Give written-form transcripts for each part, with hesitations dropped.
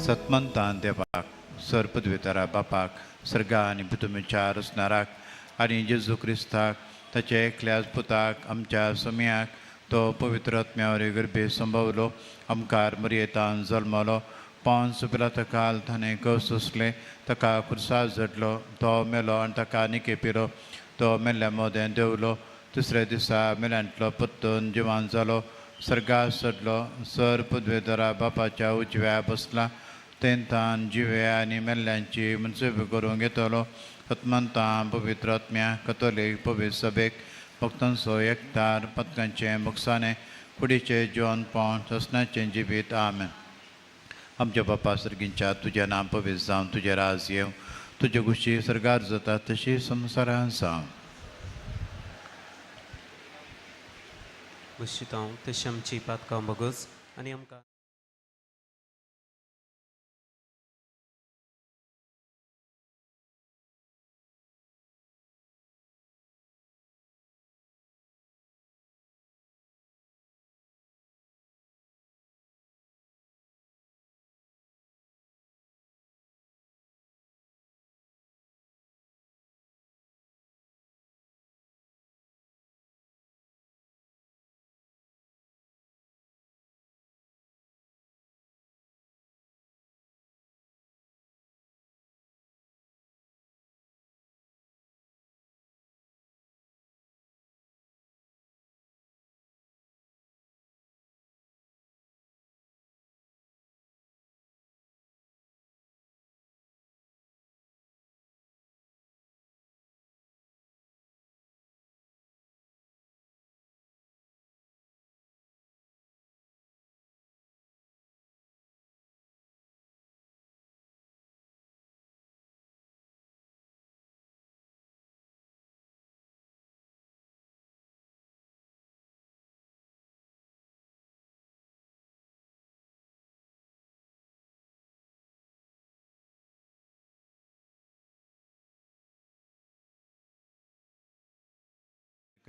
सतमंतान देवाक सर पदवेतारा बापाक सर्गा आनी पुतुमेच्या रचणाराक आनी जेजू क्रिस्ताक ताच्या एकल्याच पुताक आमच्या सोम्याक तो पवित्र आत्म्यावर गर्भे संभवलो आमकार मरयेतान जल्मलो पांच पिलाता काल ताणें कस सोंसलें ताका खुर्सा झडलो तो मेलो आनी ताका निकेपिलो तो मेल्ल्या मोदें देंवलो तिसऱ्या दिसा मेल्यांतलो परतून जिवान जालो सर्गार चडलो सर पदवेदारा बापाच्या उजव्या बसला तेंतान जिव्या आनी मेल्ल्यांची मनसुबी करूंक येतलो आत्मंतां पवित्र आत्म्या कथोलीक पवित्र सभेक भक्तांचो एकतार पदकांचें मुकसाणें कुडीचें जिवन पावन ससनाचें जिवीत. आमेन. आमच्या बापा सर्गींच्या तुजें नांव पवित्र जावन तुजें राज येवं तुजे खुशी सर्गार जाता तशी संवसारांत जावं. बशितांव तशी आमची पातकां बगस आनी आमकां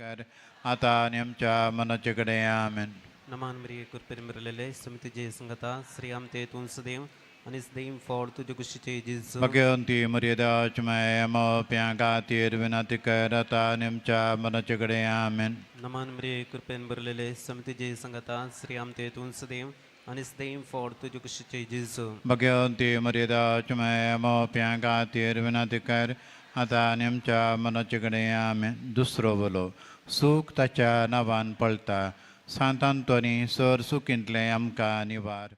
कर आतां आनी आमच्या मनाचे कडेन. आमेन. नमान मरिये कृपेन भरलेले समिती जय संगता श्री आमते तूं सदैव आनी सदैव फळ तुजे कुशीचे जेजू. भगवंती मर्यादाच माय प्या खातीर विनंती कर आतां आनी आमच्या मनाचे कडेन. आमेन. नमान मरिये कृपेन भरलेले समिती जय संगता श्री आमते तूं सदैव आनी सदैव फळ तुजे कुशीचे जेजू. भगवंती मर्यादाच माय प्या खातीर विनंती कर आतां आनी आमच्या मनाचे कडेन. आमेन. दुसरो बोलो सूख ताच्या नांवान पळता सांत आंतोनी सर सुखींतलें आमकां निवार.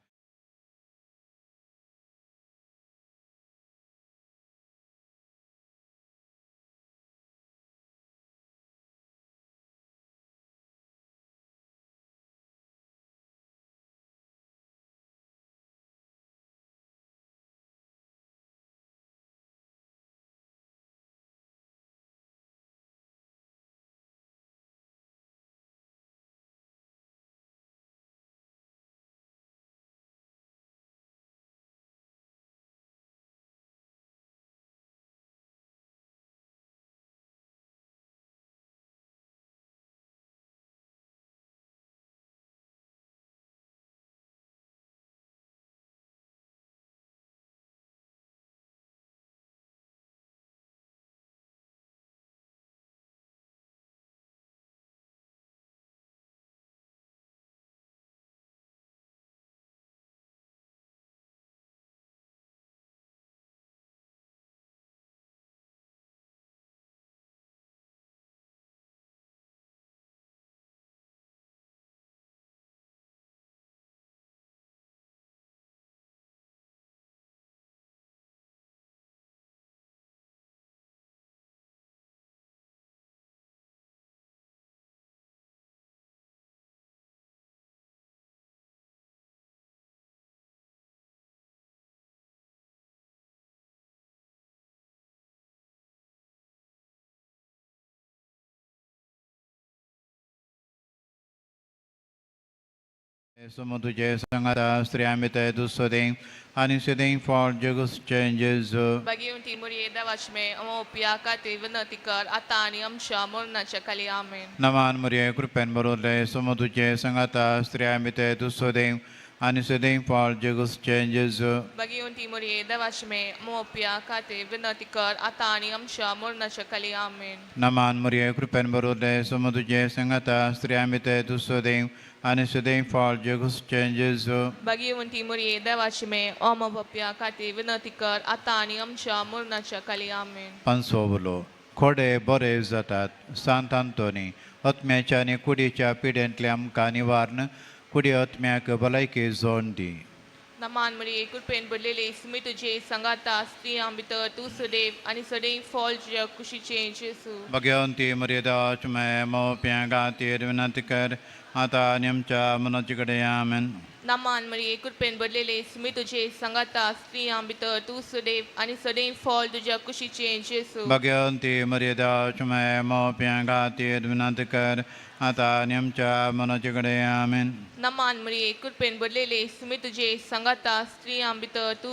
सोमो तुझे संगाता स्त्रियां भितर तूं सदैव आनी सदैव फळ जगूचे जेजू. भगवंती मरिये देवाचमे अमोपिया खातीर विनंती कर आतां आनी आमच्या मरणाच्या खाली. आमेन. नमान मरिये कृपेन बरोवले सोमो तुझे संगाता स्त्रियां भितर तूं सदैव आनी सदैव फळ जेगुसचें जेजू. भगिवंती मरिये, देवाची मे, मोप्या खातीर विनंती कर आतां आनी आमच्या मरणाच्या काली. आमेन. नमान मरिये, कृपेन भरुल्ले, सोमो तुजे संगता, स्त्रियां भितर तूं सदैव आनी सदैव फळ जेगुसचें जेजू. भगिवंती मरिये, देवाची मे, ओम बाप्या खातीर विनंती कर आतां आनी आमच्या मरणाच्या काली. आमेन. पांचवो खोडे बरे जातात. सांत आंतोनी, आत्म्याच्या आनी कुडीच्या पिडेंतल्या आमकां निवारण, कुडी आत्म्याक भलायकी जोड दी. नमान मरिये, कृपेन भरलेली, सुमी तुजे संगाता, स्त्रियां भितर तूं सदैव आनी सदैव फळ तुज्या कुशीचें जेजू. भगवंती मर्यादाच मे मोप्या खातीर विनंती कर आतां आनी आमच्या मनाचे कडेन. आमेन. नमान मरिये, कृपेन भरलेली, सुमी तुजे संगाता, स्त्रियां भितर तूं सदैव आनी सदैव फळ तुज्या कुशीचें जेजू. भगवंती मर्यादाच मे मोप्या खातीर विनंती कर आतां आनी आमच्या मनाचे कडेन. आमेन. नमान मरिये, कृपेन भरलेली, सुमी तुजे संगाता, स्त्रियां भितर तूं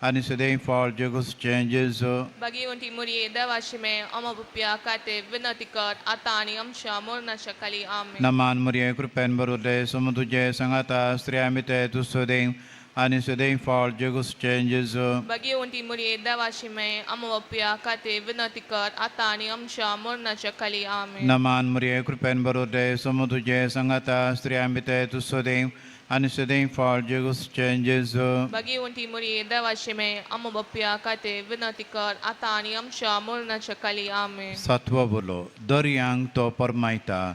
आनी सदैव फळ जेगुसचें जेजू. भगिवंती मरिये, देवाची मे, अमोप्या खातीर विनंती कर आतां आनी आमच्या मरणाच्या काली. आमेन. नमान मरिये, कृपेन भरुल्ले, सोमो तुजे संगाता, स्त्रियां भितर तूं सदैव आनी सदैव फळ जेगुसचें जेजू. भगिवंती मरिये, देवाची मे, अमोप्या खातीर विनंती कर आतां आनी आमच्या मरणाच्या काली. आमेन. नमान मरिये, कृपेन भरुल्ले, सोमो तुजे संगाता, स्त्रियां भितर तूं सदैव आनी सदैव फळ जेगुसचें जेजू. भगिवंती मरिये, देवाची मे, अमोप्या खातीर विनंती कर आतां आनी आमच्या मरणाच्या काली. आमेन. सातवो बोलो दर्यांक तो परमायता.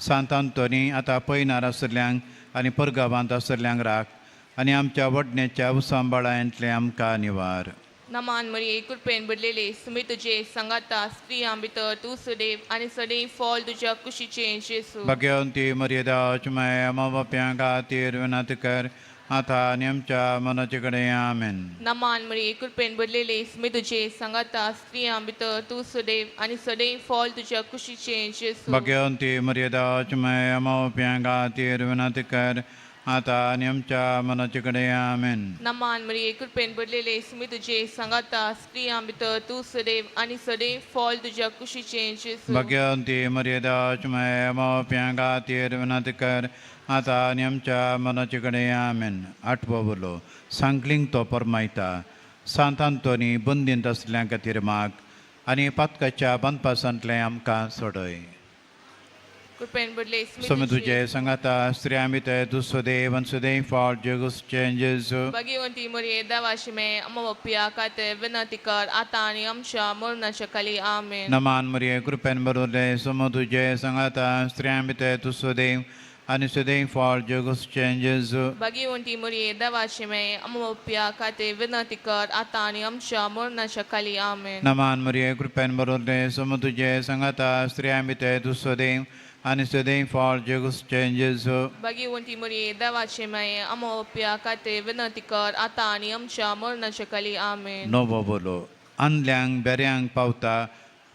सांत आंतोनी, आतां पयनार आसल्ल्यांक आनी परगांवांत आसल्ल्यांक राख आनी आमच्या वडण्याच्या उसांबाळांतलें आमकां निवार. नमान मरिये, कृपेन भरलेली, सुमी तुजे संगाता, स्त्रियां भितर तूं सदैव आनी सदैव फळ तुज्या कुशीचें जेजू. भगवंती मर्यादाच माया बाप्यां खातीर विनंती कर आतां आनी आमच्या मनाचे कडेन. आमेन. नमान मरिये, कृपेन भरलेली, सुमी तुजे संगाता, स्त्रियां भितर तूं सदैव आनी सदैव फळ तुज्या कुशीचें जेजू. भगवंती मर्यादाच माया बाप्यां खातीर विनंती कर आतां आनी आमच्या मनाचे कडेन. आमेन. नमान मरिये, कृपेन भरलेली, सुमी तुजे संगाता, स्त्रियां भितर तूं सदैव आनी सदैव फळ तुज्या कुशीचें जेजू. भगवंती मर्यादाच माया बाप्यां खातीर विनंती कर आतां आनी आमच्या मनाचे कडेन. आमेन. आठवो बोलो सांकलींक तो परमायता. सांत आंतोनी, बंदींत आसल्या खातीर माग आनी पातकाच्या बांदपासांतलें आमकां सोडय. कृपेन भरले, सम तुझे संगाता, स्त्रियां भितर तूं सदैव आनी सदैव फळ जेगुसचें जेजू. भगिवंती मरिये, देवाशी मे, अमोप्या खातीर विनंती कर आतां आनी आमच्या मरणाच्या काली. आमेन. नमान मरिये, कृपेन भरुल्ले, सम तुझे संगाता, स्त्रियां भितर तूं सदैव आनी सदैव फळ जेगुसचें जेजू. भगिवंती मरिये, देवाची मे, अमोप्या खातीर विनंती कर आतां आनी आमच्या मरणाच्या काली. आमेन. नमान मरिये, कृपेन भरुल्ले, सम तुझे संगाता, स्त्रियां भितर तूं सदैव आनी सदैव फळ जेगुसचें जेजू. भगिवंती मरिये, देवाची मे, अमोप्या खातीर विनंती कर आतां आनी आमच्या मरणाच्या काली. आमेन. नवो बोलो आनल्यांक बेऱ्यांक पावता.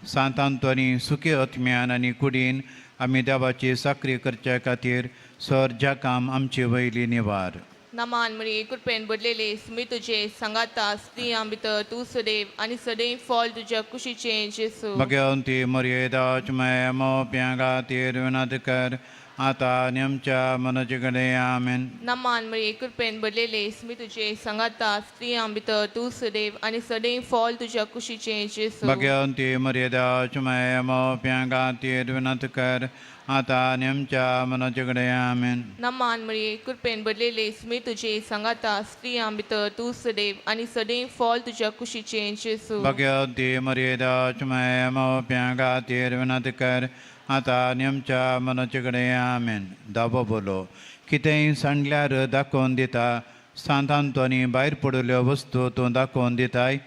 सांत आंतोनी, सुखी आत्म्यान आनी कुडीन आमी देवाची साकरी करचे खातीर सर ज्या काम आमची वयली निवार. नमान मरिये, कृपेन भरलेली, सुमी तुजे संगाता, स्त्रियां भितर तूं सदैव आनी सदैव फळ तुज्या कुशीचें जेजू. भगवंती मरिये, देवाची माया मोप्यां खातीर विनंती कर आतां आनी आमच्या मनाचे कडेन. आमेन. नमान मरिये, कृपेन भरलेली, सुमी तुजे संगाता, स्त्रियां भितर तूं सदैव आनी सदैव फळ तुज्या कुशीचें जेजू. भगवंती मरिये, देवाची माया मोप्यां खातीर विनंती कर आतां आनी आमच्या मनाचे कडेन. आमेन. नमान मरिये, कृपेन भरलेली, सुमी तुजे संगाता, स्त्रियां भितर तूं सदैव आनी सदैव फळ तुज्या कुशीचें जेजू. भगवंती मरिये, देवाची माया मोप्यां खातीर विनंती कर आतां आनी आमच्या मनाचे कडेन. आमेन. दावो बोलो कितेंय सांडल्यार दाखोवन दिता. सांत आंतोनी, भायर पडिल्ल्यो वस्तू तूं दाखोवन दिताय.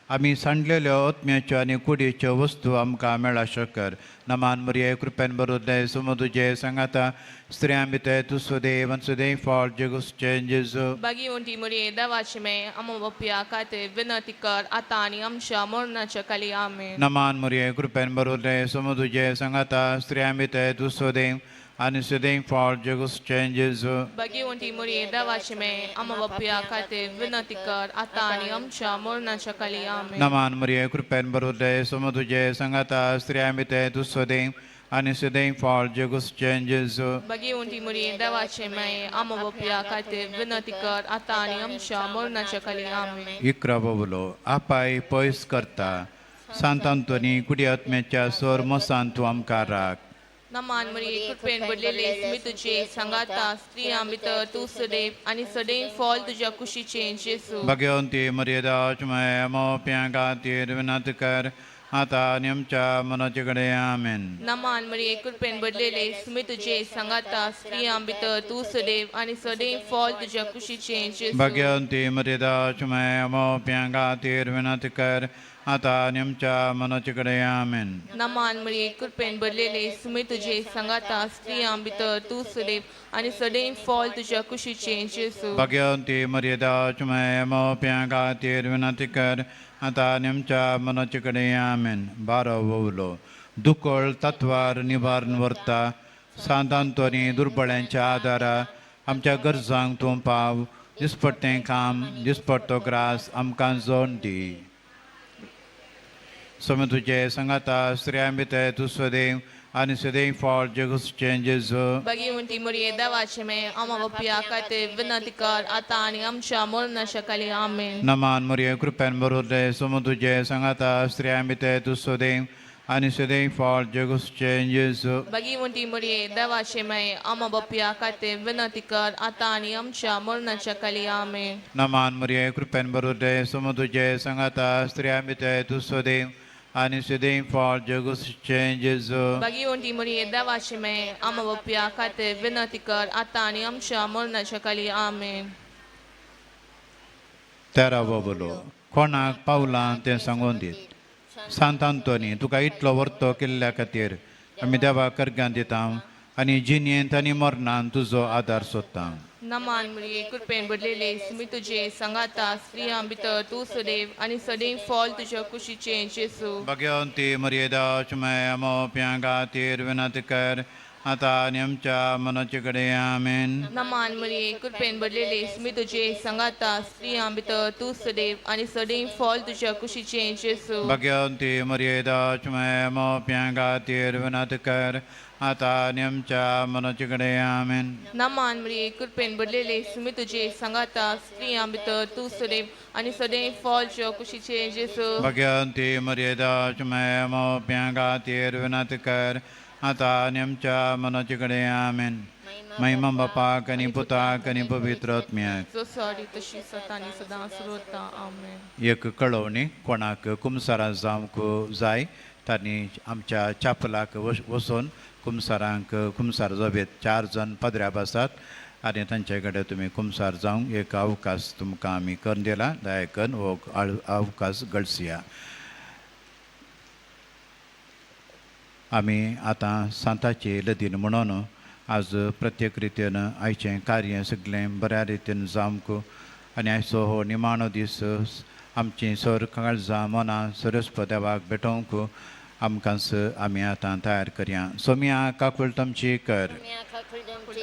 आमी सांडलेल्यो आत्म्याच्यो आनी कुडीच्यो वस्तू आमकां मेळा शकर. नमान मरिये, कृपेन बरोदले, सुमो तुजे सांगाता, स्त्रियां भितर तूं सुदेव आनी सुदेव फळ जेगुसचें जेजू. भाग्यवंती मरिये, देवाची माय, आम्हा बापया खातीर विनंती कर आतां आनी आमच्या मरणाच्या काली. आमेन. नमान मरिये, कृपेन बरोदले, सुमो तुजे सांगाता, स्त्रियां भितर तूं सुदेव आनी सुदेव फळ जेगुसचें जेजू. भाग्यवंती मरिये, देवाची माय, आम्हा बापया खातीर विनंती कर आतां आनी आमच्या मरणाच्या काली. आमेन. नमान मरिये, कृपेन बरोदले, सुमो तुजे सांगाता, स्त्रियां भितर तूं सुदेव आनी सुदेव फळ जेगुसचें जेजू. भाग्यवंती मरिये, देवाची माय, आम्हा बापया खातीर विनंती कर आतां आनी आमच्या मरणाच्या काली. आमेन. इकरा बबलो आपाय पयस करता. सांत आंतोनी, कुडी आत्म्याच्या स्वर मोसान तूं आमकां राख. नमान मरिये, कृपेन भरलेले, मी तुझे सांगाता, स्त्रियां भितर तूं सदैव आनी सदैव फळ तुज्या कुशीचें जेजू. भाग्यवंती मरिये, देवाची माय, मोप्यां खातीर विनंती कर आतां आनी आमच्या मनाचे कडेन. आमेन. नमान मरिये, कृपेन भरलेले, मी तुझे सांगाता, स्त्रियां भितर तूं सदैव आनी सदैव फळ तुज्या कुशीचें जेजू. भाग्यवंती मरिये, देवाची माय, मोप्यां खातीर विनंती कर आतां आनी आमच्या मनाचे कडेन. आमेन. नमान मरिये, कृपेन भरलेले, मी तुझे सांगाता, स्त्रियां भितर तूं सदैव आनी सदैव फळ तुज्या कुशीचें जेजू. भाग्यवंती मरिये, देवाची माय, मोप्यां खातीर विनंती कर आतां आनी आमच्या मनाचे कडेन. आमेन. बारो ववलो दुकळ तत्वार निवारण व्हरता. सांत आंतोनी, दुर्बळ्यांच्या आदारा आमच्या गरजांक तूं पाव. दिसपट्टें काम, दिसपट्टो ग्रास आमकां जोड दी. सम तुजे सांगाता, स्त्रियां भितर तूं सदैव आनी सदैव फळ जेगुसचें जेजू. भाग्यवंती मरिये, देवाची माय, आम्हा बापया खातीर विनंती कर आतां आनी आमच्या मरणाच्या काली. आमेन. नमान मरिये, कृपेन बरोदले, सोमो तुजे सांगाता, स्त्रियां भितर तूं सदैव आनी सदैव फळ जेगुसचें जेजू. भाग्यवंती मरिये, देवाची माय, आम्हा बापया खातीर विनंती कर आतां आनी आमच्या मरणाच्या काली. आमेन. नमान मरिये, कृपेन बरोदले, सोमो तुजे सांगाता, स्त्रियां भितर तूं सदैव आनी सदैव फळ जेगुसचें जेजू. भाग्यवंती मरिये, देवाची माय, आम्हा बापया खातीर विनंती कर आतां आनी आमच्या मरणाच्या काली. आमेन. तेरावो बोलो कोणाक पावलां तें सांगून दीत. सांत आंतोनी, तुका इतलो वर्तो केल्ल्या खातीर आमी देवा कर्गां दिता आनी जिणेंत आनी मरणान तुजो आदार सोदता. नमान मरिये, कृपेन भरलेले, मी तुझे सांगाता, स्त्रियां भितर तूं सदैव आनी सदैव फळ तुज्या कुशीचें जेजू. भाग्यवंती मरिये, देवाची माय, मोप्यां खातीर विनंती कर आतां आनी आमच्या मनाचे कडेन. आमेन. नमान मरिये, कृपेन भरलेले, मी तुझे सांगाता, स्त्रियां भितर तूं सदैव आनी सदैव फळ तुज्या कुशीचें जेजू. भाग्यवंती मरिये, देवाची माय, मोप्यां खातीर विनंती कर आतां आनी आमच्या मनाचे कडेन. आमेन. नमान मरिये, कृपेन भरलेले, मी तुझे सांगाता, स्त्रियां भितर तूं सदैव आनी सदैव फळ तुज्या कुशीचें जेजू. भाग्यवंती मरिये, देवाची माय, मोप्यां खातीर विनंती कर आतां आनी आमच्या मनाचे कडेन. आमेन. महिमा बापाक आनी पुताक आनी पवित्र आत्म्याक. जो सॉरी तशी सता आनी सदां सुरता. आमेन. एक कळोवणी, कोणाक कुमसारां जावंक जाय तांणी आमच्या चापलाक वचून कुमसारांक कुमसार जावयेत. चार जाण पदऱ्याब आसात आनी तांचे कडेन तुमी कुमसार जावंक एक अवकाश तुमकां आमी करून दिला. दया करून हो अवकाश गळसया. आमी आतां सांताची लदीन म्हणून आज प्रत्येक रितीन आयचें कार्य सगळें बऱ्या रितीन जावंक आनी आयचो हो निमाणो दीस आमचीं सर काळजां मनां सरस्प देवाक भेटोवंक आमकां आमी आतां तयार करया. सोम्या, काकुळट आमची कर.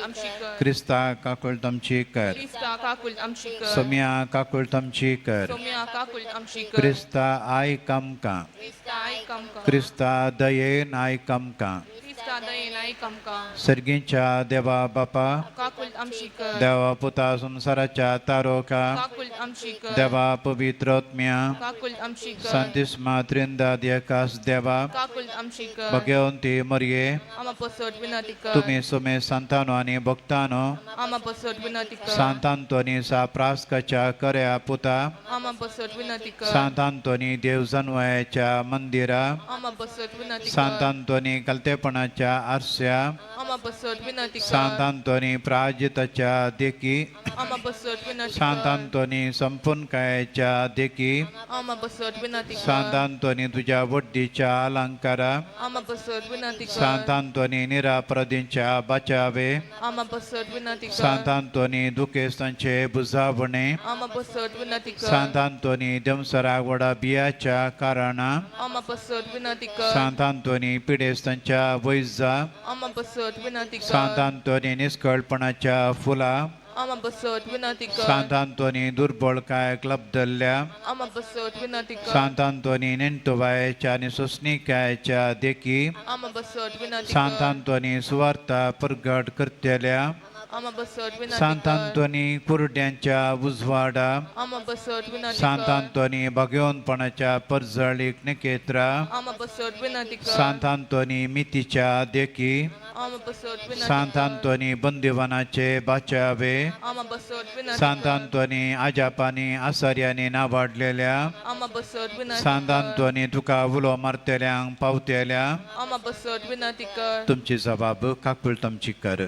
आमची कर. क्रिस्ता, काकुळट आमची कर. क्रिस्ता, काकुळट आमची कर. सोम्या, काकुळट आमची कर. सोम्या, काकुळट आमची कर. क्रिस्ता, आयक आमकां. क्रिस्ता, आयक आमकां. क्रिस्ता, दयेन आयक आमकां. क्रिस्ता, दयेन आयक आमकां. सर्गीच्या देवा बापा, काकुळट आमची कर. देवा पुता, संवसाराच्या तारोका, काकुळट आमची कर. देवा पवित्र आत्म्या, काकुळट आमची कर. सांतिस्मा त्रिंदाद एकास देवा, काकुळट आमची कर. भगवंती मरिये, आमा पसत विनंती कर. तुमी सुमे संतानो आनी भक्तानो, आमा पसत विनंती कर. सांत आंतोनी सा प्रास्काच्या कर्या पुता, आमा पसत विनंती कर. सांत आंतोनी देव जनवयाच्या मंदिरा, आमा पसत विनंती सांत कर. आंतोनी कलतेपणाच्या आंतोनीच्या आरस्या, आमा पसत विनंती कर. सांत आंतोनी प्राजिताच्या देखी, आमा पसत विनंती सांत कर. आंतोनी संपूर्णकायेच्या देखी, आमा पसत विनंती कर. सांत आंतोनी तुज्या वड्डीच्या अलंकारा, आमा पसत विनंती कर. सांत आंतोनी निरापराधींच्या बचावे, आमा पसत विनंती कर. सांत आंतोनी दुखेस्तांचे बुजावणे, आमा पसत विनंती कर. सांत आंतोनी देमसराक वडा बियाच्या कारणा, आमा पसत विनंती कर. सांत आंतोनी पिडेस्तांच्या वैजा, आमा पसत विनंती कर. सांत आंतोनी निष्कळपणाच्या फुला, आमा पसत विनंती कर. सांत आंतोनी दुर्बळकायक लब्दल्ल्या, आमा पसत विनंती कर. सांत आंतोनी नेणटोबायेच्या आनी सोसणिकायेच्या देखी, आमा पसत विनंती सांत कर. आंतोनी सुवार्ता परगट करतल्या, आमा पसत विनंती सांत कर. आंतोनी कुरड्यांच्या उजवाडा, आमा पसत विनंती सांत कर. आंतोनी भगवंतपणाच्या परजळीक निकेत्रा, आमा पसत विनंती कर. सांत आंतोनी मितीच्या देखी, आमा पसत विनंती सांत कर. आंतोनी बंदिवानाचे बाचावे, आमा पसत विनंती सांत कर. आंतोनी आजापानी आसार्यांनी नावाडलेल्या, आमा पसत विनंती सांत कर. आंतोनी तुका उलो मारतल्यांक पावतेल्या, आमा पसत विनंती कर. तुमची जबाब काकूळ तुमची कर.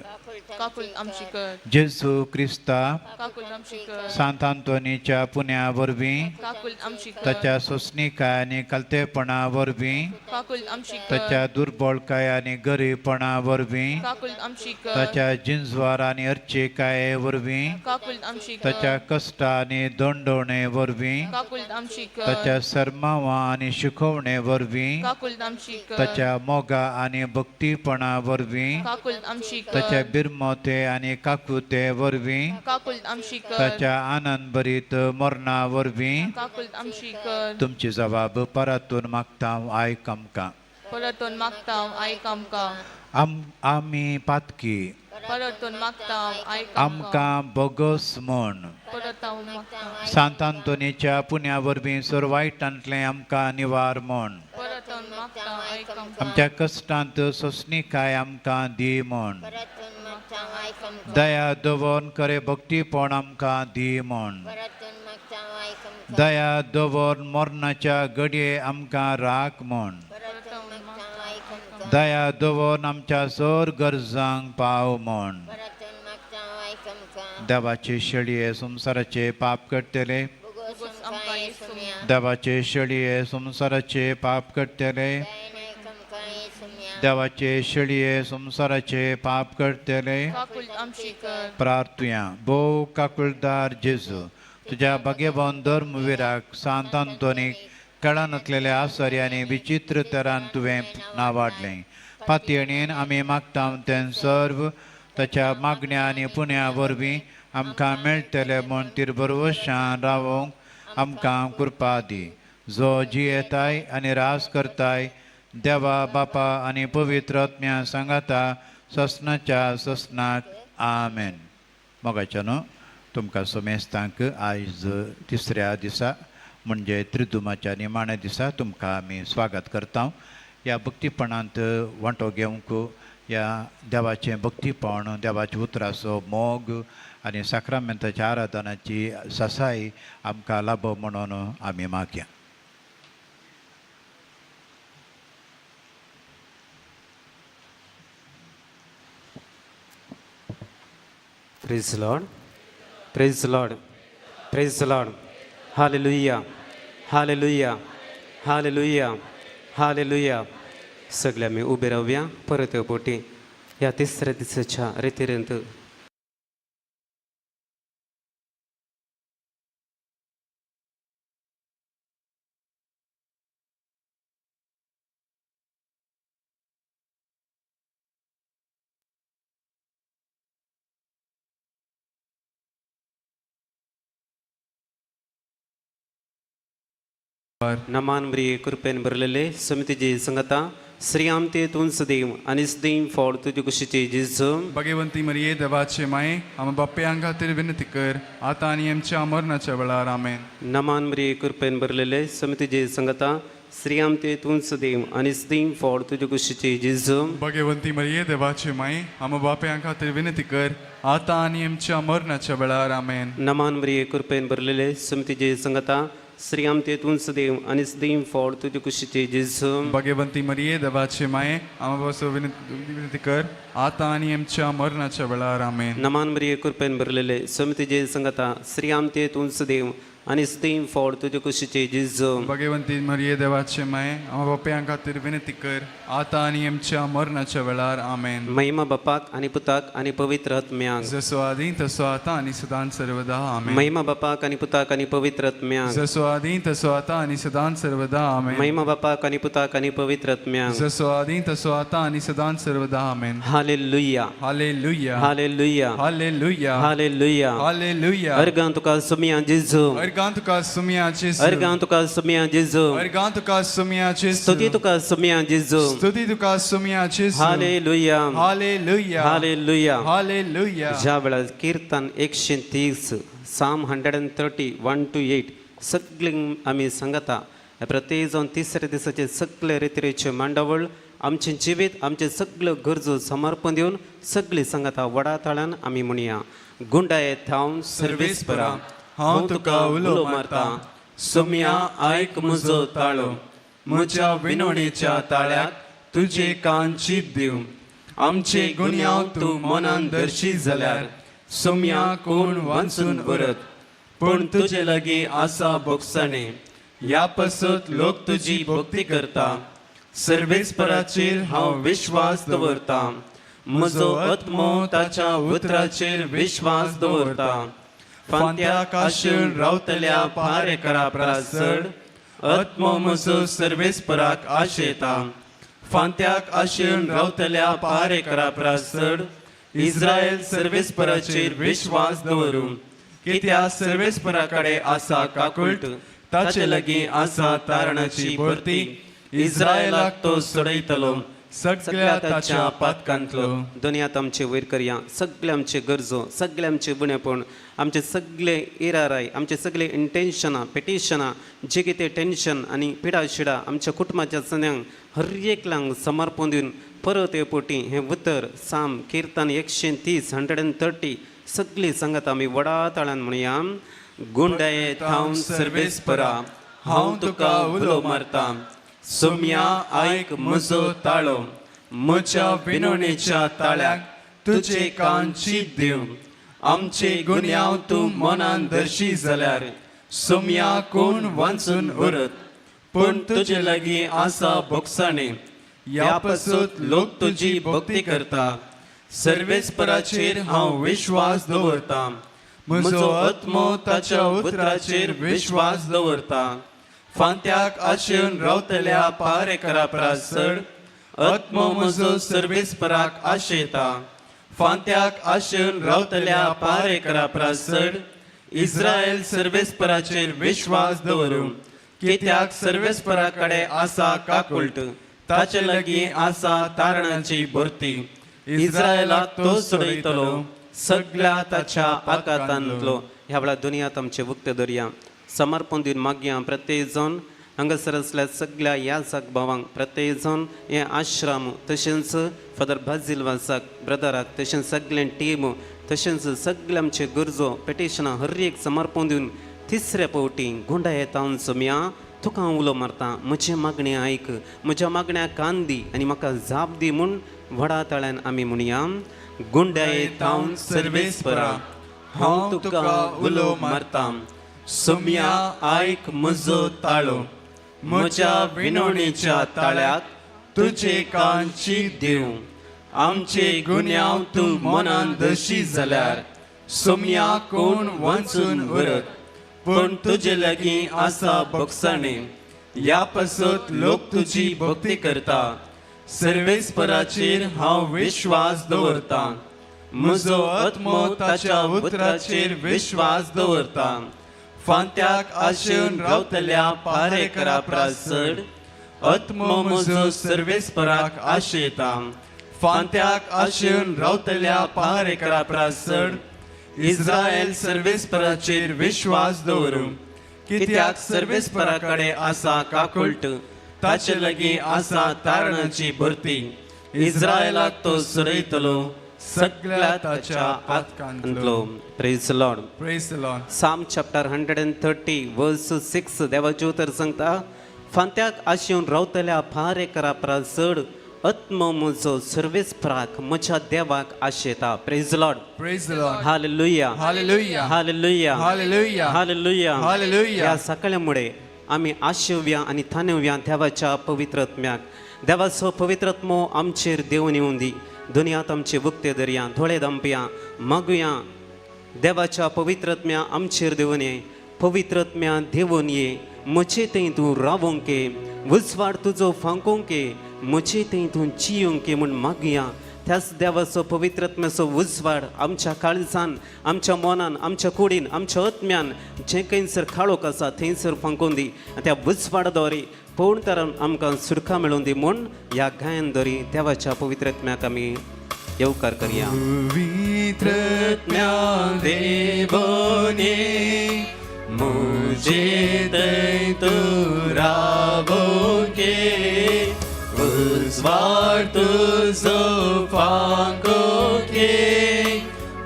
काकुल आमची कर. जेजू क्रिस्ता, काकुल आमची कर. सांत आंतोनीच्या पुण्या वरवीं, काकुल आमची कर. ताच्या सोसणिकाय आनी कलतेपणा वरवीं, काकुल आमची कर. ताच्या दुर्बळकाय आनी गरीबपणा वरवीं, काकुल आमची कर. ताच्या जिंजवार आनी अर्चिकाये वरवीं, काकुल आमची कर. ताच्या कश्ट आनी दंडवणे वरवीं, काकुल आमची कर. ताच्या सरमावा आनी शिकोवणे वरवीं, काकुल आमची कर. ताच्या मोगा आनी भक्तीपणा वरवीं, काकुल आमची कर. ताच्या बिरमोते आनी काकुते वरवीं, काकुल आमची कर. ताच्या आनंद भरीत मरणा वरवीं, काकुल आमची कर. तुमची जबाब परतून मागता आयक आमकां. परतून मागता आयक आमकां. आमी पातकी, परतून मागता आयक आमकां. आमकां बोगस म्हण, परत हांव मागता. सांत आंतोनीच्या पुण्या वरवीं सर वायटांतलें आमकां निवार म्हण, परतून मागता आयक आमकां. आमच्या कश्टांत सोसणिकाय आमकां दी म्हण, दया दवर खरें भक्तीपण आमकां दी म्हण, दया दवर मरणाच्या घडये आमकां राख म्हण, दया दवर आमच्या सर गरजांक पाव म्हण. देवाचे शेळये संवसाराचे पाप करतले, आमकां येसुम्या. देवाचे शेळये संवसाराचे पाप करतले, देवाचे शेळये संवसाराचे पाप करतले. काकुल आमची कर. प्रार्थुया. भोव काकुळदार जेजू, तुज्या भाग्यवान धर्मवीराक सांत आंतोनीक कळानातलेल्या आसर्यांनी विचित्र तरान तुवें नावाडलें. पातयेणेन आमी मागता तें सर्व ताच्या मागण्या आनी पुण्या वरवीं आमकां मेळटलें म्हूण तिरबरवशान रावोंक आमकां कृपा दी, जो जियेताय आनी रास करताय देवा बापा आनी पवित्र आत्म्या सांगाता ससनाच्या ससनाक. आमेन. मोगाच्या न्हू, तुमकां समेस्तांक आयज तिसऱ्या दिसा म्हणजे त्रिदुमाच्या निमाण्या दिसा तुमकां आमी स्वागत करता. ह्या भक्तीपणांत वांटो घेवंक, ह्या देवाचें भक्तीपण, देवाच्या उतराचो मोग आनी साक्रामेंताच्या आराधनाची सासाय आमकां लाभो म्हणून आमी मागया. Praise Lord, praise Lord, praise Lord. Hallelujah, hallelujah, hallelujah, hallelujah. सगळे आमी उबे रावया परत पोटी ह्या तिसऱ्या दिसाच्या रितीरेंत. नमान म्रिये कृपेन भरलेले समितीची संगता श्री आमते तूं सदैव आनी सदैव फळ तुजे कुशीचे जेजू. भगवंती मरिये, देवाचे माये, आम बाप्यांक खातीर विनंती कर, आतां आनी आमच्या मरणाच्या वेळार. आमेन. नमान म्रिये कृपेन भरलेले समितीचे संगता श्री आमते तूं सदैव आनी सदैव फळ तुजे कुशीचे जेजू. भगवंती मरिये, देवाचे माये, आम बाप्यांक खातीर विनंती कर, आतां आनी आमच्या मरणाच्या वेळार. आमेन. नमान म्रिये कृपेन भरलेले समितीचे संगता श्री आमते तूं सदैव आनी सदैव फळ तुजे कुशीचे जेजू. भाग्यवंती मरिये, देवाचे माये, आमा पासून विनंती कर, आतां आनी आमच्या मरणाच्या वेळार. आमेन. नमान मरिये, कृपेन भरलेले, स्वामी तुजे संगता, श्री आमते तूं सदैव आनी सदैव फळ तुजे कुशीचे जेजू. भाग्यवंती मरिये, देवाचे माये, आमा बापयां खातीर विनंती कर, आतां आनी आमच्या मरणाच्या वेळार. आमेन. महिमा बापाक आनी पुताक आनी पवित्र आत्म्याक. जसो आदी तसो आतां आनी सदांच सर्वदा. आमेन. महिमा बापाक आनी पुताक आनी पवित्र आत्म्याक. जसो आदी तसो आतां आनी सदांच सर्वदा. आमेन. महिमा बापाक आनी पुताक आनी पवित्र आत्म्याक. जसो आदी तसो आतां आनी सदांच सर्वदा. Amen. Hallelujah. Hallelujah. Hallelujah. Hallelujah. Hallelujah. Hallelujah. अर्गां तुका सुमया जेजू. अर्गां तुका सुमया जेजू. अर्गां तुका सुमया जेजू. अर्गां तुका सुमया जेजू. स्तुती तुका सुमया जेजू. स्तुती तुका सुमया जेजू. हालेलुया. हालेलुया. हालेलुया. हालेलुया. ज्या वेळार कीर्तन 130, Psalm 130:1 to 8 सगळीं आमी सांगता, प्रत्येक जावन तिसऱ्या दिसाचे सगळे रितरेचे मांडावळ आमचें जिवीत आमचे सगळ्यो गरजो समर्पण दिवन सगळीं सांगता व्हडा ताळ्यान आमी म्हणया. गुंडाये थावन सर्वेस्परा, हांव तुका उलो मारता, सोम्या आयक म्हजो ताळो. म्हज्या विनवणेच्या ताळ्याक तुजे कान चीत दिव. आमचे गुन्यांव तूं मनान दर्शी जाल्यार सोम्या कोण वाचून उरत? पूण तुजे लागीं आसा भोगसणें, ह्या पासत लोक तुजी भक्ती करता. सर्वेस्पराचेर हांव विश्वास दवरतां, म्हजो आत्मो ताच्या उतराचेर विश्वास दवरता. फांत्याक आशेवन रावतल्या पारेकरा परस चड आत्मो म्हजो सर्वेस्पराक आशेता. फांत्याक आशेवन रावतल्या पारेकरा परस चड इस्रायल सर्वेस्पराचेर विश्वास दवरूं. कित्याक सर्वेस्परा कडेन आसा काकुळट, ताचे लागीं आसा तारणाची भरती. इस्रायलाक तो सोडयतलो सगळ्या ताच्या पातकांतलो. दुनियात आमचे वयर करया, सगळे आमचे गरजो, सगळे आमचे गुणेपण, आमचे सगळे इराराय, आमचे सगळे इंटेन्शनां, पेटिशनां, जे कितें टेन्शन आनी पिडा शिडा आमच्या कुटुंबाच्या सन्यांक हर एकल्यांक समर्पण दिवन परत हे पोटी हें उतर साम किर्तन 130, 130 सगळीं सांगत आमी व्हडा ताळ्यान म्हणया. गुंडाये थावन सर्वेस्परा, हांव तुका उलो मारता, सोम्या आयक म्हजो ताळो. म्हज्या विनवणेच्या ताळ्याक तुजे कान चीत दिव. आमचे गुन्यांव तूं मनान दर्शी जाल्यार सोम्या कोण वाचून उरत? पूण तुजे लागीं आसा भोगसणें, ह्या पासत लोक तुजी भक्ती करता. सर्वेस्पराचेर हांव विश्वास दवरतां, म्हजो आत्मो ताच्या उतराचेर विश्वास दवरता. फांत्याक आशेवन रावतल्या पारेकरा परस चड आत्मो म्हजो सर्वेस्पराक आशेता. फांत्याक आशेवन रावतल्या पारेकरा परस चड इस्रायल सर्वेस्पराचेर विश्वास दवरूं. कित्याक सर्वेस्परा कडेन आसा काकुळट, ताचे लागीं आसा तारणाची भरती. इस्रायलाक तो सोडयतलो सगळ्या ताच्या आकातांतलो. ह्या वेळार दुनियात आमचे उक्ते दरया समर्पण दिवन मागया. प्रत्येक जावन हांगासर आसल्या सगळ्या याजक भावांक, प्रत्येक जावन हे आश्रम, तशेंच फादर बाजील वासाक ब्रदराक, तशेंच सगळें टीम, तशेंच सगळे आमचे गरजो पेटिशनां हर एक समर्पण दिवन तिसऱ्या पावटी गुंडा येता सोम्या तुका हांव उलो मारता, म्हजें मागणें आयक, म्हज्या मागण्याक कान दी आनी म्हाका जाप दी म्हूण व्हडा ताळ्यान आमी म्हणया. गुंडाये थावन सर्वेस्परा, हांव तुका उलो मारता, सोम्या आयक म्हजो ताळो. म्हज्या विनवणेच्या ताळ्याक तुजे कान चीत दिव. आमचे गुन्यांव तूं मनान दर्शी जाल्यार सोम्या कोण वाचून उरत? पूण तुजे लागीं आसा भोगसणें, ह्या पासत लोक तुजी भक्ती करता. सर्वेस्पराचेर हांव विश्वास दवरतां, म्हजो आत्मो ताच्या उतराचेर विश्वास दवरता. फांत्याक आशेवन रावतल्या पारेकरा परस चड आत्मो म्हजो सर्वेस्पराक आशेता. फांत्याक आशेवन रावतल्या पारेकरा परस चड इस्रायल सर्वेस्पराचेर विश्वास दवरूं. कित्याक सर्वेस्परा कडेन आसा काकुळट, ताचे लागीं आसा तारणाची भरती. इस्रायलाक तो सोडयतलो. सगळ्या ताच्या पातकांतलो. Praise Lord. Praise the Lord. Psalm chapter 130 verse 6 देवाच्यो तर सांगता फांत्याक आशेवन रावतल्या भारेकरा परस चड आत्मो म्हजो सर्वेस प्राक म्हज्या देवाक आशेता. Praise Lord. Praise the Lord. Hallelujah. Hallelujah. Hallelujah. Hallelujah. Hallelujah. Hallelujah. ह्या सकाळमुळे आमी आशेवया आनी थानेवया देवाच्या पवित्रत्म्याक. देवाचो पवित्रत्मो आमचेर देवून येवूं दी. दुनियात आमचे उक्ते दरया धोळे दामपया मागुया देवाच्या पवित्रत्म्या आमचेर देवून ये. पवित्रत्म्या देवून ये म्हजे थंय तूं रावोंक ये, उजवाड तुजो फांकोंक ये, म्हजे थंय तूं जियोंक ये म्हूण मागुया. त्याच देवाचो पवित्रत्म्याचो उजवाड आमच्या काळजान, आमच्या मनान, आमच्या कुडीन, आमच्या आत्म्यान जें खंयसर काळोख आसा थंयसर फांकोवन दी. आनी त्या उजवाडा द्वारे पूर्ण तरान आमकां सुरखा मेळोवन दी म्हूण ह्या गायन दोरी देवाच्या पवित्रत्म्याक आमी येवकार करया. पवित्रत्म्या देवने मुझे तै तू रावोके, उजवाड तुझो फांकोके,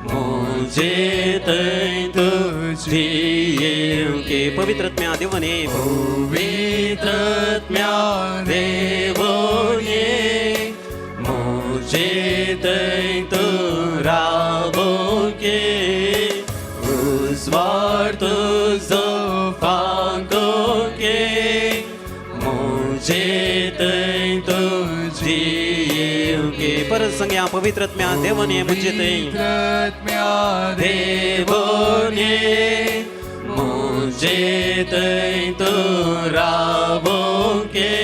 मुझे तै तू जियोके. पवित्रत्म्या देवने पवित्रत्म्या देवने मुझे तै तू रावोके, उजवाड तुझो फांकोके, मुझे तै तू जियोके. परत सांगया पवित्रत्म्या देवने मुझे थंय पवित्रत्म्या देवने मुझे तै तू रावोके,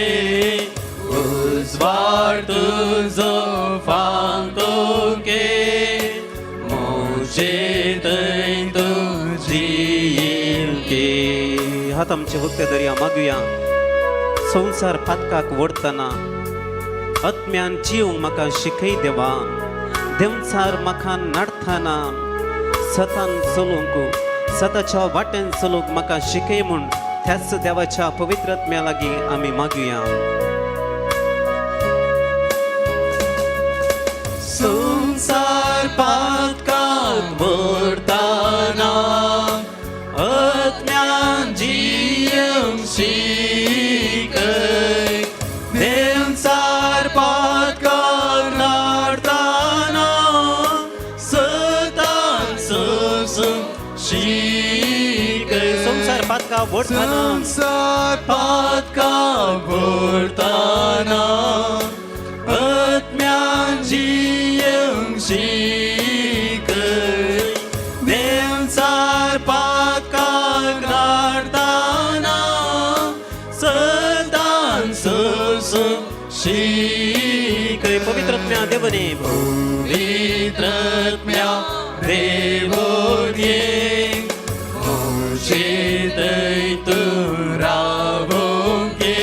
उजवाड तुझो फांकोके, मुझे तै तू जियोके. हात आमचे उक्ते दरया मागुया. संवसार पातकाक ओडटना आत्म्यान जिवंक म्हाका शिकय देवा. देंवचार म्हाका नाडतना सतान चलूंक, सताच्या वाटेन चलूंक म्हाका शिकय म्हूण त्याच देवाच्या पवित्रत्म्या लागीं आमी मागुया. संसार पातकाक व्हरतना अज्ञान जियेवंक शिकय, देंवचार पातकाक नाडतना सतान सोसूंक शिकय. संवसार पातकाक ओडटना संसार पातकाक व्हरतना आत्म्यान जियेवंक शिकय, देंवचार पातकाक नाडतना सदां सोसूंक शिकय. पवित्रत्म्या देवने पवित्रत्म्या देवोने मुझे तै तू रावोके,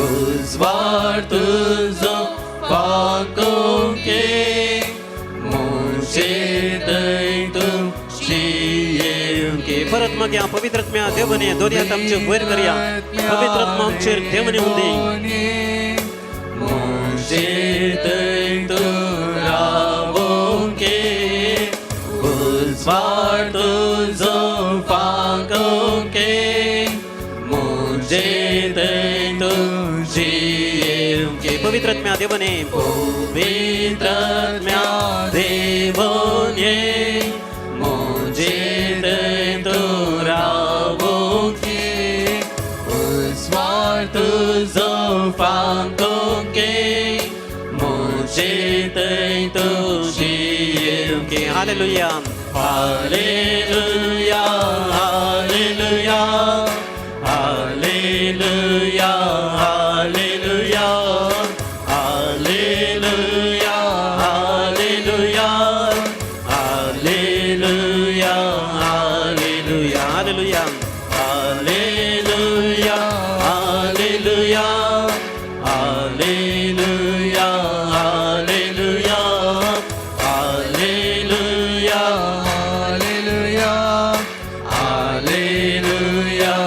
उजवाड तुझो फांकोके, मुझे तै तू जियोके. परत मागया पवित्रत्म्या देवने दोन्ही हात आमचे वयर करया. पवित्रत्मा आमचेर देवने हुंदी. मुझे तै तू रावोके, उजवाड तुझो फांकोके, मुझे तै तू जियोके. पवित्रत्म्या देवने पवित्रत्म्या देवने मुझे तै तू रावोके, उजवाड तुझो फांकोके, मुझे तै तू जियोके. Hallelujah. Hallelujah, hallelujah, hallelujah, hallelujah, hallelujah, hallelujah, hallelujah, hallelujah, hallelujah. Hallelujah, hallelujah, hallelujah, hallelujah, hallelujah, hallelujah, hallelujah,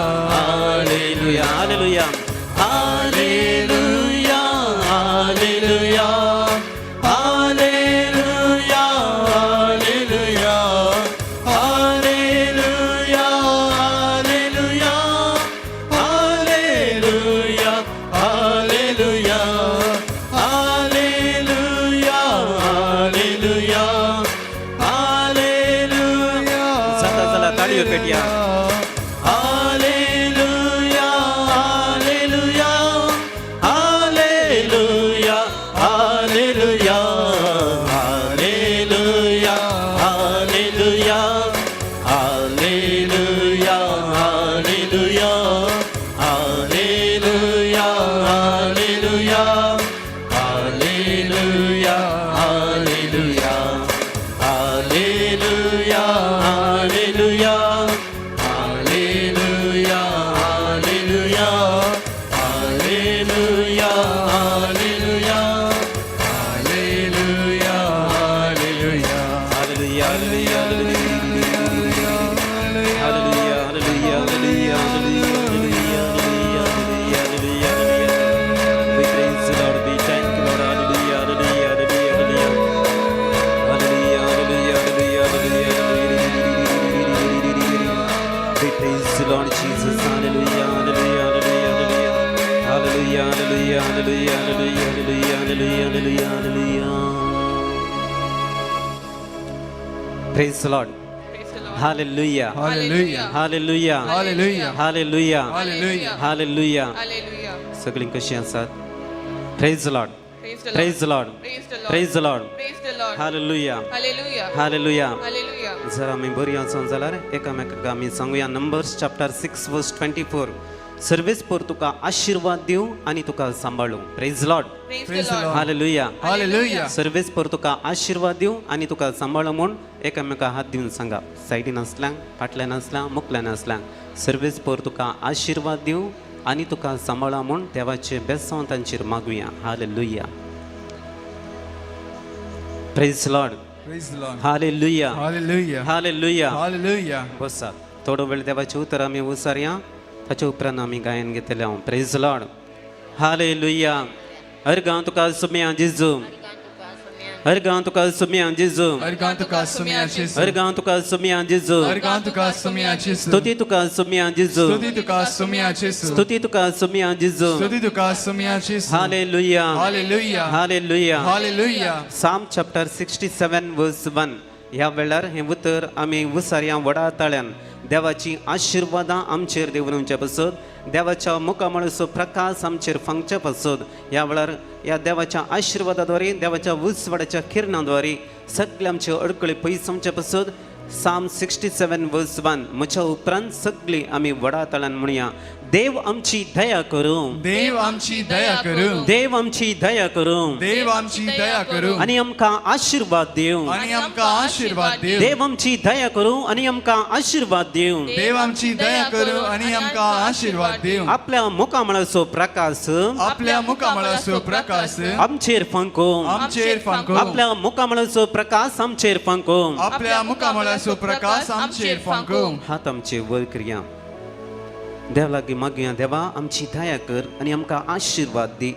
Hallelujah, hallelujah. Hallelujah, hallelujah. Hallelujah, hallelujah, hallelujah, hallelujah, hallelujah, hallelujah, hallelujah, hallelujah, hallelujah. We praise the Lord, we thank you, Lord. Hallelujah, hallelujah, hallelujah, hallelujah. Hallelujah, hallelujah, hallelujah, hallelujah, hallelujah. We praise the Lord Jesus. Hallelujah, hallelujah, hallelujah, hallelujah. Hallelujah, hallelujah, hallelujah, hallelujah, hallelujah, hallelujah, hallelujah. Praise the Lord. Praise the Lord. Hallelujah. Hallelujah. Hallelujah. Hallelujah. Hallelujah. Hallelujah. Hallelujah. Hallelujah. सगळीं कशी आसात? Praise the Lord. Praise the Lord. Praise the Lord. Praise the Lord. Praise the Lord. Praise the Lord. Hallelujah. Hallelujah. Hallelujah. Hallelujah. जर आमी बरी आसून जाल्यार एकामेकाक आमी सांगुया. Numbers chapter 6 verse 24. सर्वेस्पर तुका आशिर्वाद दिवं आनी तुका सांबाळूं. Praise Lord. Praise Praise the the Lord. Lord. Hallelujah. Hallelujah. सर्वेस्पर तुका आशिर्वाद दिवं आनी तुका सांबाळूं म्हूण एकामेका हात दिवन सांगा. सायडीन आसल्यांक, फाटल्यान आसल्यांक, मुखल्यान आसल्यांक, सर्वेस्पर तुका आशिर्वाद दिवं आनी तुका सांबाळा म्हूण देवाचें बेसांव तांचेर मागुया. Hallelujah. Praise Lord. Praise the Lord. Hallelujah. Hallelujah. Hallelujah. Hallelujah. बसात. थोडो वेळ देवाचें उतर आमी उसारया, ताचे उपरांत आमी गायन घेतले हांव. Praise Lord. Hallelujah. अर्गां तुका सुम्या जेजू, अर्गां तुका सुम्या जेजू, अर्गां तुका सुम्या जेजू. अर्गां तुका सुम्या जेजू. अर्गां तुका सुम्या जेजू. स्तुती तुका सुम्या जेजू, स्तुती तुका सुम्या जेजू. स्तुती तुका सुम्या जेजू. स्तुती तुका सुम्या जेजू. Hallelujah. Hallelujah. Hallelujah. Hallelujah. Psalm chapter 67 verse 1. ह्या वेळार हें उतर आमी उसारया व्हडा ताळ्यान. देवाची आशिर्वादां आमचेर देंवचे पासत, देवाच्या मुखामळाचो प्रकाश आमचेर फांकचे पासत, ह्या वेळार ह्या देवाच्या आशिर्वादाद्वारे, देवाच्या उजवाडाच्या किरणाद्वारे सगळे आमचे अडकळे पयस आमचे पासत. Psalm 67 verse 1. म्हज्या उपरांत सगळीं आमी व्हडा ताळ्यान म्हणया. देव आमची दया करूं. देव आमची दया करूं. देव आमची दया करूं. देव आमची दया करूं. आनी आमकां आशिर्वाद दिवं. आनी आमकां आशिर्वाद दिवं. देव आमची दया करूं आनी आमकां आशिर्वाद दिवं. देव आमची दया करूं आनी आमकां आशिर्वाद दिवं. आपल्या मुखामळाचो प्रकाश आपल्या मुखामळाचो प्रकाश आमचेर फांको. आमचेर फांको. आपल्या मुखामळाचो प्रकाश आमचेर फांको. आपल्या मुखामळाचो प्रकाश आमचेर फांको. हात आमचे वर करया. देव लागीं मागया. देवा आमची दया कर आनी आमकां आशिर्वाद दी.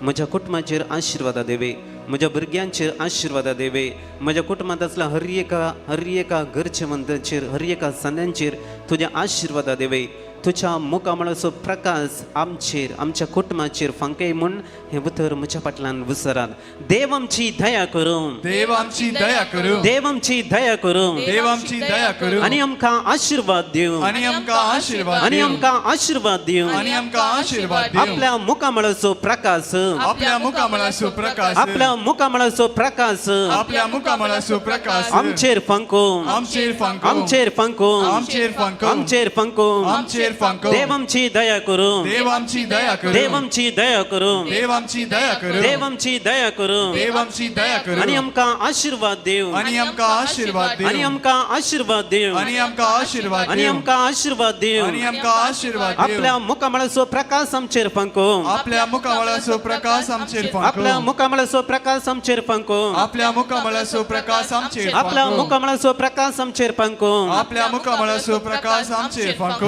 म्हज्या कुटुंबाचेर आशिर्वादा देवे, म्हज्या भुरग्यांचेर आशिर्वादा देवे, म्हज्या कुटुंबांत आसल्या हर एका हर एका घरचेवंताचेर, हर एका संद्यांचेर तुज्या आशिर्वादा देवे. तुज्या मुखामळाचो प्रकाश आमचेर, आमच्या कुटुंबाचेर फांकय म्हूण हें उतर म्हज्या फाटल्यान विसरात. देव आमची दया करूं. देव आमची दया करूं. देव आमची दया करूं. देव आमची दया करूं. आनी आमकां आशिर्वाद दिवं. आनी आमकां आशिर्वाद आनी दिवं. आमकां आशिर्वाद दिवं. आनी आमकां आशिर्वाद दिवं. आपल्या मुखामळाचो प्रकाश आपल्या मुखामळाचो प्रकाश आपल्या मुखामळाचो प्रकाश आपल्या मुखामळाचो प्रकाश आमचेर फांको. आमचेर फांको. आमचेर फांको. आमचेर फांको. आमचेर फांको. आमचेर फांको. देव आमची दया करूं. देव आमची दया करूं. देव आमची दया करूं. देव आमची दया करूं. देव आमची दया करूं. देव आमची दया करूं. आनी आमकां आशिर्वाद दिवं. आनी आमकां आशिर्वाद आनी दिवं. आमकां आशिर्वाद दिवं. आनी आमकां आशिर्वाद आनी दिवं. आमकां आशिर्वाद दिवं. आनी आमकां आशिर्वाद दिवं. आपल्या मुखामळाचो प्रकाश आमचेर फांको. आपल्या मुखामळाचो प्रकाश आमचेर आपल्या फांको. मुखामळाचो प्रकाश आमचेर फांको. आपल्या मुखामळाचो प्रकाश आमचेर आपल्या फांको. मुखामळाचो प्रकाश आमचेर फांको. आपल्या मुखामळाचो प्रकाश आमचेर फांको.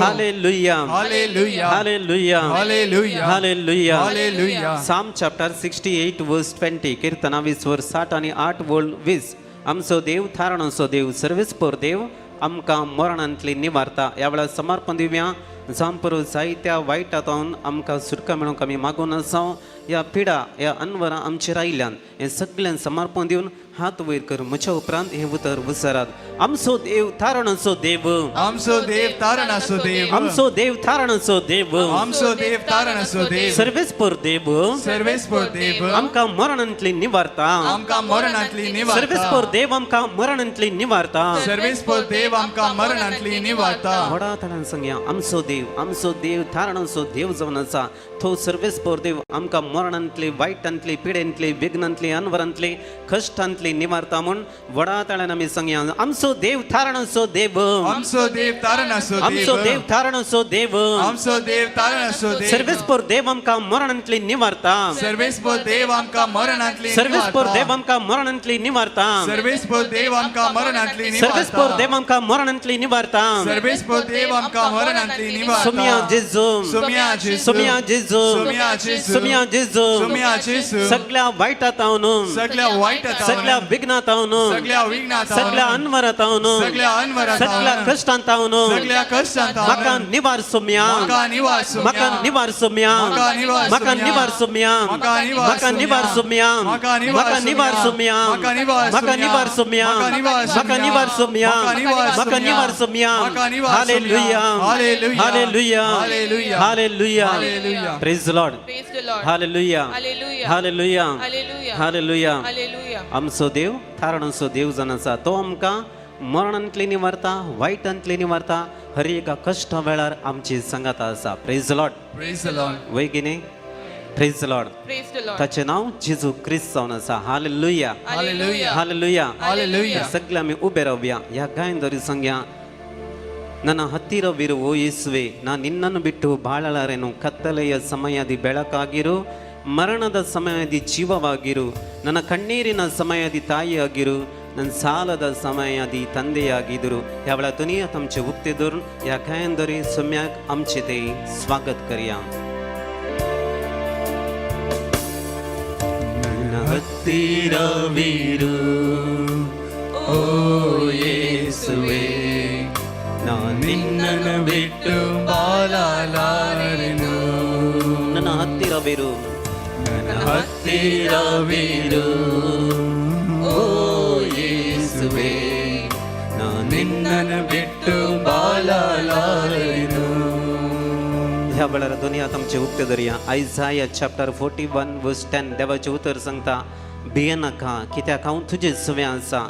Hallelujah. Hallelujah. Hallelujah. Hallelujah. Hallelujah. Hallelujah. Psalm chapter 68 verse 20. कीर्तना 20 वर 60 आणि 8 वोल 20. आमचो देव थारणाचो देव, सर्वेस्पर देव आमकां मरणांतली निवारता. ह्या वेळार समर्पण दिवया. जांपर जायत्या वायटांतून आमकां सुटका मेळोवंक आमी मागून आसा. ह्या पिडा, ह्या अनवरां आमचेर आयल्यान हें सगळ्यान समर्पण दिवन हात वयर कर. म्हज्या उपरांत हें उतर विसरात. आमचो देव थारणाचो देव. आमचो देव तारणाचो देव. आमचो देव थारणाचो देव. आमचो देव तारणाचो देव. सर्वेस्पर देव सर्वेस्पर देव आमकां मरणांतली निवारता. आमकां मरणांतली निवारता. सर्वेस्पर देव आमकां मरणांतली निवारता. सर्वेस्पर देव आमकां मरणांतली निवारता. व्हडा ताळ्यान सांगया. आमचो देव, आमचो देव थारणाचो देव जावन आसा. तो सर्वेस्पर देव आमकां मरणांतली, वायटांतली, पिडेंतली, विघ्नांतली, अनवरांतली, कश्टांतली निवारता म्हूण व्हडा ताळ्यान आमी सांगया, आमचो देव थारणाचो देव. आमचो देव तारणाचो आमचो देव देव. थारणाचो देव. आमचो देव तारणाचो देव. सर्वेस्पर देव आमकां मरणांतली निवारता. सर्वेस्पर देव आमकां मरणांतली सर्वेस्पर निवारता. देव आमकां मरणांतली निवारता. सर्वेस्पर देव आमकां मरणांतली सर्वेस्पर निवारता. देव आमकां मरणांतली निवारता. सर्वेस्पर देव आमकां मरणांतली सोमिया निवारता. जेजू. सोमिया जेजू. सोमिया जेजू. सोमिया जेजू. सोमिया जेजू. सोमिया जेजू. सगळ्या वायटांत, सगळ्या वायटांत, सगळ्या विघ्नांत, सगळ्या विघ्नांत, सगळ्या अनवरांत, सगळ्या अनवरांत, सगळ्या कश्टांत, सगळ्या कश्टांत, म्हाका निवार सोम्या. म्हाका निवार सोम्या. म्हाका निवार सोम्या. म्हाका निवार म्हाका सोम्या. निवार सोम्या. म्हाका निवार म्हाका निवार सोम्या. म्हाका निवार म्हाका निवार सोम्या. म्हाका निवार म्हाका निवार सोम्या. म्हाका निवार म्हाका निवार सोम्या. म्हाका निवार म्हाका निवार सोम्या. म्हाका निवार hallelujah. Hallelujah. Hallelujah. Hallelujah. Hallelujah. Hallelujah. Praise the Lord. Praise the Lord. Hallelujah. Hallelujah. Hallelujah. Hallelujah. Hallelujah. Hallelujah. आमचो देव थारणाचो देव जावन आसा. तो आमकां मरणांतली निवारता, वायटांतली निवारता, हर एका कश्टा वेळार आमची सांगात आसा. Praise the Lord. Praise the Lord. वय कितें? Praise the Lord. Praise the Lord. ताचें नांव जेजू क्रिस्त जावन आसा. हालेलुया. Hallelujah. Hallelujah. Hallelujah. सगळे आमी उबे रावया. ह्या गायन सांगया, ನನ್ನ ಹತ್ತಿರವಿರು ಓ ಯೇಸುವೆ, ನಾ ನಿನ್ನನ್ನು ಬಿಟ್ಟು ಬಾಳಲಾರೆನು. ಕತ್ತಲೆಯ ಸಮಯದಿ ಬೆಳಕಾಗಿರು, ಮರಣದ ಸಮಯದಿ ಜೀವವಾಗಿರು, ನನ್ನ ಕಣ್ಣೀರಿನ ಸಮಯದಿ ತಾಯಿಯಾಗಿರು, ನನ್ನ ಸಾಲದ ಸಮಯದಿ ತಂದೆಯಾಗಿದ್ದರು. ह्या वेळार तुनी आमचे उक्ते धरून ह्या गायन सोम्याक आमचे ते स्वागत करया. ನನ್ನ ಹತ್ತಿರವಿರು ಓ ಯೇಸುವೆ, ನಾ ನಿನ್ನನ್ನು ಬಿಟ್ಟು ಬಾಳಲಾರೆನು. ನನ್ನ ಹತ್ತಿರವಿರು. ನನ್ನ ಹತ್ತಿರವಿರು ಓ ಯೇಸುವೆ, ನಾ ನಿನ್ನನ್ನು ಬಿಟ್ಟು ಬಾಳಲಾರೆನು. ह्या वेळार दोन्ही हात आमचे उक्ते धरया. Isaiah chapter 41 verse 10. देवाचें उतर सांगता, भियेनाका कित्याक हांव तुजे सुवें आसा,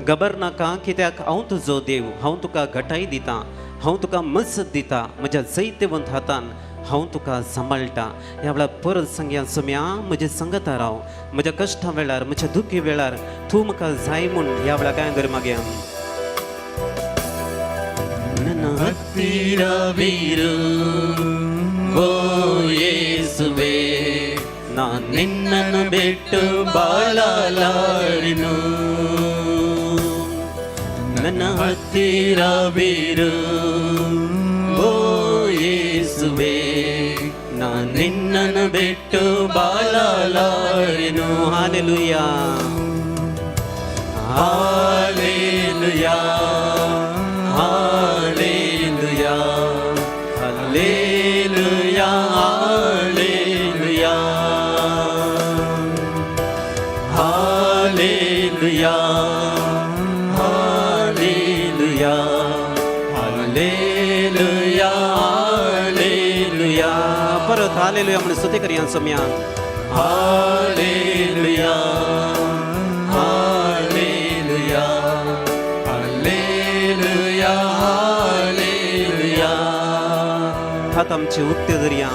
घबर नाका कित्याक हांव तुजो देव, हांव तुका घटाय दिता, हांव तुका मजत दिता, म्हज्या जैतेवंत हातान हांव तुका सांबाळटा. ह्या वेळार परत सांगया, सोम्या म्हजे संगता राव, म्हज्या कश्टा वेळार, म्हज्या दुखी वेळार तूं म्हाका जाय म्हूण. ह्या वेळार काय धर मागया. ನನ್ನ ಹತ್ತಿರವಿರು ಓ ಯೇಸುವೆ, ನಾ ನಿನ್ನನ್ನು ಬಿಟ್ಟು ಬಾಳಲಾರೆನು. ನನ್ನ ಹತ್ತಿರವಿರು ಓ ಯೇಸುವೆ, ನಾ ನಿನ್ನನ್ನು ಬಿಟ್ಟು ಬಾಳಲಾರೆನು. Hallelujah. Hallelujah, hallelujah, hallelujah, hallelujah, hallelujah, hallelujah, hallelujah, hallelujah. परत हालेलुया म्हणून स्तुती करया सोम्या. Hallelujah, hallelujah, hallelujah, hallelujah. हात आमचे उक्ते धरया,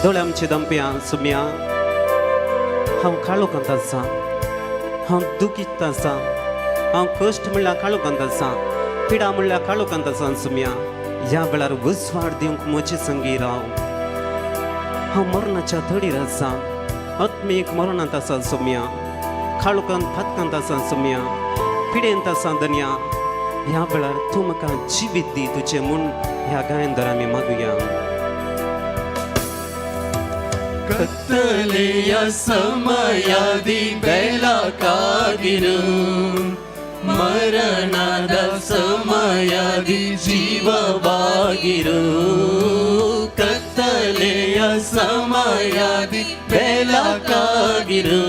दोळे आमचे दमप्या. सोम्या, हांव काळोखांत आसा, हांव दुखीत आसा, हांव कश्ट म्हणल्यार काळोखांत आसा, पिडा म्हणल्यार काळोखांत आसा. सोम्या, ह्या वेळार उजवाड दिवंक म्हजे संगी राव. हांव मरणाच्या तडीर आसा, आत्मीक मरणांत आसा सोम्या, काळोखांत फातकांत आसा सोम्या, पिडेंत आसा दनया. ह्या वेळार तूं म्हाका जिवीत दी तुजें म्हूण ह्या गायन दर आमी मागुया. ಕತ್ತಲೆಯ ಸಮಯದಿ ಬೆಳಕಾಗಿರು, ಮರಣದ ಸಮಯದಿ ಜೀವವಾಗಿರು. ಕತ್ತಲೆಯ ಸಮಯದಿ ಬೆಳಕಾಗಿರು,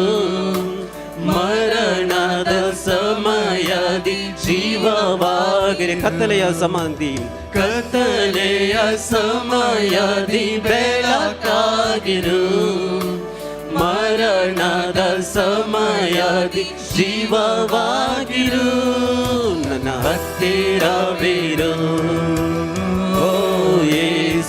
ಮರಣದ ಸಮಯದಿ ಜೀವವಾಗಿರು. ಕತ್ತಲೆಯ ಸಮಾಧಿ, ಕತ್ತಲೆಯ ಸಮಯದಿ ಬೆಳಕಾಗಿರು, ಮರಣದ ಸಮಯದಿ ಜೀವವಾಗಿರು. ನನ್ನ ಹತ್ತಿರವಿರು ಓ ಯೇಸುವೆ.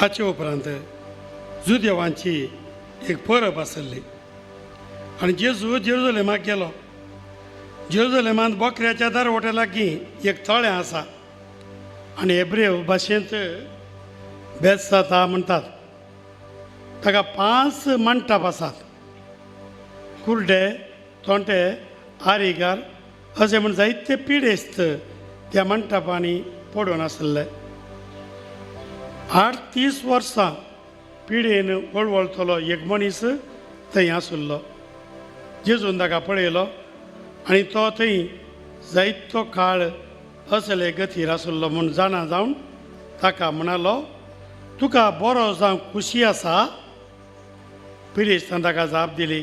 हाचे उपरांत जुदेवांची एक परब आसली आनी जेजू जेरुजलेमाक गेलो. जेरुजलेमांत बोकऱ्याच्या दरवट्या लागीं एक तळें आसा आनी हेब्रेव भाशेंत बेतसाता म्हणटात. ताका 5 मंटप आसात. कुर्डे, तोंटे, आरिगार अशें म्हूण जायते पिडेस्त त्या मंटपांनी पडून आसले. 38 वर्सां पिडेन वळवळतलो एक मनीस थंय आशिल्लो. जेजून ताका पळयलो आनी तो थंय जायतो काळ असले गतीर आशिल्लो म्हूण जाणा जावन ताका म्हणालो, तुका बरो जावंक खुशी आसा? पिडेस्तान ताका जाप दिली,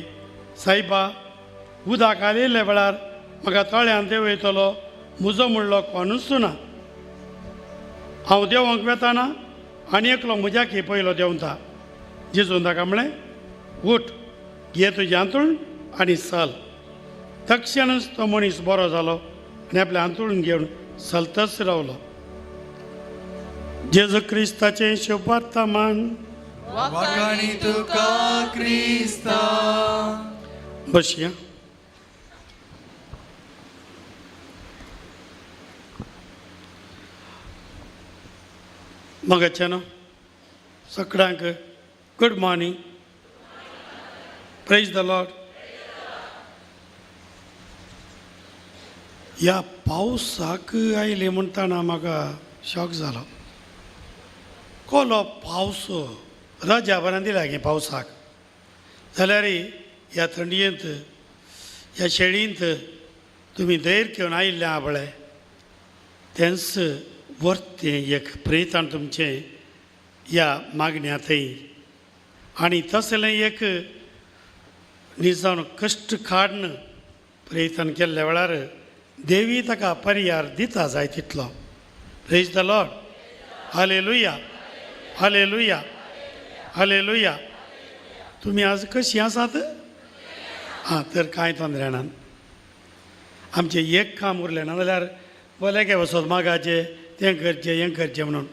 सायबा, उदक आयिल्ल्या वेळार म्हाका तळ्यान देंवयतलो म्हजो म्हणलो कोणूच ना. हांव देंवोंक वेताना आनी एकलो म्हज्याकी पयलो देंवता. जेजून ताका म्हळें, उठ, घे तुजें हांतूण आनी चल. तक्षणच तो मनीस बरो जालो आनी आपलें हांतूण घेवन चलतच रावलो. जेजू क्रिस्ताचें शुभार्तमान. वाखाणी तुका क्रिस्ता. बसया. मगाच्यानो सगळ्यांक good morning, praise the Lord. ह्या पावसाक आयले म्हणटाना म्हाका शॉक जालो. कोलो पावस रजा बरें दिल्या गे पावसाक, जाल्यार ह्या थंडयेंत ह्या शेळींत तुमी धैर्य घेवन आयिल्लें आहा पळय, तेंच वर्तें एक प्रेतान तुमचें ह्या मागण्या थंय. आनी तसलें एक निजान कश्ट काडून प्रयत्न केल्ल्या वेळार देवी ताका पर्यार दिता जाय तितलो. Praise the Lord. Hallelujah, hallelujah, hallelujah. तुमी आज कशीं आसात? आं, तर कांय तोंदरे ना. आमचें एक काम उरलें ना जाल्यार भलें वचत मागाचें तें करचें हें करचें म्हणून.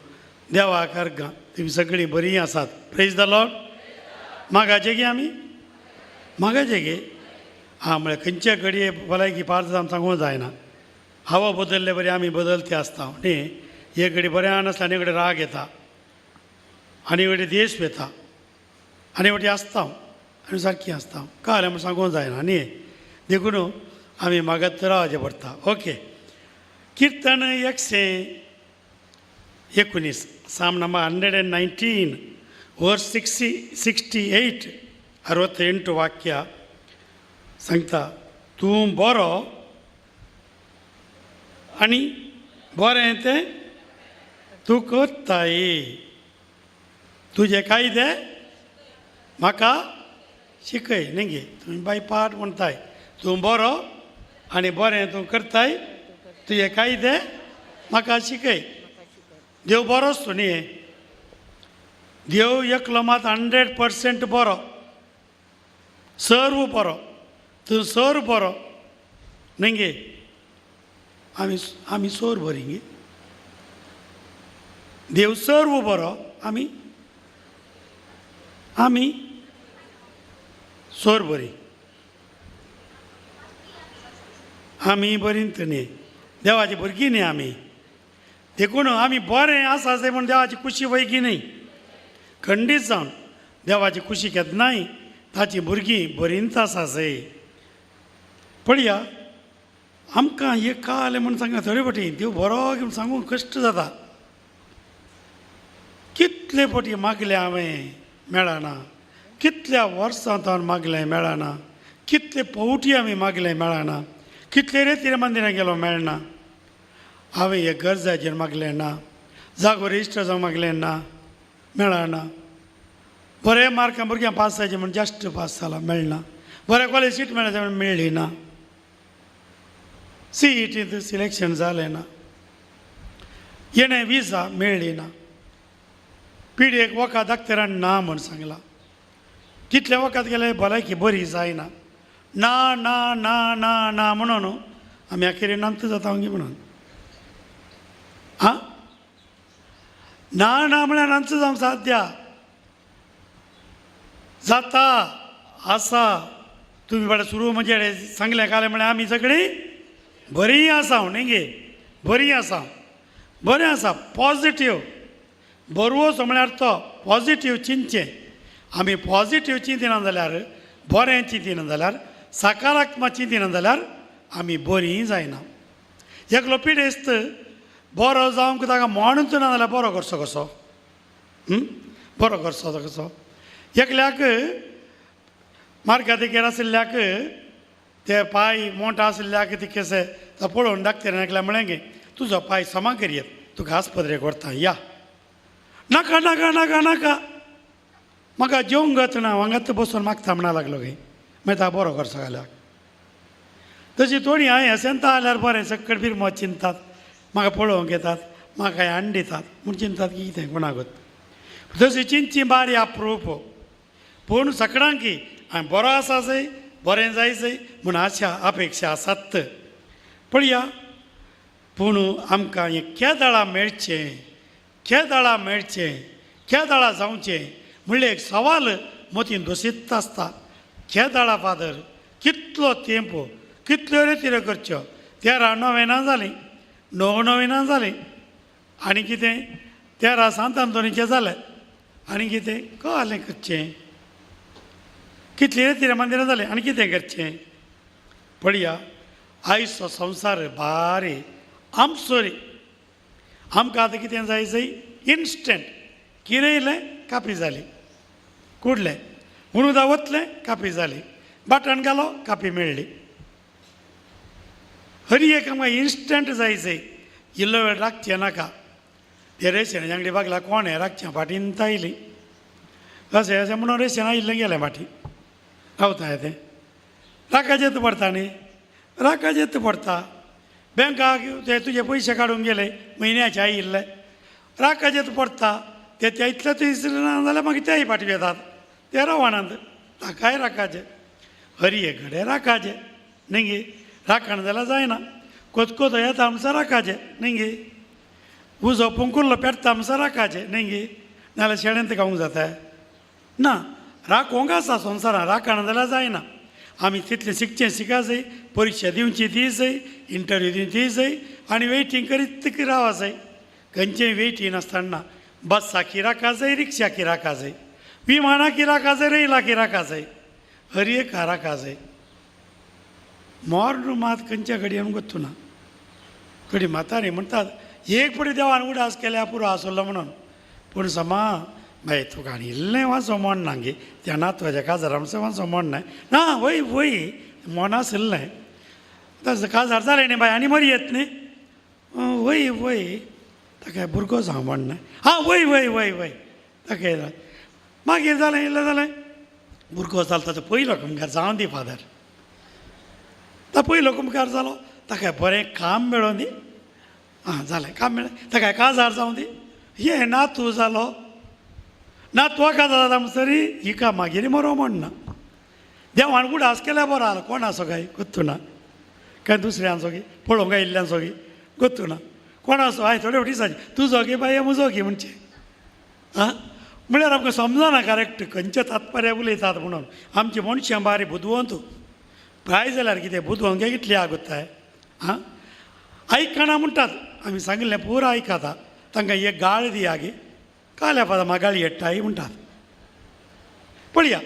देवाक अर्गां, तुमी सगळीं बरीं आसात. Praise the Lord. मागाचें गे आमी मागाचें गे. आं, म्हळ्यार खंयच्या घडये भलायकी पार्थ जावन सांगूंक जायना. हवा बदलले बरी आमी बदलते आसता न्ही. एक घडी बरें नासता आनी कडेन राग येता, आनी कडेन देश येता, आनी वटी आसता आनी सारकी आसता काल म्हूण सांगूंक जायना न्ही. देखून आमी मागत रावचें पडटा. ओके, किर्तन 119, Psalm number 119 verse 68, 68 ವಾಕ್ಯ सांगता, तूं बरो आनी बरें तें तूं करताय, तुजे कायदे म्हाका शिकय. न्ही गे, तुमी बाय पाठ म्हणटाय, तूं बरो आनी बरें तूं करताय, तुजे कायदे म्हाका शिकय. देव बरोच तूं न्ही. देव एकलो मात 100% बरो, सर्व बरो, तूं सर्व बरो न्ही गे. आमी आमी सोर बरी गे. देव सर्व बरो, आमी आमी सोर बरी, आमी बरी न्ही, देवाची भुरगीं न्ही आमी. देखून आमी बरें आसा अशें म्हूण देवाची खुशी वयगी न्ही. खंडीत जावन देवाची खुशी केन्नाय ताची भुरगीं बरींच आसा सय. पळया आमकां एक काल म्हूण सांगना थोडे फावटी देव बरो म्हूण सांगूंक कश्ट जाता. कितले फावटी मागलें हांवें मेळना, कितल्या वर्सां तावन मागलें मेळना, कितले फावटी आमी मागलें मेळना, कितले रे तिरे मंदिरां गेलो मेळना. हांवें एक गरजाचेर मागलें ना, जागो रजिस्टर जावंक मागलें ना, मेळना. बरें मार्कां भुरग्यांक पास जायचें म्हूण जस्ट पास जाला मेळना, बरें कॉलेज सीट मेळ्ळें म्हूण मेळ्ळी ना, CETंत सिलेक्शन जालें ना, येणें विजा मेळ्ळी ना, पिडयेक वखद डॉक्टरान ना म्हूण सांगलां, कितलें वखद गेलें भलायकी बरी जायना, ना ना ना ना ना म्हणून आमी अखेरेन नांत जाता गे म्हणून. आं, ना ना म्हळ्यार नांच जावंक साध्या जाता आसा. तुमी बाबा सुरू म्हणजे सांगलें कालें म्हळ्यार आमी सगळीं बरीं आसा न्ही गे, बरीं आसा, बरें आसा. पॉजिटीव बरवोसो म्हळ्यार तो पॉजिटीव चिंतचें. आमी पॉजिटीव चिंतिना जाल्यार, बरें चिंतिना जाल्यार, सकारात्मक चिंतिना जाल्यार आमी बरीं जायना. एकलो पिडेस्त बरो जावंक ताका म्हणूच ना जाल्यार बरो करचो कसो, बरो करचो कसो. एकल्याक मार्गा देगेर आशिल्ल्याक ते पांय मोठो आशिल्ल्याक ती केसे तो पळोवन डाक्टरान एकल्या म्हळें गे तुजो पांय समा करयेत, तुका आस्पत्रेक व्हरता या. नाका नाका नाका नाका, म्हाका जेवंक गत ना, हांगाच बसून मागता म्हणा लागलो गे. मागीर ता बरो करचो घाल्याक. तशी थोडीं हांवें अशेंता जाल्यार बरें सकयल फिरमत चिंतात, म्हाका पळोवंक येतात, म्हाका हाडून दितात म्हूण चिंतात की कितें कोणाकूच. तशी चिंतची बारी अप्रूप. पूण सगळ्यांकी हांवें बरो आसा जाय, बरें जाय जाय म्हूण आशा अपेक्षा आसात. पळया पूण आमकां हें केदळा मेळचें, केदळा मेळचें, केदळा जावचें म्हणलें एक सवाल मतीन दोशीत आसता. केदळा फादर कितलो तेंप, कितल्यो रेतिऱ्यो करच्यो. 13 नोवेनां जालीं, 9 नोवेनां जालीं, आनी कितें 13 सांत आंतोनीचें जालें, आनी कितें कळ्ळें करचें, कितली रेतिऱ्या मंदिरां जालें, आनी कितें करचें. पळया आयचो संवसार बारी आमचो रे. आमकां आतां कितें जाय जाय इन्स्टंट. किरयलें कापी जाली, कुडलें हुणुदा वतलें कापी जाली, बटन घालो कापी मेळ्ळी. हरी एक आमकां इन्स्टंट जाय जाय. इल्लो वेळ राखचें नाका. ते रेशन आंगडी बागला कोण हें राखचें फाटीन आयली अशें अशें म्हणून रेशन आयिल्लें गेलें फाटीं रावता तें राकाचेत पडटा न्ही, राकाचेत पडटा. बँकाक ते तुजे पयशे काडूंक गेले म्हयन्याचे आयिल्ले राकाचेत पडटा. ते त्या इतले तुयसर ना जाल्यार मागीर तेय फाटी येतात ते रावणांत ताकाय राकाचे. हरी एक घडे राकाचे न्ही गे, राखण जाल्यार जायना. कोतकोतो येता आमचो राकाचे न्ही गे, उजो पुंकुल्लो पेटता आमचो राकाचे न्ही गे, नाजाल्यार शेळेंत खावंक जाता ना. राखोंक आसा संवसारान, राखण जाल्यार जायना. आमी तितलें शिकचें शिका जाय, परिक्षा दिवची ती जाय, इंटरव्यू दिवची ती जाय, आनी वेटींग करीत रावा जाय. खंयचेय वेटींग नासतना बसाकी राखा जाय, रिक्षाकी राखा जाय, विमानाकी राखा जाय, रेलाकी राखा जाय, हर एक राखा जाय. मोर्न मात खंयच्या घडयेन गोत्तू ना. थोडी म्हातारी म्हणटात एक पडी देवान उडास केल्या पुरो आसलो म्हणून. पूण समा बाय तुका आनी इल्लें वाचो म्हण ना गे, त्या नातवाच्या काजार आमचो वाचो म्हण ना. ना वय वय मोन आशिल्लें तसो काजार जालें न्ही बाय आनी मरी येत न्ही. वय वय ताका भुरगो जावं म्हण ना. आं वय वय वय वय ताका मागीर जालें इल्लें जालें भुरगो जालो ताचो पयलो कुमकार जावं दी फादर. तो पयलो कुमकार जालो ताका बरें काम मेळों दी. आं जालें काम मेळ्ळें ताका काजार जावं दी. हे नातू जालो, नातवा काजार जाता म्हणसरी हिका मागीर मरो म्हण ना. देवान उडास केल्यार बरो आलो कोण आसो काय गोत्तू ना, काय दुसऱ्यांचो गी पळोवंक आयिल्ल्यांचो गी गोत्तू ना, कोण आसो हांवें थोडे फावटी सांगचें तुजो गी बाय म्हजो गी म्हणचें. आं म्हळ्यार आमकां समजना करेक्ट खंयच्या तात्पर्य उलयतात म्हणून. आमची मनशां बारी बुदवंत प्राय जाल्यार कितें बुदवंत कितली आगोत्ताय. आं आयकना म्हणटात आमी सांगिल्लें पुरो आयकता, तांकां एक गाळ दिया गे काल्या फादा म्हाका गाळी येट्टाय म्हणटात. पळया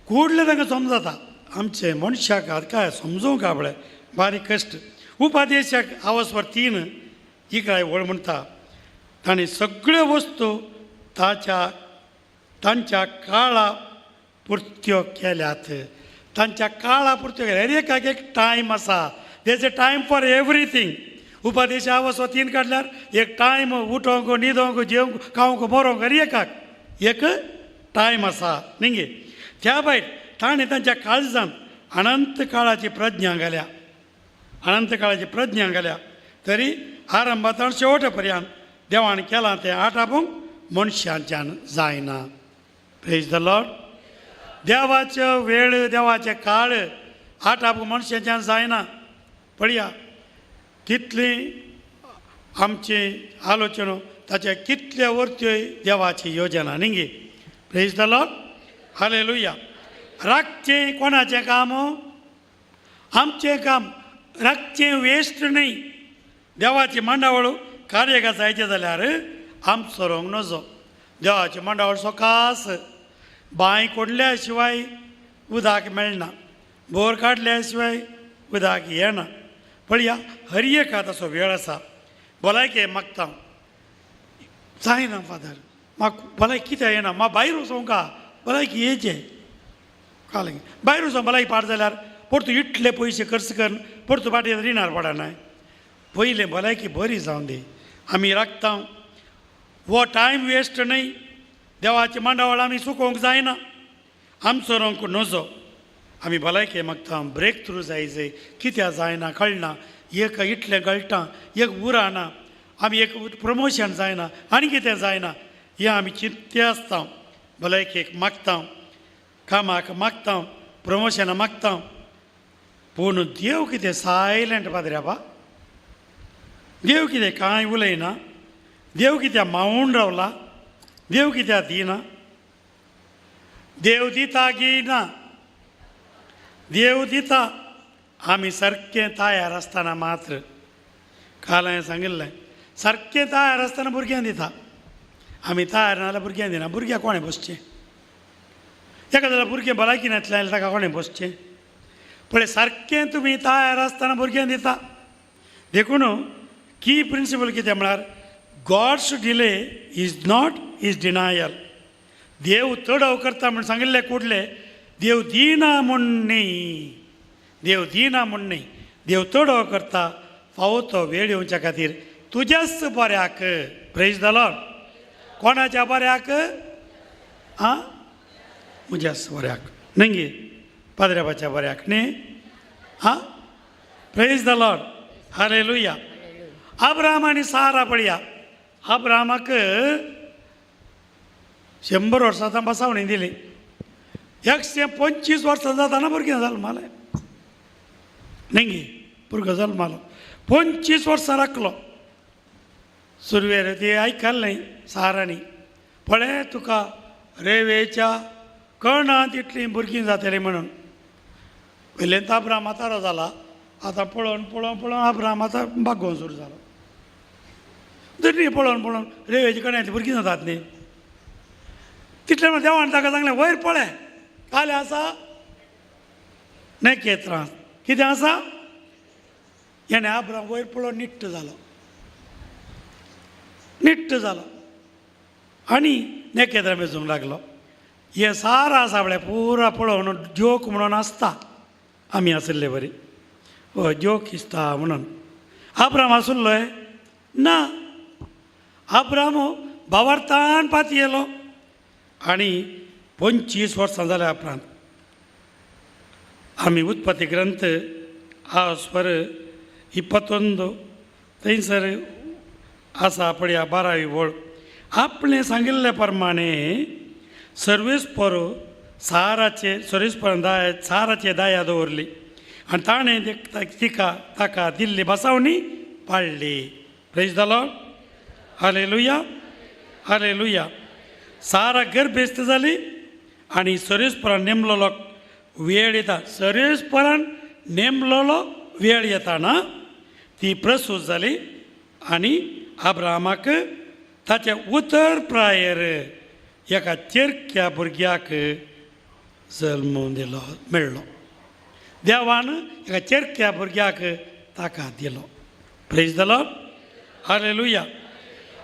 कुडलें तांकां समजता. आमचे मनशाक काय समजूंक पळय बारीक कश्ट. उपादेशाक आवसवर 3 इकराय वळ म्हणटा ताणें सगळ्यो वस्तू ताच्या तांच्या काळा पुरत्यो केल्यात. तांच्या काळा पुरत्यो केल्यात. हर एकाक एक टायम आसा. There is a time for everything. उपादेश आवसो 3 काडल्यार एक टायम उठोंक, न्हिदोंक, जेवंक, खावंक, मरोंक, हर एकाक एक टायम आसा न्ही गे. त्या भायर ताणें तांच्या काळजांत अनंत काळाची प्रज्ञा घाल्या, अनंत काळाची प्रज्ञा घाल्या. तरी आरंभांत शेवट पर्यंत देवान केलां तें आटापूंक मनशांच्यान जायना. Praise the Lord. देवाचो वेळ, देवाचे काळ आटापूंक मनशांच्यान जायना. पळया कितली आमची आलोचना ताचे कितले वरत्यो देवाची योजना न्ही. प्रेज the Lord, hallelujah. राखचें कोणाचें काम? आमचें काम. राखचें वेस्ट न्हय. देवाची मांडावळ कार्य जायचें जाल्यार आमचो रोंग नजो. देवाची मांडावळ सोकास. बांय कोडल्या शिवाय उदक मेळना, बोर काडल्या शिवाय उदक येना. पळया हर एका तसो वेळ आसा. भलायके मागता जायना फादर, म्हाका भलायकी कित्याक येना, म्हाका भायर वचोंका भलायकी येचें कळ्ळें. भायर वचोन भलायकी पाड जाल्यार परतू इतले पयशे खर्च करून परतू फाटीं रिणार पडना. पयलें भलायकी बरी जावन दी. आमी राखता हो टायम वेस्ट न्हय. देवाची मांडावळ आमी चुकोवंक जायना. आमचो रोंक नजो. आमी भलायके मागता, ब्रेक थ्रू जाय जाय कित्याक जायना कळना. एक इतलें कळटा, एक उराना, आमी एक प्रमोशन जायना आनी कितें जायना, हें आमी चिंतते आसता. भलायकेक मागता, कामाक मागता, प्रमोशनाक मागता. पूण देव कितें सायलंट पाद्र्यापा. देव कितें कांय उलयना. देव कित्याक मावून रावला. देव कित्याक दिना. देव दिता की ना? देव दिता आमी सारकें तयार आसतना मात्र. काल हांवें सांगिल्लें, सारकें तयार आसतना भुरग्यांक दिता. आमी तयार ना जाल्यार भुरग्यांक दिना. भुरग्याक कोणें बसचें? एका जाल्यार भुरगें भलायकी नातलें जाल्यार ताका कोणें बसचें? पळय सारकें तुमी तयार आसतना भुरग्यांक दिता. देखून की प्रिंसिपल कितें म्हळ्यार God's delay is not his denial. देव तडव करता म्हूण सांगिल्लें कुडलें, देव दिना म्हूण न्ही, देव दिना म्हूण न्ही, देव तडव करता फावो तो वेळ येवच्या खातीर तुज्याच बऱ्याक. प्रेज the Lord. कोणाच्या बऱ्याक? आं, म्हज्याच बऱ्याक न्ही गे, पाद्र्याबाच्या बऱ्याक न्ही. आं, प्रेज the Lord, hallelujah. Abraham आनी सारा पळया. आब्रामाक 100 वर्सां बसावणी दिली. 125 वर्सां जाताना भुरगें जल्मालें न्ही गे, भुरगो जल्मालो. 25 वर्सां राखलो. सुरवेर ती आयकलें सारांनी, पळय तुका रेवेच्या कणांत इतलीं भुरगीं जातलीं म्हणून. पयलेंत आब्राम म्हातारो जाला. आतां पळोवन पळोवन पळोवन आब्राम आतां बागोवन सुरू जालो. तरी पळोवन पळोवन रेवेच्या कण्यांतलीं भुरगीं जातात न्ही. तितलें म्हणल्यार देवान ताका सांगलें, वयर पळय कालें आसा नखेत्रां कितें आसा. हेणें आब्राम वयर पळोवन निट्ट जालो, निट्ट जालो आनी नखेत्रां मेजूंक लागलो. हें सारा आसा पळय पुरा पळोवन जोक म्हणून आसता. आमी आशिल्ले बरी हय जोक दिसता म्हणून. आब्राम आसुल्लोय ना. आब्राम बावार्थान पातयेलो आनी 25 वर्सां जाल्या उपरांत आमी उत्पत्ती ग्रंथ आस्वर 21 थंयसर आसा पळया 12वी वळ. आपणें सांगिल्ले प्रमाणे सर्वेस्पर साराचे सर्वेस्परान दाया साराचे दाया दवरली आनी ताणें तिका ताका दिल्ली बसावणी पाळ्ळी. प्रेज the Lord, hallelujah, hallelujah. सारा गर्भेस्त जाली आनी सर्वेस्परान नेमलोलो वेळ येता. सर्वेस्परान नेमलोलो वेळ येताना ती प्रसूत जाली आनी आब्रामाक ताचे उतर प्रायर एका चेरक्या भुरग्याक जल्म दिलो मेळ्ळो. देवान एका चेरक्या भुरग्याक ताका दिलो. प्रेज the Lord, hallelujah.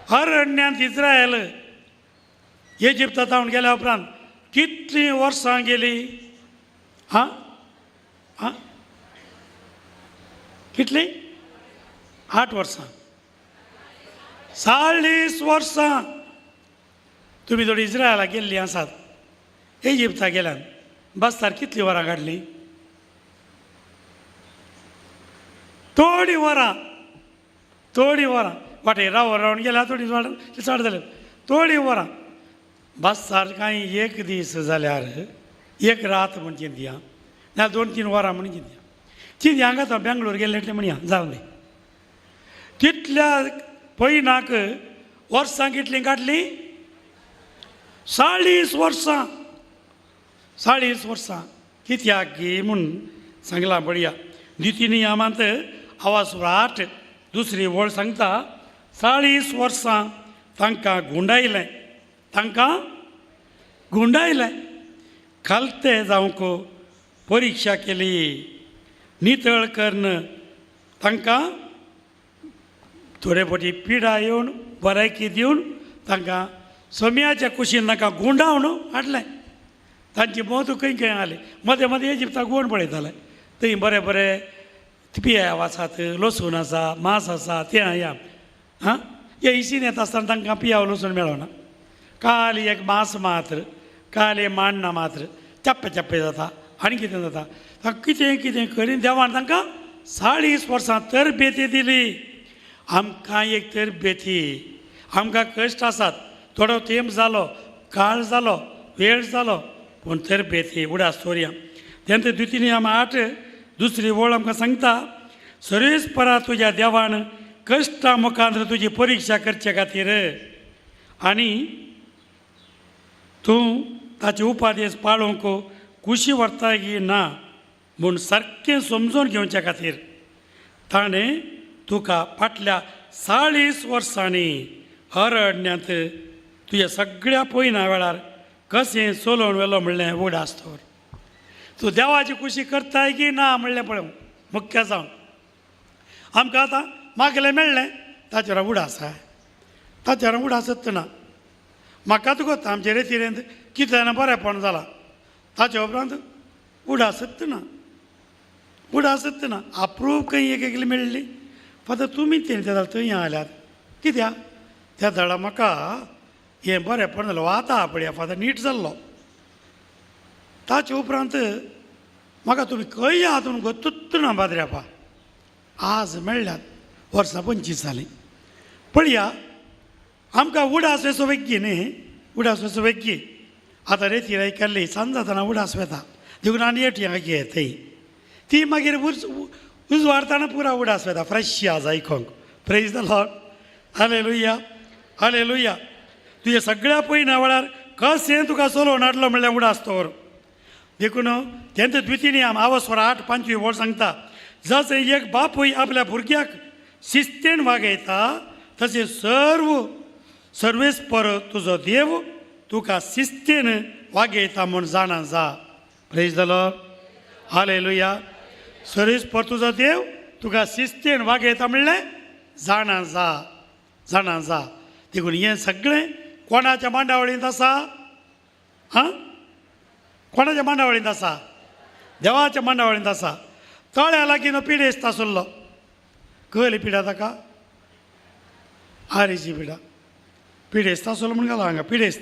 अरण्यांत इस्रायल इजिप्ता जावन गेल्या उपरांत कितलीं वर्सां गेलीं? आं आं, कितलीं? 8 वर्सां, 40 वर्सां. तुमी थोडी इस्रायलाक गेल्लीं आसात, इजिप्ता गेल्यान बसतार कितलीं वरां काडलीं? थोडीं वरां, थोडीं वरां वाटेर रावन रावन गेल्या, थोडी चड जालें, थोडीं वरां बसार. कांय एक दीस जाल्यार एक रात म्हण चिंतया, ना 2-3 वरां म्हण चिंतया. चिंतया हांगा तो बेंगलोर गेल्ले इतलें म्हणया जावं दी. तितल्या पयनाक वर्सां कितलीं काडलीं? 40 वर्सां. 40 वर्सां कित्याक गी म्हूण सांगलां पळया. निती नियमांत आवाज 8 दुसरी वळ सांगता, 40 वर्सां तांकां गुंडायलें, तांकां गुंडायलें, खालते जावंक परिक्षा केली, नितळ करून तांकां थोडे फावटी पिडा येवन बरायकी दिवन तांकां सम्याच्या कुशीन तांकां गुंडावन हाडलें. तांची मत खंय खंय आसली, मदें मदें इजिप्ताक गोवन पळयताले, थंय बरें बरें पियाव आसात, लसूण आसा, मांस आसा, तें ह्या आं हे इशीन येता आसतना तांकां पियाव लसूण मेळना. काल एक मांस मात्र, काल एक मांडना मात्र, चप्पे चप्पे जाता आनी कितें जाता. तांकां कितें कितें करीन देवान तांकां 40 वर्सां तरबेती दिली. आमकां एक तरबेती, आमकां कश्ट आसात, थोडो तेंप जालो, काळ जालो, वेळ जालो, पूण तरबेती उडास चोरया. तेन्ना द्वितीय 8 दुसरी वळ आमकां सांगता, सर्वेस्परा तुज्या देवान कश्टां मुखार तुजी परिक्षा करचे खातीर आनी तूं ताचे उपादेश पाळोवंक कुशी व्हरता की ना म्हूण सारकें समजून घेवचे खातीर ताणें तुका फाटल्या 40 वर्सांनी अरण्यांत तुज्या सगळ्या पयना वेळार कशें चलोवन व्हेलो म्हणलें उगडास दवर. तूं देवाची कुशी करताय की ना म्हणलें पळय मुख्य जावन आमकां आतां मागलें मेळ्ळें ताचेर उडास आसा, ताचेर उडासच ना. म्हाका तुका आमचे रेतिरेंत कितें जाणा बरेंपण जालां, ताचे उपरांत उडासच ना, उडासच ना. अप्रूप खंय एक एकली मेळ्ळी फादर तुमी तें त्या थंय आयल्यात कित्याक त्या दळा म्हाका हें बरेंपण जालें आतां पळया फादर नीट जाल्लो. ताचे उपरांत म्हाका तुमी खंय आहात म्हणून गोत्तूच ना पाद्र्यापा. आज मेळ्ळ्यात वर्सां 25 जालीं. पळया आमकां उडास वेसो वेग्गी न्ही, उडास वेसो वेग्गी. आतां रेती आयकल्ली सांज जातना उडास वेता देखून आनी एटी हांगा घेत थंय ती मागीर उजवाडतना पुरा उडास वेता फ्रेश आज आयकोंक. Praise the Lord, hallelujah, hallelujah. तुज्या सगळ्या पयना वेळार कशें तुका चलोवन हाडलो म्हणल्यार उडास दवर. देखून तेंच द्वितीय आवस्वर 8 5 वळ सांगता, जशें एक बापूय आपल्या भुरग्याक शिस्तेन वागयता तशें सर्व सर्वेस्पर तुजो देव तुका शिस्तेन वागयता म्हूण जाणा जा. Praise the Lord, hallelujah. सर्वेस्पर तुजो देव तुका शिस्तेन वागयता म्हणलें जाणा जा, जाणा जा. देखून हें सगळें कोणाच्या मांडावळींत आसा? आं, कोणाच्या मांडावळींत आसा? देवाच्या मांडावळींत आसा. तळ्या लागीं तो पिडेस्त आसलो. कळ्ळी पिडा ताका? आरीची पिडा. पिडेस्त आसलो म्हूण घाला हांगा पिडेस्त.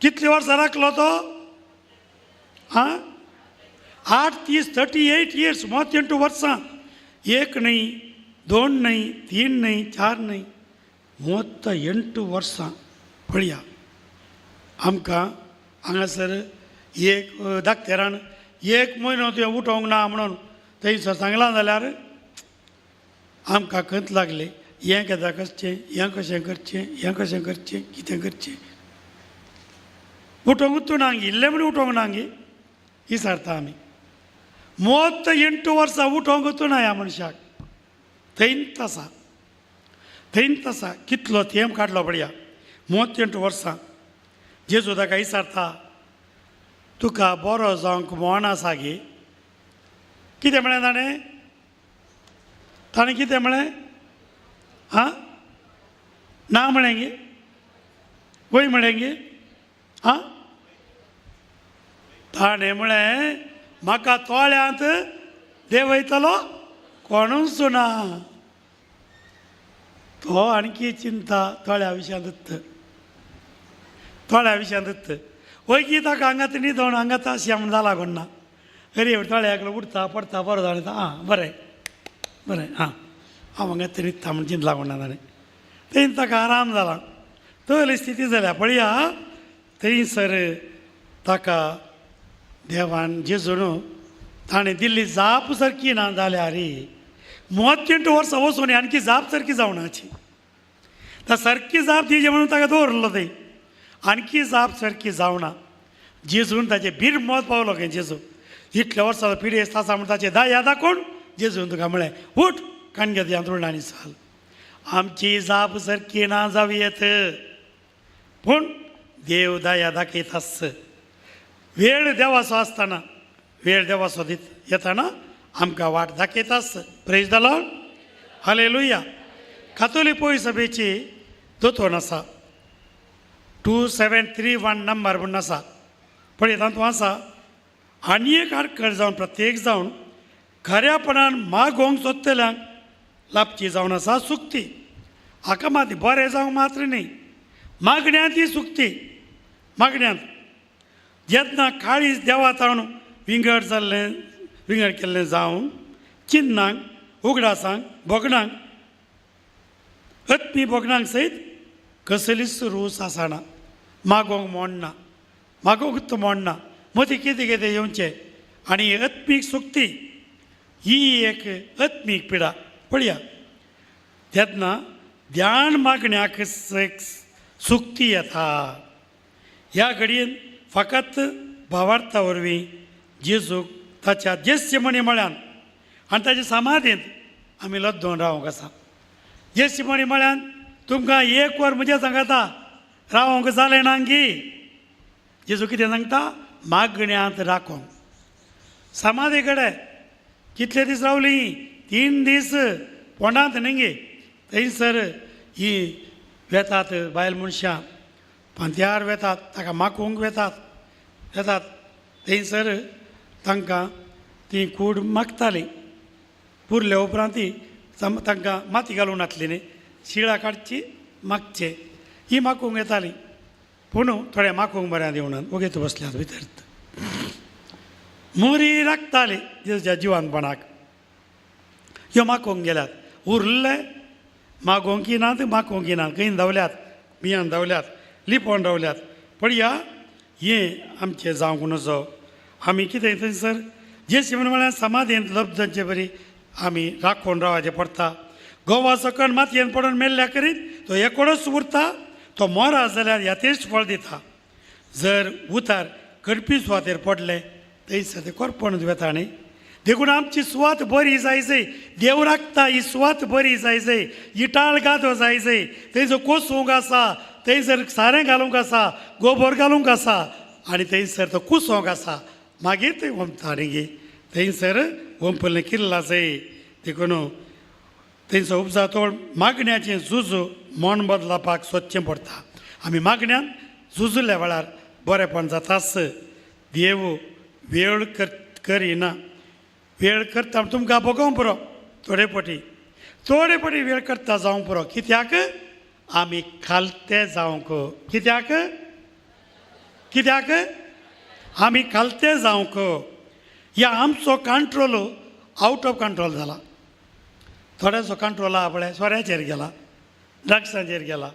कितली वर्सां राखलो तो? आं, 8 30 38 इयर्स, 38 वर्सां. 1 न्हय, 2 न्हय, 3 न्हय, 4 न्हय, 38 वर्सां. पळया आमकां हांगासर एक दाक्तेरान 1 म्हयनो तुवें उठोवंक ना म्हणून थंयसर सांगलां जाल्यार आमकां खंत लागली. हें केदा करचें, हें कशें करचें, हें कशें करचें, कितें करचें, उठोवंक ना इल्लें म्हूण उठोवंक ना गे विचारता आमी. 38 वर्सां उठोवंक ना ह्या मनशाक. थंयच आसा, थंयच आसा. कितलो तेंप काडलो पळया, 38 वर्सां. जेजू ताका विचारता, तुका बरो जावंक मोन आसा गे? कितें म्हळें ताणें? ताणें कितें म्हळें? आं, ना म्हळें गे? वय म्हळें गे? आं, ताणें म्हळें म्हाका तोळ्यांत देंवयतलो कोणूच ना. तो आणखी चिंता तळ्या विशयांत, तळ्या विशयांत. वयगी ताका हांगात न्हिदोन हांगात अशें म्हूण जाला कोण ना. अरे तळ्याक उठता पडता बरो जाणा. आं बरें बरें, आं हांव हांगा न्हिदता म्हूण चिंतला कोण ना ताणें. थंय ताका आराम जाला. तसली स्थिती जाल्या पळया. थंयसर ताका देवान जेजून ताणें दिल्ली जाप सारकी ना जाल्यार 38 वर्सां वचून आणखी जाप सारकी जावनाची. तर सारकी जाप दिवची म्हणून ताका दवरलो थंय. आणखी जाप सारकी जावना. जेजून ताचें बिरमत पावलो खंय जेजू इतल्या वर्सां पिडेस्त आसा म्हण ताचें दया दाखोवन जेजून तुका म्हळें उठ काणग्या अंथरुण आनी चाल. आमची जाप सारकी ना जावं येत पूण देव दया दाखयत आस. वेळ देवाचो आसतना वेळ देवाचो दित येताना आमकां वाट दाखयत आस. Praise the Lord. Hallelujah. कातोलीक पोय सभेची दोतोन आसा 2731 नंबर म्हूण आसा. पळय तातूंत आसा आनी एक आडखळ जावन प्रत्येक जावन खऱ्यापणान मागोवंक सोदतल्यांक लाभची जावन आसा सुक्ती. हाका मात बरें जावंक मात्र न्ही मागण्यांत ही सुक्ती. मागण्यांत जेन्ना काळीज देवा तावन विंगड जाल्लें विंगड केल्लें जावन चिन्नांक उगडासांक भोगणांक अत्मी भोगणांक सयत कसलीच रूच आसना. मागोवंक मोडना मागोवंक मोडना मदीं कितें कितें येवचें आनी आत्मीक सुक्ती ही एक आत्मीक पिडा. पळया तेन्ना ध्यान मागण्याक सुक्ती येता. ह्या घडयेन फकत भावार्था वरवीं जेजूक ताच्या जेस्यमणी म्हळ्यान आनी ताच्या समाधींत आमी लद्दोवन रावंक आसा. जेस्यमणी म्हळ्यान तुमकां एक वर म्हज्या सांगता रावंक जालें ना गी. जेजू कितें सांगता मागण्यांत राखोंक. समाधी कडेन कितले दीस रावली 3 दीस पोंडांत न्ही गे. थंयसर ही वेतात बायल मनशां पांत्यार वेतात ताका माकोवंक वेतात वेतात थंयसर तांकां ती कूड मागताली. पुरल्या उपरांत ती तांकां माती घालूंक नासली न्ही शिळा काडची मागचे ही माकोवंक येताली. पूण थोडे माकोवंक बऱ्या दिवनात ओगेत बसल्यात भितर मोरी राखताली जेजूच्या जिवानपणाक. ह्यो माकोवंक गेल्यात उरले मागोवंक नात मागोवंक ना खंय धांवल्यात बियान धांवल्यात लिपोवन रावल्यात. पळया हें आमचें जावंक नजो. आमी कितें थंयसर जेसी म्हळ्यार समाधींत लब्धचे बरी आमी राखून रावचें पडटा. गोवाचो कण मातयेन पडून मेल्ल्या करीत तो एकोडोच उरता. तो मोरा जाल्यार यातेच फळ दिता. जर उतार करपी सुवातेर पडले थंयसर ते कोरपण वेता न्ही. देखून आमची सुवात बरी जाय जय देव राखता ही सुवात बरी जाय जय इटाळ गादो जाय जय थंयसर कोसूंक आसा थंयसर सारें घालूंक आसा गोबर घालूंक आसा आनी थंयसर तो कुसोंक आसा. मागीर थंय ओंपता न्ही गे थंयसर ओंपलें किल्ला जय. देखून थंयसर उपजातोळ मागण्याचें झुजू मन बदलापाक सोदचें पडटा. आमी मागण्यान झुजुल्ल्या वेळार बरेंपण जाताच. देव वेळ करिना वेळ करता तुमकां भोगोवंक पुरो थोडे पटी थोडे पटी वेळ करता जावंक पुरो. कित्याक आमी खालते जावंक कित्याक कित्याक आमी खालते जावंक. ह्या आमचो कंट्रोल आवट ऑफ कंट्रोल जाला. थोड्याचो कंट्रोल आहा पळय सोऱ्याचेर गेला ड्रग्सांचेर गेला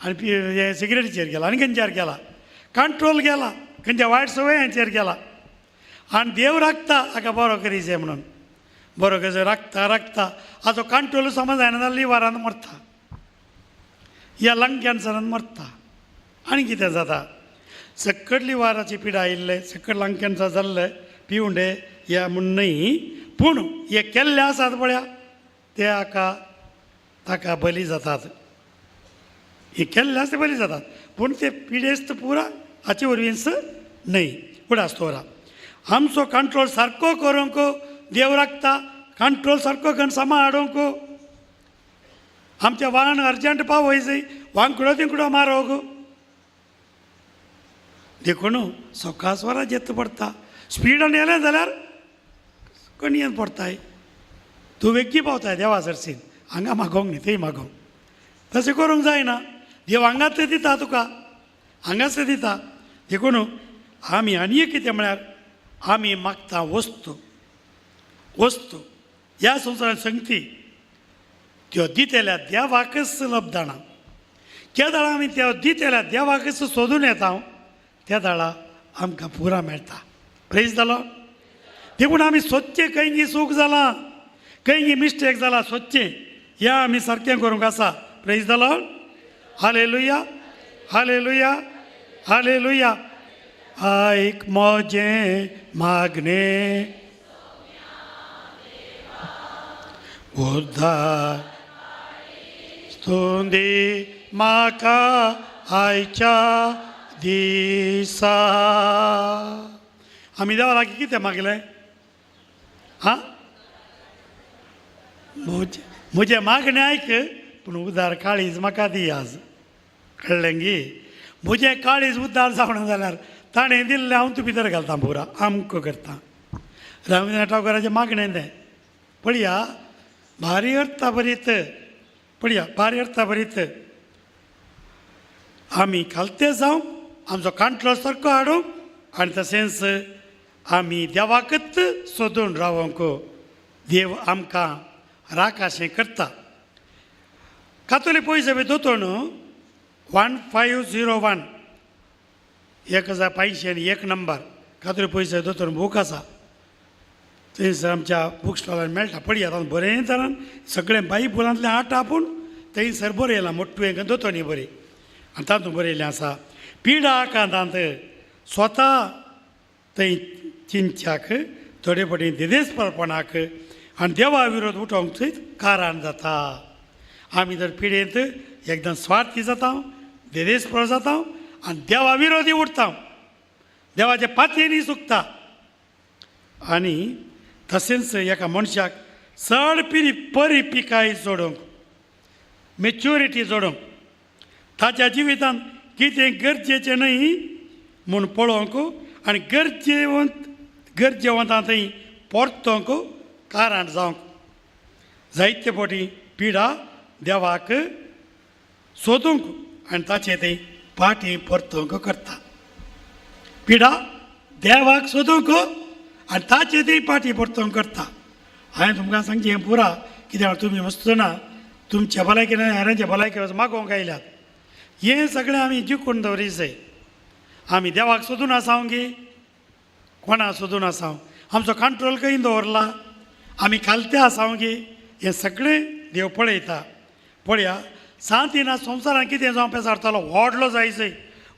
आनी सिगरेटीचेर गेला आनी खंयच्यार गेला कंट्रोल गेला खंयच्या वायट सवयांचेर गेला. आनी देव राखता हाका बरो करी जाय म्हणून बरो करी राखता राखता हाचो कंट्रोल समज जायना जाल्यार लिवरान मरता या लंग कॅन्सरान मरता. आनी कितें जाता सकट लिवराची पिडा आयिल्ले सकट लंग कॅन्सर जाल्ले पिवंडे या म्हूण न्हय पूण हे केल्ले आसात पळया ते हाका ताका बली जातात. हे केल्ले आसा ते बली जातात पूण ते पिडेस्त पुरा हाचे वरवींच न्हय. उडास दवरा आमचो कंट्रोल सारको करूंक देव राखता. कंट्रोल सारको करून सामान हाडूंक आमचें वाहन अर्जंट पावय जाय वांकडो तिकडो मारोग. देखून सकाळ वरां जेत पडटा स्पिडान येलें जाल्यार कणयेन पडटाय. तूं वेगळी पावताय देवा सरसीन हांगा मागोवंक न्ही थंय मागोवंक तशें करूंक जायना. देव हांगाच दिता तुका हांगाच दिता. देखून आमी आनी एक कितें म्हळ्यार आमी मागता वस्तू वस्तू ह्या संवसारांत संगती त्यो दितेल्या देवाकच लब्धना. केदळा आमी त्यो दितेल्या देवाकच सोदून येता त्या दाळा आमकां पुरा मेळटा. प्रेज जालो. देखून आमी सोदचें खंय चूक जालां खंय मिस्टेक जाला सोदचें ह्या आमी सारकें करूंक आसा. प्रेज जालो. Hallelujah, hallelujah, hallelujah. आयक म्हजें मागणें, उद्धार स्तुती म्हाका आयच्या दिसा. आमी देवा लागीं कितें मागलें? आं, म्हजें मागणें आयक, पूण उदार काळीज म्हाका दी आज. कळ्ळें गी? म्हजें काळीज उद्धार जावना जाल्यार ताणें दिल्लें हांव तूं भितर घालता पुरा आमकां करता. रवींद्रनाथ टागोराचें मागणें तें. पळया भारी अर्था बरीत, पळया भारी अर्था बरीत. आमी खालते जावं, आमचो कांटलो सारको हाडूंक आनी तशेंच आमी देवाकच सोदून रावंक देव आमकां राखाशें करता. कातोलीक पयशे बी दोतोर न्हू 1501, 1501 नंबर कातोलीक पयशे दोतोर बूक आसा, थंयसर आमच्या बूक स्टॉलार मेळटा. पळयात हांव बरें तरान सगळें बायबलांतलें हाडटा, पूण थंयसर बरयलां मोटवें दोतोनी बरी आनी तातूंत बरयल्लें आसा पिडा आकांतांत स्वता थंय चिंतच्याक थोडे फावटी दिदेसपरपणाक आनी देवा विरोध उठोवंक थंय कारण जाता. आमी जर पिडेंत एकदम स्वार्थी जाता, देदेसपर जाता आनी देवा विरोधी उठता, देवाच्या पातयेनी चुकता. आनी तशेंच एका मनशाक चड पिरी परिपिकाय जोडूंक, मेच्युरिटी जोडूंक, ताच्या जिवितांत कितें गरजेचें न्हय म्हूण पळोवंक आनी गरजेवंतां थंय परतोवंक कारण जावंक जायते फावटी पिडा देवाक सोदूंक आनी ताचें थंय पाटी परतोवंक करता. पिडा देवाक सोदूंक आनी ताचें थंय पाटी परतोवंक करता. हांवें तुमकां सांगचें हें पुरा, कित्याक तुमी मस्त जाणां तुमच्या भलायकेन हेरांच्या भलायके मागोवंक आयल्यात. हें सगळें आमी जिखून दवरीत जाय. आमी देवाक सोदून आसा गी कोणा सोदून आसा? आमचो कंट्रोल खंय दवरला? आमी खालते आसा गी? हें सगळें देव पळयता. पळया सांतिना संवसारान कितें जावं पेसारतालो, व्हडलो जायजय,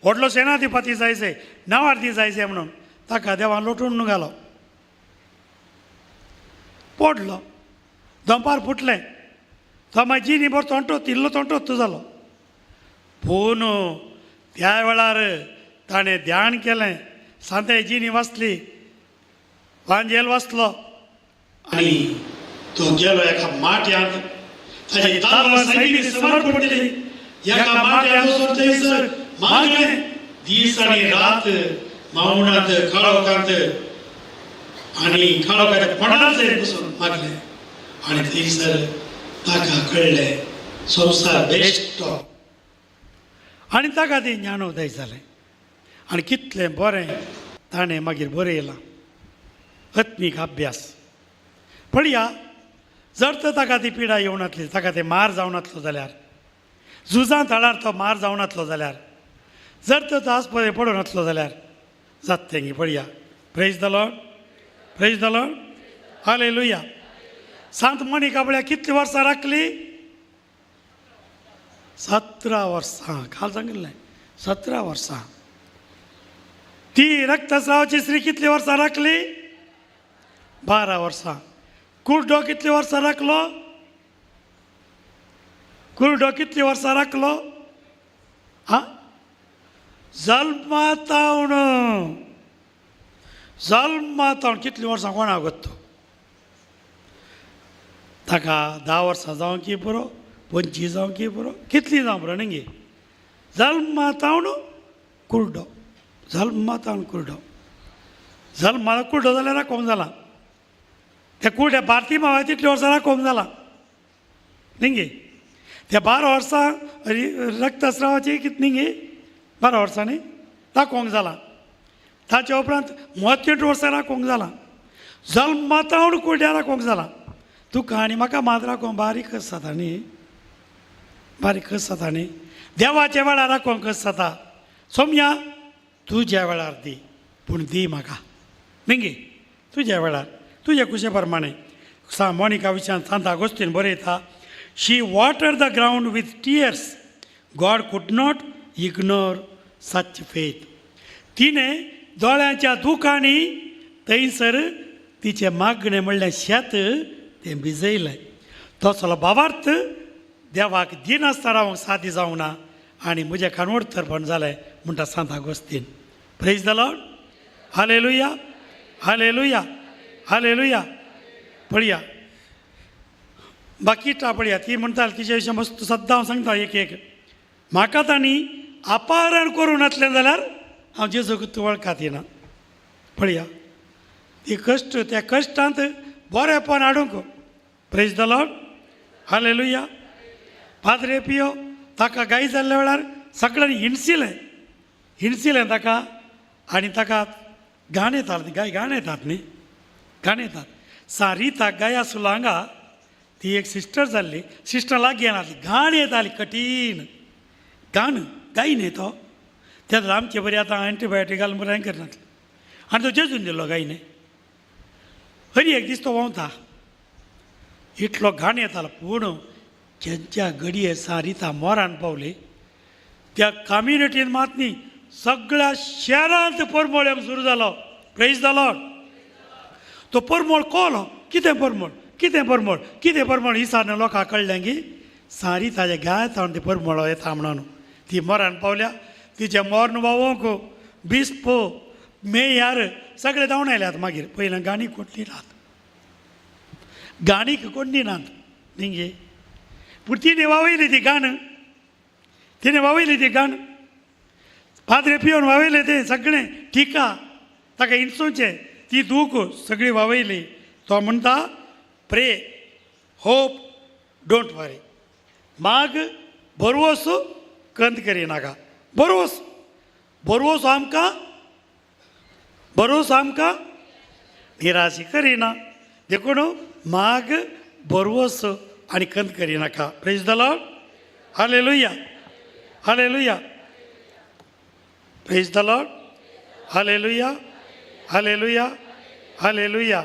व्हडलो सेनाधिपती जायजय, नावार्थी जायजय म्हणून ताका देवान लोटून घालो, पडलो, दंपार फुटलें, तो मागीर जिनी बरो तोंटो इल्लो तोंटो जालो. पूण त्या वेळार ताणें ध्यान केलें, सांते जिनी वाचली, वांजेल वाचलो आनी तो गेलो एका माट्यांत, ताची तालवार सायबीक समर्पण दिली. एका माट्यांत वचून थंयसर मागलें, दीस आनी रात मावणांत काळोखांत आनी काळोखाच्या पणाचेर बसून मागलें आनी थंयसर ताका कळ्ळें संवसार बेश्टो आनी ताका तें ज्ञानोदय जालें. आनी कितलें बरें ताणें मागीर बरयलां आत्मीक अभ्यास. पळया जर तर ताका ती पिडा येवनातली, ताका ते मार जावनातलो जाल्यार, झुजां थळार तो मार जावनातलो जाल्यार, जर तर तो आसपदे पडून जाल्यार जाता तें. पळया praise the Lord, praise the Lord, hallelujah. Sant Monica पळया कितलीं वर्सां राखली? 17 वर्सां. काल सांगिल्लें 17 वर्सां. ती रक्तस्रावाची स्त्री कितलीं वर्सां राखली? 12 वर्सां. कुर्डो कितलीं वर्सां राखलो? कुर्डो कितलीं वर्सां राखलो? आं, जल्मातावन, जल्मातावन कितलीं वर्सां कोणाक वता? ताका 10 वर्सां जावं की पुरो, 25 जावं की पुरो, कितलीं जावं पुरो न्ही गे. जल्मातावन कुर्डो, जल्मातावन कुर्डो, जल्मा कुर्डो जाल्यार राखोवंक जाला. त्या कुर्ड्या भारती मावा तितलीं वर्सां राखोवंक जाला न्ही गे. त्या 12 वर्सां रक्तस्रावाची कित न्ही गे, 12 वर्सांनी राखोवंक जाला. ताच्या उपरांत 38 वर्सां राखोवंक जाला. जल्मातावन कुर्ड्या राखोवंक जाला. तुका आनी म्हाका मात राखोवंक बारीक कस जाता न्ही, बारीक कस जाता न्ही. देवाच्या वेळार राखोवंक कस जाता? सोम्या तुज्या वेळार दी, पूण दी म्हाका न्ही गे. तुज्या वेळार तुज्या कुशे प्रमाणे. सा मोनिका विशयान सांत आगोस्तीन बरयता, she water the ground with tears God could not ignore such faith. तिणें दोळ्यांच्या दुखांनी थंयसर तिचें मागणें म्हणल्यार शेत तें भिजयलें. तसलो भावार्थ देवाक दिनासतना रावंक सादी जावंक ना आनी म्हजें कानवडतरपण जालें म्हणटा Sant Agostinho. Praise the Lord. Hallelujah, hallelujah, hallelujah. पळया बाकीटा पळया ती म्हणटा तिचे विशीं मस्त सद्दां हांव सांगता एक एक. म्हाका तांणी अपहरण करूं नासलें जाल्यार हांव जेजूक वळखात येना. पळया ती कश्ट, त्या कश्टांत बरेंपण हाडूंक. Praise the Lord. Hallelujah. Padre Pio ताका गाय जाल्ल्या वेळार सगळ्यांनी हिणसिलें, हिणसिलें ताका आनी ताका घाण येताली. गाय घाण येतात न्ही, घाण येतात. सारिता गाय आसलो हांगा ती एक सिस्टर जाल्ली, सिस्टर लागीं येनासली, घाण येताली कठीण घाण, गाय न्ही तो. तेन्ना आमचे बरी आतां एंटीबायोटीक घालून बरें करनासलें आनी तो जेजून दिलो गायने. हरी एक दीस तो व्हांवता, इतलो घाण येतालो. पूण जेंच्या घडये सारिता मोरान पावली त्या कम्युनिटीन मात न्ही सगळ्या शहरांत परमळ येवंक सुरू जालो. Praise the Lord. तो परमळ कोलो, कितें परमळ, कितें परमळ, कितें परमळ ही सारन लोकांक कळ्ळें की सारी ताज्या गायत ती परमळ येता म्हणून. ती मोरान पावल्या, तिचें मोर्न व्हांवोंक बिस्प मेयार सगळे धांवन आयल्यात. मागीर पयलें गाणी कोटली नात, गाणीक कोण्णी नात न्ही, पूण तिणें वावयली ती गाण, तिणें वावयली ती गाण. पाद्रे पिवन वावयलें तें सगळें टिका ताका हिणसोवचें ती दूख सगळी वावयली. तो म्हणटा प्रे, होप, don't वरी. माग बरवस कंद करिनाका. बरवस, बरवस आमकां, बरवस आमकां निराश करिना. देखून माग बरवस आनी कंद करिनाका. Praise the Lord. Hallelujah, hallelujah. Praise the Lord. Hallelujah, hallelujah, hallelujah,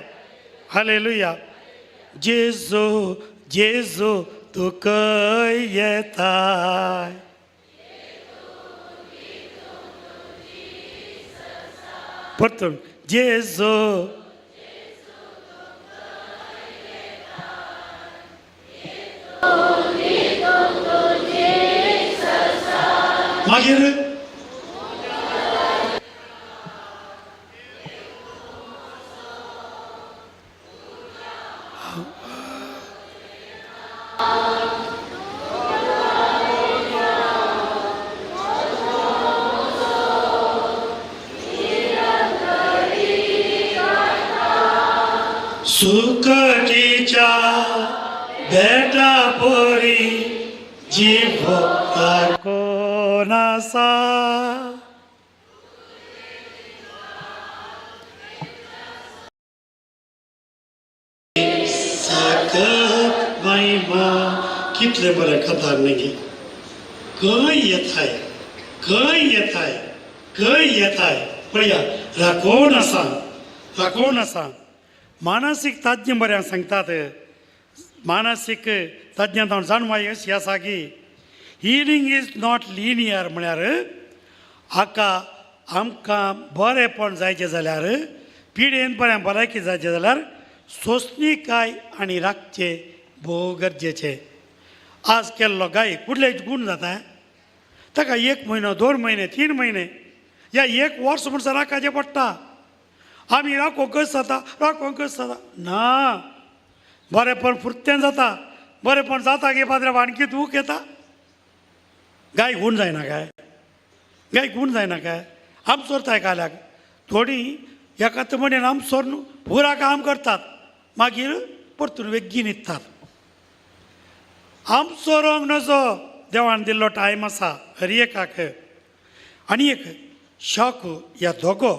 hallelujah. जेजू, जेजू तुका येताय. परतून जेजू. मागीर सुकटीच्या बेटा पोरी जीव कोण आसा. साकत महिमा कितले बरें कथा न्ही. खंय येताय, खंय येताय, खंय येताय. पळया राखोवन आसा, राखोवन आसा. मानसीक तज्ञ बऱ्यां सांगतात, मानसीक तज्ञ जाणवाय अशी आसा की हिलींग is not linear. म्हळ्यार हाका आमकां बरेंपण जायचें जाल्यार, पिडेन बरें भलायकी जायचें जाल्यार सोंसणीकाय आनी राखचें भोव गरजेचें. आज केल्लो गाय कुडले गूण जाता ताका 1 म्हयनो, 2 म्हयने, 3 म्हयने या 1 वर्स म्हणसर राखाचें पडटा. आमी राखोंक कस जाता, राखोंक कस जाता ना, बरेंपण फुरतें जाता. बरेंपण जाता गे पाद्रे आणखी दूख येता. गाय गूण जायना काय, गाय गूण जायना काय. आम सोरताय काल्याक थोडी एकाच म्हणेन आम सोर पुरा काम करतात, मागीर परतून वेगीन न्हिदतात. आम सोरोंक नजो, देवान दिल्लो टायम आसा हर एकाक. आनी एक शॉक या धोको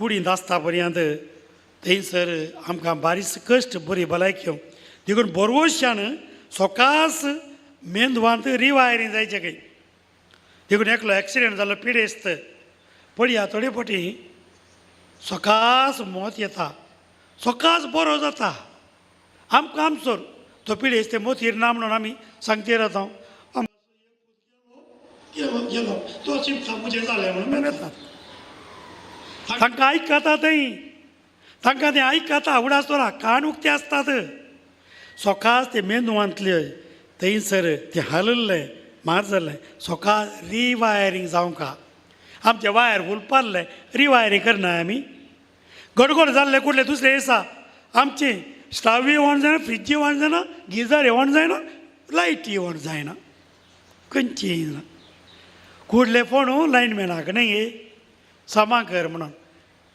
कुडींत आसता पर्यंत थंयसर आमकां बारीस कश्ट बरी भलायकी. देखून बरवशान सकास मेंदवांत रिवायरींग जायचें खंय. देखून एकलो एक्सिडेंट जालो पिडेस्त पळया थोडे फावटी सकास मोत येता, सकास बरो जाता. आमकां आमचो तो पिडेस्त मोतीर ना म्हणून आमी सांगते रावता. तो चिंतता म्हजें जालें म्हणून येतात. तांकां आयकता थंय, तांकां तें आयकता आवडास दवरा, कान उक्ते आसतात. सकाळ ते मेंदवांतले थंयसर तें हालल्लें मार जालें, सकाळ रिवायरींग जावंक. आमचें वायर उलपारलें, रिवायरींग करना आमी. गडगड जाल्लें कुडलें दुसरें दिसा आमचें स्टावी ऑन जायना, फ्रिजी ऑन जायना, गिजर ऑन जायना, लायटी ऑन जायना, खंयची ना. कुडले फोन लायनमॅनाक न्ही समा कर म्हणून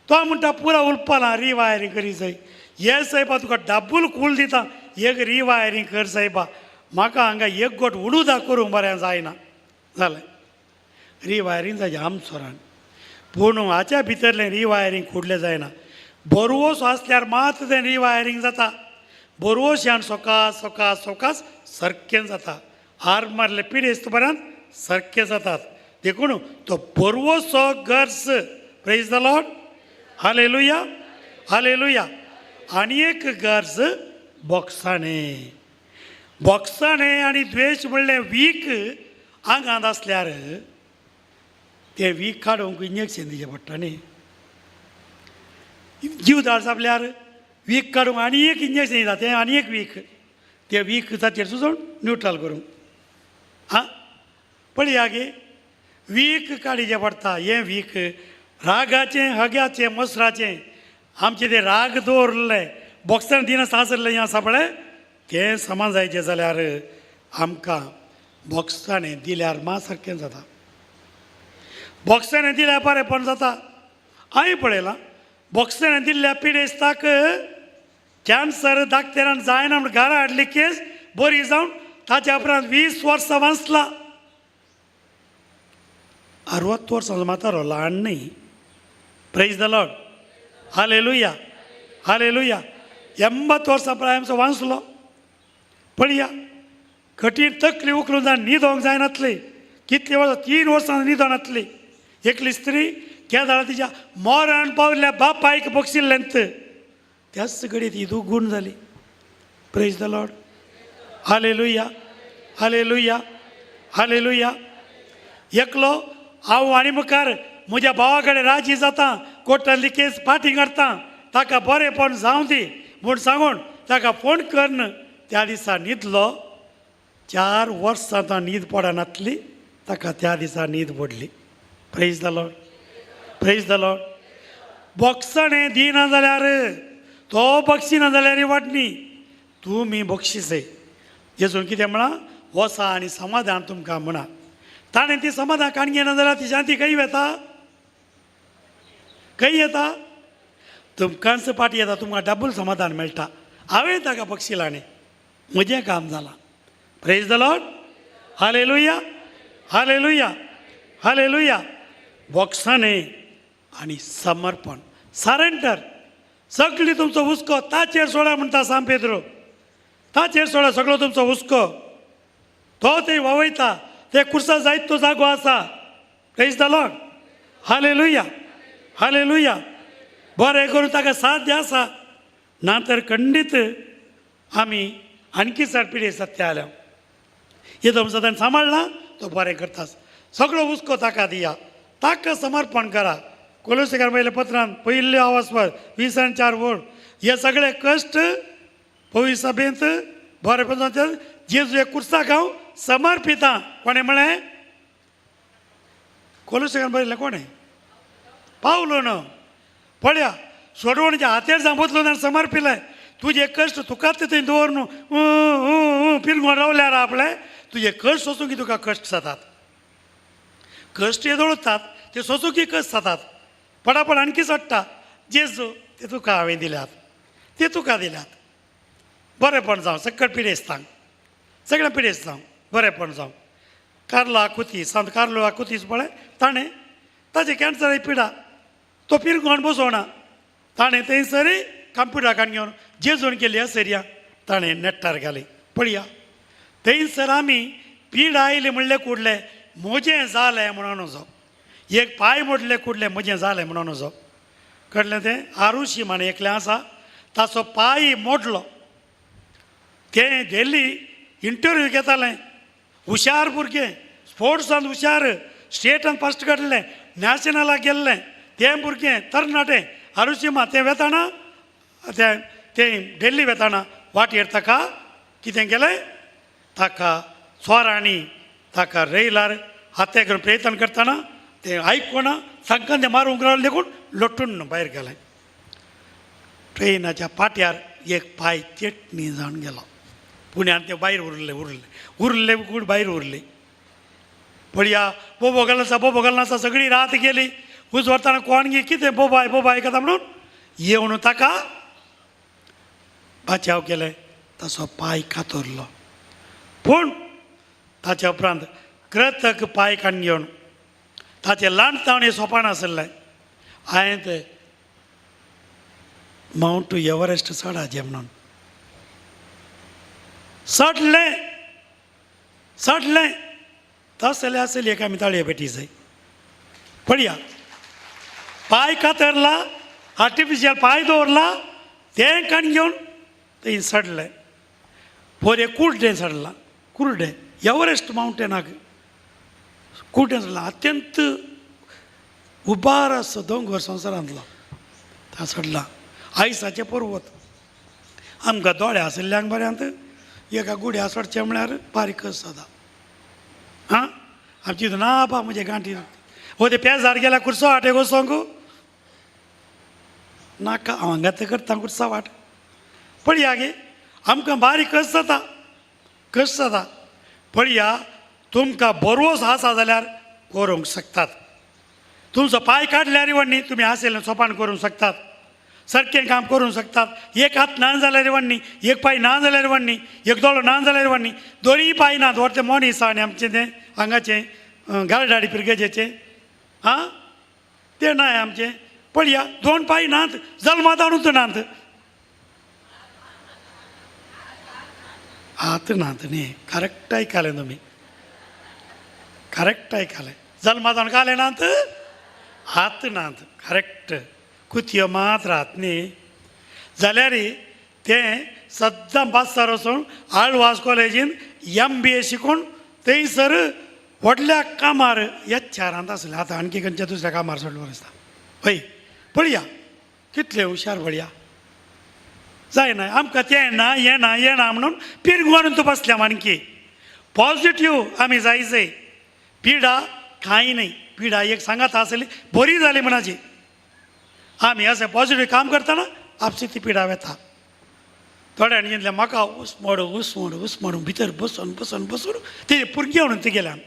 तो म्हणटा पुरा उलपाला रिवायरींग करी जाय. हे सायबा तुका डबल कूल दिता, एक रिवायरींग कर सायबा, म्हाका हांगा एक गोट उडुदा करूंक बरें जायना जालें. रिवायरींग जाय आमसोरान, पूण हाच्या भितरलें रिवायरींग कुडलें जायना. बरवोस आसल्यार मात तें रिवायरींग जाता. बरवोश्यान सकाळ सकाळ सकाळ सारकें जाता. हार मारले पिडेस्त बऱ्यान सारकें जातात. देखून तो बरवोसो गर्स. Praise the Lord, hallelujah, hallelujah. आनी एक गरज बोक्साणें, बोक्साणें आनी द्वेश म्हणलें वीक आंगांत आसल्यार तें वीक काडूंक इंजेक्शन दिवचें पडटा न्ही. जीव दाळ सापल्यार वीक काडूंक आनी एक इंजेक्शन दिता, तें आनी एक वीक, तें वीक ताचेर सुजोवन न्युट्रल करूंक. आं पळया गे, वीक काडीचें पडटा. हें वीक रागाचें, हग्याचें, मसराचें. आमचें तें राग दवरलें बॉक्सान दिनासतना आसलें हें आसा पळय, तें समा जायचें जाल्यार आमकां बॉक्साणें दिल्यार मा सारकें जाता. बॉक्साणें दिल्यार बरेंपण जाता. हांवें पळयलां बॉक्साणें दिल्ल्या पिडेस्ताक कॅन्सर दाक्तेरान जायना म्हूण घरा हाडली केस बरी जावन ताच्या उपरांत 20 वर्सां वाचला. 60 वर्सांचो म्हातारो, ल्हान न्ही. Praise the Lord, hallelujah, hallelujah. 80 वर्सां प्रायमचो वांचलो. पळया कठीण तकली उखलून जावन न्हिदोंक जायनातली. कितली वर्सां, 3 वर्सां न्हिदोनातली. एकली स्त्री केदाळा तिच्या मरण पावल्या बापायक बक्षिल्लें, त्याच घडये ती दुगूण जाली. Praise the Lord, hallelujah, hallelujah, hallelujah. एकलो हांव आनी मुखार म्हज्या भावा कडेन राजी जाता, कोर्टांतली केस फाटीं काडटा, ताका बरेंपण जावं दी म्हूण सांगून ताका फोन करून त्या दिसा न्हिदलो. 4 वर्सां तो न्हीद पडनातली, ताका त्या दिसा न्हीद पडली. Praise the Lord, praise the Lord. बक्षणें दिना जाल्यार तो बक्षिना जाल्यार वाटणी तुमी बक्षिसय. जेजून कितें म्हळां, वसा आनी समाधान तुमकां म्हणा. ताणें ती समाधान काण घेना जाल्यार ती शांती खंय वेता, खंय येता? तुमकांच पाटी येता, तुमकां डबल समाधान मेळटा. हांवें ताका बक्षिलां न्ही, म्हजें काम जालां. Praise the Lord, hallelujah, hallelujah, hallelujah. बॉक्सांनी आनी समर्पण, सरेंडर. सगळी तुमचो हुस्को ताचेर सोडा म्हणटा सांत पेद्रो, ताचेर सोडा सगळो तुमचो हुस्को. तो थंय वावयता, ते कुर्सा जायत तो जागो आसा. Praise the Lord, hallelujah, hallelujah. बरें करून ताका साथ आसा, ना तर खंडीत आमी आणखी चड पिढी सत्य आल्या. येदो सदां सांबाळना तो बरें करतास. सगळो हुस्को ताका दिया, ताका समर्पण करा. कोलोसेकार पयल्या पत्रान पयल्या आवाज 20 आनी 4 वोळ, हे सगळे कश्ट पवित्र सभेंत बरें जेजू कुर्साक हांव समर्पिता. कोणें म्हळें? कोलोसेकार बरयलें कोणें? पावलो न्हू. पळया सोडवणच्या हातेर जांबतलो ताणें समर्पिलें. तुजे कश्ट तुकाच थंय दवर न्हू, पिरगोण रावल्यार आपलें तुजे कश्ट सोसूंक की तुका कश्ट जातात. कश्ट येदोळ उरतात ते सोसूंक की कश्ट जातात. पटापट आणखी चडटा. जेजू ते तुका हांवें दिल्यात, ते तुका दिल्यात. बरेंपण जावं सकट पिडेस्तांक, सगळ्या पिडेस्त जावं, बरेंपण जावं. कार्लो आकुती, सांत कार्लो आकुतीस पळय, ताणें ताचें कॅन्सर पिडा, तो पिरगोण बसोना. ताणें थंयसर कंप्युटराक घेवन जेजून केली असरिया ताणें नेट्टार घाली. पळया थंयसर आमी पीड आयली म्हणलें कुडलें म्हजें जालें म्हणून नजो, एक पांय मोडले कुडलें म्हजें जालें म्हणून नजो. कडलें तें आरुशी म्हण एकलें आसा, ताचो पांय मोडलो. तें डेली इंटरव्यू घेतालें. हुशार भुरगें, स्पोर्ट्सान हुशार, स्टेटान फस्ट काडलें, नॅशनलाक गेल्लें तें भुरगें तरणाटें आरुशिमा. तें वेताना तें तें डेल्ली वेताना वाटेर ताका कितें केलें, ताका चोरांनी ताका रैलार हत्या करून प्रयत्न करतना तें आयकुना तांकां तें मारूंक रावलें देखून लोटून भायर गेलें. ट्रेनाच्या पाट्यार एक पांय चेटणी जावन गेलो. पुण्यान ते भायर उरले उरले उरले कूड भायर उरली. पळया बोबो घालनासा बोबो घालनासा सगळी रात गेली. उजवाडताना कोण गे कितें बोबाय बोबाय आयकता म्हणून येवन ताका बाचाव केलें, तसो पांय कातरलो. पूण ताच्या उपरांत कृतक पांय काडून घेवन ताचें ल्हान तावण हें सोपान आसलें. हांवें तें मावंट एवरेस्ट चडाचें म्हणून चडलें चडलें तसलें आसली एक आमी ताळये पेटी जाय. पळया पांय कातरला, आर्टिफिशियल पांय दवरला, तें काण घेवन थंय चडलें. पोरे कुर्डें चडलां, कुर्डें एवरेस्ट मावंटेनाक कुर्डें चडलां, अत्यंत उबार आसो दोंगर संवसारांतलो ता चडला. आयसाचें पर्वत आमकां दोळे आशिल्ल्यांक बऱ्यांत एका गुड्या चडचें म्हळ्यार बारीक जाता. आं आमची ना बा म्हजे गांठी हो ते पेजार गेल्यार कुर्सो वाटेक वचोंक नाका, हांव हांगात करता कुर्सा वाट. पळया गे आमकां बारीक कस जाता कस जाता. पळया तुमकां बरोच आसा जाल्यार करूंक शकतात. तुमचो पांय काडल्यार वण्णी तुमी आशिल्लें सोपान करूंक शकतात, सारकें काम करूंक शकतात. एक हात ना जाल्यार वण्णी, एक पांय ना जाल्यार वण्णी, एक दोळो ना जाल्यार वण्णी, दोनूय पांय ना दवरते मनीस आनी आमचें तें हांगाचें गालडाडी पिरगेजेचें आं तें नाय आमचें. पळया दोन पांय नात, जल्मात हाडून नात, हात नात न्ही. करेक्ट आयकलें तुमी, करेक्ट आयकलें. जल्मात हाडून काले नात, हात नात, करेक्ट. कुतयो मात राहत न्ही. जाल्यार तें सद्दां बास्तार वचून आळवास कॉलेजीन MBA शिकून थंयसर व्हडल्या कामार एचआरांत आसलें. आतां आणखी खंयच्या दुसऱ्या कामार सोडलो आसता. हय पळया कितलें हुशार. पळया जायना आमकां तें ना हें ना हें ना म्हणून पिरगोण तूं बसल्या. आणखी पॉझिटीव आमी जायचे. पिडा कांय न्हय, पिडा एक सांगात आसली बरी जाली म्हणाची. आमी अशें पॉझिटीव काम करतना आपशी ती पिडा वेता. थोड्यांनी चिंतलें म्हाका उसमोड उसमोड उसमोड भितर बसून बसून बसून ते पुरगे म्हणून ती गेल्यान.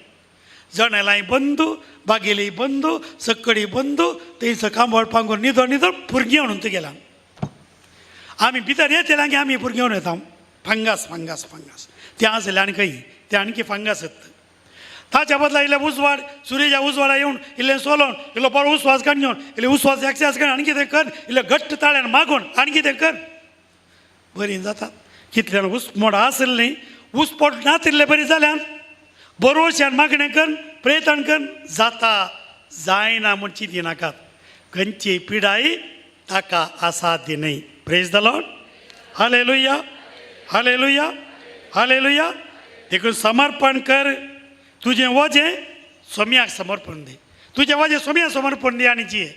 जनेलांय बंद, बागेली बंद, सक्कडी बंद, थंयसर कांबळ पांगूर निदळ निदळ पुरगे म्हणून ती गेल्यान. आमी भितर येतले की आमी पुरगे म्हणून येता. फंगास फंगास फंगास तें आसलें आनी खंय तें आणखी फंगास येता. ताच्या बदला इल्लें उजवाड सुर्याच्या उजवाडा येवन इल्लें सोलोन इल्लो बरो उस्वास काडून घेवन इल्लें उस्वास एक्सरसायज कर आनी कितें कर, इल्लें घट्ट ताळ्यान मागून आनी कितें कर, बरीं जातात. कितल्यान उसमोड आसलें न्ही, उसपोट नातिल्ले बरी जाल्यान बरोवच्यान मागणें कर प्रयत्न कर जाता. जायना म्हूण चिंती नाकात. खंयची पिडाय ताका आसा ती न्हय. Praise the Lord. Hallelujah hallelujah hallelujah. देखून समर्पण कर. तुजें वजें सोम्याक समर्पण दी, तुजें वजें सोम्याक समर्पण दी आनी जिये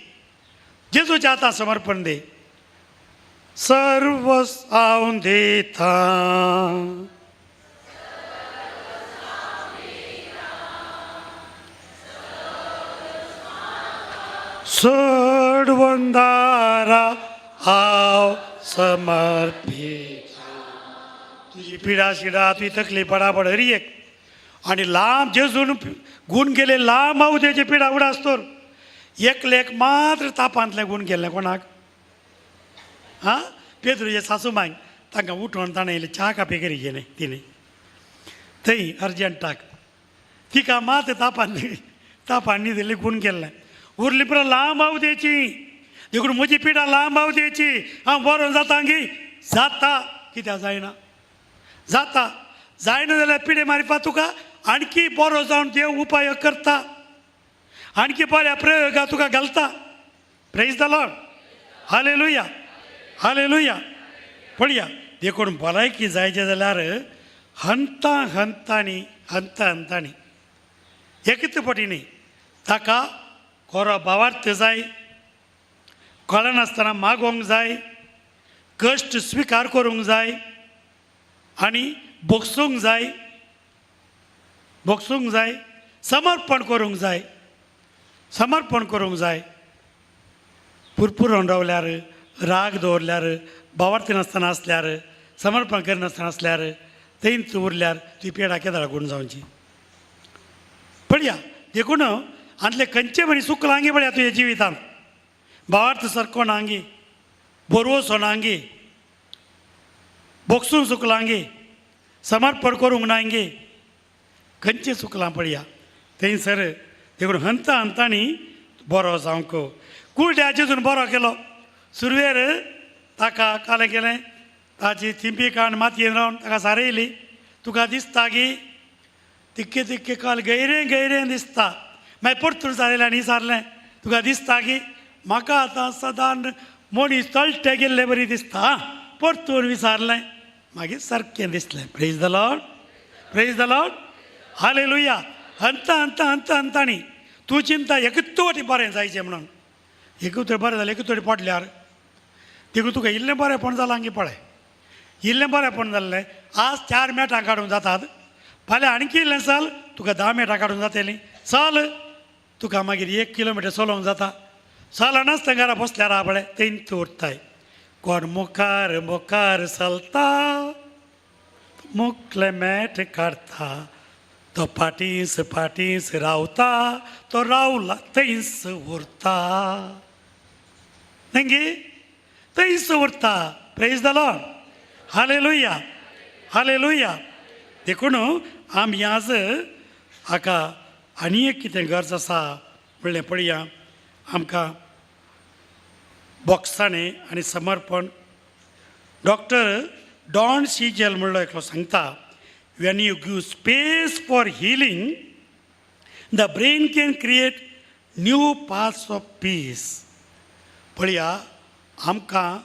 जेजूच्या आतां समर्पण दी. सर्व हांव दिता सोडवंदारा हांव समर्पिता. तुजी पिडा शिडा तुजी तकली पडापड हरी एक आनी लांब जेजून गूण गेले लांब अवधेचे पिडा उडास तर एकलेक मात्र तापांतलें गूण गेल्लें कोणाक आं पेद्रुचे सासू मांय तांकां उठोवन ताणें इल्ली च्या कापी करी गेलें तिणें थंय अर्जंटाक तिका मात तापान तापान न्हिदिल्ली गूण केल्लें. उरली पुरो लांब अवधेची. देखून म्हजी पिडा लांब अवधेची. हांव बरो जाता गी जाता कित्याक जायना जाता. जायना जाल्यार पिडे मारिपा तुका आणखी बरो जावन देव उपाय करता, आणखी बऱ्या प्रयोगा तुका घालता. Praise the Lord. Hallelujah hallelujah. पळया देखून भलायकी जायचें जाल्यार हंता हंतांनी हंता हंतांनी एकच फावटी न्ही. ताका खरो भावार्थ जाय, कळनासतना मागोवंक जाय, कश्ट स्विकार करूंक जाय आनी भोगसूंक जाय, भोगसूंक जाय, समर्पण करूंक जाय, समर्पण करूंक जाय. पुरपुरून रावल्यार, राग दवरल्यार, भावार्थी नासतना आसल्यार, समर्पण करिनासतना आसल्यार, थंयच उरल्यार तुजी पेडा केदाळा गुण जावची पळया. देखून आतले खंयचे मनीस चुकलांगी पळया तुज्या जिवितांत, भावार्थ सारको नांगी, बरवसो नांगी, बोगसूंक चुकलांगी, समर्पण करूंक नांगी, खंयचें चुकलां पळया थंयसर. देखून हंता हंतांनी बरो जावंक कुड्याचेतून बरो केलो. सुरवेर ताका कालें केलें, ताची थिंपी काण मातयेन रावन ताका सारयली. तुका दिसता की तिक्के तिक्के काल गैरें गैरें दिसता. मागीर परतून सारयलें आनी सारलें, तुका दिसता की म्हाका आतां सदां मनीस तळटे गेल्ले बरी दिसता. आं, परतून विचारलें, मागीर सारकें दिसलें. Praise the Lord, praise the Lord, hallelujah. हंता हंता हंता हंतांनी तूं चिंता एकूच वाटी बरें जायचें म्हणून, एकूच बरें जालें, एकूच वाटी पडल्यार देखून तुका इल्लें बरेंपण जालां की पळय, इल्लें बरेंपण जाल्लें आज 4 मेटां काडूंक जातात, फाल्यां आणकी इल्लें चल तुका 10 मेटां काडूंक जातलीं, चल तुका मागीर 1 किलोमिटर चलोवंक जाता. चलनासतना घरा बसल्यार आहा पळय थंयच उरताय. कोण मुखार मुखार चलता, मुखले मेट काडटा, तो फाटींच फाटींच रावता, तो रावला थंयच उरता, न्ही थंयच उरता. Praise the Lord, hallelujah, hallelujah. देखून आमी आज हाका आनी एक कितें गरज आसा म्हणलें पळया, आमकां बोगसाणें आनी समर्पण. डॉक्टर डॉन सीजेल म्हणलो एकलो सांगता, when you give space for healing the brain can create new paths of peace. पळया आमकां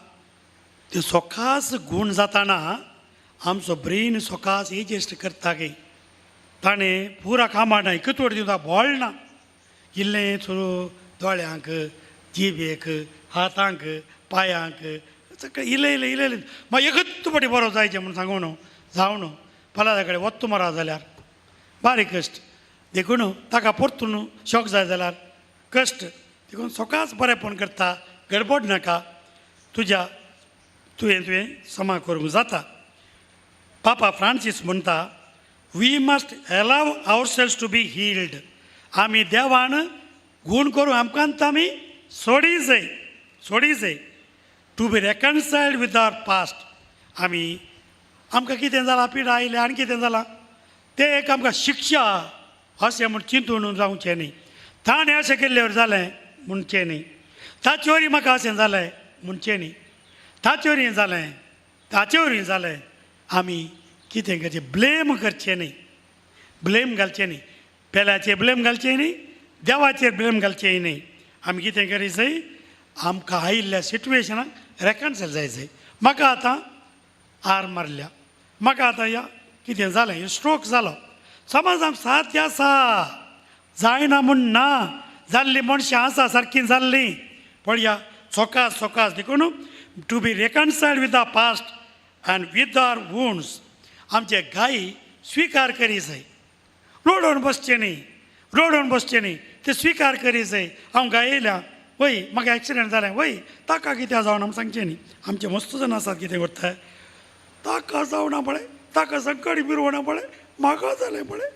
ते सोकास गूण जाताना आमचो ब्रेन सोकास एडजस्ट करता की ताणें पुरा कामां ना एकूच वट दिवता बोळ ना, इल्लें सुरू दोळ्यांक, जिबेक, हातांक, पांयांक, सगळें इल्लें इल्लें इल्लें इल्लें मागीर एकूच पटी बरो जायचें म्हूण सांगू न्हू जावं न्हू. फाल्यां कडेन वत्तो मरा जाल्यार बारीक कश्ट, देखून ताका परतून शॉक जाय जाल्यार कश्ट. देखून सकाळच बरेंपण करता, गडबड नाका, तुज्या तुवें तुवें समा करूंक जाता. पापा फ्रांसीस म्हणटा, we must allow ourselves to be healed. आमी देवान गूण करूं आमकां आमी सोडी जाय, सोडी जाय, to be reconciled with our past. आमी आमकां कितें जालां, पिडा आयल्या आनी कितें जालां तें एक आमकां शिक्षा अशें म्हूण चिंतून जावचें न्ही. ताणें अशें केल्ल्यावर जालें म्हणचें न्ही, ताचे वरी म्हाका अशें जालें म्हणचें न्ही, ताचे वरी जालें, ताचे वरी जालें. आमी कितें करचें, ब्लेम करचें न्ही, ब्लेम घालचें न्ही, पेल्याचेर ब्लेम घालचें न्ही, देवाचेर ब्लेम घालचें न्ही. आमी कितें करी जाय, आमकां आयिल्ल्या सिट्युएशनाक रेकन्सायल जाय जाय. म्हाका आतां आर मारल्या, म्हाका आतां ह्या कितें जालें, स्ट्रोक जालो, समज आम साध्य आसा, जायना म्हूण ना, जाल्लीं मनशां आसा सारकीं जाल्लीं पळया सोकास सोकास. देखून to be reconciled with the past and with our wounds. आमचे गायी स्विकार करी जाय, रोडोवन बसचें न्ही, रोडोवन बसचें न्ही, ते स्विकार करी जाय. हांव गायल्या वय, म्हाका एक्सिडंट जालें वय, ताका कित्याक जावना म्हूण सांगचें न्ही. आमचे मस्त जाण आसात कितें करताय, ताका जावना पळय, ताका संकट मिरवना पळय, म्हाका जालें पळय,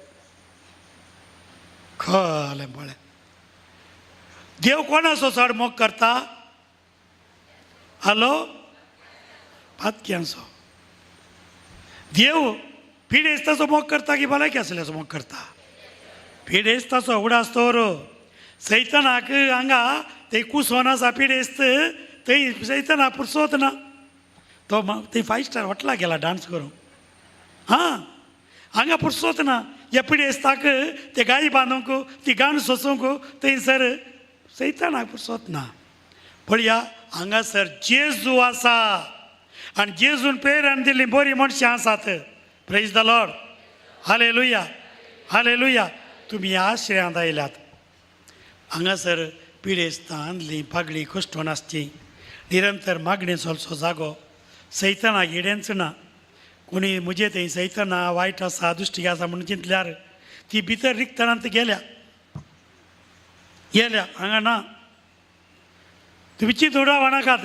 खलें पळय. देव कोणाचो चड मोग करता? हॅलो, पातक्यांचो. देव पिडेस्ताचो मोग करता की भलायकी आसल्याचो मोग करता? पिडेस्ताचो. उगडास दवर, सैतनाक हांगा थंय कुसोन आसा पिडेस्त, थंय सैतनाक पुरसोत ना तो, थंय फायव स्टार हॉटेलाक गेला डांस करूंक. हां, हांगा पुरसोत ना ह्या पिडेस्ताक, ते गाय बांदूंक, ती गाण सोसूंक थंयसर सैतानाक पुरसोत ना. पळया हांगासर जेजू आसा आनी जेजून प्रेरण दिल्ली बरीं मनशां आसात. Praise the Lord, hallelujah, hallelujah. तुमी ह्या आश्रयांत आयल्यात. हांगासर पिडेस्तां आंदलीं पागळी कुश्टोन आसची निरंतर मागणें चलचो जागो सैताना येडेंच ना. कोणी म्हजे थंय सैताना वायट आसा दुश्टी आसा म्हणून चिंतल्यार ती भितर रिगतनांत गेल्या गेल्या हांगा ना. तुमी चिंतून रावनाकात,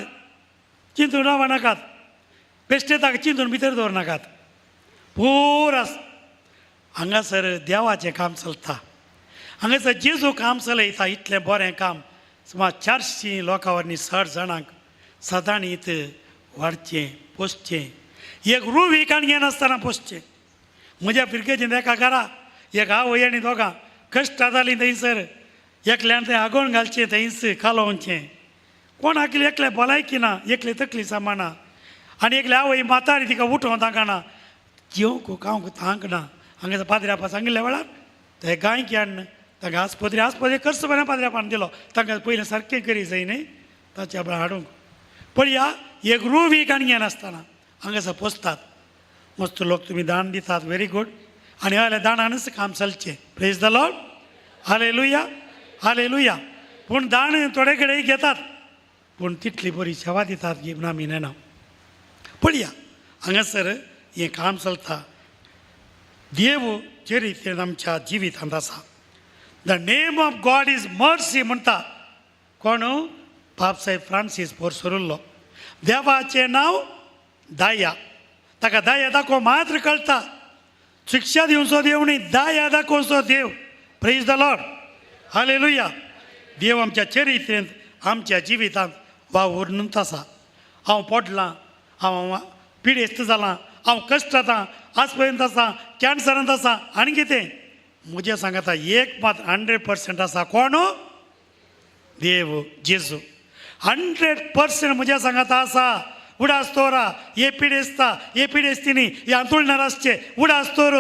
चिंतून रावनाकात, बेश्टे ताका चिंतून भितर दवरनाकात. पुरास हांगासर देवाचें काम चलता, हांगासर जेजू काम चलयता. इतलें बरें काम सुमार 400 लोकां वरवीं 60 जाणांक सदांनीत वाडचें पोसचें, एक रूवी काण घेनासतना पोसचें. म्हज्या फिरकेचें एका घरा एक आवय आनी दोगां कश्टां जालीं थंयसर, एकल्यान थंय आगोण घालचें थंयच कालोवचें. कोणाक एकलें भलायकी ना, एकले तकली सामाना आनी एकले आवय म्हातारी तिका उठोवंक तांकना, जेवंक खावंक तांक ना. हांगा पाद्र्यापा सांगिल्ल्या वेळार ते गायकी हाडून तांकां आस्पत्री आस्पत्री खर्च बरें पाद्र्यापान दिलो. तांकां पयलें सारकें करी जाय न्ही ताच्या बळार हाडूंक. पळया एक रूवी काण घेनासतना हांगासर पोसतात. मस्त लोक तुमी दान दितात, व्हेरी गूड. आनी हय दाणानच काम चलचें. Praise the Lord, hallelujah, hallelujah. पूण दान थोडे कडेन घेतात, पूण तितली बरी सेवा दितात की म्हणून आमी नेणा. पळया हांगासर हें काम चलता. देव जे रितीन आमच्या जिवितांत आसा. The name of God is mercy म्हणटा कोण? बाबसाहेब फ्रांसीस पोरसरुल्लो. देवाचें नांव दाया. ताका दाया दाखोवंक मात्र कळटा, शिक्षा दिवचो देव न्ही, दाया दाखोवचो देव. Praise the Lord, hallelujah. देव आमच्या चरित्रेंत आमच्या जिवितांत वावुरून आसा. हांव पडलां, हांव पिडेस्त जालां, हांव कश्ट जाता, आज पर्यंत आसा, कॅन्सरांत आसा आनी कितें म्हजें सांगता एक मात 100% आसा. कोण? देव जेजू 100% म्हज्या सांगाता आसा. उडास तोरा हे पिडेस्ता, हे पिडेस्तिनी, हे आंतुळणार आसचे, उडास तोर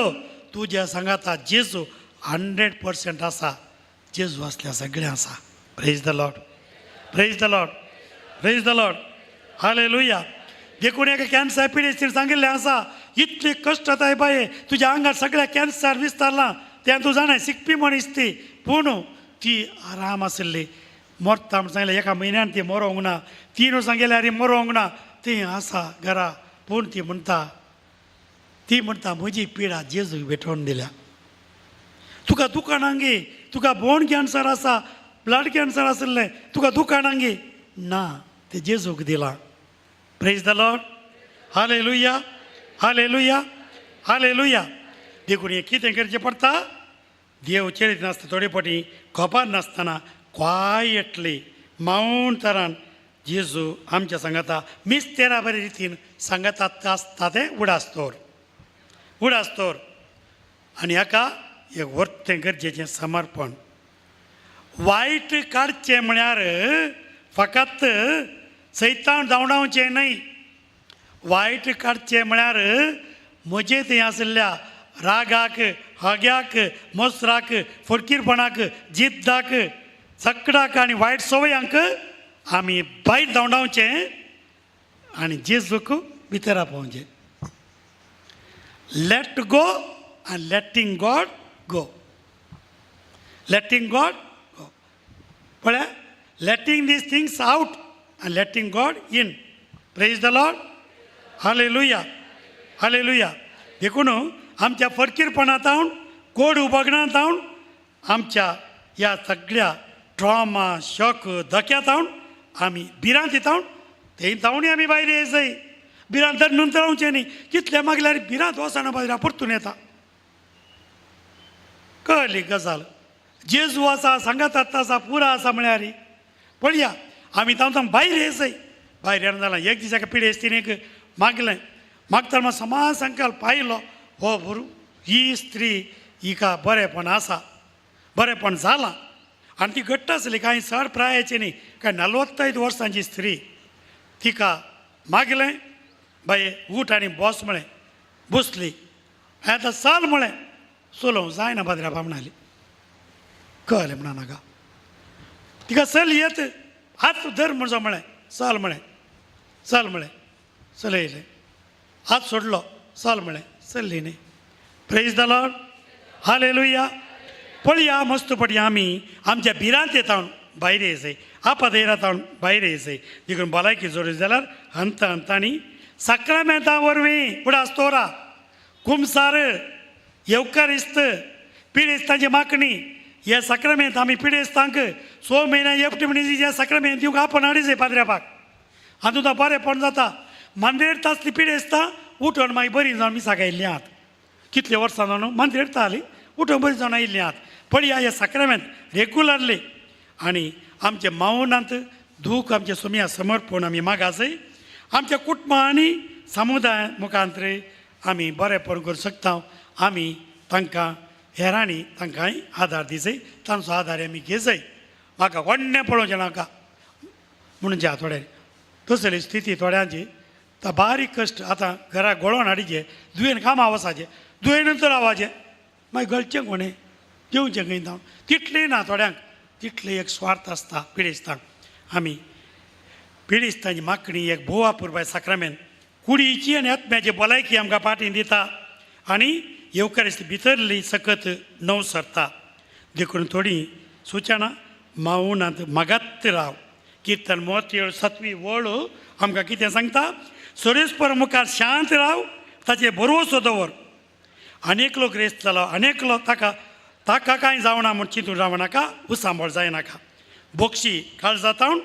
तुज्या सांगाता जेजू 100% आसा. जेजू आसल्या सगळें आसा. Praise the Lord, praise the Lord, praise the Lord, hallelujah. देखून एका कॅन्सर पिडेस्तीन सांगिल्लें आसा, इतली कश्ट जाताय बाये, तुज्या आंगार सगळ्या कॅन्सर विस्तारलां तें तूं जाणाय, शिकपी मनीस ती, पूण ती आराम आशिल्ली. मरता म्हण सांगलें एका म्हयन्यान ती मरोंक ना. 3 वर्सां गेल्यार मरोंक ना, ती आसा घरा. पूण ती म्हणटा, ती म्हणटा म्हजी पिडा जेजूक भेटोवन दिल्या. तुका दुकानांगी, तुका बोन कॅन्सर आसा, ब्लड कॅन्सर आशिल्लें, तुका दुकानांगी ना, ते जेजूक दिलां. Praise the Lord, hallelujah, hallelujah, hallelujah. देखून हें कितें करचें पडटा? देव चेरीत नासता थोडे फावटी खबर नासतना क्वायटली मावन तरान जेजू आमच्या सांगाता मिस्तेरा बरे रितीन सांगाता आसता तें उडास दवर, उडास दवर. आनी हाका एक व्हडलें गरजेचें समर्पण. वायट काडचें म्हळ्यार फकत सैतान धांवडावचें न्हय. वायट काडचें म्हळ्यार म्हजे थंय आशिल्ल्या रागाक, हाग्याक, मोसराक, फडकीरपणाक, जिद्दाक, चकडाक आनी वायट संवयांक आमी भायर धांवडावचें आनी जेजूक भितर आपोवचें. Let go आनी letting God go, letting God go. पळय, letting these things out आनी letting God in. Praise the Lord, hallelujah, hallelujah. देखून आमच्या फडकीरपणांत जावन, कोड उबगणांत जावन, आमच्या ह्या सगळ्या ट्रॉमा, शॉक, धक्यांत जावन, आमी भिरांत जावन थंय जावनय आमी भायर येयजाय. भिरांत धरून रावचें न्ही. कितले मागल्यार भिरांत वचना, भायर परतून येता. कळ्ळी गजाल? जेजू आसा सांगात आसा, पुरा आसा म्हळ्यार पळया आमी तांकां भायर येयजाय. भायर येना जाल्यार एक दिसा एका पिडेस्तिनीक मागलें, मागतना समाज संकल्प पायलो हो भुरू ही स्त्री हिका बरेंपण आसा, बरेंपण जालां. आनी ती घट्ट आसली, कांय चड प्रायाची न्ही, कांय 45 वर्सांची स्त्री. तिका मागलें, बाये उठ आनी बस म्हळें. बसली. आतां चल म्हळें. चलोवंक जायना पाद्र्यापा म्हणाली. कळ्ळें म्हणा नाका तिका चल येत, हात धर म्हणचो म्हळें, चल म्हळें, चल म्हळें, चलयलें. हात सोडलो, चल म्हळें, चल्ली न्ही. Praise the Lord, hallelujah. पळया मस्तपटी आमी आमच्या भिरांत येता भायर येयचें, आपदेरात भायर येयचें. देखून भलायकी जोडी जाल्यार हंत हंतांनी साक्रामेंता वरवीं उडास तोरा, कुमसार, येवकारिस्त, पिडेस्तांची मागणी ह्या साक्रामेंत आमी पिडेस्तांक 6 म्हयन्या एफटी म्हणीस ह्या साक्रामेंत दिवंक आपण हाडीचे पाद्र्यापाक. आनी तुका बरेंपण जाता. मांद्रेर तासली पिडेस्तां उठून मागीर बरीं जावन मिसाक आयिल्लीं आहात. कितले वर्सां जावन मांद्रेर ताली उठून बरीं जावन आयिल्लीं आहात. पळया ह्या साक्रामेंत रेगुलरली आनी आमच्या मावनांत दूख आमच्या सुमया समर्पण आमी मागासय आमच्या कुटुंबा आनी समुदाय मुखांतरे आमी बरेंपण करूंक शकता. आमी तांकां हेरांनी तांकांय आदार दिसय, तांचो आदार आमी घेजय. म्हाका व्हडलें पळोवचें नाका म्हणून ज्या थोड्यांनी तसली स्थिती थोड्यांची ता बारीक कश्ट आतां घरा गोळोन हाडीचे, दुयेन कामां वचाचें, दुयेन नंतर रावाचें, मागीर गळचें कोणें, जेवचें खंय जावन तितलें ना थोड्यांक, तितलें एक स्वार्थ आसता पिडेस्तांक. आमी पिडेस्तांची मागणी एक भोव अपुरबाय साक्रामेन कुडीची आनी आत्म्याची भलायकी आमकां पाटी दिता आनी येवकारिस्त भितरली सकत नव सरता. देखून थोडीं सुचना मावनांत मागात राव. किर्तन मोतयळ 7वी वळ आमकां कितें सांगता? सरेस्पर मुखार शांत राव, ताचे भरवसो दवर. अनेक लोक रेस्त जालो, अनेक लोक ताका ताका कांय जावना म्हूण चिंतून रावनाका, उसांबळ जायनाका. बोक्षी काळजातावन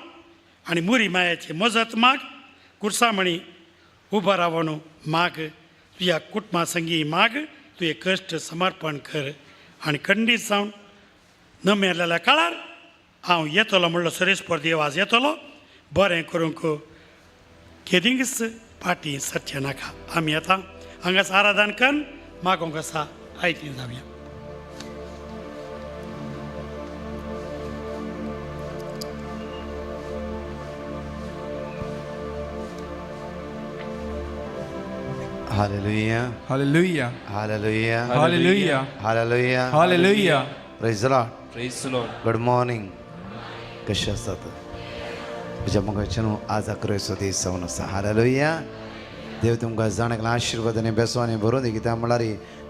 आनी मुरी मायाची मजत माग, कुर्सामणी उबो रावन माग, तुज्या कुटुंबा संगी माग, तुवें कश्ट समर्पण कर आनी खंडीत जावन न मेळ्ळेल्या काळार हांव येतलो म्हणलो सरेस्पर देव आज येतलो. बरें करूंक केदींच फाटीं सरचें नाका. आमी आतां हांगाच आराधन करून मागोंक आसा आयती जावया. Hallelujah. Hallelujah. Hallelujah. Hallelujah. Hallelujah. Hallelujah. Praise the Lord. Praise the Lord. Good morning. कशें आसात? म्हज्या मोगाचे न्हू आज अकरावेचो दीस जावन आसा. हालेलुया. देव तुमकां जाण एकल्या आशिर्वाद आनी बेसवानी भरून दी. कित्याक म्हणल्यार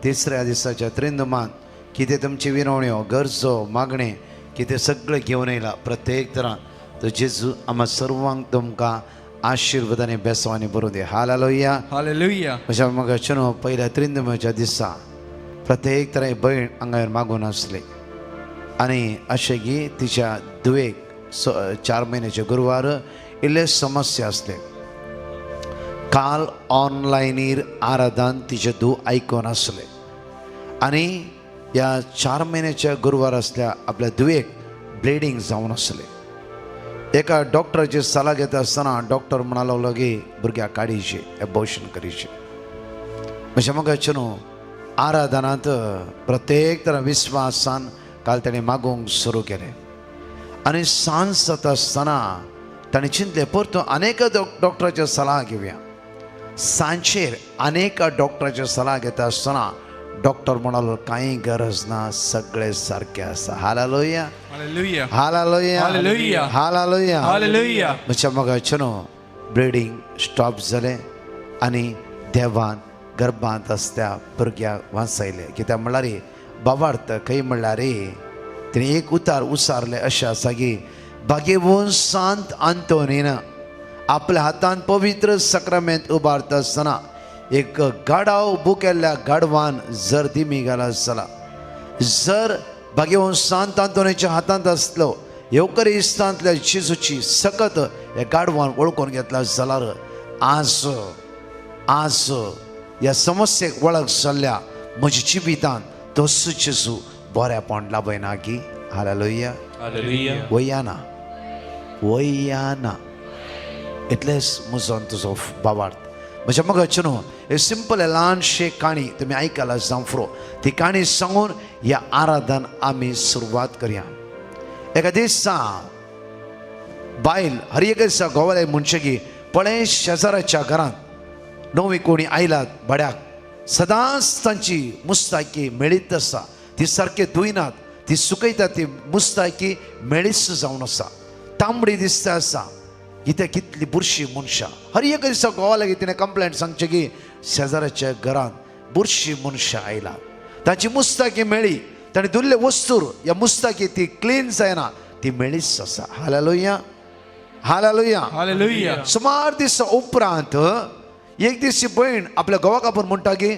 तिसऱ्या दिसाच्या त्रिंदुमान कितें तुमची विनवण्यो, गरजो, मागणें कितें सगळें घेवन येयला प्रत्येक तरान. तो जेजू आमा सर्वांक तुमकां आशिर्वाद आनी बेसवानी भरून दी. हालेलुया. हालेलुया. म्हज्या मोगाचे न्हू पयल्या त्रिंदुमाच्या दिसा प्रत्येक तरे भयण हांगा मागून आसली आनी अशें की तिच्या धुवेक 4 म्हयन्याचे गुरवार इल्ले समस्या आसले. काल ऑनलायनीर आराधन तिचे धूव आयकून आसले आनी ह्या 4 म्हयन्याच्या गुरवार आसल्या आपल्या धुवेक ब्लिडींग जावन आसलें. एका डॉक्टराची सल्ला घेता आसतना डॉक्टर म्हणालो लागलो की भुरग्याक काडीचे, एबॉर्शन करीचे. म्हज्या मोगाचे न्हू आराधनांत प्रत्येक तरा विस्वासान काल ताणें मागूंक सुरू केलें आनी सांज जाता आसतना ताणें चिंतलें परतून अनेक डॉक्टराचे सल्ला घेवया. सांचेर अनेक डॉक्टराचे सल्ला घेता आसतना डॉक्टर म्हणालो कांय गरज ना, सगळें सारकें आसा. Hallelujah. Hallelujah. Hallelujah. Hallelujah. Hallelujah. Hallelujah. म्हज्या मोगाचे न्हू ब्लिडींग स्टॉप जालें आनी देवान गर्भांत आसत्या भुरग्याक वाचयलें. कित्याक म्हणल्यार बाबार्थ खंय म्हणल्यार तिणें एक उतार उसारलें अशें आसा की भागेवून सांत आंतोनीन आपल्या हातान पवित्र सक्रामेंत उबारता आसतना एक गाडाव बुकेल्ल्या गाडवान जर दिमी घाला जाला, जर भागेवून सांत आंतोनीच्या हातांत आसलो येवकरिस्तांतल्या जेजूची सकत ह्या गाडवान वळखून घेतला जाल्यार आज आज ह्या समस्येक वळख जाल्ल्या म्हज्या जिवितांत तोच जेजू बऱ्यापण लाभयना की. हालेलुया. हालेलुया. वयाना वयाना इतलेंच म्हजो तुजो बाबार्थ. म्हज्या मोगाचे न्हू एक सिंपल ल्हानशी काणी तुमी आयकला जावं, ती काणी सांगून ह्या आराधन आमी सुरवात करया. एका दिसा बायल हर एक दिसा घोवाले म्हणचें की पळय शेजाराच्या घरांत नवी कोणी आयलात भाड्याक, सदांच तांची मुस्तायकी मेळीत आसा, ती सारकी धुयनात, ती सुकयतात, ती मुस्तायकी मेळीच जावन आसा, तांबडी दिसता आसा, कित्याक कितली बुरशी मनशां. हर एक दिसा घोवा लागीं तिणें कंप्लेंट सांगचें की शेजाराच्या घरांत बुरशी मनशां आयला, तांची मुस्ताकी मेळ्ळी, ताणें धुल्ले वस्तूर ह्या मुस्ताकी ती क्लीन जायना, ती मेळीच आसा. Hallelujah, hallelujah. हालेलुया. सुमार दिसा उपरांत एक दीस ही भयण आपल्या घोवाक आपोवन म्हणटा की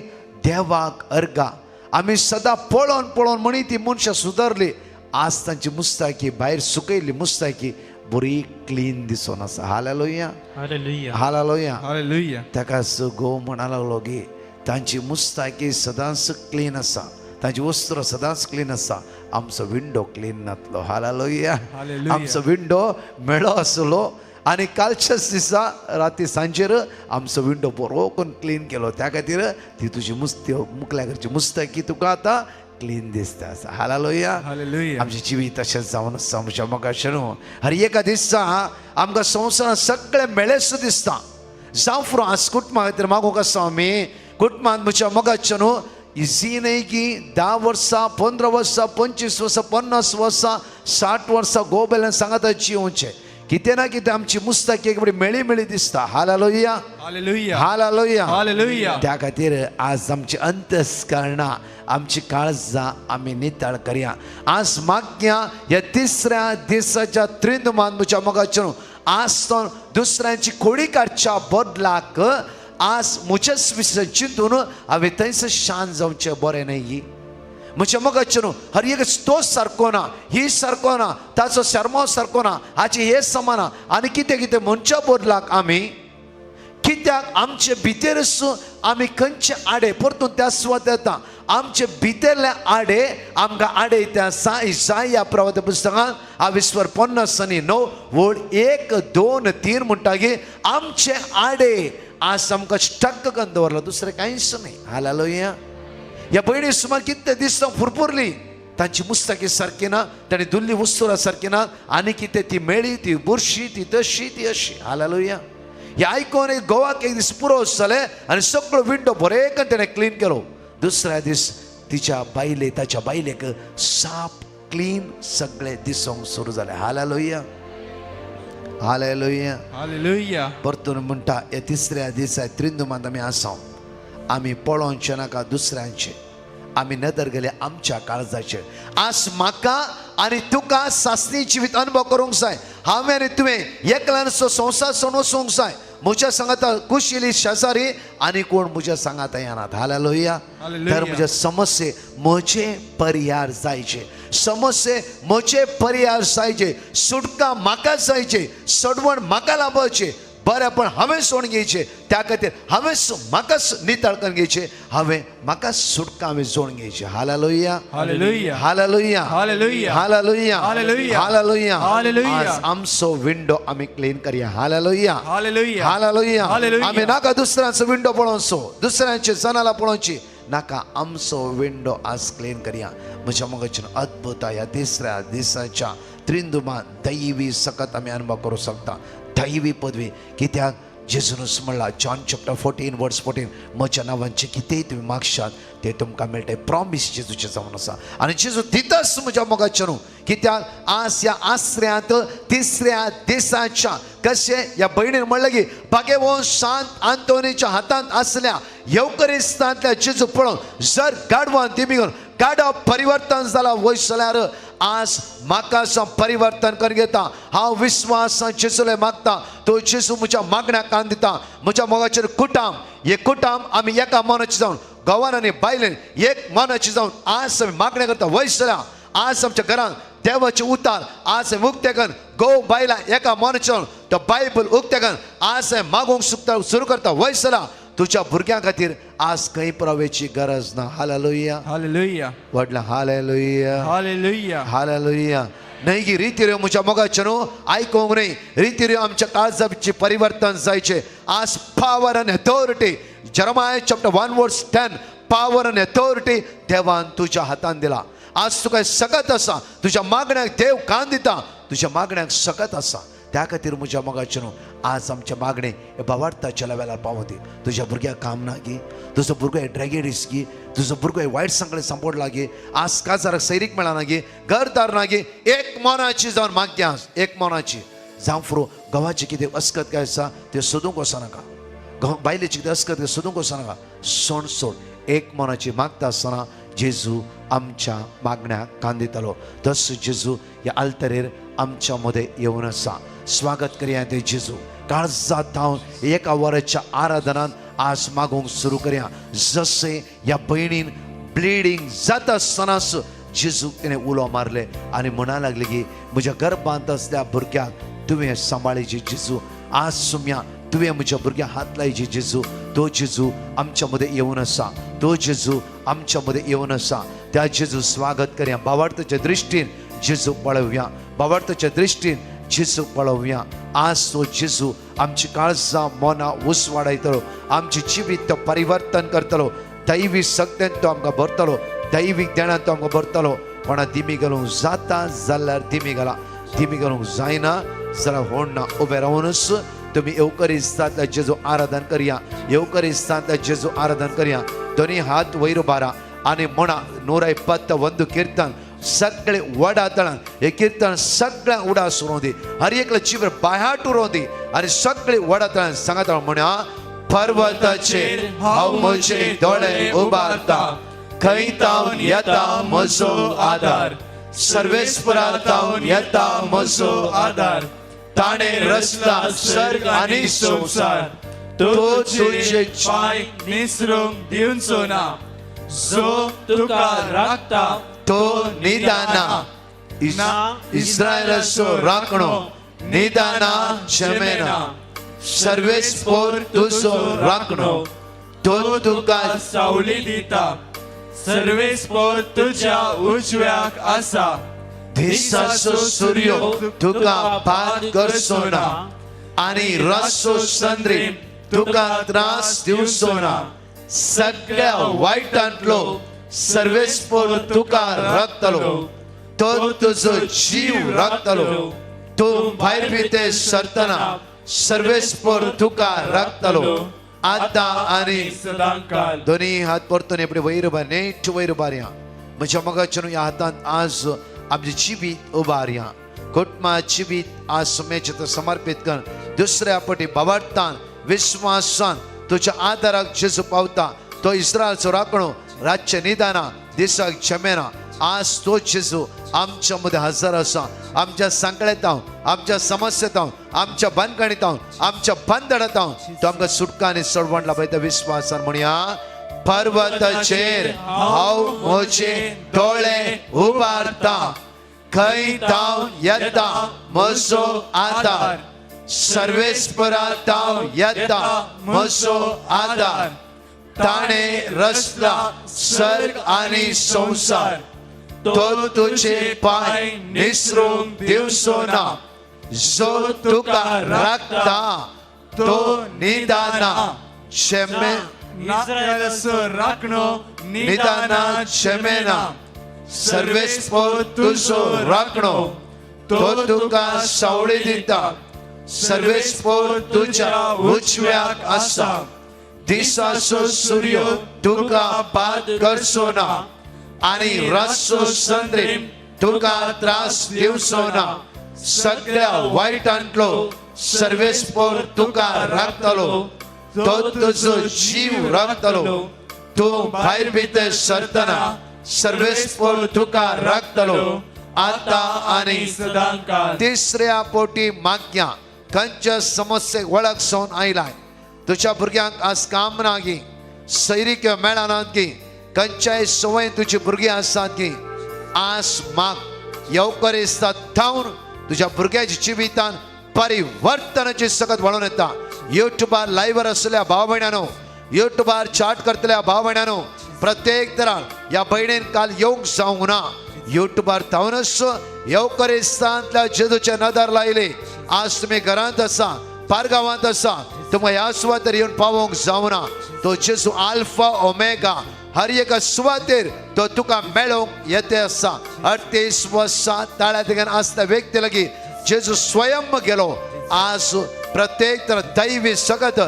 देवाक अर्गा, आमी सदां पळोवन पळोवन म्हणी ती मनशां सुदारली, आज तांची मुस्ताकी भायर सुकयल्ली मुस्ताकी बरी क्लीन दिसून आसा. Hallelujah, hallelujah. हालेलुया. ताका घोव म्हणा लागलो की तांची मुस्ताकी सदांच क्लीन आसा, तांची वस्त्र सदांच क्लीन आसा, आमचो विंडो क्लीन नातलो. हालेलुया. हालेलुया. आमचो विंडो मेळो आसलो आनी कालच्याच दिसा राती सांजेर आमचो विंडो बरो करून क्लीन केलो, त्या खातीर ती तुजी मुस्ती मुकल्या घरची मुस्ताकी तुका आतां क्लीन दिसता आसा. हालेलुया. हालेलुया. आमचें जिवीत तशेंच जावन आसा आमच्या मोगाशें. हर एका दिसा आमकां संवसारांत सगळें मेळेच दिसता. जावं फुरो आज कुटुंबा खातीर मागूंक आसा आमी कुटुंबांत म्हज्या मोगाचें न्हू इजी न्हय की 10 वर्सां, 15 वर्सां, 25 वर्सां, 50 वर्सां, 60 वर्सां गोबेल्यान सांगाता जियोवचें. कितें ना कितें आमची मुस्ताकी एक मेळी मेळी दिसता. Hallelujah, hallelujah. हालेलुया. हालेलुया. त्या खातीर आज आमची अंतस्करणां, आमची काळजां आमी नितळ करया. आज मागया ह्या तिसऱ्या दिसाच्या त्रिंदमान म्हज्या मोगाचें न्हू आज तो दुसऱ्यांची खोडी काडच्या बदलाक आज म्हजेच विशय चिंतून हांवें थंयसर शांत जावचें बरें न्हय. म्हज्या मोगाचें न्हू हर एक तोच सारको ना, ही सारको ना, ताचो शर्माव सारको ना, हाची हे समान आनी कितें कितें म्हणच्या बदलाक आमी कित्याक आमचे भितरच आमी खंयचे आडे परतून त्या सुवात येता. आमचे भितरले आडे आमकां आडे त्या इसाया प्रवाद पुस्तकांत आविस्वर 59 वळ 1 2 3 म्हणटा की आमचे आडे आज आमकां स्टक करून दवरला, दुसरें कांयच न्हय. हालेलुया. ह्या भयणी सुमार कितले दीस फुरफुरली, तांची मुस्ताकी सारकी ना, तांणी धुल्ली वस्तुरा सारकी ना, आनी कितें ती मेळी, ती बुरशी, ती तशी, ती अशी. हालेलुया. हे आयकोन एक गोवाक एक दीस पुरो जालें आनी सगळो विंडो बरें करून तेणें क्लीन केलो. दुसऱ्या दीस तिच्या बायले ताच्या बायलेक साप क्लीन सगळें दिसूंक सुरू जालें. Hallelujah, hallelujah. हालेलुया. परतून म्हणटा ह्या तिसऱ्या दिसा त्रिंदुमांत आमी आसा, आमी पळोवचें नाका दुसऱ्यांचें, आमी नदर गेले आमच्या काळजाचेर. आज म्हाका आनी तुका सासणी जिवीत अनुभव करूंक जाय. हांवें आनी तुवें एकल्यानचो संवसार सोडून वचूंक जाय. म्हज्या सांगाता कुशिली शेजारी आनी कोण म्हज्या सांगाता येनात. हालेलुया. हालेलुया. तर म्हज्या समस्ये म्हजे परिहार जायचे, समस्ये म्हजे परिहार जायचे, सुटका म्हाका जायचे, सोडवण म्हाका लाभावचे, बरें पण हांवें सोडून घेवचें. त्या खातीर हांवें म्हाकाच नितळ करून घेवचें, हांवें म्हाका सुटका हांवें जोडून घेवचें. Hallelujah, hallelujah. Hallelujah, hallelujah. Hallelujah, hallelujah. Hallelujah. Hallelujah. आज आमचो विंडो आमी क्लीन करया. Hallelujah, hallelujah. हालेलुया. हालेलुया. आमी नाका दुसऱ्यांचो विंडो पळोवचो, दुसऱ्यांचे जनाला पळोवची नाका, आमचो विंडो आज क्लीन करया. म्हज्या मोगाचें अद्भुत ह्या तिसऱ्या दिसाच्या त्रिंदुमा दैवी सकत आमी अनुभव करूं शकता. दैवी पदवी कित्याक जेजूनच म्हणला जॉन चॅप्टर 14 वर्स 14, म्हज्या नांवांचें कितेंय तुमी मागशात तें तुमकां मेळटलें. प्रॉमीस जेजूचें जावन आसा आनी जेजू दिताच म्हज्या मोगाचें न्हू. कित्याक आज ह्या आसऱ्यांत तिसऱ्या दिसाच्या कशें ह्या भयणीन म्हणलें की भाग्यवंत सांत आंतोनीच्या हातांत आसल्या येवकरिस्तांतल्या जेजू पळोवन जर गाडवान दिमी गाडव परिवर्तन जाला वयर जाल्यार आज म्हाका परिवर्तन करून घेता. हांव विस्वासान जेजूले मागता, तो जेजू म्हज्या मागण्याक कान दिता. म्हज्या मोगाचेर कुटाम हे कुटाम आमी एका मनाचे जावन घोवान आनी बायलेन एक मनाचे जावन आज आमी मागण्या करता वयर जाल्यार आज आमच्या घरांत देवाचे उतार आज आमी उक्ते करून घोव बायलां एका मनाचे जावन तो बायबल उक्ते करून आज आमी मागूंक सुकता सुरू करता वयर जाल्यार तुज्या भुरग्यां खातीर आज खंय पुराव्याची गरज ना. Hallelujah, hallelujah. व्हडलें हालेलुया, हालेलुया. हालेलुया. न्हय की रिती म्हज्या मोगाचें न्हू आयकूंक न्हय, रिती आमच्या काळजाचे परिवर्तन जायचें. आज power and authority, Jeremiah chapter 1 verse 10, power and authority देवान तुज्या हातान दिला. आज तुका सकत आसा, तुज्या मागण्याक देव कान दिता, तुज्या मागण्याक सकत आसा. त्या खातीर म्हज्या मोगाचें न्हू आज आमचें मागणें हे भावार्थाच्या लेवलार पावों दी. तुज्या भुरग्याक काम ना गी, तुजो भुरगो हे ड्रॅगेडीस गी, तुजो भुरगो हे वायट सांगळे सांपडला गी, आज काजाराक सैरीक मेळना गी, घरदार ना गी, एक मनाची जावन मागया, एक मनाची जावं फुरो घोवाची कितें अस्कत काय आसा तें सोदूंक वचनाका, बायलेची कितें अस्कत काय सोदूंक वचनाका, सोड सोड एक मनाची मागता आसतना जेजू आमच्या मागण्याक कान दितलो. तस जेजू ह्या आल्तरेर आमच्या मदें येवन आसा. स्वागत करया ते जेजू. काळजात हांव एका वराच्या आराधनान आज मागूंक सुरू करया. जशें ह्या भयणीन ब्लिडींग जाता आसतनाच जेजूक तिणें उलो मारले आनी म्हणा लागले की म्हज्या गर्भांत आसल्या भुरग्याक तुवें सांबाळीची जेजू. आज सुम्या तुवें म्हज्या भुरग्याक हात लायची जेजू. तो जेजू आमच्या मदें येवन आसा. तो जेजू आमच्या मदें येवन आसा. त्या जेजू स्वागत करया. बावार्थाच्या दृश्टीन जेजू पळोवया. बावार्थाच्या दृश्टीन जेजू पळोवया. आज तो जेजू आमची काळजां मनां उसवाडायतलो. आमचें जिवीत तो परिवर्तन करतलो. दैवी शक्तेन तो आमकां भरतलो. दैवीक देणान तो आमकां भरतलो. कोणा दिमी घालूंक जाता जाल्यार दिमी घाला, दिमी घालूंक जायना जाल्यार होडना. उबे रावूनच तुमी येवकरिस्तांतल्या जेजू आराधन करया. येवकरिस्तांतल्या जेजू आराधन करया. दोनी हात वयर उबारा आनी म्हणा 121 कीर्तन सगळे वडा तळान. हे कीर्तन सगळ्यांक उडास उरोवं दी. हर एकल्या जिबर बायाट उरोवं दी आनी सगळे वडा तळान सांगात म्हणा, पर्वताचेर हांव म्हजे दोळे उबारता, खंय तावन येता म्हजो आदार? सर्वेस्परा तावन येता म्हजो आदार. ताणे रचला सर्ग आनी संवसार. तो तुझे पाय निसरूंक दिवचो ना, जो तुका राखता तो निदाना. इस्रायलाचो राखणो निदाना झेमेना. सर्वेस्पोर तुजो राखणो, तो तुका सावली दिता. सर्वेस्पोर तुझ्या उजव्याक आसा. दिसाचो सूर्य तुका पात करचो ना आनी रातचो संद्री तुका त्रास दिवचो ना. सगळ्या वायटांतलो सर्वेस्पोर तुका राखतलो. तो तुजो जीव राखतलो. तूं भायर भितर सरतना सर्वेस्पोर तुका राखतलो, आतां आनी सदांकाल. दोन्ही हात परतून एपडे वयर उबार, नेट वयर उबारया. म्हज्या मोगाच्यान ह्या हातांत आज आमचें जिवीत उबारया. कुटुंबा जिवीत आज सुमेचें तो समर्पीत कर. दुसऱ्या पटी बाबार्थान विस्वासान तुज्या आदाराक जेजू पावता. तो इस्रायलचो राखणो रातचे निदाना दिसाक झेमेना. आज तो जेजू आमच्या मदें हजर आसा. आमच्या सांकळेंत, आमच्या समस्येत, आमच्या बांदकाणीत, आमच्या बंधनात तो आमकां सुटका आनी सोडवण लाभयता. विस्वासान म्हणया, पर्वताचेर हांव म्हजे दोळे उबारता, खंय तावन येता म्हजो आदार? सर्वेस्परा तावन येता म्हजो आदार. ताणे रचला सर्ग आनी संवसार. तो तुझे पाय निसरूंक दिवचो ना, जो तुका राखता तो निदाना झेमे. इस्रायलाचो राखणो निदाना झेमेना. सर्वेस्पोर तुजो राखणो, तो तुका सावळी दिता. सर्वेस्पोर तुज्या उजव्याक आसा. दिसाचो सूर्य तुका पात करचो ना आनी रातचो संद्री तुका त्रास दिवचो ना. सगळ्या वायटांतलो सर्वेस्पोर तुका राखतलो. तो तुजो जीव राखतलो. तूं भायर भितर सरतना सर्वेस्पोर तुका राखतलो, आतां आनी सदांकाल. तिसऱ्या पोटी मागया. खंयच्या समस्येक वळख सोन आयलाय? तुज्या भुरग्यांक आज काम ना गी, सैरिक्यो मेळनात गी, खंयच्याय संवय तुजी भुरगीं आसात गी, आज माग. येवकरिस्ता थावन तुज्या भुरग्याच्या जिवितान परिवर्तनाची सकत वळून येता. युट्यूबार लायव्हर आसलेल्या भाव भयणानो, युट्यूबार चाट करतल्या भाव भयणानो, प्रत्येक तरान ह्या भयणीन काल येवंक जावंक ना, युट्यूबार थावनच येवकरिस्तांतल्या जेजूचे नदर लायली. आज तुमी घरांत आसा, पारगांवांत आसा, तुमकां ह्या सुवातेर येवन पावोवंक जावना, तो जेजू आल्फा ओमेगा हर एका सुवातेर तो तुका मेळोवंक येते आसा. 38 वर्सां ताळ्या ठिकाण आसता व्यक्ती लागीं जेजू स्वयं गेलो. आज प्रत्येक तर दैवी सगत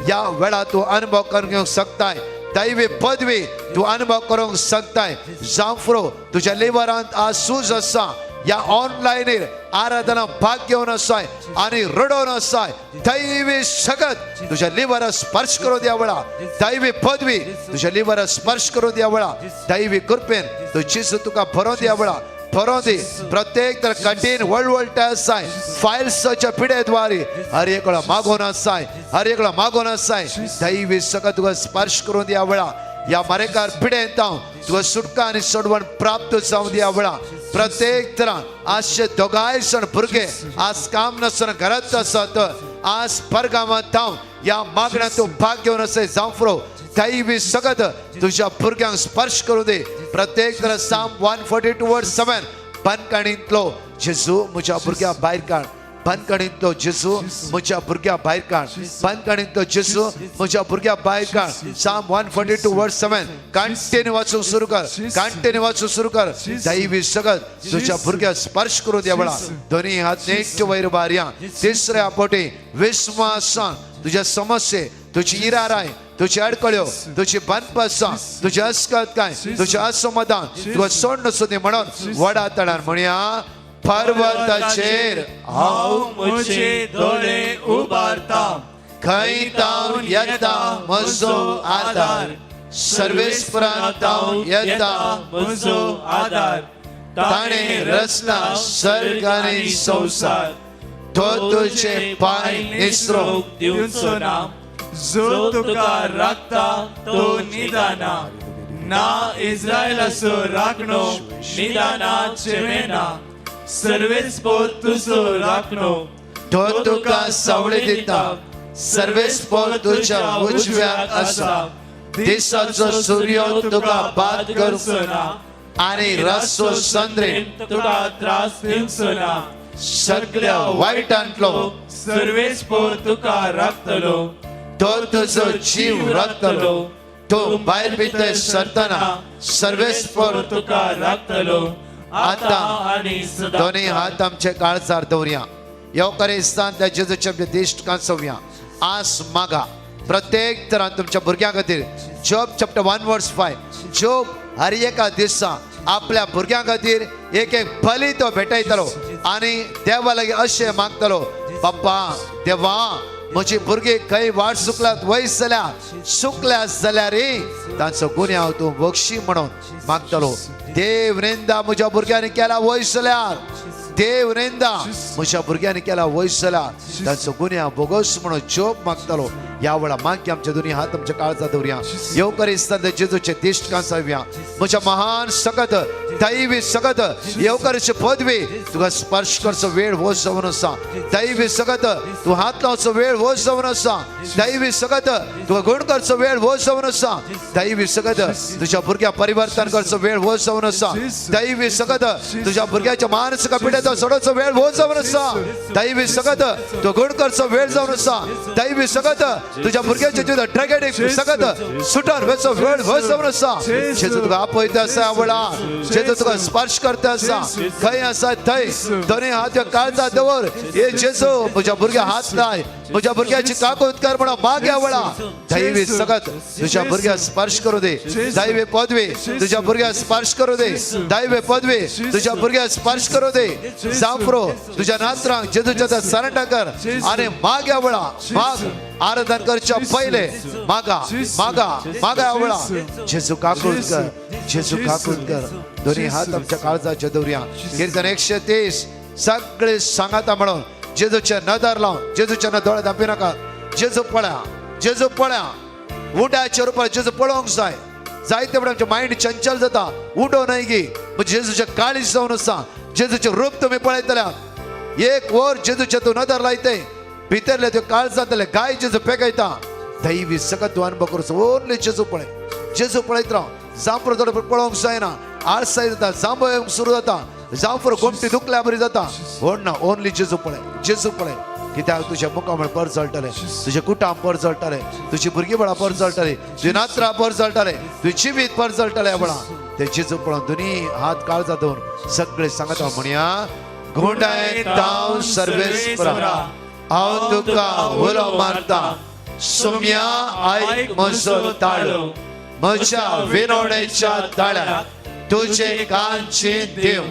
ह्या वेळा तूं अनुभव करून घेवंक शकताय. दैवी पदवी तूं अनुभव करूंक शकताय. जावं तुज्या लिवरांत आज सूज आसा, ह्या ऑनलायनीर आराधना भाग घेवन आसाय आनी रडोवन आसाय दैवी सगत तुज्या लिवरा स्पर्श करून द्या वेळा दैवी पदवी तुज्या लिवरा स्पर्श करून द्या वेळा दैवी कृपेन तू जेजू तुका भरोन द्या वेळा भरोन दी. प्रत्येक तर कठीण वळवळटे आसाय फायल्साच्या पिडेद्वारे हर एकलो मागोवन आसाय हर एकलो मागोवन आसाय दैवी सगळं तुका स्पर्श करून द्या वेळा ह्या मारेकार पिडेंत हांव तुका सुटका आनी सोडवण प्राप्त जावं द्या वेळा. प्रत्येक तरा आजचे दोगांय जाण भुरगे आज काम नासतना घरांत आसात आज परगांवांत हांव ह्या मागण्यांत तूं भाग घेवन आसाय जावं फुरो दैवी सगत तुझ्या भुरग्यांक स्पर्श करूं दी. प्रत्येक तरा Psalm 142:7 बंदखणींतलो जेजू म्हज्या भुरग्या भायर काड बंदखणींतलो जेजू म्हज्या भुरग्या भायर काड बंदखणींतलो जेजू म्हज्या भुरग्या भायर काड. Psalm 142:7 continue वाचूंक सुरू कर कंटिन्यू वाचूंक सुरू कर. दैवी सगत तुझ्या भुरग्या स्पर्श करूं द्या वेळा. दोन्ही हात नेट वयर बारया तिसऱ्या पोटी विस्वासान तुझ्या समस्ये तुझी इराराय तुझी अडकळ्यो तुझी बांदपासां तुझी अस्कत काय तुझे असमाधान तुका सोड नसूं दी म्हणून वडा तणान म्हणया पर्वताचेर हांव म्हजे दोळे उबारता खंय तावन येता म्हजो आदार सर्वेस्परान तावन येता म्हजो आदार. ताणें रचला सर्ग आनी संवसार तो तुजे पांय निसरोंक दिवचो ना. जो तुका राखता तो निदाना ना इस्रायलाचो राखणो निदाना चेमेना सर्वेस्पोर तुजो राखणो तो तुका सावळी दिता सर्वेस्पोर तुज्या उजव्याक आसा दिसाचो सूर्य तुका बाद करचो ना आनी रातचो संद्रेन तुका त्रास दिवचो ना. सगळ्या वायटांतलो सर्वेस्पोर तुका राखतलो तो तुजो जीव राखतलो तो भायर भितर सरतना सर्वेस्पोर तुका राखतलो आतां आनी सदां. दोन्ही हात आमचे काळजार दवरया येवकारिस्तान त्या जेजूच्या आमच्या दिश्ट कांसोवया. आस मागा प्रत्येक तरान तुमच्या भुरग्यां खातीर. Job chapter 1:5 Job हर एका दिसा आपल्या भुरग्यां खातीर एक एक बली तो भेटयतलो आनी देवा लागीं अशें मागतलो बाप्पा देवा म्हजी भुरगीं खंय वाट चुकल्यात वयस जाल्या चुकल्या जाल्यार तांचो गुन्यांव तूं बक्षी म्हणून मागतलो. देव निंदा म्हज्या भुरग्यांनी केला वयस जाल्यार देव निंदा म्हज्या भुरग्यांनी केला वयस जाल्यार तांचो गुन्यांव बोगस म्हणून जोब मागतलो. ह्या वेळा मागीर आमचे दोन्ही हात आमच्या काळजात दवरया येवकारिस्तान जेजूचे दिश्ट कांसावया म्हज्या महान सकत दैवी सकत येवकाराची पदवी तुका स्पर्श करचो वेळ हो जावन आसा. दैवी सकत तूं हात लावचो वेळ हो जावन आसा. दैवी सकत तुका गुण करचो वेळ हो जावन आसा. दैवी सकत तुझ्या भुरग्या परिवर्तन करचो वेळ हो जावन आसा. दैवी सकत तुझ्या भुरग्याच्या मानसिक पिड्याचो सोडोवचो वेळ हो जावन आसा. दैवी सकत तूं गुण करचो वेळ जावन आसा. दैवी सकत तुझ्या भुरग्याच्या जिवितात ट्रॅजेडी सकत सुटून वचो वेळ हो जावन आसा. जेजू तुका आपयता आसा वेळा जेजू तुका स्पर्श करता आसा. खंय आसा थंय दोन्ही हात काळजा दवर हे जेजू म्हज्या भुरग्या हात लाय म्हज्या भुरग्याची काकूत कर म्हणून माग्या वेळा. दैवी सकत तुझ्या भुरग्या स्पर्श करू दे. दैवी पदवी तुझ्या भुरग्या स्पर्श करू दे. दैवी पदवी तुझ्या भुरग्या स्पर्श करू दे. जांफरो तुझ्या नात्रांक जेजूच्या सरणटा कर आनी माग्या वेळा माग आराधन करच्या पयले मागा मागा मागा वेळा. जेजू काकूत कर जेजू काकूत कर. दोन्ही हात आमच्या काळजाचे दवरया. कीर्तन 130 सगळे सांगाता म्हणून जेजूचे नदर लावन जेजूच्या दोळे धांपी नाका. जेजू पळया जेजू पळया उंडाच्या रुपार जेजू पळोवंक जाय. जायते वेळा आमचें मायंड चंचल जाता उडो न्हय गी जेजूचें काळीज जावन आसा. जेजूचें रूप तुमी पळयतल्या एक वर जेजूचें तूं नदर लायतय भितरले त्यो काळजांतले गाय जेजू पेकयता. दैवी सकत तूं अनुभव करचो. ओनली जेजू पळय जेजू पळयत राव. जांपरो चड पळोवंक जायना आळसाय जाता जांबो येवंक सुरू जाता जांफर गोमटी दुखल्या बरी जाता. व्हड ना ओनली जेजू पळय जेजू पळय कित्याक तुज्या मुखामळ परजळटलें तुजें कुटाम परजळटलें तुजी भुरगीं बळां परजळटलीं तुजी नात्रां परजळटलें तुजें जिवीत परजळटलें बळां. ते जेजू पळोवन दोनी हात काळजा दवरून सगळे सांगता म्हणया गुंडाय ताव सर्वेस्परा हांव तुका उलो मारता सुम्या आयक म्हजो ताळो म्हज्या विनवणेच्या ताळ्याक तुजे कानची दिव.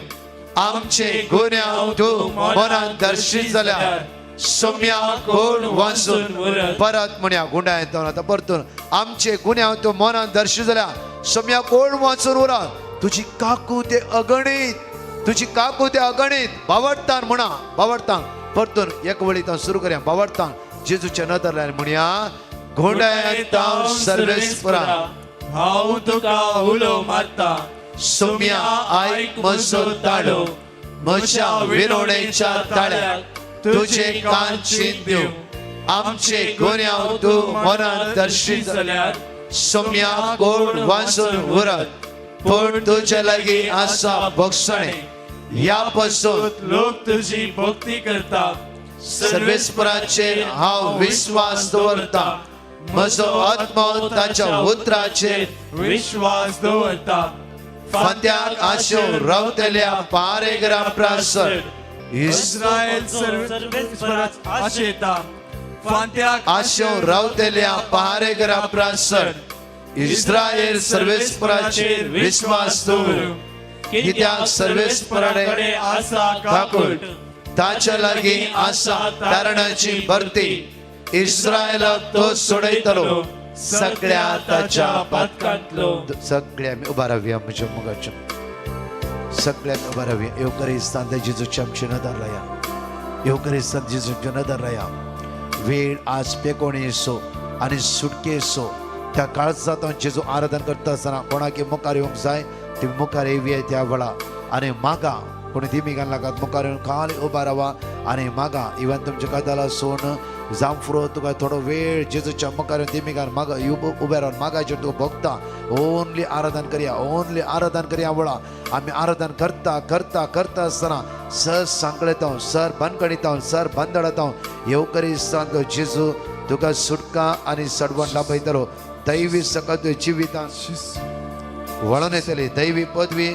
आमचे गुन्यांव तूं मनान दर्शीत जाल्यार सोम्या कोण वाचून परत म्हणया गुंडा येता आतां परतून आमचे गुन्यांव तूं मनान दर्शीत जाल्यार सोम्या कोण वाचून उरत तुजी काकू ते अगणीत तुजी काकू ते अगणीत बावडतान म्हणा बावडतान परतून एक वळी सुरू करया बावडतान जेजूच्या नदरल्यान म्हणया घोंडायता सर्वेस्परा हांव तुका उलो मारता सोम्या आयक म्हजो ताळो म्हज्या विरोणेच्या ताळ्याक तुझे कान चीत दिव आमचे गुन्यांव तूं मनान दर्शीत जाल्यार सोम्या कोण वाचून उरत पूण तुजे लागीं आसा भोगसणें ह्या पासून लोक तुजी भक्ती करता सर्वेस्पराचेर हांव विस्वास दवरता म्हजो आत्मो ताच्या उतराचेर विश्वास दवरता फांत्याक आशो रावतल्या पारेगरा प्रासर इस्रायल सर्वेस्पराच आशेता फांत्याक आशो रावतल्या पारेगरा प्रासर इस्रायल सर्वेस्पराचेर विस्वास दवरू कित्याक सर्वेस्पराकडे आसा काकूट ताच्या लागीं आसा तारणाची भरती इस्रायलाक तो सोडयतलो सगळ्या ताच्या पातकांतलो सगळे आमी उबा रावया म्हज्या मोगाच्या सगळे आमी उबा रावया येवकरिस्तान जेजूच्या आमची नदर लाया येवकरिस्तान जेजूच्या नदर लाया वेळ आज पेकोणेसो आनी सुटकेसो त्या काळजांत जेजू आराधन करता आसतना कोणाक मुखार येवंक जाय ती मुखार येवया त्या वेळा आनी मागा कोणी दिमी घालनाकात मुखार येवन खाली उबा रावा आनी मागा इवन तुमच्या कदाला सोन जांफुरो तुका थोडो वेळ जेजूच्या मुखार येवन दिमी घाल मागा उबे रावन मागाचेर तुका भोगता ओनली आराधन करया ओनली आराधन करया वेळा आमी आराधन करता करता करता आसतना सर सांकळयता सर बनकणीता सर बंदडता येवकरिस्तान जेजू तुका सुटका आनी सडवण लाभयतलो दैवी सकत जिवितान वळोवन येतली दैवी पदवी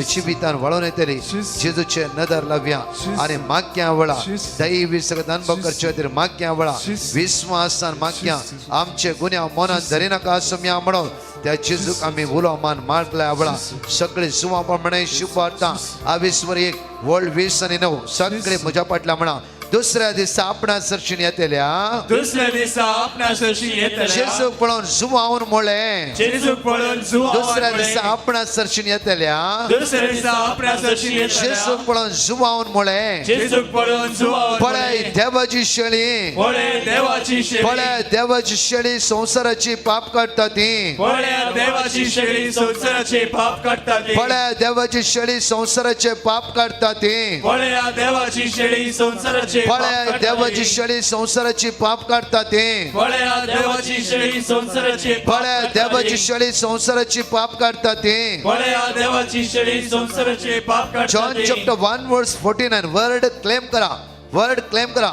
जिवितान वळोवन येतली जेजूचे नदर लावया आनी माग्या वेळा दैवी सगळं अनुभव करचे खातीर माग्या वेळा विस्वासान माग्या आमचे गुन्यांव मनान धरिनाका असम्या म्हणून त्या जेजूक आमी उलो मान मारल्या वेळा सगळे सुवा प्रमाणे शिवपाता आवीसवर 1 वर्ल्ड 20 आनी 9 सगळे म्हज्या पाटल्या म्हणा दुसऱ्या दिसा आपणा सरशीन येतल्या दुसऱ्या दिसा आपणा सरशी येतल्या जेजूक पळोवन जुवावन म्हळें जेजूक पळोवन जुवावन दुसऱ्या म्हळें, दिसा आपणा सरशीन येतल्या दुसऱ्या दिसा आपणा सरशी येतल्या जेजूक पळोवन जुवावन म्हळें जेजूक पळोवन जुवावन पळय म्हळें, देवाची शेळी पळय देवाची शेळी पळय देवाची शेळी संवसाराची पाप काडटा ती पळय देवाची शेळी संवसाराचे पाप काडटा ती पळय देवाची शेळी संवसाराचे पाप काडटा ती पळय देवाची शेळी संवसाराचे पाप पळय काडटा देवाची ती. शेळी संवसाराची पाप काडटा ती पळय देवाची शेळी संवसाराचे पाप पळय काडटा देवाची ती. शेळी संवसाराची पाप काडटा ती पळय देवाची शेळी संवसाराचे पाप काडटा जॉन ती. चॅप्टर 1 वर्स 49 वर्ड क्लेम करा वर्ड क्लेम करा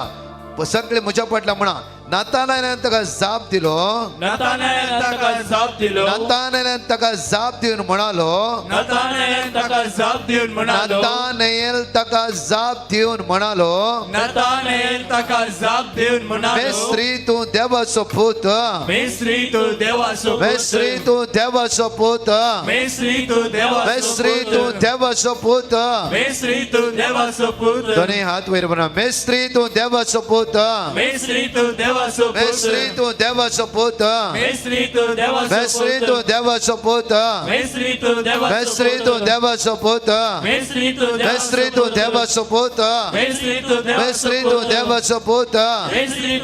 सगळे म्हज्या पडला म्हणा नातानायलान ताका जाप दिलो नतानायेलान ताका जाप दिलो नातानायलान ताका जाप दिवन म्हणालो नतानायेलान ताका जाप दिवन म्हणालो नातानायल ताका जाप दिवन म्हणालो नतानायेल ताका जाप दिवन म्हणालो मेस्त्री तूं देवाचो पूत मेस्त्री तूं देवाचो पूत. मेस्त्री तूं देवाचो पूत मेस्त्री तूं देवाचो मेस्त्री पूत. तूं देवाचो पूत मेस्त्री तूं देवाचो पूत दोनी हात वयर म्हणा मेस्त्री तूं देवाचो पूत मेस्त्री तूं देवाचो पूत मेस्त्री तूं देवाचो पूत मेस्त्री तूं देवाचो मेस्त्री पूत. तूं देवाचो पूत मेस्त्री तूं देवाचो मेस्त्री पूत. तूं देवाचो पूत मेस्त्री तूं देवाचो मेस्त्री तूं पूत. देवाचो पूत मेस्त्री तूं देवाचो मेस्त्री तूं पूत. देवाचो पूत मेस्त्री तूं देवाचो मेस्त्री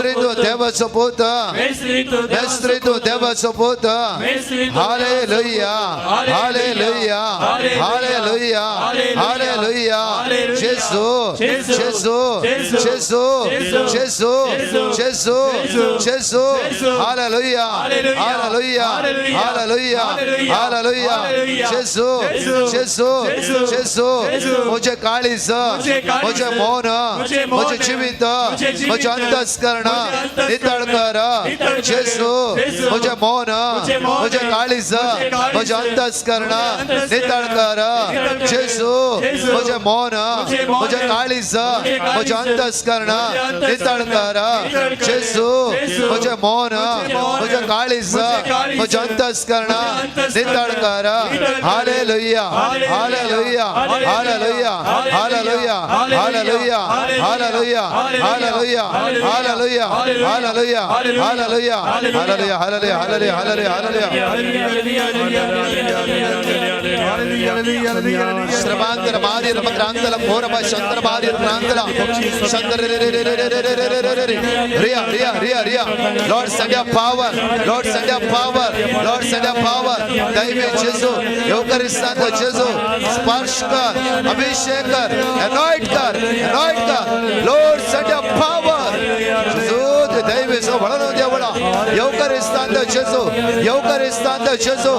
तूं पूत. देवाचो पूत मेस्त्री तूं देवाचो मेस्त्री तूं पूत. देवाचो पूत मेस्त्री तूं hallelujah hallelujah hallelujah hallelujah Jesu Jesu Jesu Jesu Jesu Jesu hallelujah hallelujah hallelujah hallelujah Jesu Jesu Jesu म्हजें काळीज म्हजें मौन म्हजें जिवीत म्हजें अंतस्करण नितळ कर जेसू म्हजें मौन म्हजें काळीज म्हजें अंतस्करण नितळ कर जेसू म्हजें मौन म्हज्या काळीज म्हज्या अंतस्करण नितळ कर जेजू म्हजें मन म्हज्या काळीज म्हज्या अंतस्करण नितळ कर. Hallelujah hallelujah hallelujah hallelujah hallelujah hallelujah hallelujah hallelujah hallelujah hallelujah hallelujah hallelujah hallelujah hallelujah hallelujah. ಶ್ರಮಾಂತರ ಮಾರಿಯರ ಮಕ್ರಾಂತಲ ಕೋರಮ ಶಂತರ ಮಾರಿಯರ ಕ್ರಾಂತಲ ಶಂತರ Riya Riya Riya Riya. Lord send your power, Lord send your power, Lord send your power. ದೈವಿ ಜೇಸು ಯೋಕರಿಸ್ತಾಂತ ಜೇಸು ಸ್ಪರ್ಶ ಕರ್, ಅಭಿಷೇಕ್ ಕರ್, anoint ಕರ್, anoint ಕರ್. Lord send your power. ಜೇಸು ದೈವಿ so ಬಳನು ದೇವಳ ಯೋಕರಿಸ್ತಾಂತ ಜೇಸು ಯೋಕರಿಸ್ತಾಂತ ಜೇಸು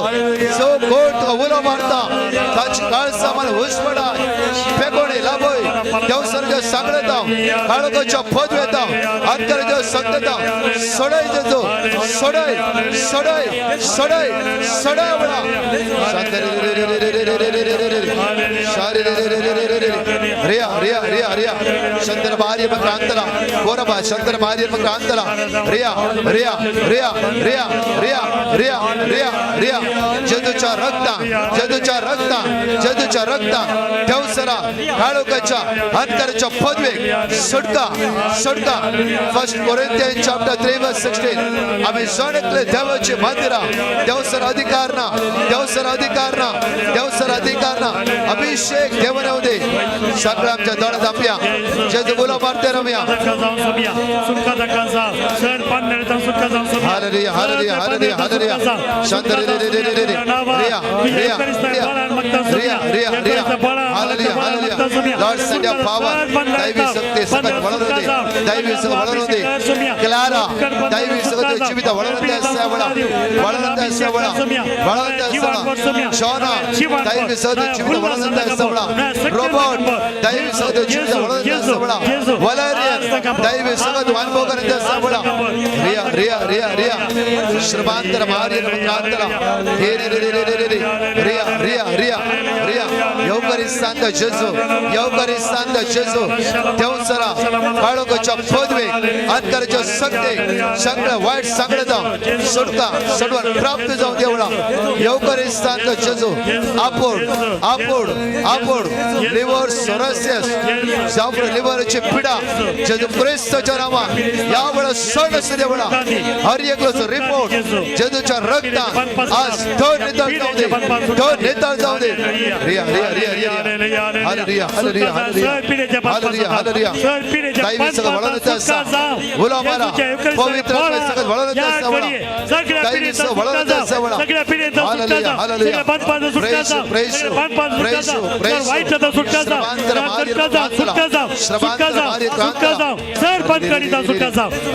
so coat ಉलो मारता ताची काळसा मन हुसपडा पेकोणी लाबोय देवसर सांगता काळोखाच्या पद वेता अंतर देव सांगता सोडय जेजू सोडय सोडय सोडय सोडय वळा. ರಿಯಾ ರಿಯಾ ರಿಯಾ ರಿಯಾ ಶಂತರ ಭಾರ್ಯ ಕ್ರಾಂತರ ಕೋರಬ ಶಂತರ ಭಾರ್ಯ ಕ್ರಾಂತರ ರಿಯಾ ರಿಯಾ ರಿಯಾ ರಿಯಾ ರಿಯಾ ರಿಯಾ ರಿಯಾ ರಿಯಾ. जेजूच्या रक्ता जेजूच्या रक्ता जेजूच्या रक्ता देवसरा काळोखाच्या अंतराच्या पदवेक सुटका सुटका. First Corinthian chapter 3 verse 16. आम्ही जण एकले देवाची मंदिरा देवसर अधिकार ना देवसर अधिकार ना देवसर अधिकार ना अभिषेक देवन येऊ दे. सगळं आमच्या दोळ्यात आपल्या जेजू बोला मारते रम्या. Hallelujah hallelujah hallelujah hallelujah. शांत रे रे रे रे रे रे Riya Riya Riya Riya Riya Riya. Hallelujah hallelujah. Lord send your power. दैवी शक्ती सकट वळून दे, दैवी शक्ती वळून दे. क्लारा दैवी शक्ती जीवित वळून दे, सेवळा वळून दे, सेवळा वळून दे, सेवळा. शोना दैवी शक्ती जीवित वळून दे, सेवळा. रोबोट दैवी शक्ती जीवित वळून दे, सेवळा. वलेरियन दैवी शक्ती अनुभव करून दे, सेवळा. रिया रिया रिया रिया श्रमांतर मारियर मंत्रांतर हे रे रे रे रे रे रिया रिया रिया रिया. योकरिस्तांत जेजू योकरिस्तांत जेजू देवसरा काळोखाच्या पदवे अंतराच्या शक्ती सगळं वाईट सगळं जाऊन सुटका सडवण प्राप्त जाऊन देवळा. योकरिस्तांत जेजू आपोड आपोड आपोड लिव्हर सोरोसिस जावं लिव्हरची पिडा जेजू क्रिस्तच्या नावात या वेळा सण असू देवळा. हर एकलोचो रिपोर्ट जेजूच्या रक्तान आज धन नितळ जाऊ दे, धन नितळ जाऊ दे. Riya Riya Riya Riya. Hallelujah hallelujah hallelujah hallelujah hallelujah. दैवी सगळं वळून येतं असा बोला मारा पवित्र सगळं वळून येतं असा वळा दैवी सगळं वळून येतं असा वळा. Hallelujah hallelujah. Praise praise praise praise. श्रमांतर Maurya क्रांतला श्रमांतर Maurya क्रांतला.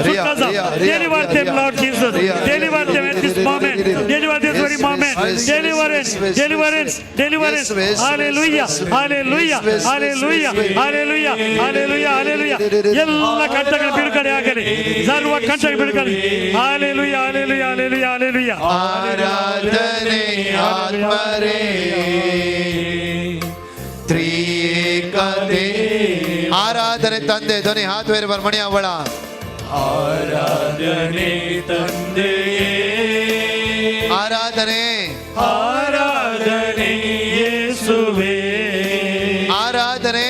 Riya Riya Riya. Deliver them, Lord Jesus. Deliver them at this moment. Deliver this very moment. Deliverance, deliverance, deliverance. Hallelujah, hallelujah, hallelujah, hallelujah, hallelujah, hallelujah. ಎಲ್ಲ ಕಂಟಗಳ ಬಿಡುಗಡೆ ಆಗಲಿ, ಸರ್ವ ಕಂಟಗಳ ಬಿಡುಗಡೆ. Hallelujah, hallelujah, hallelujah, hallelujah. ಆರಾಧನೆ ಆತ್ಮರೇ ತ್ರಿಯೇಕ ಆರಾಧನೆ ತಂದೆ ಧ್ವನಿ Haat wear ಮಣಿ ಅವಳ. ಆರಾಧನೆ ತಂದೆಯೇ ಆರಾಧನೆ ಆರಾಧನೆ ಯೇಸುವೇ ಆರಾಧನೆ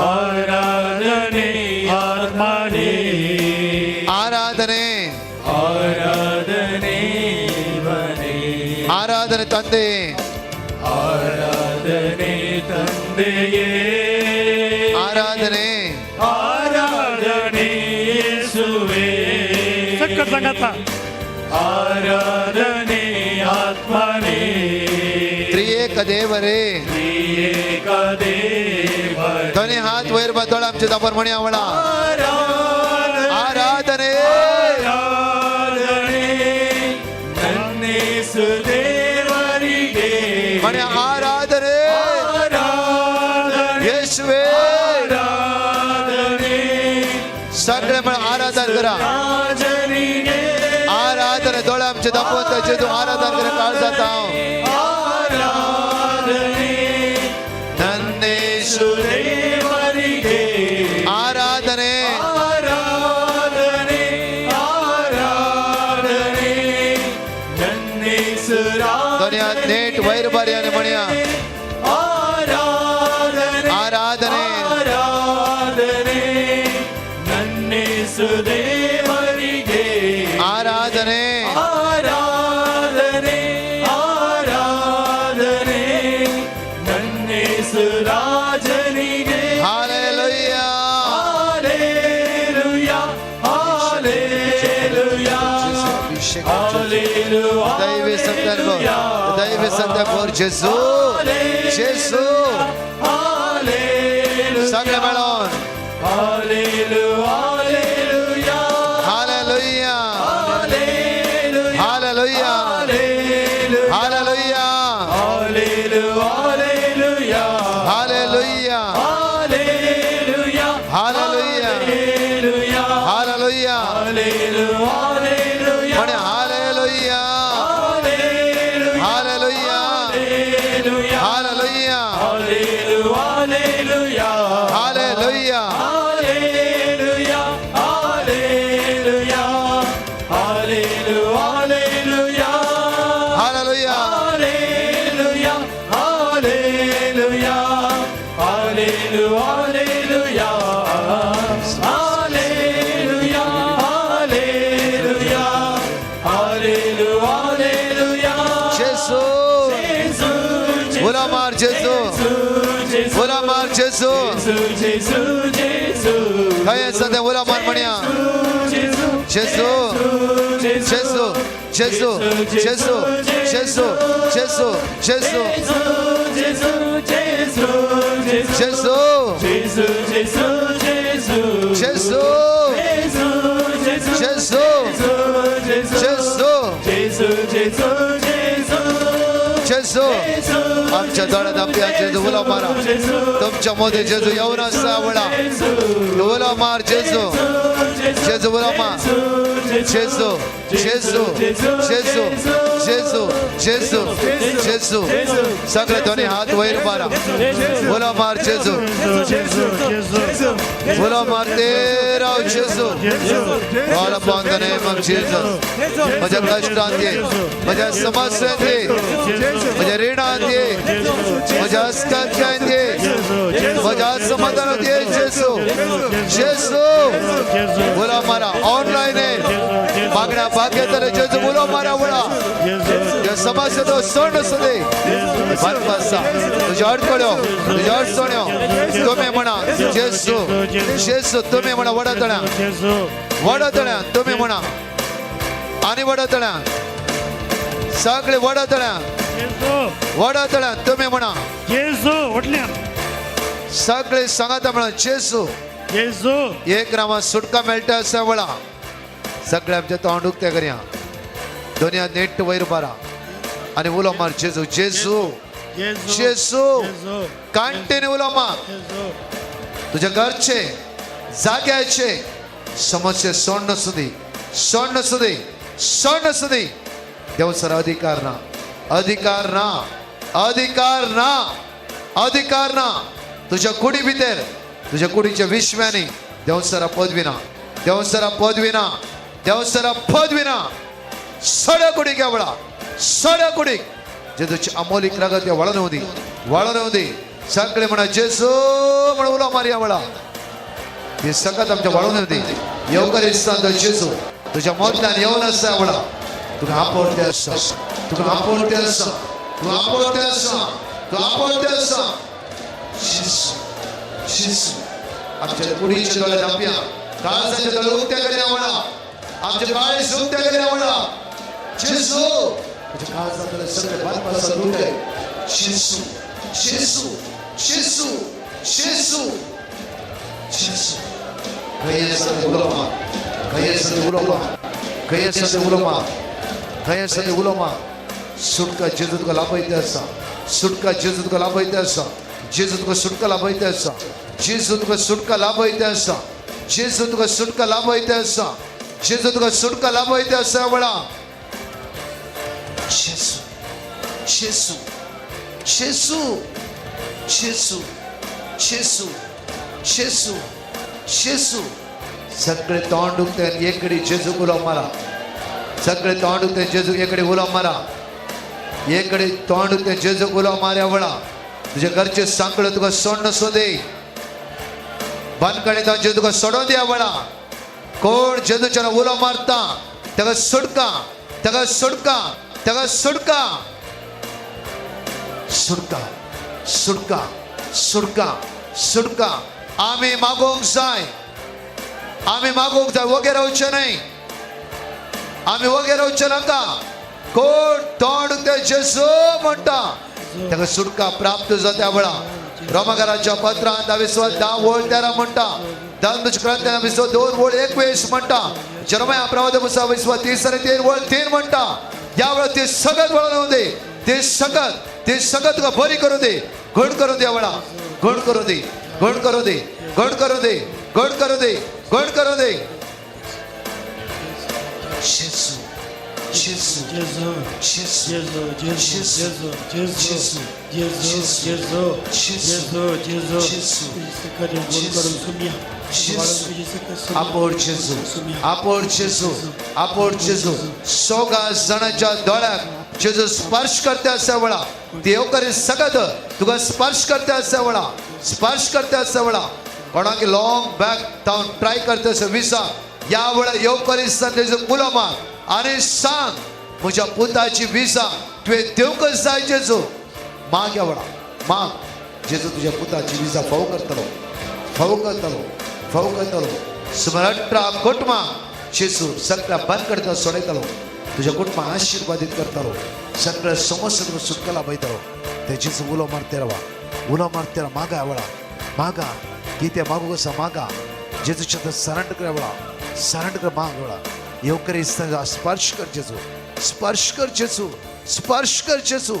ಆರಾಧನೆ ಆತ್ಮನೇ ಆರಾಧನೆ ಆರಾಧನೆ ದೇವನೇ ಆರಾಧನೆ ತಂದೆ ಆರಾಧನೆ ತಂದೆಯೇ ಆರಾಧನೆ ಆರಾಧನೆ ಯೇಸುವೇ ಸಕ್ಕ ಸಂಗತ ಆರಾಧನೆ ಆತ್ಮನೇ ತ್ರಿಯೇಕ ದೇವರೇ ತ್ರಿಯೇಕ ದೇವರೇ ಧ್ವನಿ ಹಾತ್ ವೈರ್ ಬದ್ದೋಳ आमचे दापर म्हणी आवळा. ಆರಾಧನೆ ಆರಾಧನೆ ಆರಾಧನೆ ನನ್ನೇಸು ದೇವರಿಗೆ ಮಣಿ ಆರಾಧನೆ ಆರಾಧನೆ ಯೇಸುವೆ ಆರಾಧನೆ सगळे म्हण आराधन करा. ರಾಜನಿಗೆ आराधने दोळे आमचे दाखवून त्याचे तू आराधन करा काळ जाता. ಆರಾಧನೆ ನನ್ನೇಶು ದೇವರಿಗೆ वयर बारी आनी म्हणया. ಆರಾಧನೆ, ಆರಾಧನೆ. ಆರಾಧನೆ ನನ್ನೇಸು ದೇವರಿಗೆ. ಆರಾಧನೆ. ಆರಾಧನೆ, ಆರಾಧನೆ ನನ್ನೇಸು ರಾಜನಿಗೆ. Hallelujah. Hallelujah, hallelujah, hallelujah. ದೈವಿ ಸಂದರ್ಭ, ದೈವಿ ಸಂದರ್ಭ. जेसू, जेसू. हालेलुया. सगळे मेळोन. Hallelujah, hallelujah. Hallelujah. Hallelujah. Hallelujah. Hallelujah. Hallelujah. Hallelujah, hallelujah. Hallelujah. Hallelujah. Hallelujah. Hallelujah. Hallelujah, hallelujah. म्हणे hallelujah. Hallelujah. Hallelujah. Hallelujah. Hallelujah. Hallelujah. Hallelujah. Hallelujah. Hallelujah. Hallelujah. Hallelujah. Hallelujah. Hallelujah. Hallelujah. Hallelujah. Hallelujah. Hallelujah. Hallelujah. Hallelujah. Hallelujah. जेसू. जेसू, उलो मार जेसू. जेसू, उलो मार जेसू. जेसू, जेसू. खंय आसा तें उलो मार म्हणया. जेसू, जेसू. जेसू, जेसू, जेसू, जेसू, जेसू, जेसू. जेसू, जेसू, जेसू. जेसू. जेसू, जेसू, जेसू. जेसू. जेसू, जेसू. जेसू. जेसू, जेसू. जेसू, जेसू, जेसू. जेसू. आमच्या दोळ्यात आपल्या जेजू उलो मारा. तुमच्या मध्ये जेजू येवन आसा वडा. उलो मार जेजू. जेजू उलो मार. जेजू, जेजू, जेजू, जेजू, जेजू, जेजू. सगळे दोन्ही हात वयर मारा. उलो मार जेजू. उलो मार तेरा जेजू. Call upon the name of Jesus. म्हज्या कश्टांत ये, म्हज्या समस्यांत ये, म्हज्या रिणांत ये, म्हज्या अस्कांत ये, म्हज्या असमाधानात ये. जेसू, जेसू, उलो मारा. ऑनलाईन आहे, मागण्या भाग्य जेजू उलो मारा. वळा तुझ्या समस्या तो सोड आसूं दे. आसा तुज्या अडकड्यो, तुज्या अडचण्यो. तुमी म्हणा जेसू, जेसू. तुमी म्हणा वडतण्या, वडतण्या. तुमी म्हणा आणि वडतण्या, सगळे वडतण्या, वडतण्या. तुमी म्हणा. सगळे सांगाता म्हणा जेसू. एक नांवान सुटका मेळटा आसा वळा. सगळे आमच्या तोंड उक्तें करया. दोन्ही हात नेट वयर मारा आनी उलो मार जेजू, जेजू, जेजू. कांटेने उलो मार. तुझ्या घरचे, जाग्याचे समस्या सोड नसू दे, सोड नसू दे, सोड नसू दे. देवसर अधिकार ना, अधिकार ना, अधिकार ना, अधिकार ना. तुझ्या कुडी भितर, तुझ्या कुडीच्या विश्वानी देवसरा पदवी ना, देवसरा पदवी ना, देवसरा पदवी ना. सड्या कुडीक वळा, सड्या कुडीक जेजूची अमोलिक रगत या वळण होती, वळण होती. सगळे म्हणा जेसू म्हणून उलो मारया. वळा हे सगळं आमच्या वळून होती. येवकर इस्तान जेजू तुझ्या मोदल्यान येवन आसा. वळा तुका आपोवते आसा, तुका आपोवते आसा, तुका आपोवते आसा, तुका आपोवते आसा. जेसू, जेसू. आमच्या कुडीचे दोळे धांपया, काळजाचे दोळे उक्ते करया. वळा आमचे काळीज उक्ते करया. वळा जेसू, तुझ्या काळजातले सगळे बालपासा लुटे. जेसू, जेसू, जेसू, जेसू, जेसू. खंय आसा ते उलो मार. खंय आसा ते उलो मार. खंय आसा ते उलो मार. खंय आसा ते उलो मार. सुटका जेजू तुका लाभयते आसा. सुटका जेजू तुका लाभयते आसा. जेजू तुका सुटका लाभयते आसा. जेजू तुका सुटका लाभयते आसा. जेजू तुका सुटका लाभयते आसा. जेजू तुका सुटका लाभयते आसा. वळा जेसू, जेसू, जेसू, जेसू, जेसू, जेसू, जेसू. सगळे तोंड उक्ते आणि एकडे जेजू उलो मारा. सगळे तोंड उक्ते, जेजू एकडे उलो मारा. एकडे तोंड ते जेजू उलो मार्या वळा तुझ्या घरचे सांगळ तुका सोड नसो दे बांदकाणे जेजू तुका सोडोन दिया वळा कोण जेजूच्या उलो मारता ताका सुटका ताका सुटका ताका सुटका सुटका सुटका सुटका सुटका आमी मागोवंक जाय आमी मागोवंक जाय वगैरे रावचें न्हय आमी वगैरे रावचें नाका कोण तोंड ते जेजू म्हणटा ताका सुटका प्राप्त जाता वेळा रोमाकाराच्या पत्रांत 10 विसव 10 वळ 13 म्हणटा, धर्मग्रंथ 2 विसव 2 वळ 21 म्हणटा, जरमया प्रवाद पुस्तक 30 आणि 3 वळ 3 म्हणटा. या वेळा ते सगळं वळून दे, ते सगळं, ते सगळं तुका बरी करू दे, घड करू दे वेळा, घड करू दे, घड करू दे, घड करू दे, घड करू दे, घड करू दे. जेजू, जेजू. जेजू. जेजू. जेजू, जेजू, जेजू, जेजू, जेजू, जेजू, जेजू, जेजू. जेजू. आपोर जेजू, आपोर जेजू, आपोर जेजू. सोगा जाणांच्या दोळ्याक जेजू स्पर्श करते असा वेळा, देवकरी सगत तुका स्पर्श करते असा वेळा, स्पर्श करते असा वेळा. कोणाक लॉंग बॅक तावन ट्राय करते असं विसा, या वेळा येवकरी तेजो उलो मार आणि सांग, म्हज्या पुताची विसा तुवें दिवंकच जाय जेजू. माग या वेळा, माग. जेजू तुझ्या पुताची विजा फाव करतलो, फाव करतलो, फाव करतलो. सुमार 18 कुटुंबां जेजू सगळ्या बंद करता सोडयतलो, तुझ्या कुटुंबाक आशीर्वादीत करतलो, सगळ्या समस्या तुका सुटका लाभयतलो. ते जेजू उलो मारते रावा, उलो मारते रावा. मागा वेळा, मागा. कितें मागू आसा मागा. जेजूच्या सरण कर वेळा, सरण कर, माग वेळा. येवकरी स्पर्श कर जेजू, स्पर्श कर जेजू, स्पर्श कर जेजू,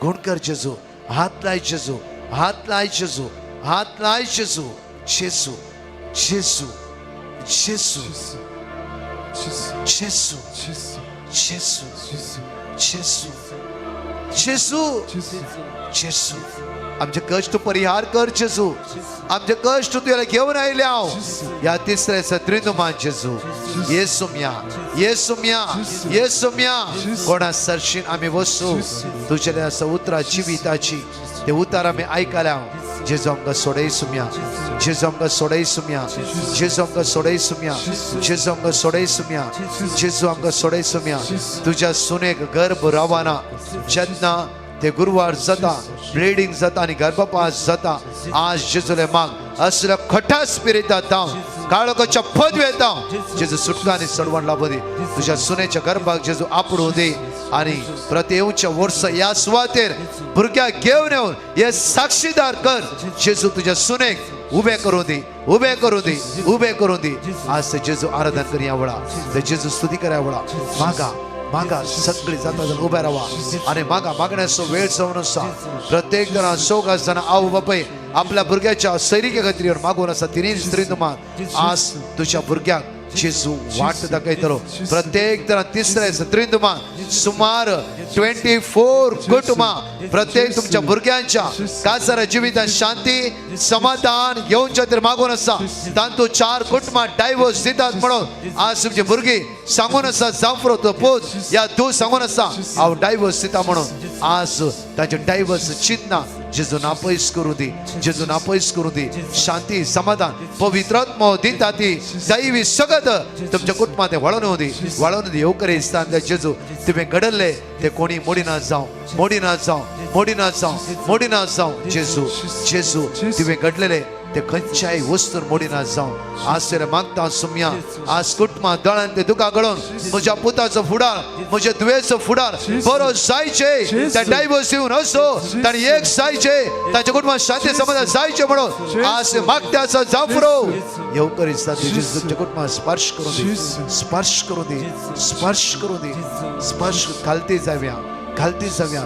गुण कर जेजू. हात लाय जेजू, हात लाय जेजू, हात लाय जेजू. जेजू, जेजू, जेजू, जेजू, जेजू, जेजू, जेजू, जेजू. आमचे कश्ट परिहार कर जेजू. आमचे कश्ट तुला घेऊन आयले हांव ह्या तिसऱ्या त्रिनुमान जेजू. ये सुम्या, ये सुम्या, ये सुम्या. कोणा सरशीन आमी वसू तुझ्या असं उतरा जिविताची, ते उतार आमी आयकल्या. जेजू आमकां सोडय सुम्या, जेजू आमकां सोडय सुम्या, जेजू आमकां सोडय सुम्या, जेजू आमकां सोडय सुम्या, जेजू आमकां सोडय सुम्या. तुझ्या सुनेक गर्भ रावना, जेन्ना ते गुरुवार जाता, ब्लिडींग जाता आनी गर्भपात जाता, आज जेजूले माग. असल्या खटा स्पिरिता ताव काळोखाच्या पद येता, जेजू सुटका आनी सडवण लाभू दी. तुझ्या सुनेच्या गर्भाक जेजू आपडू दी आणि प्रति येवच्या वर्स ह्या सुवातेर भुरग्याक घेवन येवन हे साक्षीदार कर. जेजू तुझ्या सुनेक उबे करूं दी, उबे करूं दी, उबे करूं दी. आज ते जेजू आराधन करया वेळा, ते जेजू स्तुती करया वेळा. मागा, मागा. सगळी जाता जाण उभे रावा आणि मागा. मागण्याचो वेळ जावन आसा. प्रत्येक जण, चौग जाण आवय बापाय आपल्या भुरग्याच्या सैरिके खातीर मागून आसा. तिन्ही स्त्री तुमान आज तुझ्या भुरग्याक जेजू वाट दाखयतलो. प्रत्येक जण तिसऱ्या त्रिंदुमान सुमार 24 कुटुंबां, प्रत्येक तुमच्या भुरग्यांच्या कासारा जिवितांत शांती समाधान येवच्या तर मागून आसा. तांतू चार कुटुंबां डायव्हर्स दितात म्हणून आज तुमची भुरगीं सांगून आसा. जांफरो तो पोत या तूं सांगून आसा हांव डायव्हर्स दिता म्हणून, आज तांचे डायव्हर्स चिंतना जेजू नापयस करूं दी, जेजू नापयस करूं दी. शांती समाधान पवित्रात्मो दिता ती दैवी सगत तुमच्या कुटुंबात ते वळोवन दी, वळोवन दी. येवकरे स्थान जेजू, तुवें घडल्ले ते कोणी मोडिना जावं, मोडिना जावं, मोडिना जावं, मोडिना जावं. जेजू, जेजू, तुवें घडलेले ते खंयच्याय वस्तून मोडिना जावं. आज तेरे मागता सुम्या. आज कुटुंबा दोळ्यान ते दुकां गळोवन म्हज्या पुताचो फुडार, म्हज्या धुवेचो फुडार बरो जायचे, त्या डायव्हर्स येवन असो ताणी एक जायचे, ताच्या कुटुंबात शांती समाधान जायचे म्हणून आज मागते आसा. जाफरो येवकर दिसता तुझे तुमच्या कुटुंबात स्पर्श करून दे, स्पर्श करून दे, स्पर्श करून दे, स्पर्श. घालती जाव्या, घालती जाव्या.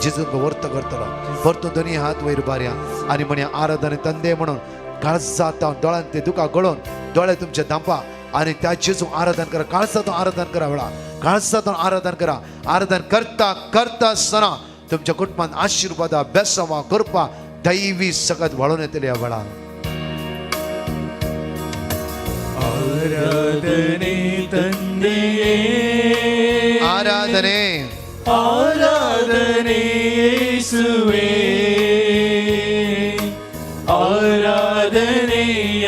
जेजू वर्त करतलो. परतो दोन्ही हात वयर बारया आणि म्हणे आराधने तंदे म्हणून काळजात दोळ्यान ते दुकां गळोवन दोळे तुमचे धांपा आणि त्या जेजू आराधन करा. काळजातून आराधन करा वेळा, काळजातून आराधन करा. आराधन करता करता आसतना तुमच्या कुटुंबात आशीर्वादा, बेसवा, कृपा, दैवी सगळ्यात वाळून येतले या वेळा. आराधने ತಂದೆಯೇ. ಆರಾಧನೆ. ಆರಾಧನೆ ಯೇಸುವೆ ಆರಾಧನೆ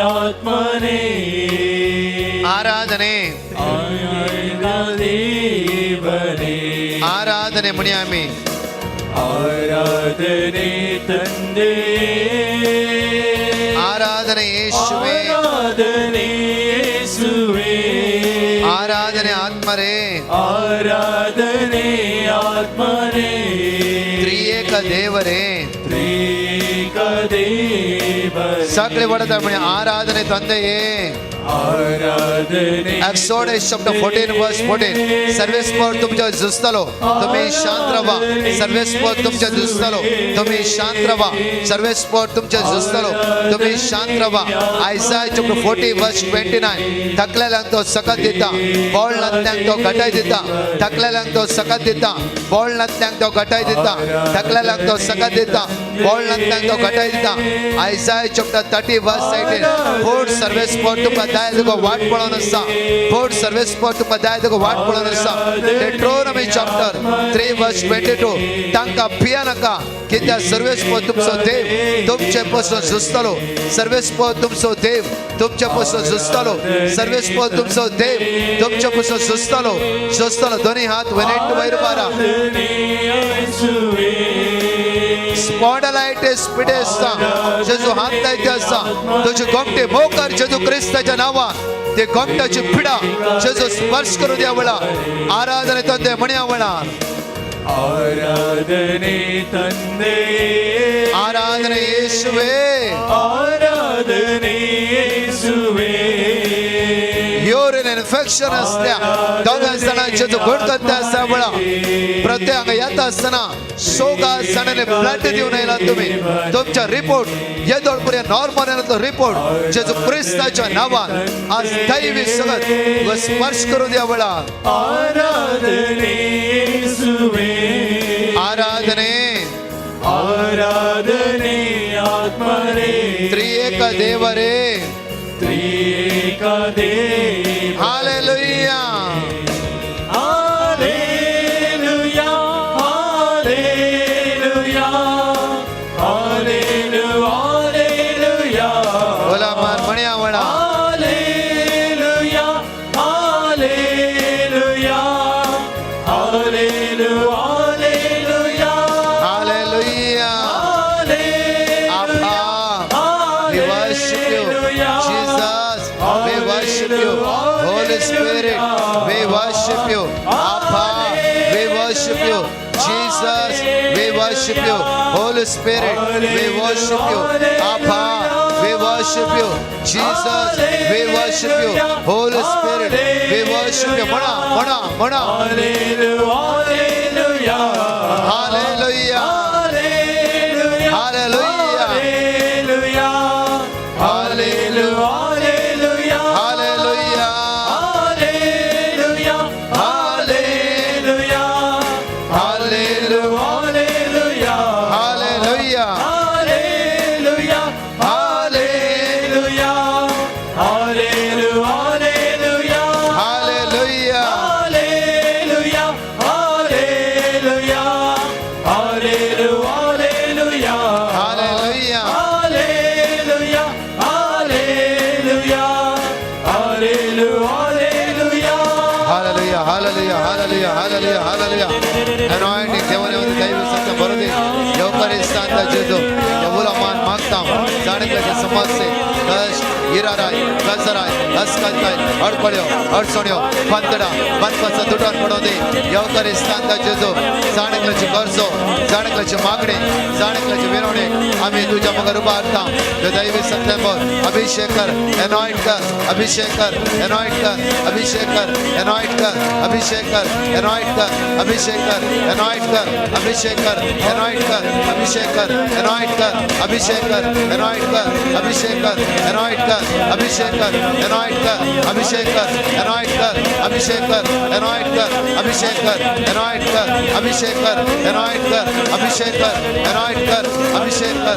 ಆತ್ಮನೇ ಆರಾಧನೆ ದೇವನೇ ಆರಾಧನೆ ಮುನಿಯಾಮಿ ಆರಾಧನೆ ತಂದೆ ಆರಾಧನೆ ಯೇಸುವೆ ಆರಾಧನೆ ಯೇಸುವೆ ಆರಾಧನೆ ಆತ್ಮರೇ ಆರಾಧನೆ ಆತ್ಮನೇ ತ್ರಿಯೇಕ ದೇವರೇ ತ್ರಿಕ ದೇವರೇ ಸಕಲ ವಡದ ಆರಾಧನೆ ತಂದೆಯೇ. ಆರಾಧನೆ Exodus chapter 14 verse 14. सर्वेस्पर तुमच्या झुजतलो, तुम्ही शांत राहा. सर्वेस्पर तुमच्या झुजतलो, तुम्ही शांत राहा. सर्वेस्पर तुमच्या झुजतलो, तुम्ही शांत राहा. Isaiah chapter 40 verse 29. थकलेल्यांक तो सकत दिता, बोळ नातल्यांक तो घटाय दिता. थकलेल्यांक तो सकत दिता, बोळ नातल्यांक तो घटाय दिता. थकलेल्यांक तो सकत दिता, बोळ नातल्यांक तो घटाय दिता. Isaiah chapter 30 verse 18. फोड सर्वेस्पर तुका दाय तुका वाट पळोवन आसा. फोड सर्वेस्पर तुका दाय तुका वाट पळोवन आसा. Deuteronomy chapter 3 verse 22. तांकां भिया नाका, कित्याक सर्वेस्पर तुमचो देव तुमचे पासून झुजतलो. सर्वेस्पर तुमचो देव तुमचे पासून झुजतलो. सर्वेस्पर तुमचो देव तुमचे पासून झुजतलो, झुजतलो. दोन्ही हात वनेट वयर बारा. ಆರಾಧನೆ ಯೇಸುವೆ स्पॉन्डलायटिस पिडेस्ता जेजू हात लायते आसा. तुजी गोमटी मोकर जेजू क्रिस्ताच्या नांवान ते गोमट्याची पिडा जेजू स्पर्श करू द्या वेळा. आराधने ತಂದೆ म्हणया वेळार. ಆರಾಧನೆ ತಂದೆ ಆರಾಧನೆ ಯೇಸುವೆ ಆರಾಧನೆ ಯೇಸುವೆ युरिन इन्फेक्शन असल्या दोगां जाणांचे जो घट करता आसता वेळा. प्रत्येक हांगा येता आसतना सोगा जाणांनी ब्लड दिवन येयला तुमी. तुमच्या रिपोर्ट येदोळ पर्यंत नॉर्मल येयला. रिपोर्ट जेजू क्रिस्ताच्या नांवान आज दैवी सगत तुका स्पर्श करू द्या वेळा. ಆರಾಧನೆ ಯೇಸುವೆ ಆರಾಧನೆ ಆರಾಧನೆ ಆತ್ಮನೇ ತ್ರಿಯೇಕ ದೇವರೇ ತ್ರಿಯೇಕ ದೇವ hallelujah. Hallelujah hallelujah hallelujah. बोला मान म्हणया वेळा. Hallelujah hallelujah hallelujah. Hallelujah. Abba, we worship you. Jesus, we worship you. Holy Spirit, we worship you. Abba, we worship you. Jesus, we worship you. Holy Spirit, we worship you. Abba, we worship you. Jesus, we worship you. Holy Spirit, we worship you. म्हणा म्हणा म्हणा. Hallelujah Hallelujah. Hallelujah Hallelujah. Hallelujah hallelujah. Hallelujah. Hallelujah hallelujah hallelujah. Hallelujah. Hallelujah hallelujah hallelujah. Hallelujah. Hallelujah hallelujah hallelujah. Hallelujah. Hallelujah hallelujah hallelujah. Hallelujah, hallelujah, hallelujah, hallelujah, hallelujah. Anointing देवाने ಒಂದು ದೈವ सत्य बरोदे येवकारिस्तांता जेजू देवूला मान मागता. जाणेकल्याचे समस्ये कश्ट गिराराय गजराय अस्कलताय अडकळ्यो अडचण्यो बंदडा बनपाचा तुटून पडों दे येवकारिस्तांता जेजू. जाणेकल्याची गरजो, जाणेकल्याची मागणे, जाणेकल्याची विनवणे आम्ही तुझ्या मुखार उबारता. त्यो दैवी सत्यावर अभिषेक कर, अनॉइंट कर, अभिषेक कर, अनॉइंट कर, अभिषेक कर, अनॉइंट कर, अभिषेक कर, अनॉइंट कर, अभिषेक कर, अनॉइंट कर, अभिषेक कर, अनॉइंट कर, अभिषेक कर, अनॉइंट कर, अभिषेक कर, अनॉइंट कर, अभिषेक कर, अनॉइंट कर, अभिषेक कर, अनॉइंट कर, अभिषेक कर, अनॉइंट कर, अभिषेक कर, अनॉइंट कर, अभिषेक कर, अनॉइंट कर, अभिषेक कर, अनॉइंट कर, अभिषेक कर, अनॉइंट कर, अभिषेक कर.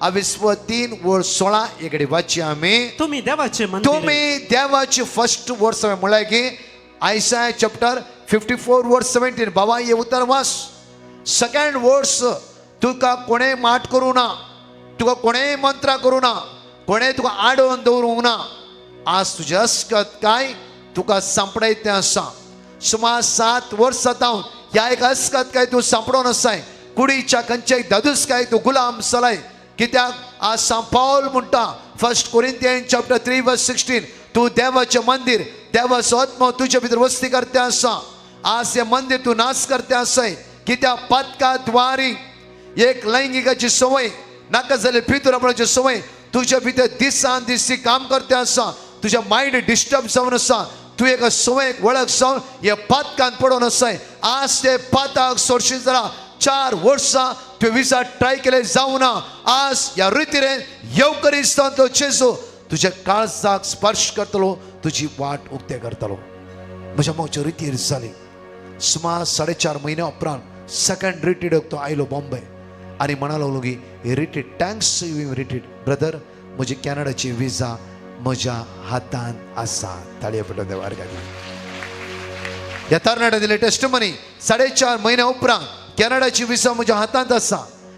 अविस्व 3 वर 16 इकडे वाची आम्ही. तुमी देवाचे मंदिर. तुम्ही देवाची फर्स्ट वर्स म्हळ्यार की आयसाय चॅप्टर 54 वर्स 17. बाबा हे उतर वास. सेकंड वर्स, तुका कोणें माट करूं ना, तुका कोणेंय मंत्रां करूं ना, कोणें तुका आडोवन दवरूंक ना. आज तुजें अस्कत काय तुका सांपडायतें आसा. सुमार 7 वर्सां जावन ह्या एक अस्कत काय तूं सांपडोन आसाय. कुडीच्या खंयच्याय दादूस काय तूं गुलाम जालाय. कित्याक आज सांत पावल म्हणटा 1 कोरिंथियन चॅप्टर 3 वर्स 16, तूं देवाचें मंदीर, देवाचो आत्मो तुजे भितर वस्ती करते आसा. आज हें मंदीर तूं नाश करते आसाय. कित्याक पातका द्वारी एक लैंगिकाची संवय, नाका जाल्यार भितर आपणाची संवय तुज्या भितर दिसान दीस ती काम करते आसा. तुजें मायंड डिस्टर्ब जावन आसा. तूं एका संवयेक वळख जावन हे पातकान पडोवन आसाय. आज ते पाताक सोडशी जाल्यार 4 वर्सां तुवें विजा ट्राय केले जावना. आज ह्या रितीरेन येवकरिस्तांतलो जेजू तुज्या काळजाक स्पर्श करतलो, तुजी वाट उक्ते करतलो. म्हज्या मोगच्या रितीर जाली. सुमार 4.5 म्हयन्या उपरांत सेकंड रिट्रीटाक तो आयलो बॉम्बे आनी म्हणा लागलो की retreat thanks you retreat brother, म्हजी कॅनडाची विजा म्हज्या हातान आसा. ताळये पडलो देवार घाली. ह्या तरणाट्या दिले टेस्टमनी 4.5 म्हयन्या उपरांत कॅनडाची विजा म्हज्या हातांत आसा.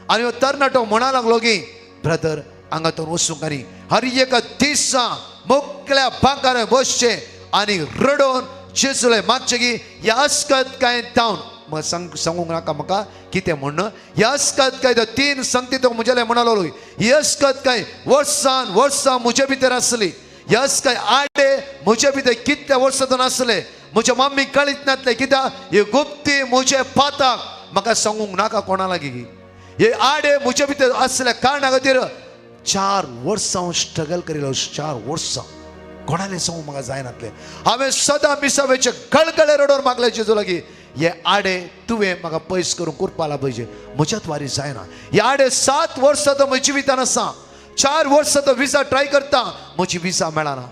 आनी हो तरणाटो म्हणा लागलो की ब्रदर हांगा तो वचूंक आनी हर एका दिसा मोकल्या बांकार बसचें आनी रडोवन जेजूले मागचें की ह्या अस्कत काय तावन म्हाका सांगूंक नाका म्हाका कितें म्हण्ण. ह्या अस्कत काय तो 3 संगती तो म्हजेले म्हणलो. ही अस्कत काय वर्सान वर्सां म्हजे भितर आसली. ह्या अस्कत आडे म्हजे भितर कितल्या वर्सां तो आसले. म्हज्या मम्मी कळीत नासलें कित्याक ही गुप्ती म्हजे पाताक म्हाका सांगूंक नाका कोणा लागीं. हे आडे म्हजे भितर आसल्या कारणा खातीर 4 वर्सां हांव स्ट्रगल करिल्लो. 4 वर्सां कोणाले सांगूंक म्हाका जायनातलें. हांवें सदां मिसावेचे गळगळे रडोवन मागले जेजू लागीं, हे आडे तुवें म्हाका पयस करूंक कुरपाला पाहिजे, म्हज्यात वारी जायना. हे आडे 7 वर्सां तो म्हज्या जिवितान आसा. 4 वर्सां तो विजा ट्राय करता, म्हजी विजा मेळना.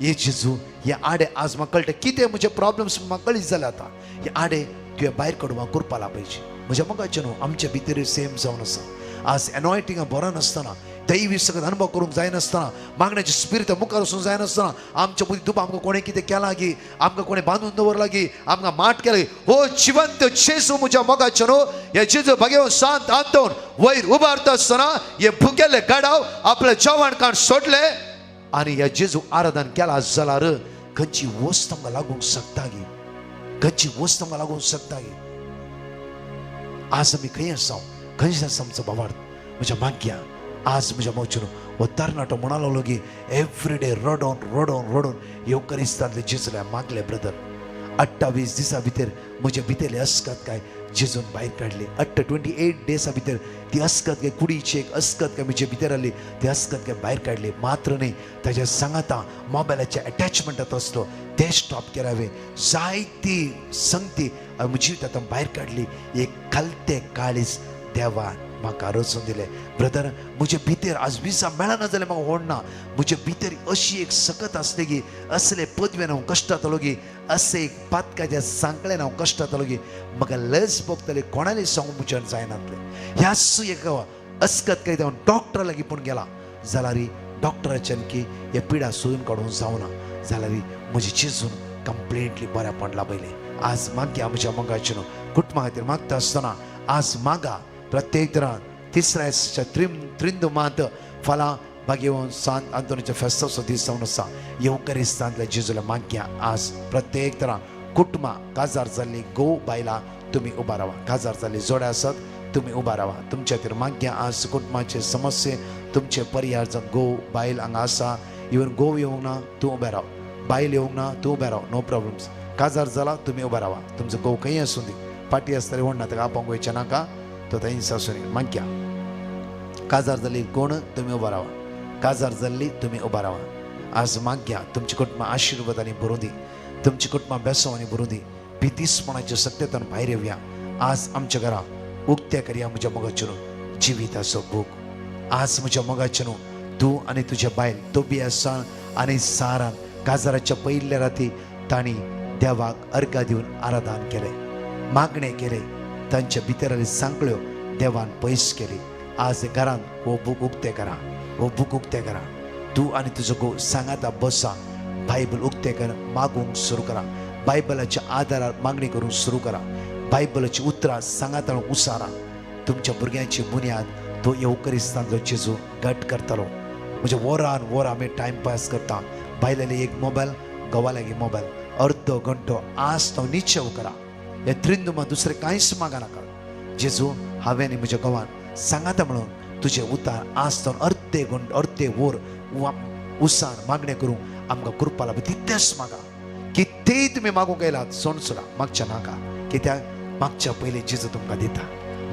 हे जेजू, हे आडे आज म्हाका कळटा कितें म्हजे प्रॉब्लम्स म्हाका कळीत जाले आतां. हे आडे तुवें भायर काडूंक म्हाका कुरपाला पाहिजे. म्हज्या मोगाचें न्हू आमच्या भितर सेम जावन आसा. आज एनॉयटिंगा बरो नासतना, दैवी सगळं अनुभव करूंक जायनासतना, मागण्याची स्पिरिट मुखार वचूंक जायनासतना, आमच्या मदीं दुबाव आमकां कोणें कितें केलां की, आमकां कोणें बांदून दवरलां की, आमकां माट केला की, हो जिवंत जेजू म्हज्या मोगाचें न्हू हे जेजू भागेवन सांत आंतोन वयर उबारता आसतना हे भुकेल्ले गाडाव आपले जेवण काण सोडले आनी ह्या जेजू आराधन केला जाल्यार खंयची वस्त आमकां लागूंक शकता की, खंयची वस्त आमकां लागूंक शकता की. आज आमी खंय आसा, खंय आसा आमचो भावार्थ. म्हज्या माग्या आज म्हज्या मोचून हो तरणाटो म्हणा लागलो की एवरी डे रडोन रडोन रडोन येवकरिस्तांतले जेजूले मागले ब्रदर 28 दिसां भितर म्हज्या भितरली अस्कत काय जेजून भायर काडली. 28 डेसा भितर ती अस्कत काय कुडीची एक अस्कत काय म्हजे भितर आसली ती अस्कत काय भायर काडली. मात्र न्ही ताज्या सांगाता मोबायलाच्या अटॅचमेंटात आसलो ते स्टॉप केला हांवें. जायती संगती हांवें म्हज्या जिवितांत भायर काडली. एक खालते काळीज देवान म्हाका रचून दिलें. ब्रदर म्हजे भितर आज विजा मेळना जाल्यार म्हाका व्हडना. म्हजे भितर अशी एक सकत आसली की असले पदवेन हांव कश्टातलो की, असे एक पातकाच्या सांकळेन हांव कश्टातलो की म्हाका लज भोगतले कोणाले सांगूंक म्हज्यान जायनातलें. ह्याच एक अस्कत काय हांव डॉक्टरा लागीं पूण गेला जाल्यार डॉक्टराच्यान की हे पिडा सोदून काडूंक जावना जाल्यार म्हजी चिजून कंप्लिटली बऱ्या पडला पयलें. आज मागया म्हज्या मोगाचें न्हू कुटुंबा खातीर मागता आसतना आज मागा प्रत्येक तरान तिसऱ्या त्रिंदुमांत फाल्यां भाग्यवन सांत आंतोनीच्या फेस्ताचो दीस जावन आसा. येवकरिस्तांतल्या जेजूला मागया आज प्रत्येक तरान कुटुंबां काजार जाल्लीं घोव बायलां तुमी उबा रावा. काजार जाल्लीं जोड्या आसात तुमी उबा रावा. तुमच्या खातीर मागया आज कुटुंबाचे समस्ये तुमचे परिहार जावन घोव बायल हांगा आसा. इवन घोव येवंक ना तूं उबें राव, बायल येवंक ना तूं उबें राव, नो प्रॉब्लम्स. काजार जाला तुमी उबे रावा. तुमचो घोव खंय आसूं दी, पाटी आसतली व्हडना ताका आपोवंक वयचें नाका, तो थंयच आसूं दी. मागया काजार जाल्ली कोण तुमी उबो रावा, काजार जाल्ली तुमी उबो रावा. आज मागया तुमची कुटुंबां आशिर्वादांनी भरूं दी, तुमची कुटुंबां बेसवांनी भरूं दी. भितीसपणाच्या सत्यतान भायर येवया. आज आमच्या घरा उक्त्या करया म्हज्या मोगाचें न्हू जिविताचो भूक. आज म्हज्या मोगाचें न्हू तूं आनी तुज्या बायल तोबी आसा आनी सारान काजाराच्या पयल्या राती तांणी देवाक अर्घा दिवन आराधन केलें, मागणें केलें. तांच्या भितराली सांकळ्यो देवान पयस केली. आज घरान हो बूक उक्ते करा, हो बूक उक्ते करा. तूं आनी तुजो घोव सांगाता बसा, बायबल उक्ते कर, मागूंक सुरू करा. बायबलाच्या आदारार मागणी करूंक सुरू करा. बायबलाची उतरां सांगाता उसारा. तुमच्या भुरग्यांची बुन्याद तो येवकरिस्तांतलो जेजू घट करतलो. म्हणजे वरान वर आमी टायमपास करता. बायलेले एक मोबायल, घोवा लागीं मोबायल, अर्दो घंटो आज तो निश्चव करा. हे त्रिंदुमा दुसरें कांयच मागा नाका. जेजू हांवें आनी म्हज्या घोवान सांगाता म्हणून तुजें उतार आज तो अर्दे घंटो अर्दे वर उसान मागणें करूंक आमकां कृपा लाभ. तितलेंच मागा. कितेंय तुमी मागूंक येयलात सोण सोडा, मागच्या नाका. कित्याक मागच्या पयलीं जेजू तुमकां दिता.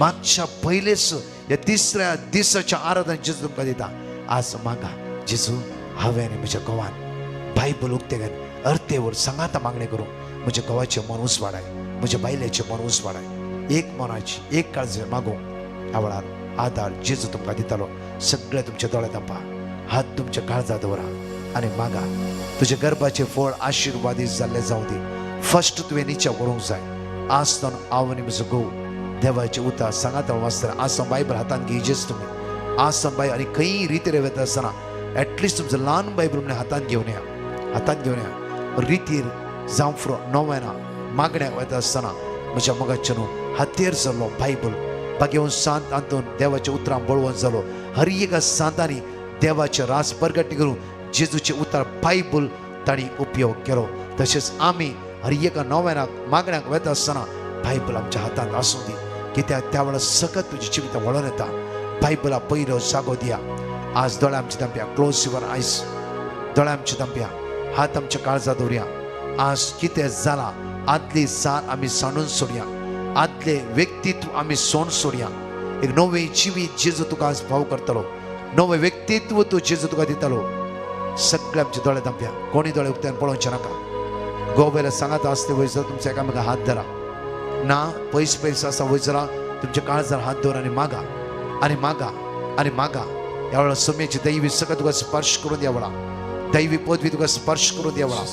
मागच्या पयलेच ह्या तिसऱ्या दिसाच्या आराधन जेजू तुमकां दिता. आज मागा, जेजू हांवें आनी म्हज्या घोवान बायबल उक्तें कर, अर्दे वर सांगाता मागणें करूं म्हज्या घोवाचें मन उसवाडाय, म्हज्या बायलेचें मन उसवाडाय. एक मनाची एक काळजी मागूंक ह्या वेळार आदार जेजू तुमकां दितालो. सगळे तुमच्या दोळे धांपा, हात तुमच्या काळजा दवरा आनी मागा. तुज्या गर्भाचें फळ आशिर्वादीत जाल्लें जावं दी. फर्स्ट तुवें निश्चय करूंक जाय. आज तो हांव आनी म्हजो घोव देवाचें उतर सांगाता वाचतना आज तो बायबल हातान घेयचेच तुमी. आज तो बाय आनी खंयी रितीर वता आसतना एटलिस्ट तुमचो ल्हान बायबल म्हणून हातान घेवन या, हातान घेवन या. रितीर जावं फ्रो नोवेना मागण्याक वता आसतना म्हज्या मोगाचें न्हू हातेर जाल्लो बायबल बागेवन सांत आंतून देवाच्या उतरां बळवंत जालो. हर एका सांतांनी देवाचें रास प्रगट करून जेजूचें उतर बायबल तांणी उपयोग केलो. तशेंच आमी हर एका नोवेनाक मागण्याक वता आसतना बायबल आमच्या हातांत आसूं दी. कित्याक त्या वेळार सकत तुजी जिवितां वळोन येता. बायबला पयलो जागो दिया. आज दोळे आमचे धांपया, क्लोज your आयज. दोळे आमचे धांपया, हात आमच्या काळजा दवरया. आज कितें जालां आदली जात आमी सांडून सोडया, आदले व्यक्तित्व आमी सोड सोडया. एक नवें जिवीत जेजू तुका आज भाव करतलो, नवें व्यक्तित्व तूं जेजू तुका दितलो. सगळे आमचे दोळे धांपया, कोणी दोळे उक्त्यान पळोवचें नाका. गोव्याला सांगात आसले वयसर तुमच्या एकामेका हात धरा ना, पयस पयस आसा वयसरा तुमच्या काळजार हात दवर आनी मागा आनी मागा आनी मागा. ह्या वेळार सम्याची दैवी सगळं तुका स्पर्श करून ह्या वेळा दैवी पदवी तुका स्पर्श करून ह्या वेळा.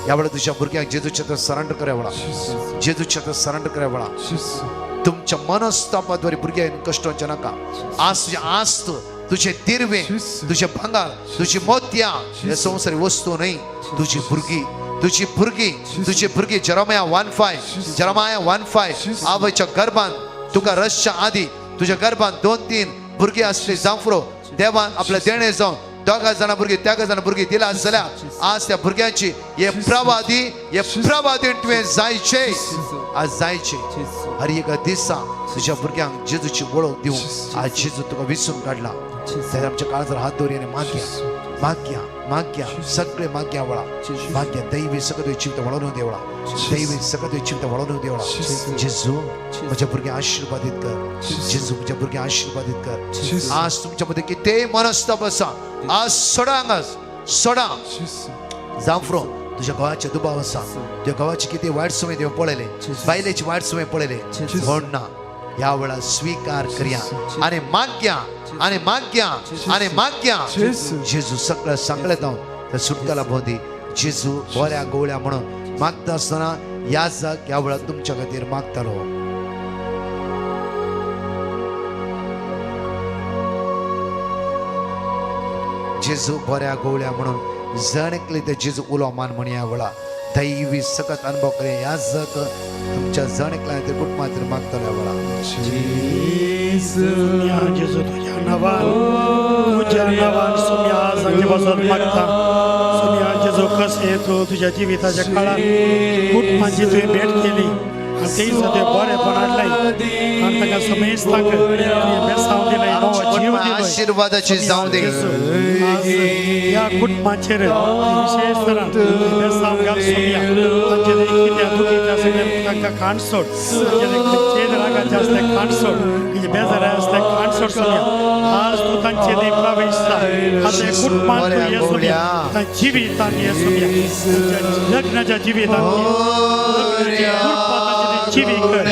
ह्या वेळा तुझ्या भुरग्यांक जेजूच्या तर सरेंडर कर ह्या वेळा, जेजूच्या तर सरेंडर कर ह्या वेळा. तुमच्या मनस्तापाद्वारे भुरग्यांक कश्ट नाका. आज तुझे आस्त, तुझे दिरवे, तुझे भांगार, तुझी मोतयां हे संवसारी वस्तू न्हय. तुजी भुरगीं, तुजी भुरगीं, तुजी भुरगीं. जरमाया 1:5, जरमाया 1:5. आवयच्या गर्भान तुका रसच्या आदी तुझ्या गर्भान 2-3 भुरगीं आसली जावं देवान आपल्या देणे जावन दोगा जाणां भुरगीं तेगा जाणां भुरगीं दिला जाल्यार आज त्या भुरग्यांची हे प्रवादी, हे प्रवादी तुवें जायचे, आज जायचे. हर एका दिसा तुझ्या भुरग्यांक जेजूची वळख दिवंक आज जेजू तुका विसरून काडला. त्याच्या आमच्या काळजार हात दवरी आनी मागया, मागया, मागया. सगळे मागया वळा, मागया. दैवी सगळं जिवित वळोवन देवळा, दैवी सगळं जिवित वळोवन देवळा. जेजू म्हज्या भुरग्यांक आशिर्वादीत कर, जेजू म्हज्या भुरग्यांक आशिर्वादीत कर. आज तुमच्या मध्ये कितेंय मनस्ताप आसा आज सोडा, हांगा सोडा. जावं तुझ्या घोवाचे दुबाव आसा, तुझ्या घोवाची कितें वायट समय तुवें पळयले, बायलेची वायट समय पळयले, म्हण ना. ह्या वेळार स्वीकार करया आनी मागया आनी मागया आनी मागया. जेजू सगळं सांगलें जावन त्या सुटकाला भोंवती जेजू बऱ्या गोवळ्या म्हणून मागता आसतना ह्या जाग ह्या वेळार तुमच्या खातीर मागतालो. जेजू बऱ्या गोवळ्या म्हणून जण एकले ते जेजू उलो मान म्हण ह्या वेळा दैवी सकत अनुभव करे ह्या जग तुमच्या जण एकल्या ते कुटुंबातील मागतलो ह्या वेळा. जेजू तुझ्या नावान, तुझ्या नावान सुम्या आज आमचे बसत मागता. सुम्या जेजू कशें तूं तुज्या जिविताच्या काळान कुटुंबाची तुवें भेट केली आनी तेय तुवें बरेंपण हाडलें आनी ताका समेस्तांक तुवें बेसांव दिलें, नवो जीव दिलो. आशिर्वादाची जावं दे. आज ह्या कुटुंबाचेर विशेष तरान बेसांव घाल सुम्या. तांचे कितें दुखीचें आसलें तांकां खाण सोड, तांचे खंयचेय रागाचें आसलें खाण सोड, खंयचे बेजाराय आसलें खाण सोड सुम्या. आज तूं तांचे थंय प्रवेश जा. आतां हे कुटुंबान तूं ये सुम्या, तांच्या जिवितान ये सुम्या, तांच्या लग्नाच्या जिवितान ये, लग्नाची कृपा तांचे जिवी कर,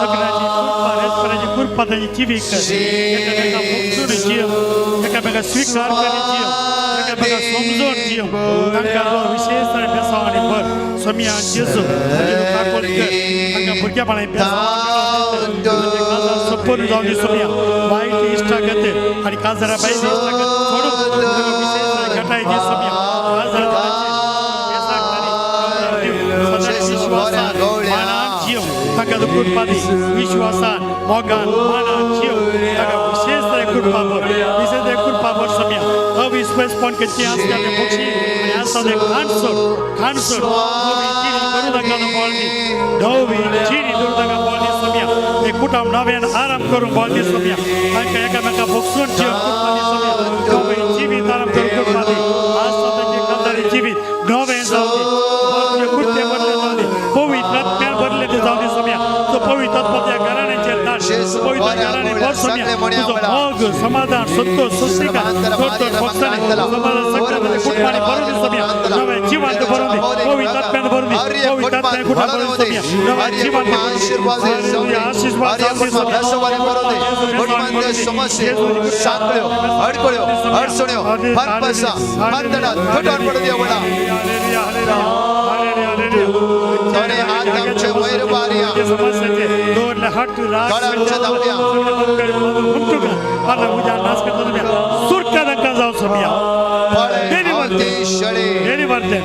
लग्नाची कृपा, रेस्पराची कृपा तांची जिवी कर. एकामेका मुक्तून जीव, एकामेका एकामेका स्वीकार करी जीव एकामेका समजून जीव तांकां जो विशेष बेसांव आनी भर सोमिया जेजू काकोल कर तांकां भुरगेपणां बेसांव संपूर्ण जावन दी सोमिया वायट इश्टागत आनी काजरा बायल इश्टागत सोडून विशेष घटाय दी सोमिया काजरा विश्वासान मानान जीव ताका तूं कृपा दी विश्वासान मोगान मानान जीव ताका विशेष कृपा भर विशेष कृपा भर सोमिया अविश्वासपण करची आसता ते पक्षी आनी आसता ते खाणसोड खाणसोड नवी चिरी करूं नाका बोल दी नवी चिरी करूं नाका बोल दी सोमिया ते कुटुंब नव्यान आराम करूं बोल दी सोमिया तांकां एकामेका भोगसून जीव कृपा दी सोमिया नवे जिवीत आराम करूं कृपा दी आसता तांचे कांतारी जिवीत नवें जावं दी तुजे कुर्ते बदले जावं दी पवित्र आत्म्यान बदले ते जावं दी सोमिया तो पवित्र आत्मा त्या घराण्याचेर धाड पवित्र घराणे भर सोमिया तुजो मोग समाधान संतोष सुस्तिका जोडतोड भोगसाणे समाधान सगळं कुटुंबाने भरून दी सोमिया नव्या जिवांत भरून दी पवित्र आत्म्यान भरून दी पवित्र आत्म्यान कुटुंब भरून दी सोमिया नव्या जिवांत आशीर्वाद जावं दी सोमिया समस्ये सांकळ्यो अडकळ्यो अडचण्यो फरफसा फांतडां थटोन पडूं दी वडा दोनी हात आमचे वयर वारया गळ्यांचे दाबया पळे शेळे. Deliver them.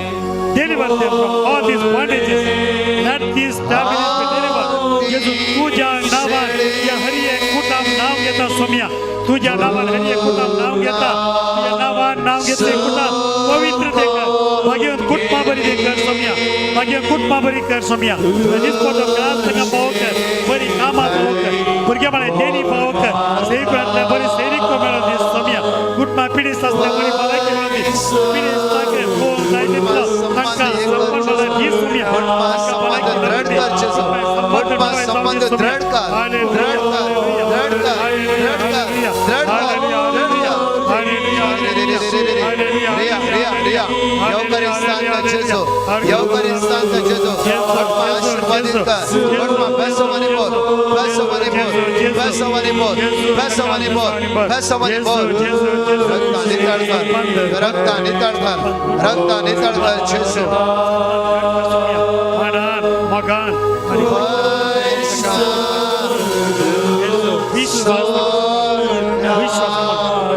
Deliver them from all these bondages. Let these families be delivered. जेजू तुझ्या नावान या हरी एक कुटुंब नाव घेता सोमिया तुझ्या नावान हरी एक कुटुंब नाव घेता तुझ्या नावान नाव घेतले कुटुंब पवित्र ते कर भाग्यवंत कुटुंबा बरी ते कर सोमिया भाग्यवंत कुटुंबा बरी कर सोमिया निस्पोटो ग्रास तांकां पावो कर बरी कामां पावो कर भुरगेपणां देणी पावो कर सेविकांतल्या बरी सैनिक मेळोन दी सोमिया कुटुंबा पिडीस आसल्या बरी भलायकी मेळोन दी पिडीस तांकां फोन जाय तितलो तांकां संपन्न मेळोन दी सोमिया तांकां भलायकी मेळोन दी. कुटुंबा संबंध दृढ कर दृढ कर दृढ कर दृढ कर दृढ कर दृढ कर. रिया रिया रिया येवकरिस्तान जेजू येवकरिस्तान जेजू कुटुंबा आशीर्वादित कर कुटुंबा बेसवानी बोल बेसवानी बोल बेसवानी बोल बेसवानी बोल बेसवानी बोल. रक्ता नितळ कर रक्ता नितळ कर रक्ता नितळ कर जेजू. मानान मोगान आनी विश्वास विश्वास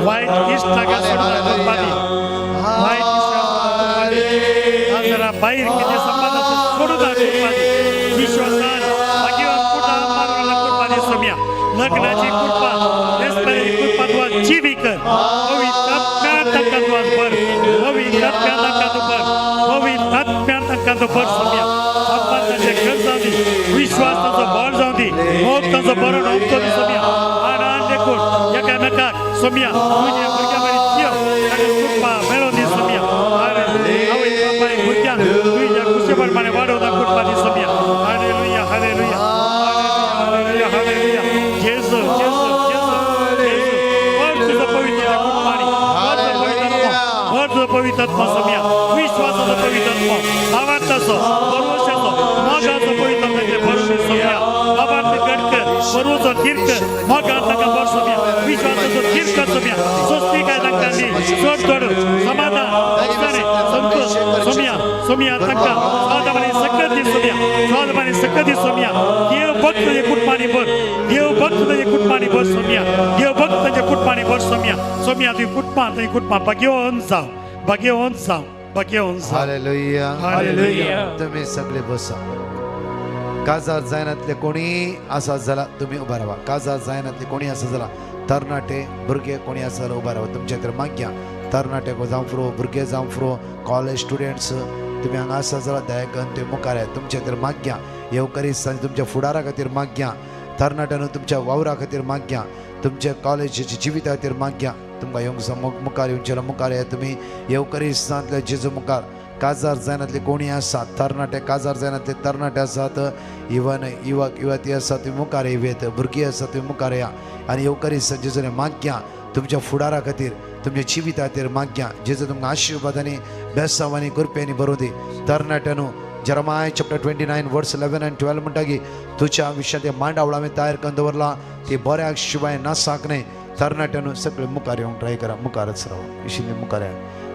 वायट इश्टागत सोडून कृपा दी वायट इश्टागत जरा बाहेर कितें संबंद आसा सोडून कृपा दी विश्वासान भाग्यवान कुटां मारवाला कृपा दी सोम्या लग्नाची कृपा देसपणाची कृपा तुका जिवी कर पवित्र आत्म्यान तांकां तुका भर पवित्र आत्म्यान तांकां तूं भर पवित्र आत्म्यान तांकां तूं भर सोम्या बाप्पा तांचें घर जावं दी विश्वास तांचो बळ जावं दी मोग तांचो बरो उमतो दी सोम्या आनान देखून एकामेकाक सोम्या तुज्या भुरग्यां बरी जीव तांकां कृपा मेळोन दी सोम्या आवय बापाय भुरग्यांक तुज्या खुशे प्रमाणे वाडोवता कृपा दी सोम्या. Hallelujah hallelujah hallelujah hallelujah. Jezu Jezu Jezu जेजू भर तुजो पवित्र कुटुंबांनी भर तुजो पवित्र आत्मो भर तुजो पवित्र आत्मो सोम्या विश्वासाचो पवित्र आत्मो भावार्थाचो भरवशाचो मोगाचो पवित्र आत्म्याचेर भरून दी सोम्या भावार्थ घट कर भरवसो थीर कर मोगान तांकां भर सोम्या विश्वासाचो थीर कर सोम्या स्वस्तिकाय तांकां दी चड चड समाधान भोगसाणे संतोष सोम्या सोम्या तांकां स्वादमानी सकत दी सोम्या स्वादमानी सकत दी सोम्या देव भक्त तुझे कुटुंबांनी भर देव भक्त तुझे कुटुंबांनी भर सोम्या देव भक्त तुझे कुटुंबांनी भर सोम्या सोम्या तुझी कुटुंबां तुझी कुटुंबां भाग्यवंत जावं भाग्यवंत जावं भाग्यवंत जावं. हालेलुया. हालेलुया. तुम्ही सगळे बसा. काजार जायनातले कोणी आसा जाला तुम्ही उभा राहा. काजार जायनातले कोणी आसा जाला तरणाटे भुरगे कोणी आसा जाल्यार उभा राहा. तुमच्या तर मागया तरणाटे जावं फ्रो भुरगे जावं फ्रो कॉलेज स्टुडंट्स तुम्ही हांगा आसा जाल्यार दया करून तुमी मुखार येयात. तुमच्या तर मागया येवकरिस्तान तुमच्या फुडारा खातीर मागया तरणाट्यानो तुमच्या वावरा खातीर मागया तुमच्या कॉलेजीच्या जिविता खातीर मागया. तुमकां येवंक मुखार येवचें मुखार येयात तुमी येवकरिस्तांतल्या जेजू मुखार. काजार जायनातले कोणी आसात तरणाटे काजार जायनातले तरणाटे आसात इवन युवक युवती आसा तुमी मुखार येवयेत भुरगीं आसा तुमी मुखार या आनी येवकरिस्तान जेजूने मागया तुमच्या फुडारा खातीर तुमच्या जिविता खातीर मागया. जेजू तुमकां आशिर्वादांनी बेसांवांनी कृपेंनी भरूं दी. तरणाट्यानो Jeremiah chapter 29 verse 11 and 12 म्हणटा की तुज्या विशयान ते मांडावळ हांवें तयार करून दवरला ती बऱ्याक शिवाय नासाक न्हय. तरणाट्यानो सगळे मुखार येवंक ट्राय करा, मुखारच राव इशिल्ले मुखार या.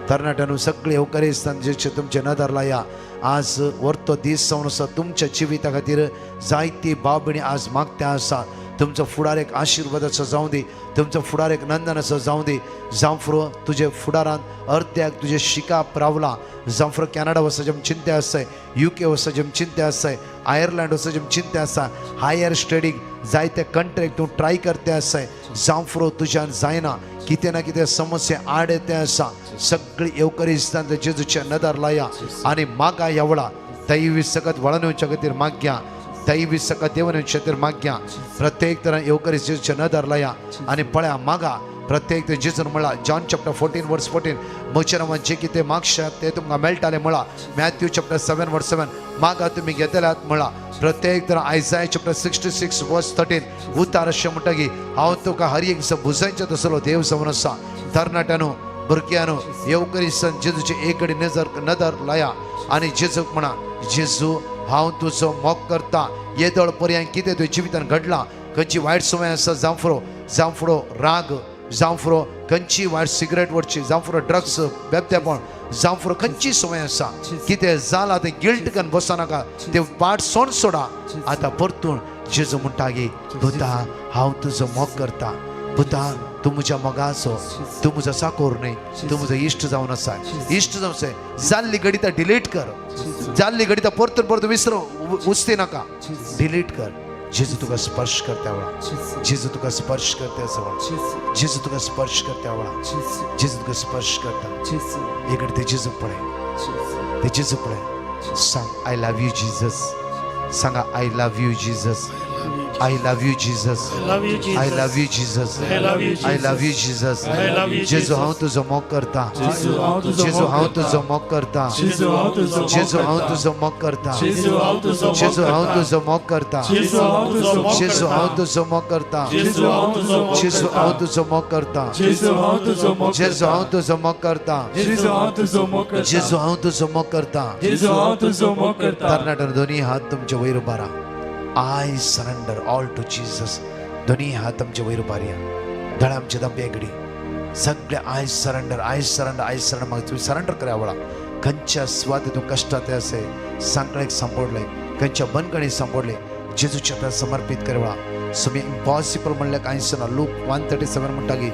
तरणाट्यानो सगळे येवकारिस्तान जेचे तुमचे नदर लाया. आज वर्तो दीस जावन आसा तुमच्या जिविता खातीर जायती भाव भयणी आज मागत्या आसा. तुमचो फुडार एक आशिर्वादाचो जावं दी, तुमचो फुडार एक नंदनाचो जावं दी. जांफ्रो तुजे फुडारान अर्द्याक तुजें शिकाप रावलां. जांफ्रो कॅनडा वचपाचें चिंता आसाय, युके वचपाचें चिंता आसाय, आयर्लंड वचपाचें चिंता आसा. हायर स्टडीक जायते कंट्रीक तूं ट्राय करते आसाय. जांफ्रो तुज्यान जायना, कितें ना कितें समस्या आड येते आसा. सगळी येवकरिस्तान जेजूच्या नदर लाया आनी मागा येवळा दैवी सकत वळण येवच्या खातीर माग्या, दैवी सकत देवन येवच्या खातीर माग्या. प्रत्येक तरान येवकरिस्त जेजूच्या नदर लाया आनी पळया मागा. प्रत्येक ते जेजून म्हळा जॉन चॅप्टर 14 वर्स 14, म्हज्या नांवान जे कितें मागशात ते तुमकां मेळटालें म्हळा. मॅथ्यू चॅप्टर 7 वर्स 7, मागा तुमी घेतल्यात म्हळा. प्रत्येक तरान आयजाय चॅप्टर 66 वर्स 13 उतार अशें म्हणटा की हांव तुका हर एक दिसा भुजांचे तसलो देव जावन आसा. तरणाट्यानो भुरग्यांनो येवकरिस्तान जेजूचे एक कडेन नदर लाया आनी जेजूक म्हणा, जेजू हांव तुजो मोग करता. येदोळ पर्यंत कितें तुज्या जिवितान घडलां, खंयची वायट संवय आसा, जांफरो जांफरो राग, जांफरो खंयची वायट सिगरेट ओडची, जांफरो ड्रग्स बेबतेपण, जांफरो खंयची संवय आसा, कितें जालां तें गिल्ट करून बसनाका, ते वाट सोड सोडा. आतां परतून जेजू म्हणटा की पुता हांव तुजो मोग करता, पुता तूं म्हज्या मोगाचो, तूं म्हजो साकोर न्हय, तूं म्हजो इश्ट जावन आसा. इश्ट जावन आसा. जाल्ली घडिता डिलीट कर, जाल्ली घडिता परतून परतून विसरो उस्ती नाका, डिलीट कर. जेजू तुका स्पर्श करता वेळा, जेजू तुका स्पर्श करता वेळा, जेजू तुका स्पर्श करता वेळा, जेजू तुका स्पर्श करता. इकडे ते जेजू पळय, ते जेजू पळय, सांग I love you Jesus. सांगा I love you Jesus, I love you Jesus, I love you Jesus, I love you Jesus. जेजू हांव तुजो मोग करता, जेजू हांव तुजो मोग करता, जेजू हांव तुजो मोग करता, जेजू हांव तुजो मोग करता, जेजू हांव तुजो मोग करता, जेजू हांव तुजो मोग करता, जेजू हांव तुजो मोग करता, जेजू हांव तुजो मोग करता. तरणाट्यान दोन्ही हात तुमचे वयर उबारा. I surrender all to Jesus. दोन्ही हात आमचे वयर उबारया, दोळे आमचे दांपे घडी सगळे I surrender, I surrender, I surrender. म्हाका तुमी सरेंडर करा वेळा खंयच्या सुवातेर तूं कश्टात असे सांकळेक सांपडले, खंयच्या बनकणीक सांपडले, जेजूच्या हातार समर्पीत कर वेळा. सुमी इम्पॉसिबल म्हणल्यार कांयच ना. लूक 1:37 म्हणटा की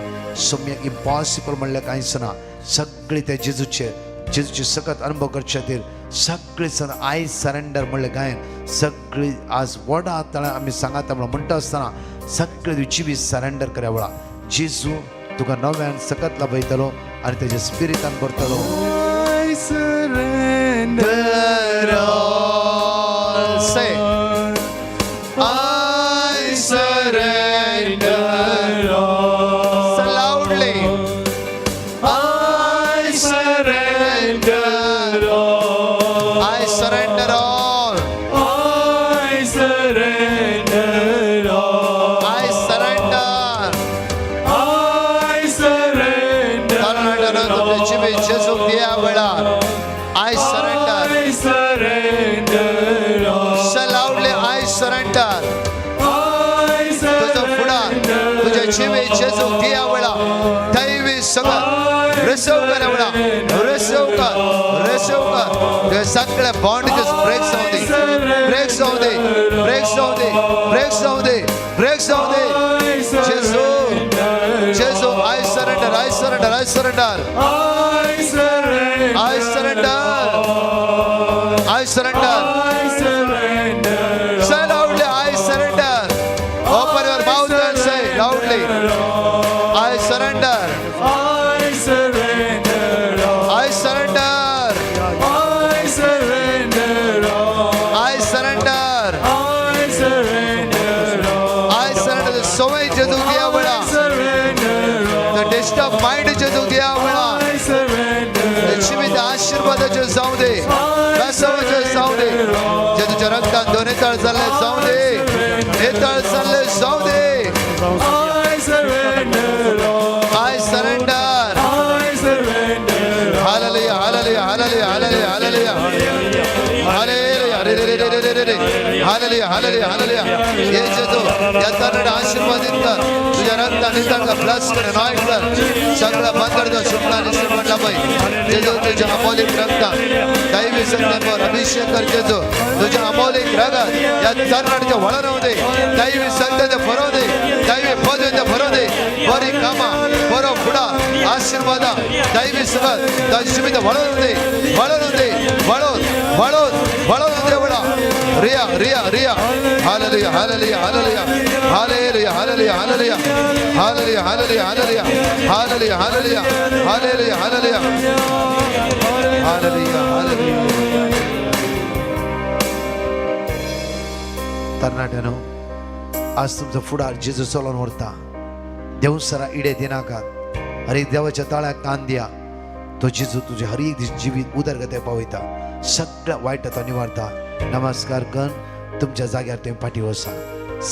सुम्या इम्पॉसिबल म्हणल्यार कांयच ना. सगळे ते जेजूचे जेजूचे सकत अनुभव करचे खातीर सगळे सण I surrender म्हणलें गायन सगळी आज व्हडा तळ्या आमी सांगाता म्हणटा आसतना सगळे जिवीत सरेंडर करा वेळा. जेजू तुका नव्यान सकत लाभयतलो आनी तेज्या स्पिरितान भरतलो. I surrender all. Say, I surrender all. Say loudly. I surrender all. I surrender all. I surrender all. I surrender. I surrender तरणाट्यानो तुमचे जिवीत जेजूक दिया वेळार I surrender. I surrender all. Say loudly, I surrender. I तुझो फुडार surrender तुझ्या जिवीत जेजूक दिया वेळा दैवी संगत रिसीव कर वेळा, रिसीव कर, रिसीव कर. तुझे सगळे बॉन्डेजेस ब्रेक जाऊ दे, ब्रेक जाऊ दे, ब्रेक जाऊ दे, ब्रेक जाऊ दे, ब्रेक जाऊ दे. जेजू, जेजू, I surrender, I surrender, I surrender. I surrender I surrender. I surrender. I surrender. Say loudly, I surrender. Open your mouth and say loudly, I surrender. I surrender all. I surrender. I surrender all. I surrender. I surrender all. I surrender. सवय जेजूक दिया वेळा, Surrender all. The disturb mind जेजूक दिया वेळा. I surrender. जिवीत आशीर्वादाचे जाऊ दे, बेसावाचे जाऊ दे. जेजूच्या रक्तान दोन्ही तळ चालले जाऊ दे, हे तळ चालले जाऊ दे. I surrender all. I surrender. I surrender. Hallelujah, hallelujah, hallelujah, hallelujah, hallelujah, hallelujah. रे hallelujah hallelujah hallelujah. ये जेजू या तरणाट्या आशीर्वादित कर, तुझ्या रक्ताने तांकां ब्लस कर, अनॉइंट कर, सगळं बंद सुटला आणि श्रीमंत बाई जेजू तुझ्या अमोलिक रक्तान दैवी संकल्पावर अभिषेक कर जेजू, तुझ्या अमोलिक रगात या तरणाट्याच्या वळण होऊ दे, दैवी संकल्प भरवू दे, दैवी पदवी भरवू दे, बरी कामां बरो फुडार आशीर्वाद दैवी सगळं दशमित वळण दे, वळण दे, वळून वळून वळून दे वळा Riya Riya Riya. Hallelujah hallelujah hallelujah hallelujah hallelujah hallelujah hallelujah hallelujah hallelujah hallelujah hallelujah hallelujah hallelujah hallelujah hallelujah. तरणाट्यानो आज तुमचो फुडार जेजू चलोवन व्हरता. देवसरा इडे दिनाकात, हर एक देवाच्या ताळ्याक कान दिया. तो जेजू तुझे हर एक दीस जिवीत उदरगते पावयता, सगळ्या वायट आतां निवारता. नमस्कार कर तुमच्या जाग्यार तुवें फाटीं वसा.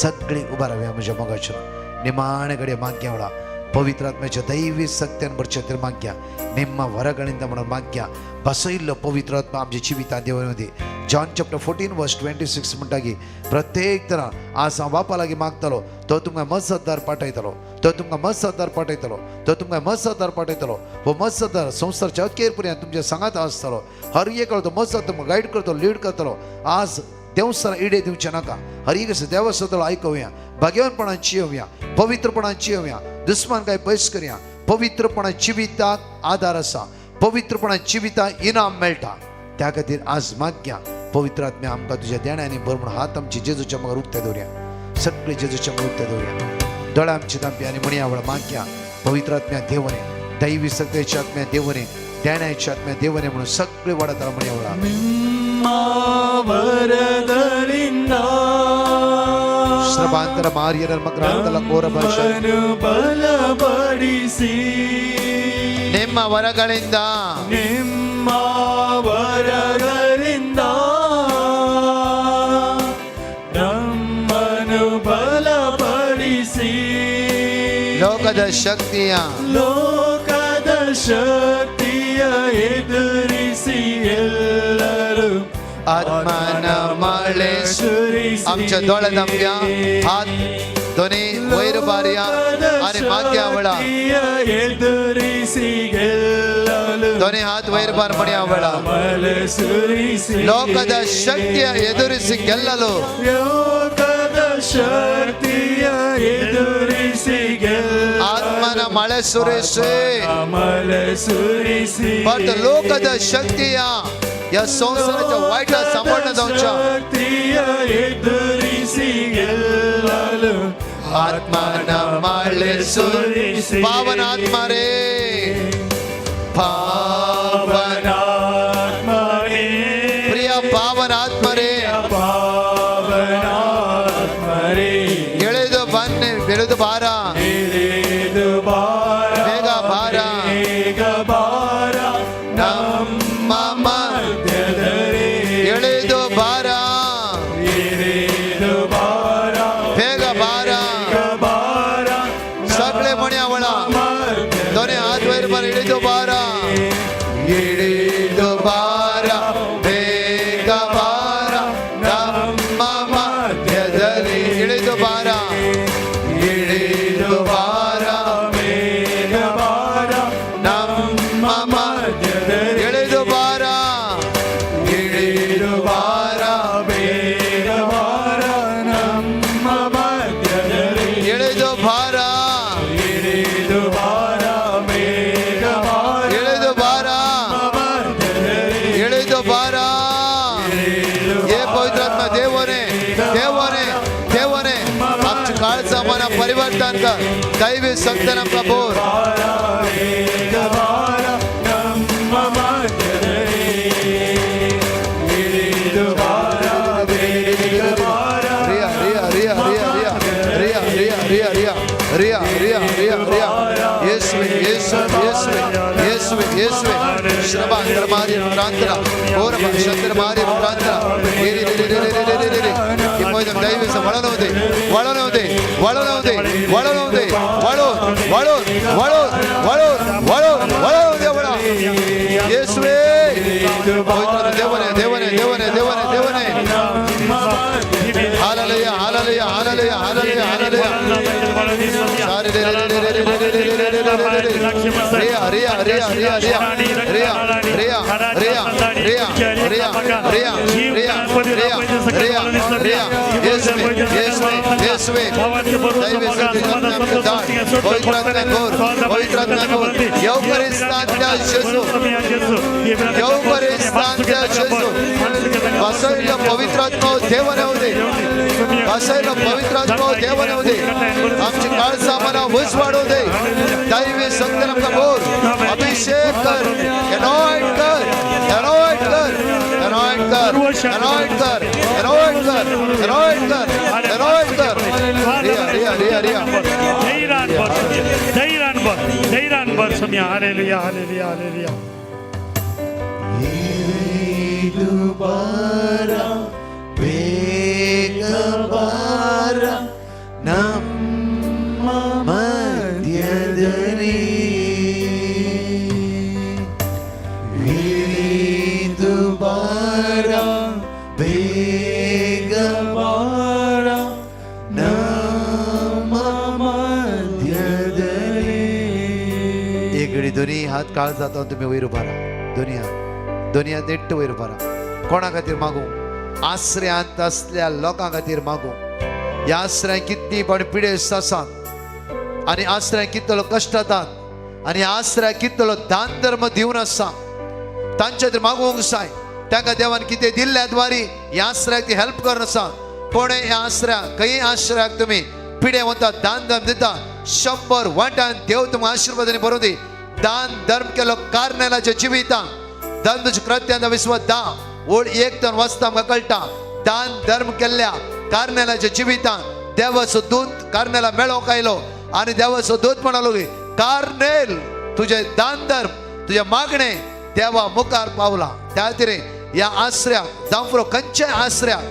सगळीं उबा रावया म्हज्या मोगाचेर निमाणे कडेन माग्या वळा पवित्र आत्म्याच्या दैवी सक्त्यान भरच्या तर माग्या निम्मा वरगणिंत म्हणून माग्या बसयल्लो पवित्र आत्मा आमच्या जिवितांत देव दी. जॉन चॅप्टर 14 वर्स 26 म्हणटा की प्रत्येक तरा आज हांव बापा लागीं मागतलो तो तुमकां मत्सदार पाठयतलो, तो तुमकां मत्सदार पाठयतलो, तो तुमकां मत्सदार पाठयतलो. हो मत्सदार संवसारच्या अखेर पर्यंत तुमच्या सांगात आसतलो. हर एक तो मत्सद तुमकां गायड करतलो, लीड करतलो. आज देवसरा इडे दिवचे नाका. हर एक देवसदलो आयकुया, भाग्यवानपणान जियोवया, पवित्रपणान जियोवया, दुस्मान काय पयस करया. पवित्रपणा जिविताक आदार आसा, पवित्रपणा जिविताक इनाम मेळटा. त्या खातीर आज मागया पवित्र आत्म्या आमकां तुज्या देण्यांनी भर म्हणून हात आमचे जेजूच्या मुखार उक्ते दवरया. सगळे जेजूच्या मुखार उक्ते दवरया. दोळे आमचे धांपया आनी म्हणया वळ मागया पवित्र आत्म्या देवने, दैवी सत्याच्या आत्म्या देवने, देण्याच्या आत्म्या देवने म्हणून सगळे वाडत म्हणया वळा. ವರಗಳಿಂದ ಶ್ರಭಾಂತರ ಮಾರಿಯರ ಮಗ್ರಾಂತಲ ಕೋರ ಭಾಷೆ ನಮ್ಮನ್ನು ಬಲಪಡಿಸಿ ನಿಮ್ಮ ವರಗಳಿಂದ ನಿಮ್ಮ ವರಗಳಿಂದ ನಮ್ಮನ್ನು ಬಲಪಡಿಸಿ ಲೋಕದ ಶಕ್ತಿಯ ಲೋಕದ ಶಕ್ತಿಯ ಎದುರಿಸಿ ಎಲ್ಲರೂ आत्मन मळे ಸುರಿಸಿ आमच्या दोळे धांपया, हात दोन्ही वयर बारया आणि मागया वळा. ಶಕ್ತಿಯ ಎದುರಿಸಿ ಗೆಲ್ಲಲು दोन्ही हात वयर बार म्हणया वळा. ಮಳೆ ಸುರಿಸಿ ಲೋಕದ ಶಕ್ತಿಯ ಎದುರಿಸಿ ಗೆಲ್ಲಲು ಲೋಕದ ಶಕ್ತಿಯ ಎದುರಿಸಿ ಗೆಲ್ಲ ಆತ್ಮನ ಮಳೆ ಸುರಿಸಿ ಮಳೆ ಸುರಿಸಿ फक्त लोकದ ಶಕ್ತಿಯ या संसाराच्या वाईट सांभाळणं जावच्या ಶಕ್ತಿಯ ಎದುರಿಸಿ ಗೆಲ್ಲಲು ಆತ್ಮನ ಮಳೆ ಸುರಿಸಿ ಪಾವನ ಆತ್ಮ ರೇ ಪಾವನ ಪಾವನಾತ್ಮನೇ ಪ್ರಿಯ ಪಾವನ ಆತ್ಮ ರೇ ಪಾವನಾತ್ಮರೇ ಎಳೆದು ಬನ್ನಿ, ಎಳೆದು ಬಾರ ಇಳಿದು ಬಾರ ಬೇಗ ಬಾರ. ಬೇಗ ಬಾರ ನಮ್ಮ ಮಧ್ಯದಲ್ಲಿ ಎಳೆದು ಬಾರ ಇಳಿದು ಬಾರ ಬೇಗ ಬಾರ ಬೇಗ ಬಾರ सगळे म्हण्या वळा दोन्ही हात वयर बार इळीदो बारा इळीदो बारा ಬೇಗ ಬಾರ ನಮ್ಮ ಮಧ್ಯದಲ್ಲಿ ಇಳಿದು ಬಾರ ಇಳಿದು ಬಾರ ಬೇಗ ಬಾರ ನಮ್ಮ ಮಧ್ಯದಲ್ಲಿ ಇಳಿದು ಬಾರ ಇಳಿದು ಬಾರ ಬೇಗ ಬಾರ ನಮ್ಮ ಮಧ್ಯದಲ್ಲಿ ಇಳಿದು ಬಾರ ಇಳಿದು ಬಾರ ಬೇಗ ಬಾರ ಇಳಿದು ಬಾರ ಮಧ್ಯದಲ್ಲಿ ಇಳಿದು ಬಾರ हे पवित्र आत्मा देवने देवने देवने आमच्या काळचा मना परिवर्तन कर दैवी संतना प्रभू ಬಾರ ಬೇಗ ಬಾರ ನಮ್ಮ ಮಧ್ಯದಲ್ಲಿ ಇಳಿದು ಬಾರ ಬೇಗ ಬಾರ रिया रिया रिया रिया रिया रिया रिया रिया रिया रिया रिया रिया रिया येसुवे येसुवे येसुवे येसुवे येसुवे श्रभांतर मारी ಪ್ರಾಂತರ ಓರಮ ಶಂಕರ ಮಾರಿ ಪ್ರಾಂತರ ರಿ ರಿ ರಿ ರಿ ರಿ ರಿ ರಿ ರಿ ಇಪ್ಪತ್ತು ದೈವಿಸ ಒಳನೋದೆ ಒಳನೋದೆ ಒಳನೋದೆ ಒಳನೋದೆ ಒಳು ಒಳು ಒಳು ಒಳು ಒಳು ಒಳನೋದೆ ಒಳ ಯೇಸುವೇ ಪವಿತ್ರ ದೇವನೇ ದೇವನೇ ದೇವನೇ ದೇವನೇ ದೇವನೇ ನಮ್ಮ रिया रिया रिया रिया रिया रिया रिया रिया रिया रिया रिया रिया रिया येसुवे येसुवे येसुवे दैवी शक्ती आमकां धाड पवित्र आत्म्या कर पवित्र आत्म्या कर येवकरिस्तांतल्या जेजू येवकरिस्तांतल्या जेजू वासयलो पवित्र आत्मा देवान येवं दे वासयलो पवित्र आत्मा देवान येवं दे आमची काळजां मनां उजवाडूं दे दैवी शक्तीन आमकां भर अभिषेक कर एनॉइंट कर एनॉइंट कर एनॉइंट कर एनॉइंट कर एनॉइंट कर एनॉइंट कर एनॉइंट कर रिया रिया रिया रिया धैर्यान भर धैर्यान भर धैर्यान भर सोम्या हालेलुया हालेलुया हालेलुया. दुबारा बेग बारा ನಮ್ಮ ಮಧ್ಯದಲ್ಲಿ ದುಬಾರ ಬೇಗ ಬಾರ ನಮ್ಮ मध्यದಲ್ಲಿ. एक घडी दोन्ही हात काळ जाता तुमी वयर उबारा दोन्ही हात दोन्ही हात नेट्ट वयर उबारा. कोणा खातीर मागू? आसऱ्यांत असल्या लोकां खातीर मागू. ह्या आसऱ्यांत कितली पण पिडेस्त आसात आनी आसऱ्यांत कितलो कश्ट जातात आनी आसऱ्याक कितलो दान धर्म दिवन आसा तांच्या खातीर मागूंक जाय. तांकां देवान कितें दिल्ल्या द्वारी ह्या आसऱ्याक ती हेल्प करून आसा. कोणें ह्या आसऱ्याक खंय आसऱ्याक तुमी पिडे वता दान धर्म दिता 100 वांट्यान देव तुमकां आशिर्वादांनी भरून दी. दान धर्म केलो कार्नेलाच्या जिवितां धर्म कृत्यांत विस्वास 10 ओळ 1 तर वाचता आमकां कळटा. दान धर्म केल्ल्या कार्नेलाच्या जिवितां देवाचो दूत कार्नेला मेळोवंक आयलो आनी देवाचो दूत म्हणालो की कार्नेल तुजें दान धर्म तुजें मागणें देवा मुखार पावला. त्या खातीर ह्या आसऱ्याक जावं खंयच्याय आसऱ्याक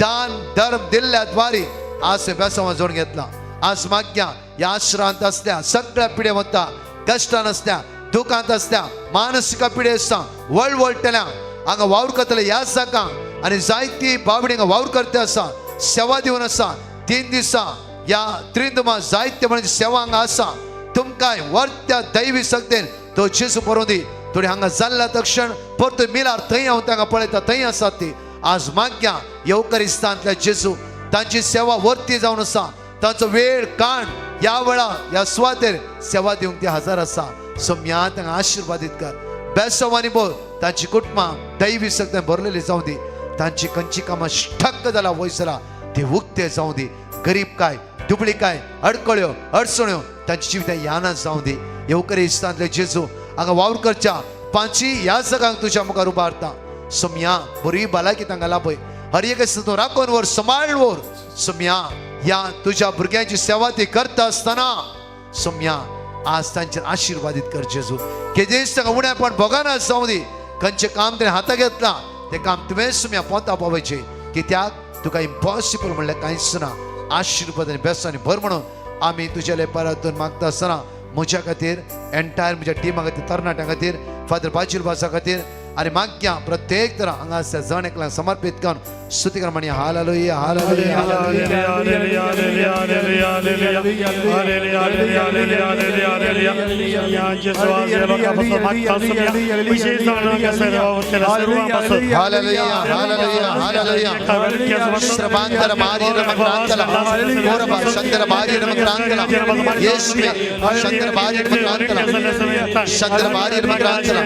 दान धर्म दिल्ल्या द्वारी आज बेसांव जोडून घेतला. आज मागया ह्या आश्रांत आसल्या सगळ्या पिडे वता कश्टान आसल्या दुखांत आसल्या मानसीक पिडे आसता वळवळटल्या हांगा वावर करतले ह्या जागा आनी जायती बाबडी हांगा वावर करते आसा सेवा दिवन आसा. 3 दिसां ह्या त्रिंदमा जायते म्हणजे सेवा हांगा आसा. तुमकां वर्त्या दैवी शक्तेन तो जेजू बरोवन दी. थोडी हांगा जाल्ल्या तक्षण परतून मिलार थंय हांव तांकां पळयता थंय आसात ती. आज मागया येवकरिस्तांतल्या जेजू तांची सेवा वर्ती जावन आसा. तांचो वेळ काण ह्या वेळा ह्या सुवातेर सेवा दिवंक ती हजर आसा. सोम्या तांकां आशिर्वादीत कर बेसवानी बोल तांची कुटुंबां दैवी शक्तीन भरलेली जावं दी. तांची खंयची कामां स्टक जाला वयसरा ती उक्ते जावं दी. गरीब काय दुबळी काय अडकळ्यो अडचण्यो तांची जिवितां याना जावं दी. येवकरिस्तांतले जेजू हांगा वावर करच्या पांची ह्या जगांक तुज्या मुखार उबारता. सोम्या बरी भलायकी तांकां लाभय. हर एक तूं राखून व्हर सांबाळ व्हर. सोम्या ह्या तुज्या भुरग्यांची सेवा ती करता आसतना सोम्या आज तांचेर आशिर्वादीत कर जेजू. केदीच तांकां उणेपण भोगना जावं दी. खंयचें काम तेणें हाता घेतलां तें काम तुवें सोम्या पोंता पावयचें कित्याक तुका इम्पॉसिबल म्हणल्यार कांयच ना. आशिर्वाद आनी बेसांनी भर म्हणून आमी तुज्या लेपारातून मागता आसतना म्हज्या खातीर एंटायर म्हज्या टिमा खातीर तरणाट्यां खातीर फादर बाजील वासा खातीर आनी मागया प्रत्येक तरा हांगा आसल्या जण एकल्यांक समर्पीत करून स्तुती कर म्हणी hallelujah hallelujah hallelujah hallelujah hallelujah hallelujah hallelujah hallelujah hallelujah hallelujah. जेजू आज ह्या लोकां पासून मागता सोम्या विशेष जावन हांगासर वावुरतल्या सर्वां पासून. Hallelujah hallelujah hallelujah. श्रमांतर मारी रमक्रांतला कोरबा शंकर मारी रमक्रांतला येशुवे शंकर मारी रमक्रांतला शंकर मारी रमक्रांतला.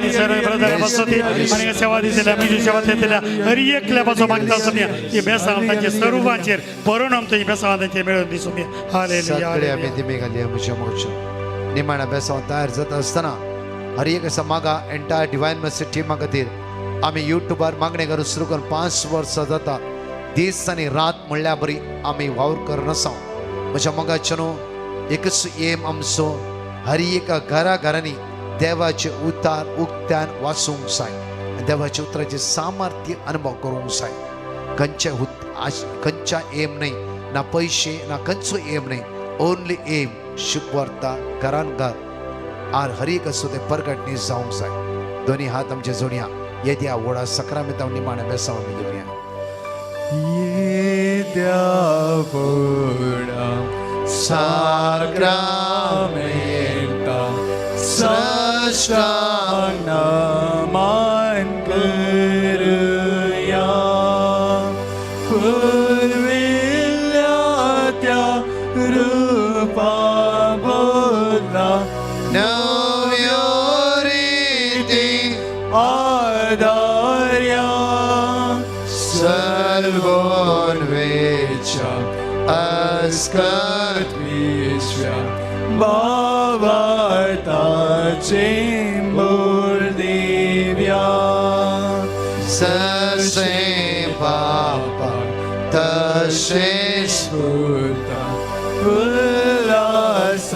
आनी सेवा दितल्या म्हजी सेवा दितल्या हर एकल्या पासून मागता सोम्या ही बेसांव तांचे सर्वांचेर परिणाम ही बेसांव तांचे मेळून दी सोम्या. हालेलुया. सगळे आमी दिमी घालया म्हज्या मोगच्या निमाण्या बेसांव तयार जाता आसतना हर एक असा मागा एंटायर डिवायन मर्सी टिमा खातीर आमी युट्यूबार मागणें करून सुरू करून 5 वर्सां जाता. दीस आनी रात म्हणल्यार बरी आमी वावर करून आसा. म्हज्या मोगाचें न्हू एकच एम आमचो हर एका घरा घरांनी देवाचें उतार उक्त्यान वाचूंक जाय आनी देवाच्या उतराचें सामर्थ्य अनुभव करूंक जाय. खंयच्या खंयच्या एम न्हय ना पयशे ना खंयचो एम न्हय ओनली एम शुभवार्ता घरान घर आर हर एक असो तें परगटणी जावंक जाय. दोनी हात आमचे जोडया येद्या व्हडा सक्रामेंताव निमाणें बेसांव आमी घेवया. येद्या व्हडा साक्रामेंता साक्रामेंता साष्टांग नमन करुया पुर्विल्ल्या त्या रूपा बदला नव्यो रिती आदार्या सर्वोन्वेच्या अस्कत विश्व्या भावार्थाचे मूळ दिव्या ससे बापा तसे स्फूर्ता उल्हासाने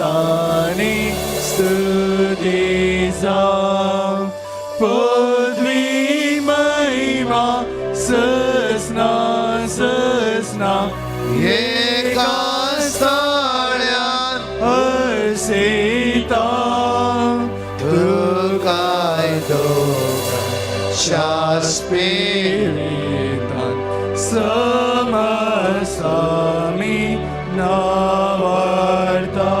स्तुती जाव पदवी महिमा ससना ससना एका स्थाळ्यान असिता तुकाय दोगां स्पिरितान समसामी नावार्ता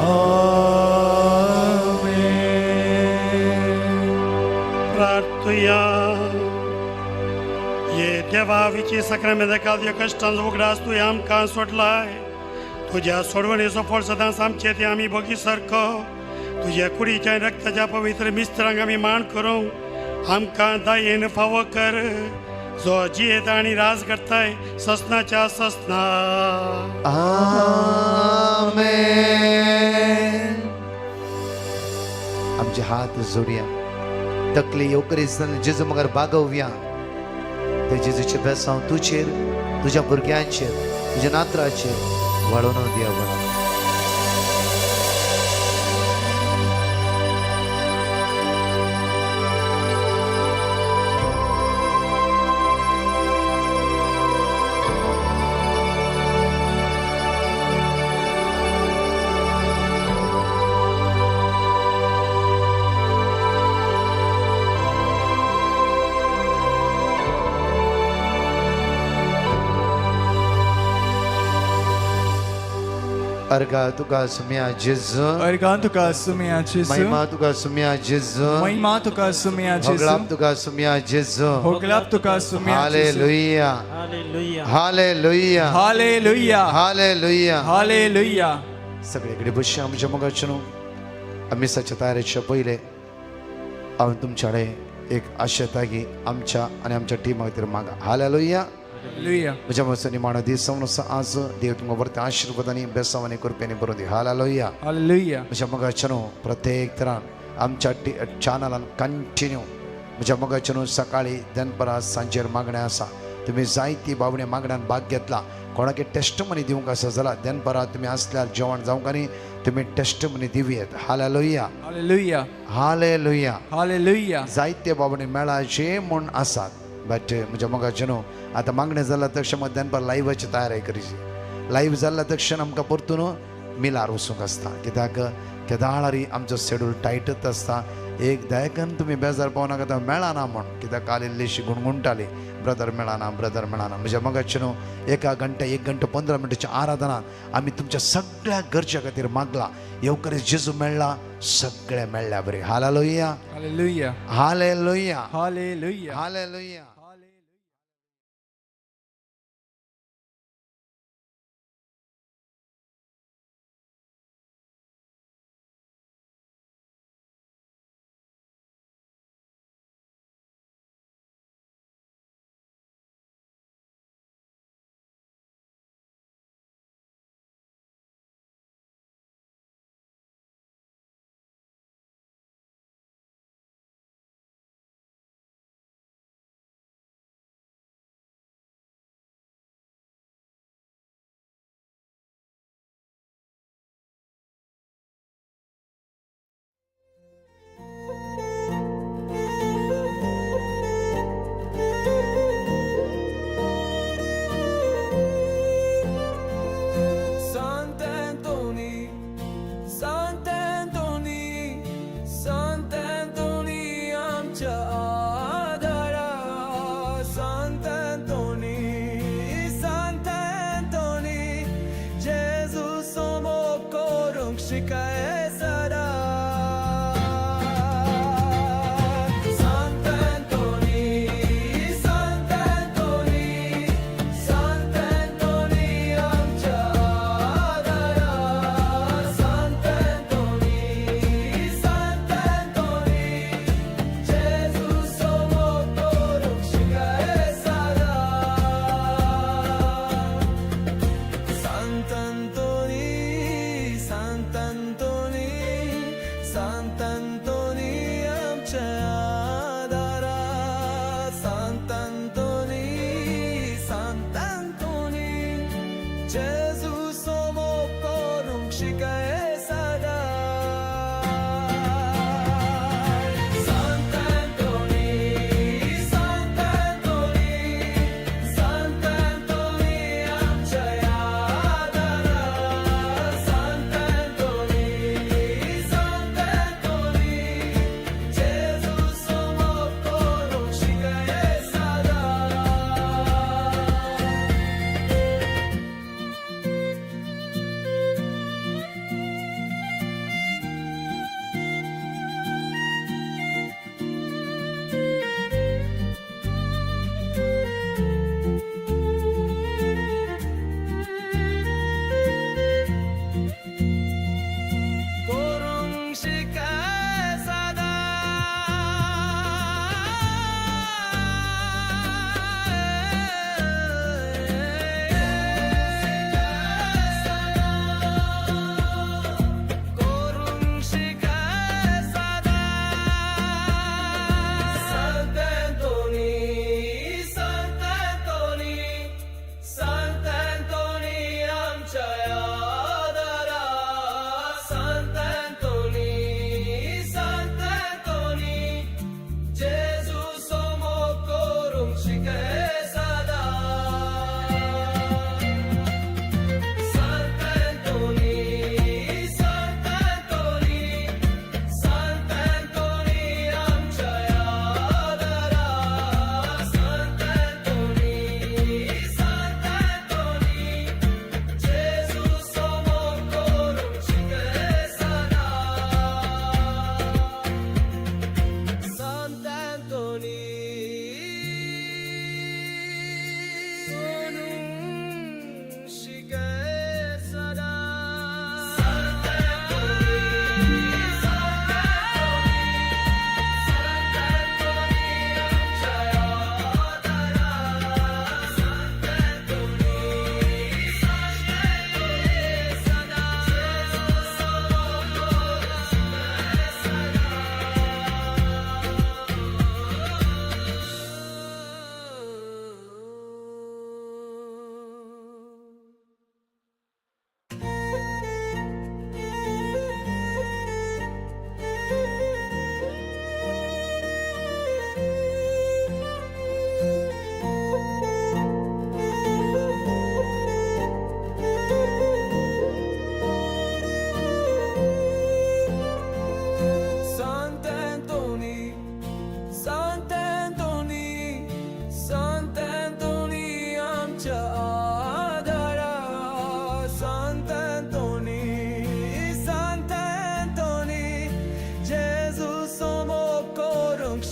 आमेन. प्रार्थुया ये देवाविची सक्रामेंता कश्टांचो उगडास तुवें आमकां सोडलाय तुज्या सोडवणेचो फळ सदांच आमचे ते आमी भोगी सारको तुज्या कुडीच्या आनी रक्ताच्या पवित्र मिस्त्रांक आमी मान करूंक आमकां दयेन फावो कर जो जियेता आनी राज करताय ससनाच्या ससना. आमेन. आमचे हात जोडया तकली येवकरी जेजू मगर बागोवया ते जेजूचे बेसांव तुजेर तुज्या भुरग्यांचेर तुज्या नात्राचेर वाडोवन दिया बरा. अर्गा तुका सुम्या जेजू अर्गां तुका सुम्या जेजू महिमा तुका सुम्या जेजू महिमा तुका सुम्या जेजू होगलाप तुका सुम्या जेजू होगलाप तुका सुम्या जेजू. Hallelujah hallelujah hallelujah hallelujah hallelujah hallelujah. सगळीकडे बसया आमच्या मोगाचें न्हू मिसाच्या तयारेच्या पयले हांव तुमच्या कडेन एक आशेता की आमच्या आनी आमच्या टिमा खातीर मागा. हालेलुया. हालेलुया. म्हज्या मसो निमाणो दीस जावन आसा आज देव तुमकां बरें आशिर्वाद आनी बेसांव आनी कृपेनी बरोवन दी. हालेलुया. हालेलुया. म्हज्या मोगाचें न्हू प्रत्येक तरान आमच्या चॅनलान कंटिन्यू म्हज्या मोगाचें न्हू सकाळी दनपरां सांजेर मागणें आसा. तुमी जायती बावणे मागण्यान भाग घेतला. कोणाक टेस्टमनी दिवंक आसा जाल्यार दनपरां तुमी आसल्यार जेवण जावंक आनी तुमी टेस्टमनी दिवयेत. हालेलुया. हालेलुया. हालेलुया. हालेलुया. जायते बावणे मेळाचे म्हूण आसात बट म्हज्या मोगाचें न्हू आतां मागणें जालां तशें दनपार लायव्हाची तयारी करची. लायव्ह जाल्ल्या तक्षण आमकां परतून मिलार वचूंक आसता कित्याक केदाळारी आमचो शेड्यूल टायटच आसता. एक दायकन तुमी बेजार पावनाका आतां मेळना म्हूण कित्याक काल इल्लीशी गुणगुणटाली ब्रदर मेळना ब्रदर मेळना. म्हज्या मोगाचें न्हू एका घंटा 1 घंटा 15 मिनटाच्या आराधनान आमी तुमच्या सगळ्या गरजे खातीर मागला. येवकरी जेजू मेळ्ळा सगळें मेळ्ळ्या बरें. Hallelujah. Hallelujah. Hallelujah. Hallelujah. Hallelujah.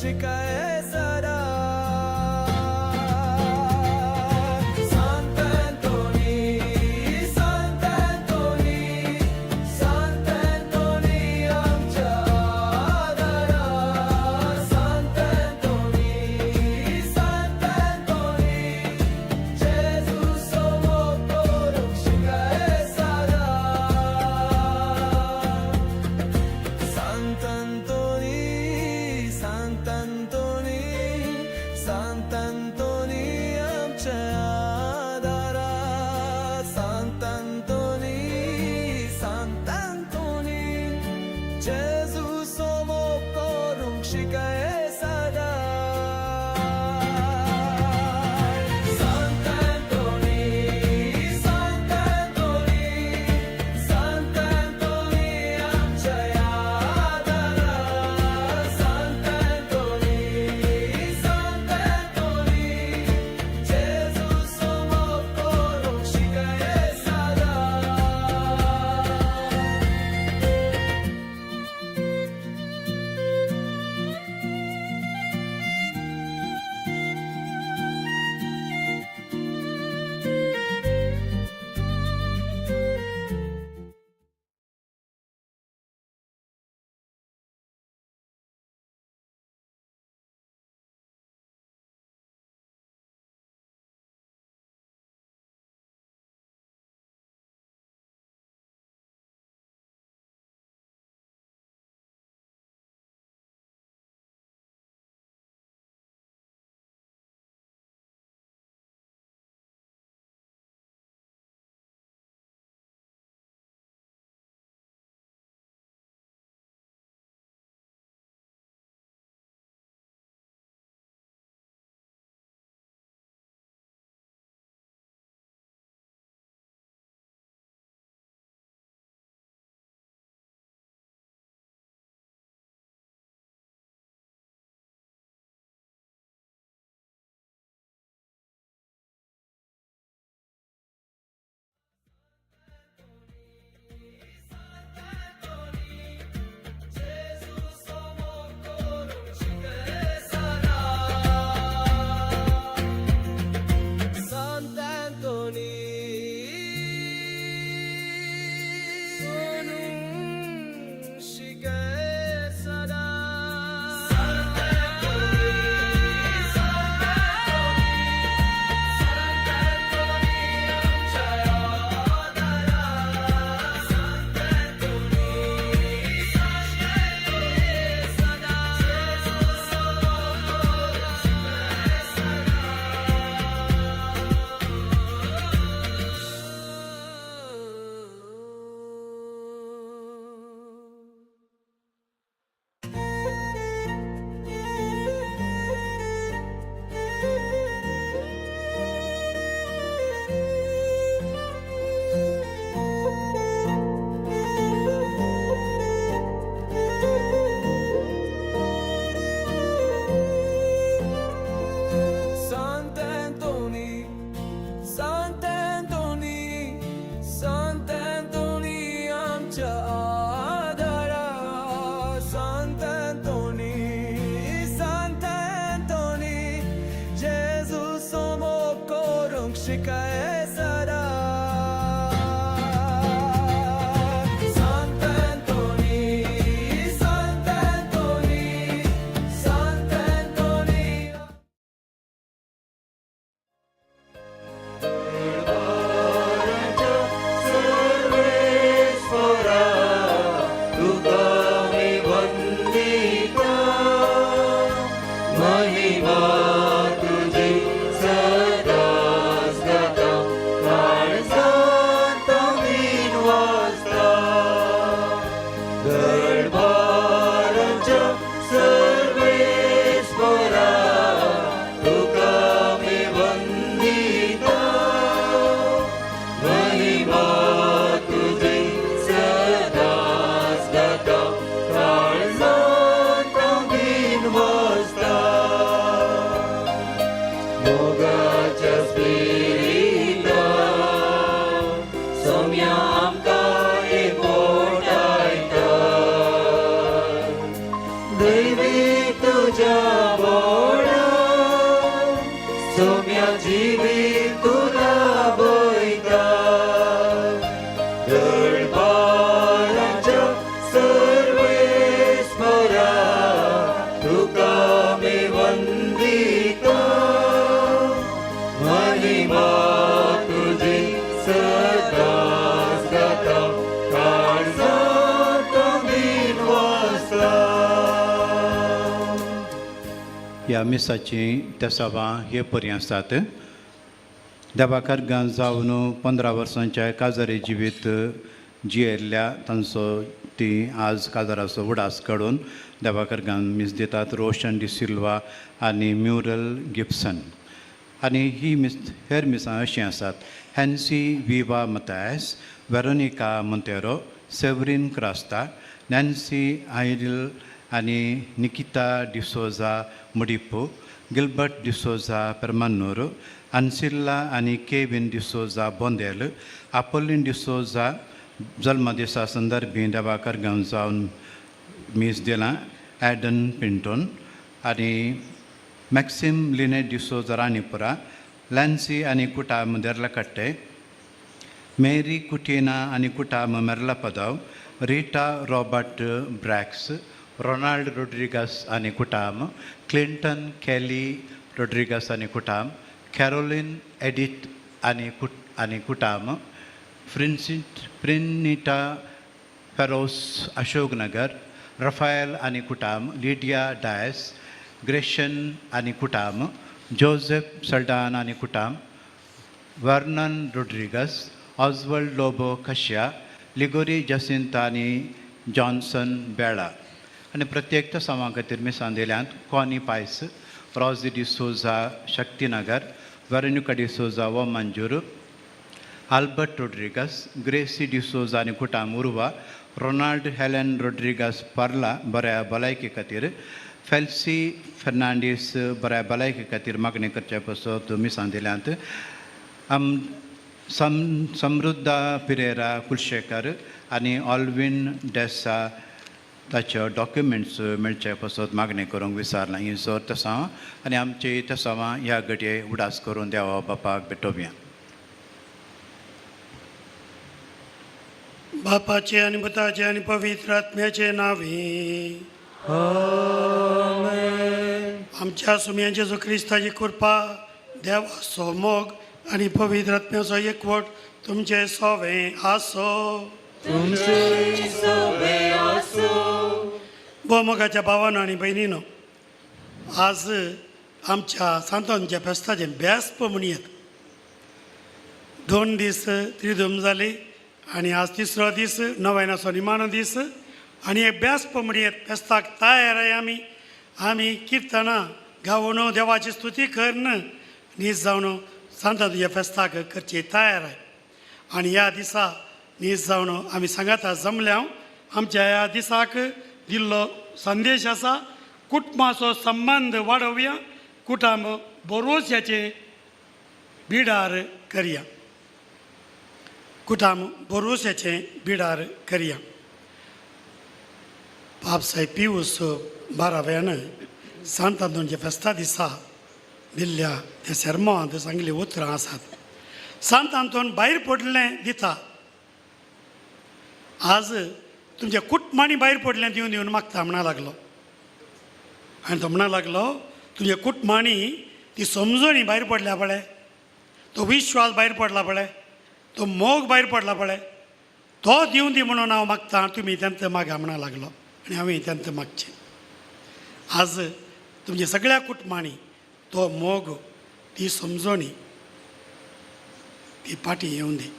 शिकाय सदा. Sant Anthony, Sant Anthony, Sant Anthony आमच्या आधारा. Sant Anthony, Sant Anthony, जेजू सोमो करूंक शिकाय सदा. Sant Anthony, Sant Anthony, Sant Anthony आमच्या आधारा. Sant Anthony, Sant Anthony, जेजू सोमो करूंक शिकाय सदा. Sant Anthony, Sant Anthony, Sant Anthony आमच्या आधारा. Sant Anthony, Sant Anthony, जेजू सोमो करूंक शिकाय सदा. Sant Anthony, शिकाय सदा. Sant Anthony, Sant Anthony, Sant Anthony आमच्या आधारा. Sant Anthony, Sant Anthony, सदा. जेजू सोमो करूंक शिकाय सदा. Sant Anthony, Sant Anthony, Sant Anthony आमच्या आधारा. Sant Anthony, Sant Anthony, जेजू सोमो करूंक शिकाय सदा. Sant Anthony, Sant Anthony, Sant Anthony. तुका मी वंदिता, महिमा तुझी सदाच गाता. तुज्या बोडा सोम्या जिवीत तूं लाभयता दळपाराच्या सर्वेस्परा तुका आमी वंदिता महिमा तुजी सदांच गाता काळजांत विनवासा. ह्या मिसाची तेसावां हे परी आसात. देवाकार जावन 15 वर्सांच्या काजारी जिवीत जियेल्ल्या तांचो ती आज काजाराचो उडास काडून देवाकर गान मीस दितात रोशन डिसिल्वा आनी म्युरल गिप्सन. आनी ही मीस हेर मिसां अशीं आसात: Hansi Viva Mathias, Veronica Monteiro, Severin Crasta, Nancy Iril आनी निकिता डिसोजा मुडिप्पू, गिल्बर्ट डिसोजा पेरमन्नूर, अनसिल्ला आनी केविन डिसोजा बोंदेल, आपोलीन डिसोजा जल्मदिसा संदर्भी देवाकर गांव जावन मीस दिलां एडन पिंटोन आनी मॅक्सिम लिने डिसोजा राणीपुरा, लॅन्सी आनी कुटाम देर्लकट्टे, मेरी कुटीना आनी कुटाम मेर्लापदाव, रिटा रॉबर्ट ब्रॅक्स, रोनाल्ड रोड्रिगस आनी कुटाम, क्लिंटन केली रोड्रिगस आनी कुटाम, कॅरोलीन एडिथ आनी कुटाम, फ्रिन्सिट प्रिनिटा फेरोस अशोकनगर, रफायल आनी कुटाम, लिडिया डायस, ग्रेशन आनी कुटाम, जोसेफ सल्डान आनी कुटाम, वर्नन रोड्रिगस, ऑजवल्ड लोबो कश्या, लिगोरी जसिंता आनी जॉन्सन बेळा. आनी प्रत्येक तसांवां खातीर मिसां दिल्यांत Connie Paes, Rosy D'Souza Shaktinagar, Veronica D'Souza Vamanjoor, Albert Rodrigues, Gracy D'Souza आनी कुटाम उर्वा, रोनाल्ड हेलन रोड्रिगस पार्ला बऱ्या भलायके खातीर, फेल्सी फेर्नांडीस बऱ्या भलायके खातीर मागणी करचे पासत मिसां दिल्यांत. आम सम समृद्धा पिरेरा कुलशेकर आनी ऑल्विन डेसा ताच्यो डॉक्युमेंट्स मेळचे पासत मागणी करूंक विचारलां. ही जोर तसां आनी आमची तसावां ह्या घडये उडास करून देवा बापाक भेटोवया. बापाचे आनी पुताचे आनी पवित्र आत्म्याचे नावे. आमच्या सुम्यांचे जो क्रिस्ताची कृपा, देवाचो मोग आनी पवित्र आत्म्याचो एकवट तुमचे सोवे आसो. तुमचे सोवे आसूं. भोवमोगाच्या भावानो आनी भयणीनो, आज आमच्या सांतांच्या फेस्ताचें बेस्प म्हणयेत. 2 दीस त्रिदूम जाली आनी आज तिसरो दीस, नव्यानाचो निमाणो दीस आनी एक बेस्प म्हणयेत. फेस्ताक तयार आहे आमी. आमी किर्तनां गावन देवाची स्तुती करून नीज जावन सांता तुज्या फेस्ताक करची तयार आहे. आनी ह्या दिसा नीज जावन आमी सांगाता जमल्या. आमच्या ह्या दिसाक दिल्लो संदेश आसा, कुटुंबाचो संबंद वाडोवया, कुटुंब भरोश्याचें बिडार करया, कुटुंब भरोश्याचें बिडार करया. पाप साहेब पियूस बाराव्यान सांत आंतोनच्या फेस्ता दिसा दिल्ल्या त्या सेर्मांत सांगली उतरां आसात. सांत आंतोन भायर पडलें दिता, आज तुमच्या कुटुंबांनी भायर पडलें दिवन दिवन मागता म्हणा लागलो. आनी तो म्हणा लागलो, तुमच्या कुटुंबांनी ती समजणी भायर पडल्या पळय, तो विश्वास भायर पडला पळय, तो मोग भायर पडला पळय, तो दिवन दी म्हणून हांव मागता, तुमी तेंत मागा म्हणा लागलो. आनी हांवें तेंत मागचें. आज तुमच्या सगळ्या कुटुंबांनी तो मोग, ती समजणी, ती पाटी येवन दी,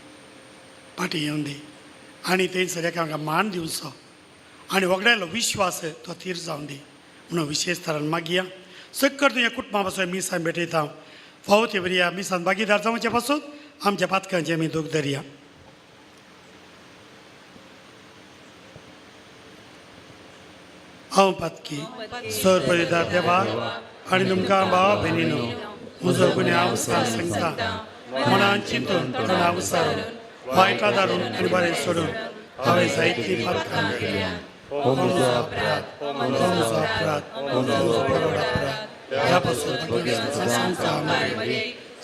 पाटी येवन दी आनी थंयसर एकामेकांक मान दिवचो आनी वगडायलो विश्वास तो थीर जावन दी म्हणून विशेश तरान मागया. सक्कर तुज्या कुटुंबा पासून मिसान भेटयता. फावो ते बरी ह्या मिसान भागीदार जावचे पासून आमच्या पातकांचे आमी दूख धरया. हांव पातकी सर परिदार देवा आनी तुमकां भावा भयणीनो म्हजो गुन्यांव सांगता. मनान चिंतून तोंडा उसारून वायटा धाडून आनी बरें सोडून हांवें जायतीं पातकां केल्या. हो म्हजो अपराध, हो म्हजो अपराध, हो म्हजो व्हड अपराध. ह्या पासून भगेस्त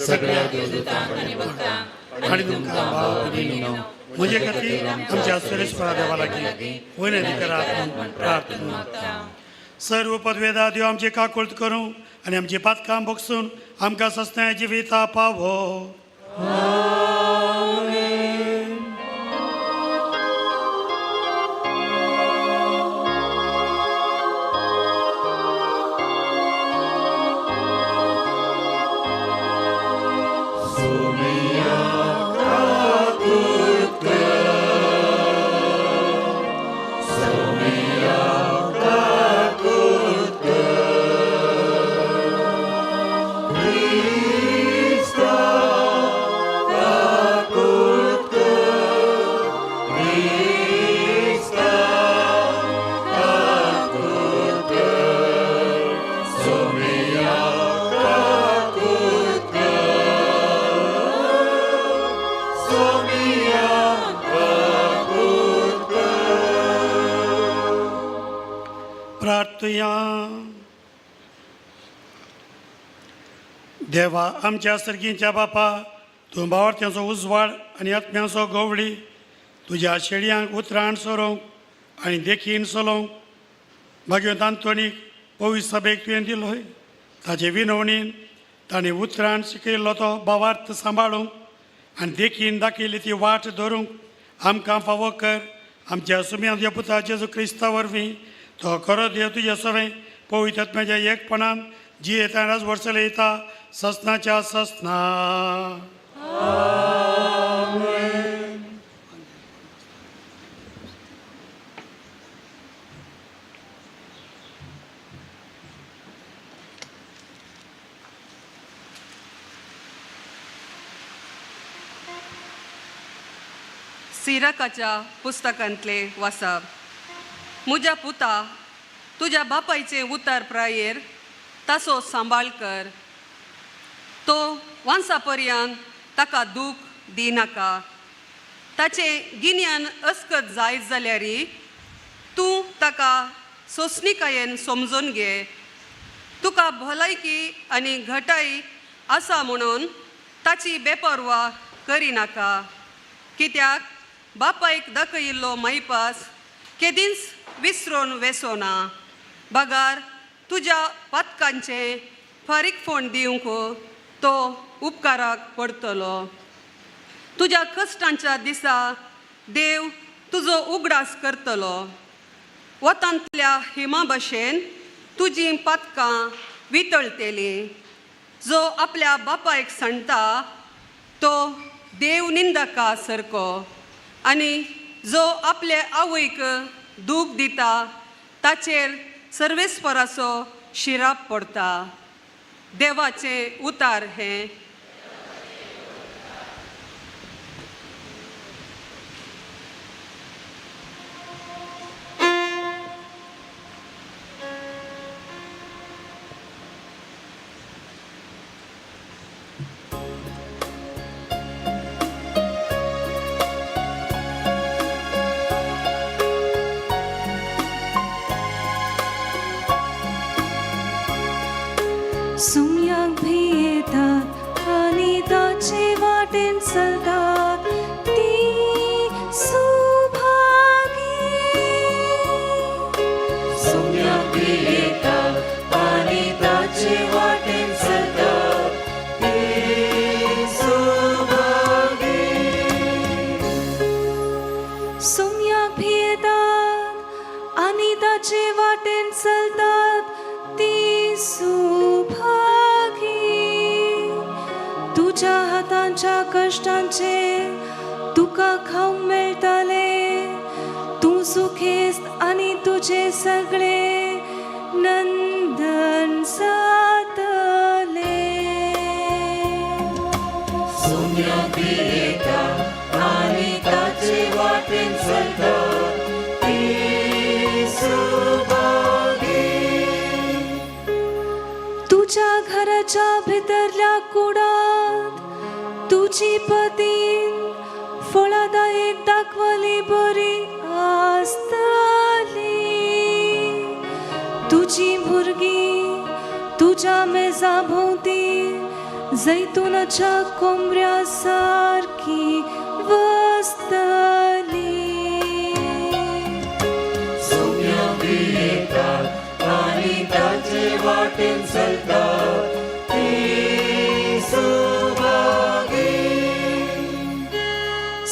सगळ्या देवदूतांक आनी भक्तांक आनी तुमकां भाव भयणींनो म्हजे खातीर आमच्या सुरेश्वरा देवा लागीं विनंती करात म्हूण प्रार्थना. सर्व पदवेदा देव आमची काकुळट करूं आनी आमची पातकां भोगसून आमकां सस्नाय जिविता पावो. प्रार्थया. देवा आमच्या सर्गींच्या बापा, तूं भावार्थ्यांचो उजवाड आनी आत्म्यांचो गवळी तुज्या शेळयांक उतरान सोरोवंक आनी देखीन चलोवंक मागीर आंतोनीक पवित्र सभेक तुवें दिलोय. ताचे विनवणीन ताणें उतरान शिकयल्लो तो भावार्थ सांबाळूंक आनी देखीन दाखयली ती वाट धरूंक आमकां फावो कर. आमच्या सुम्या पुता जेजू क्रिस्ता वरवीं तो खरो देव तुज्या सवें पवित्र आत्म्याच्या एकपणान जियेता राज वर्सलयता ससनाच्या ससना. सिराकाच्या पुस्तकांतले वाचप. म्हज्या पुता, तुज्या बापायचें उतर प्रायेर ताचो सांबाळ कर, तो वांसा पर्यंत ताका दूख दिनाका. ताचें गिन्यान अस्कत जायत जाल्यार तूं ताका सोंसणिकायेन समजून घे. तुका भलायकी आनी घटाय आसा म्हणून ताची बेपर्वा करिनाका, कित्याक बापायक दाखयिल्लो मायपास केदींच विसरून वेसोना. बगार तुज्या पातकांचें फारीकफोण दिवंक तो उपकाराक पडटलो. तुज्या कश्टांच्या दिसा देव तुजो उगडास करतलो. वतांतल्या हिमा भशेन तुजीं पातकां वितळतेलीं. जो आपल्या बापायक सांडटा तो देव निंदका सारको, आनी जो आपले आवयक दूख दिता ताचेर सर्वेस्पराचो शिराप पडटा. देवाचें उतार हें. सुम्याक भियेतात आनी ताचे वाटेन चलतात ती सुभागी. सुम्याक भियेतात आनी ताचे वाटेन चलतात ती सुभागी. सुम्याक भियेतात आनी ताचे वाटेन चलतात ती सुभागी. तुज्या हातांच्या कश्टांचे तुका खावंक मेळटले. तूं सुखेस्त आनी तुजे सगळे नंदन जातले. सुम्याक भियेतात आनी ताचे वाटेन चलतात ती सुभागी. तुज्या घराच्या भितरल्या कुडांत तुजी पतीन फळादायक दाखवली बरी आसतली. तुज्या मेजा भोंवती जैतुनाच्या कोंबऱ्या सारकी वसतली. सोम्या पियेता आनी ताचे वाटेन चलता ती सुभागी.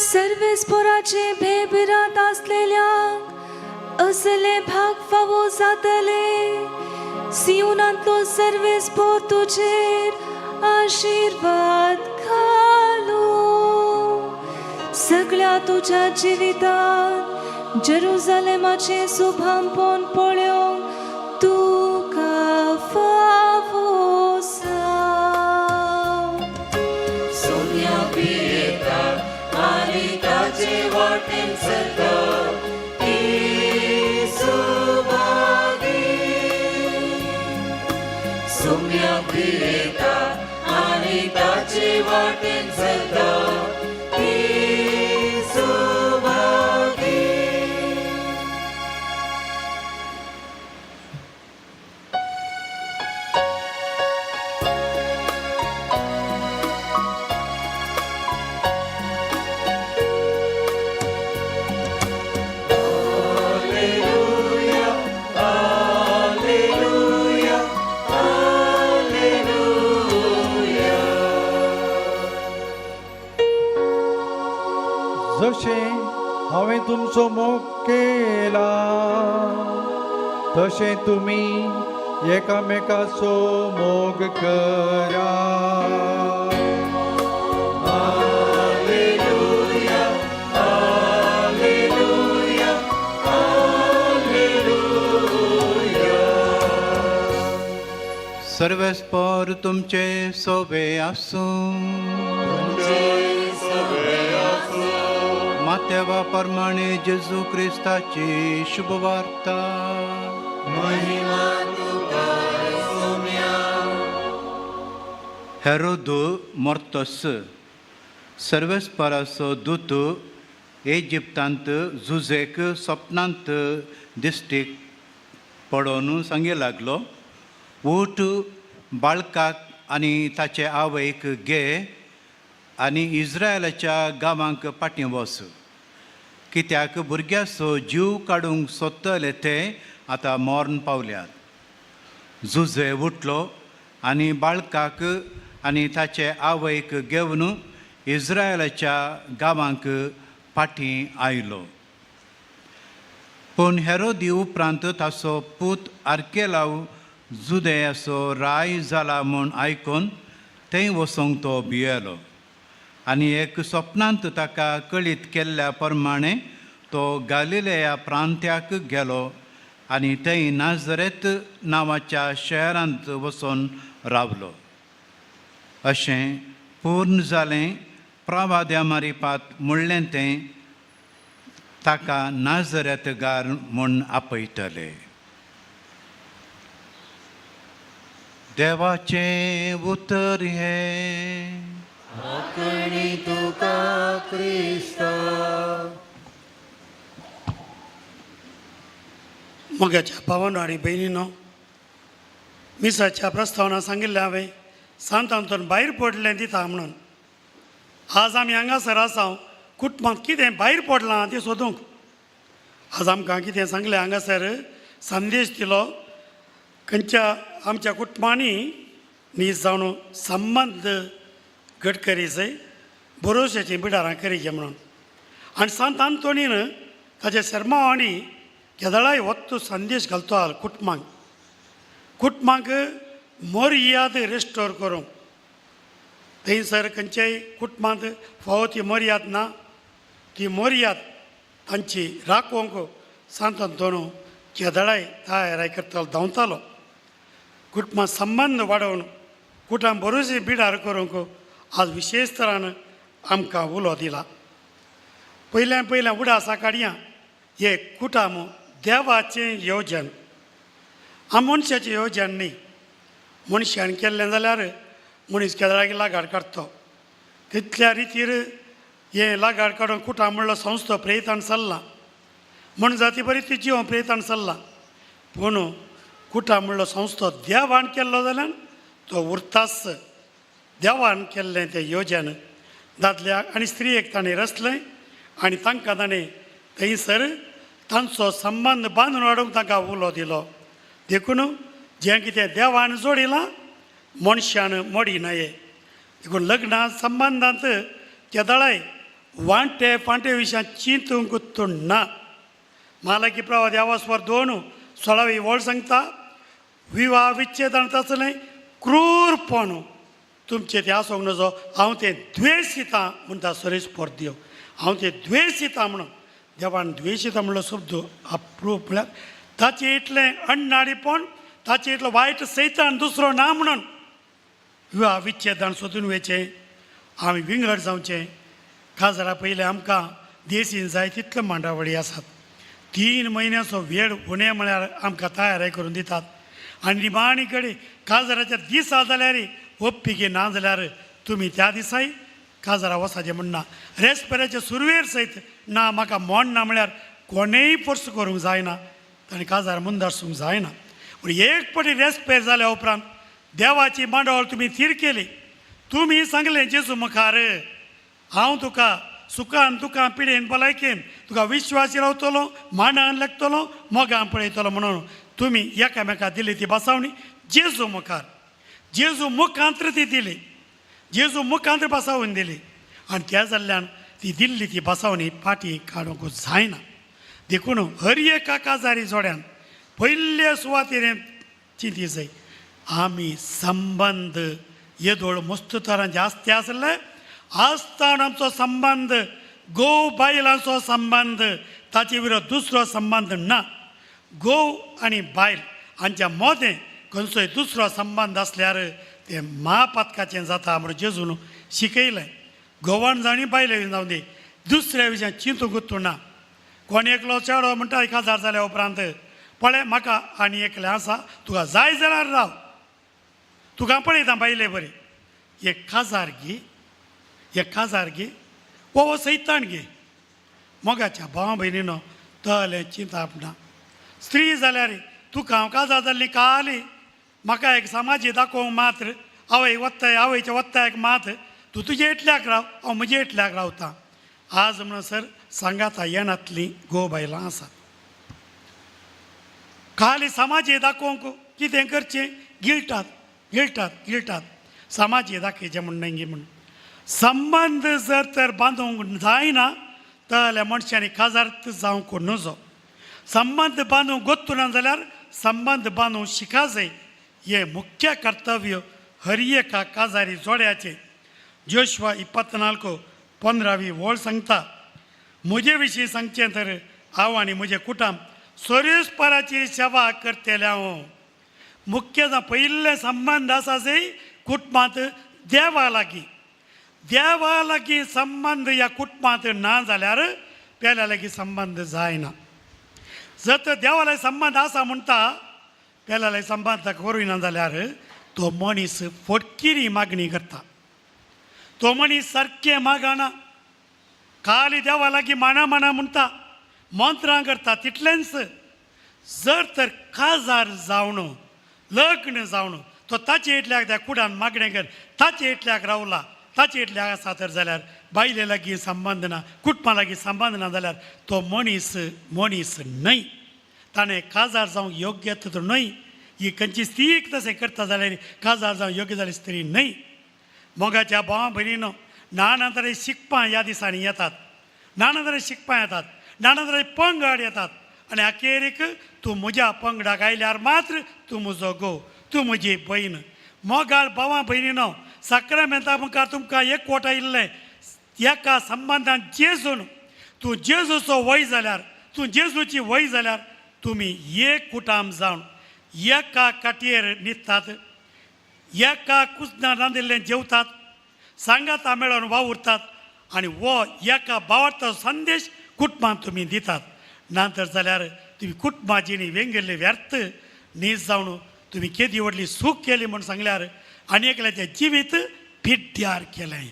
सर्वेस्पोराचे भेबिरात आसलेल्यांक असले भाग फावो जातले. सियोनांतलो सर्वेस्पोर तुजेर आशिर्वाद घालूं. सगळ्या तुज्या जिवितांत जेरुजालेमाचें सुभामपण पळोवंक तुका फावो जावं. सोम्या पियेता आनी ताचे वाटेन चलता ती सुभागी. सोम्या पियेता आनी ताचे वाटेन चलता ती सुभागी. जशें हांवें तुमचो मोग केला तशें तुमी एकामेकाचो मोग करा. Alleluia, Alleluia, Alleluia. सर्वेस्पोर तुमचे सोबे आसूं. मातेवा प्रमाणे जेजू क्रिस्ताची शुभवार्ता. महिमा तुका सोम्या. हेरोद मोर्तस सर्वेस्पराचो दूत इजिप्तांत जुजेक सपनांत दिश्टीक पडोवन सांगी लागलो, उठ, बाळकाक आनी ताचे आवयक घे आनी इस्रायलाच्या गांवांक फाटीं वच, कित्याक भुरग्याचो जीव काडूंक सोदतले ते आतां मर्ण पावल्यात. जुजे उठलो आनी बाळकाक आनी ताचे आवयक घेवन इस्रायलाच्या गांवांक फाटीं आयलो. पूण हेरोदी उपरांत ताचो पूत आर्केलाव जुदेयाचो राय जाला म्हूण आयकून थंय वचोंक तो भियेलो आनी एक सपनांत ताका कळीत केल्ल्या प्रमाणे तो गालिलेया प्रांत्याक गेलो आनी थंय नाजरेत नांवाच्या शहरांत वचून रावलो. अशें पूर्ण जालें प्रवाद्या मारिपात म्हणलें तें, ताका नाजरेतगार म्हूण आपयतले. देवाचें उतर हें. आकणी तुका क्रिस्ता. मोगाच्या भावांनो आनी भयणीनो, मिसाच्या प्रस्तावना सांगिल्लें हांवें, सांत आंतोन भायर पडलें दिता म्हणून. आज आमी हांगासर आसा कुटुंबांत कितें भायर पडलां तें सोदूंक. आज आमकां कितें सांगलें हांगासर, संदेश दिलो, खंयच्या आमच्या कुटुंबांनी नीज जावन संबंद घट करी जाय, भरोश्याचीं बिडारां करीचे म्हणून. आनी सांत आंतोनीन ताच्या शेर्मांवांनी केदळाय वत्तो संदेश घालतो कुटुंबांक, कुटुंबांक मर्याद रेस्टोर करूंक. थंयसर खंयच्याय कुटुंबांत फावो ती मर्याद ना, ती मर्याद तांची राखोवंक सांत आंतोन केदळाय तयाराय करतालो, धांवतालो. कुटुंबा संबंद वाडोवन कुटुंब बरोशी बिडार करूंक आज विशेश तरान आमकां उलो दिला. पयल्यान पयल्यान उडासा काडया, हे कुटुंब देवाचें योजन, आम मनशाचें योजन न्ही. मनशान केल्लें जाल्यार मनीस केदळाक लागाड काडतो, तितल्या रितीर हें लागाड काडून कुटां म्हणलो संस्था प्रेतान चल्ला म्हण जाती बरी ती जिवन प्रेतान चल्ला. पूण कुटां म्हणलो संस्थो देवान केल्लो जाल्यार तो उरताच. देवान केल्लें तें योजन दादल्याक आनी स्त्रियेक ताणें रचलें आनी तांकां ताणें थंयसर तांचो संबंद बांदून हाडूंक तांकां उलो दिलो. देखून जें कितें देवान जोडिलां मनशान मोडी नये. देखून लग्ना संबंदांत केदळाय वांटे फांटे विशयान चिंतूंक तूं ना. मालाकी प्रवाह देवास्वर 2:16 वळ सांगता, विवाह विच्छेदान तसलें क्रूरपण तुमचें तें आसूंक नजो, हांव तें द्वेशिता म्हणटा सरेश परदेव, हांव तें द्वेशिता म्हणून देवान द्वेशिता म्हणलो शब्द अप्रूप म्हळ्यार ताचें इतलें अण्णाडीपण, ताचें इतलो वायट सैतान दुसरो ना म्हणून विवाह विच्छेदान सोदून वयचें, आमी विंगड जावचें. काजरा पयलीं आमकां देशीन जाय तितल्यो मांडावळी आसात. 3 म्हयन्याचो वेळ उणें म्हळ्यार आमकां तयारी करून दितात आनी निमाणी कडेन काजराच्या दिसा जाल्यार ओप्पिके ना जाल्यार तुमी त्या दिसाय काजरा वसाचें म्हणना. रेस्पेराचे सुरवेर सयत ना म्हाका मोड ना म्हळ्यार कोणेय फोर्स करूंक जायना, ताणें काजार मुंदारसूंक जायना. पूण एक पटी रेस्पेर जाल्या उपरांत देवाची मांडावळ तुमी थीर केली. तुमी सांगलें जेजू मुखार, हांव तुका सुखान दुखान पिडेन भलायकेन तुका विश्वासी रावतलो, मांडान लागतलो, मोगान पळयतलो म्हणून तुमी एकामेका दिली ती बसावणी जेजू मुखार. जेजू मुखांत्र ती दिली, जेजू मुखांत्र बसावून दिली आनी त्या जाल्ल्यान ती दिल्ली ती बसावणी फाटीं काडूंक जायना. देखून हर एका काजारी जोड्यान पयले सुवातेर चिंती जाय आमी संबंद येदोळ मस्त तरां जास्ती आसले आसतना आमचो संबंद घोव बायलांचो संबंद ताचे विरोध दुसरो संबंद ना. घोव आनी बायल हांच्या मदें खंयचोय दुसरो संबंद आसल्यार तें म्हापातकाचें जाता म्हणून जेजून शिकयलें. घोवान जाणी बायले जावं दी दुसऱ्या विशयान चिंतूंक तूं ना. कोण एकलो चेडो म्हणटा 1000 जाल्या उपरांत पळय म्हाका आनी एकलें आसा तुका जाय जाल्यार राव, तुका पळयता बायले बरी, एक काजार घे, एक काजार घे, हो सैतान घे. मोगाच्या भावा भयणीनो तलें चिंताप ना. स्त्री जाल्यार तुका हांव काजार जाल्ली काली म्हाका एक समाजी दाखोवंक मात्र आवय वत्ताय आवयच्या वत्तायक मात तूं तुजे इतल्याक राव, हांव म्हजे इतल्याक रावता. आज म्हणसर सांगाता येणातलीं घोव बायलां आसात. खाली समाजी दाखोवंक कितें करचें गिळटात गिळटात गिळटात समाजी दाखयचें म्हण न्हय म्हूण. संबंद जर तर बांदूंक जायना जाल्यार मनशांनी काजार जावंक नजो. संबंद बांदूंक गोत्तुना जाल्यार संबंद बांदूंक शिका जाय. हें मुख्य कर्तव्य हर एका काजारी जोड्याचें. जोशवा 24:15 वळ सांगता, म्हजे विशीं सांगचें तर हांव आनी म्हजें कुटुंब सोरेस्पराची सेवा करतलें. हांव मुख्य जावं पयिल्ले संबंद आसा जे कुटुंबांत देवा लागीं, देवा लागीं संबंद ह्या कुटुंबांत ना जाल्यार पेल्या लागीं संबंद जायना. जर तर देवा लागीं संबंद आसा म्हणटा पेल्या लागीं संबंद करूं जाल्यार तो मनीस फटकिरी मागणी करता, तो मनीस सारकें मागना, खाली देवा लागीं माना माना म्हणटा, मंत्रां करता तितलेंच. जर तर काजार जावन लग्न जावन तो ताचे इतल्याक त्या कुडान मागणें कर ताचे इतल्याक रावला ताचे इतल्याक आसा तर जाल्यार बायले लागीं संबंद ना, कुटुंबा लागीं संबंद ना जाल्यार तो मनीस मनीस न्हय, ताणें काजार जावंक योग्य तर न्हय. ही खंयची स्त्रीक तशें करता जाल्यार काजार जावंक योग्य जाली स्त्री न्हय. मोगाच्या भावा भयणीनो नाना तरे शिकपां ह्या दिसांनी येतात, नाना तरे शिकपां येतात, नाना तरे पंगड येतात आनी अखेरीक तूं म्हज्या पंगडाक आयल्यार मात्र तूं म्हजो घोव, तूं म्हजी भयण. मोगाळ भावा भयणीनो साक्रामेंता मुखार तुमकां एकवट आयिल्लें एका संबंदान जेजून तूं जेजूचो वय जाल्यार तूं जेजूची वय जाल्यार तुमी एक कुटाम जावन एका काटयेर न्हिदतात, एका कुसना रांदिल्लें जेवतात, सांगाता मेळोन वावुरतात आनी हो एका भावार्थाचो संदेश कुटुंबांत तुमी दितात. ना तर जाल्यार तुमी कुटुंबा जिणी वेंगिल्ले व्यर्थ नीज जावन तुमी केदी व्हडली सूख केली म्हूण सांगल्यार आनी एकल्याचें जिवीत पिड्ड्यार केलें,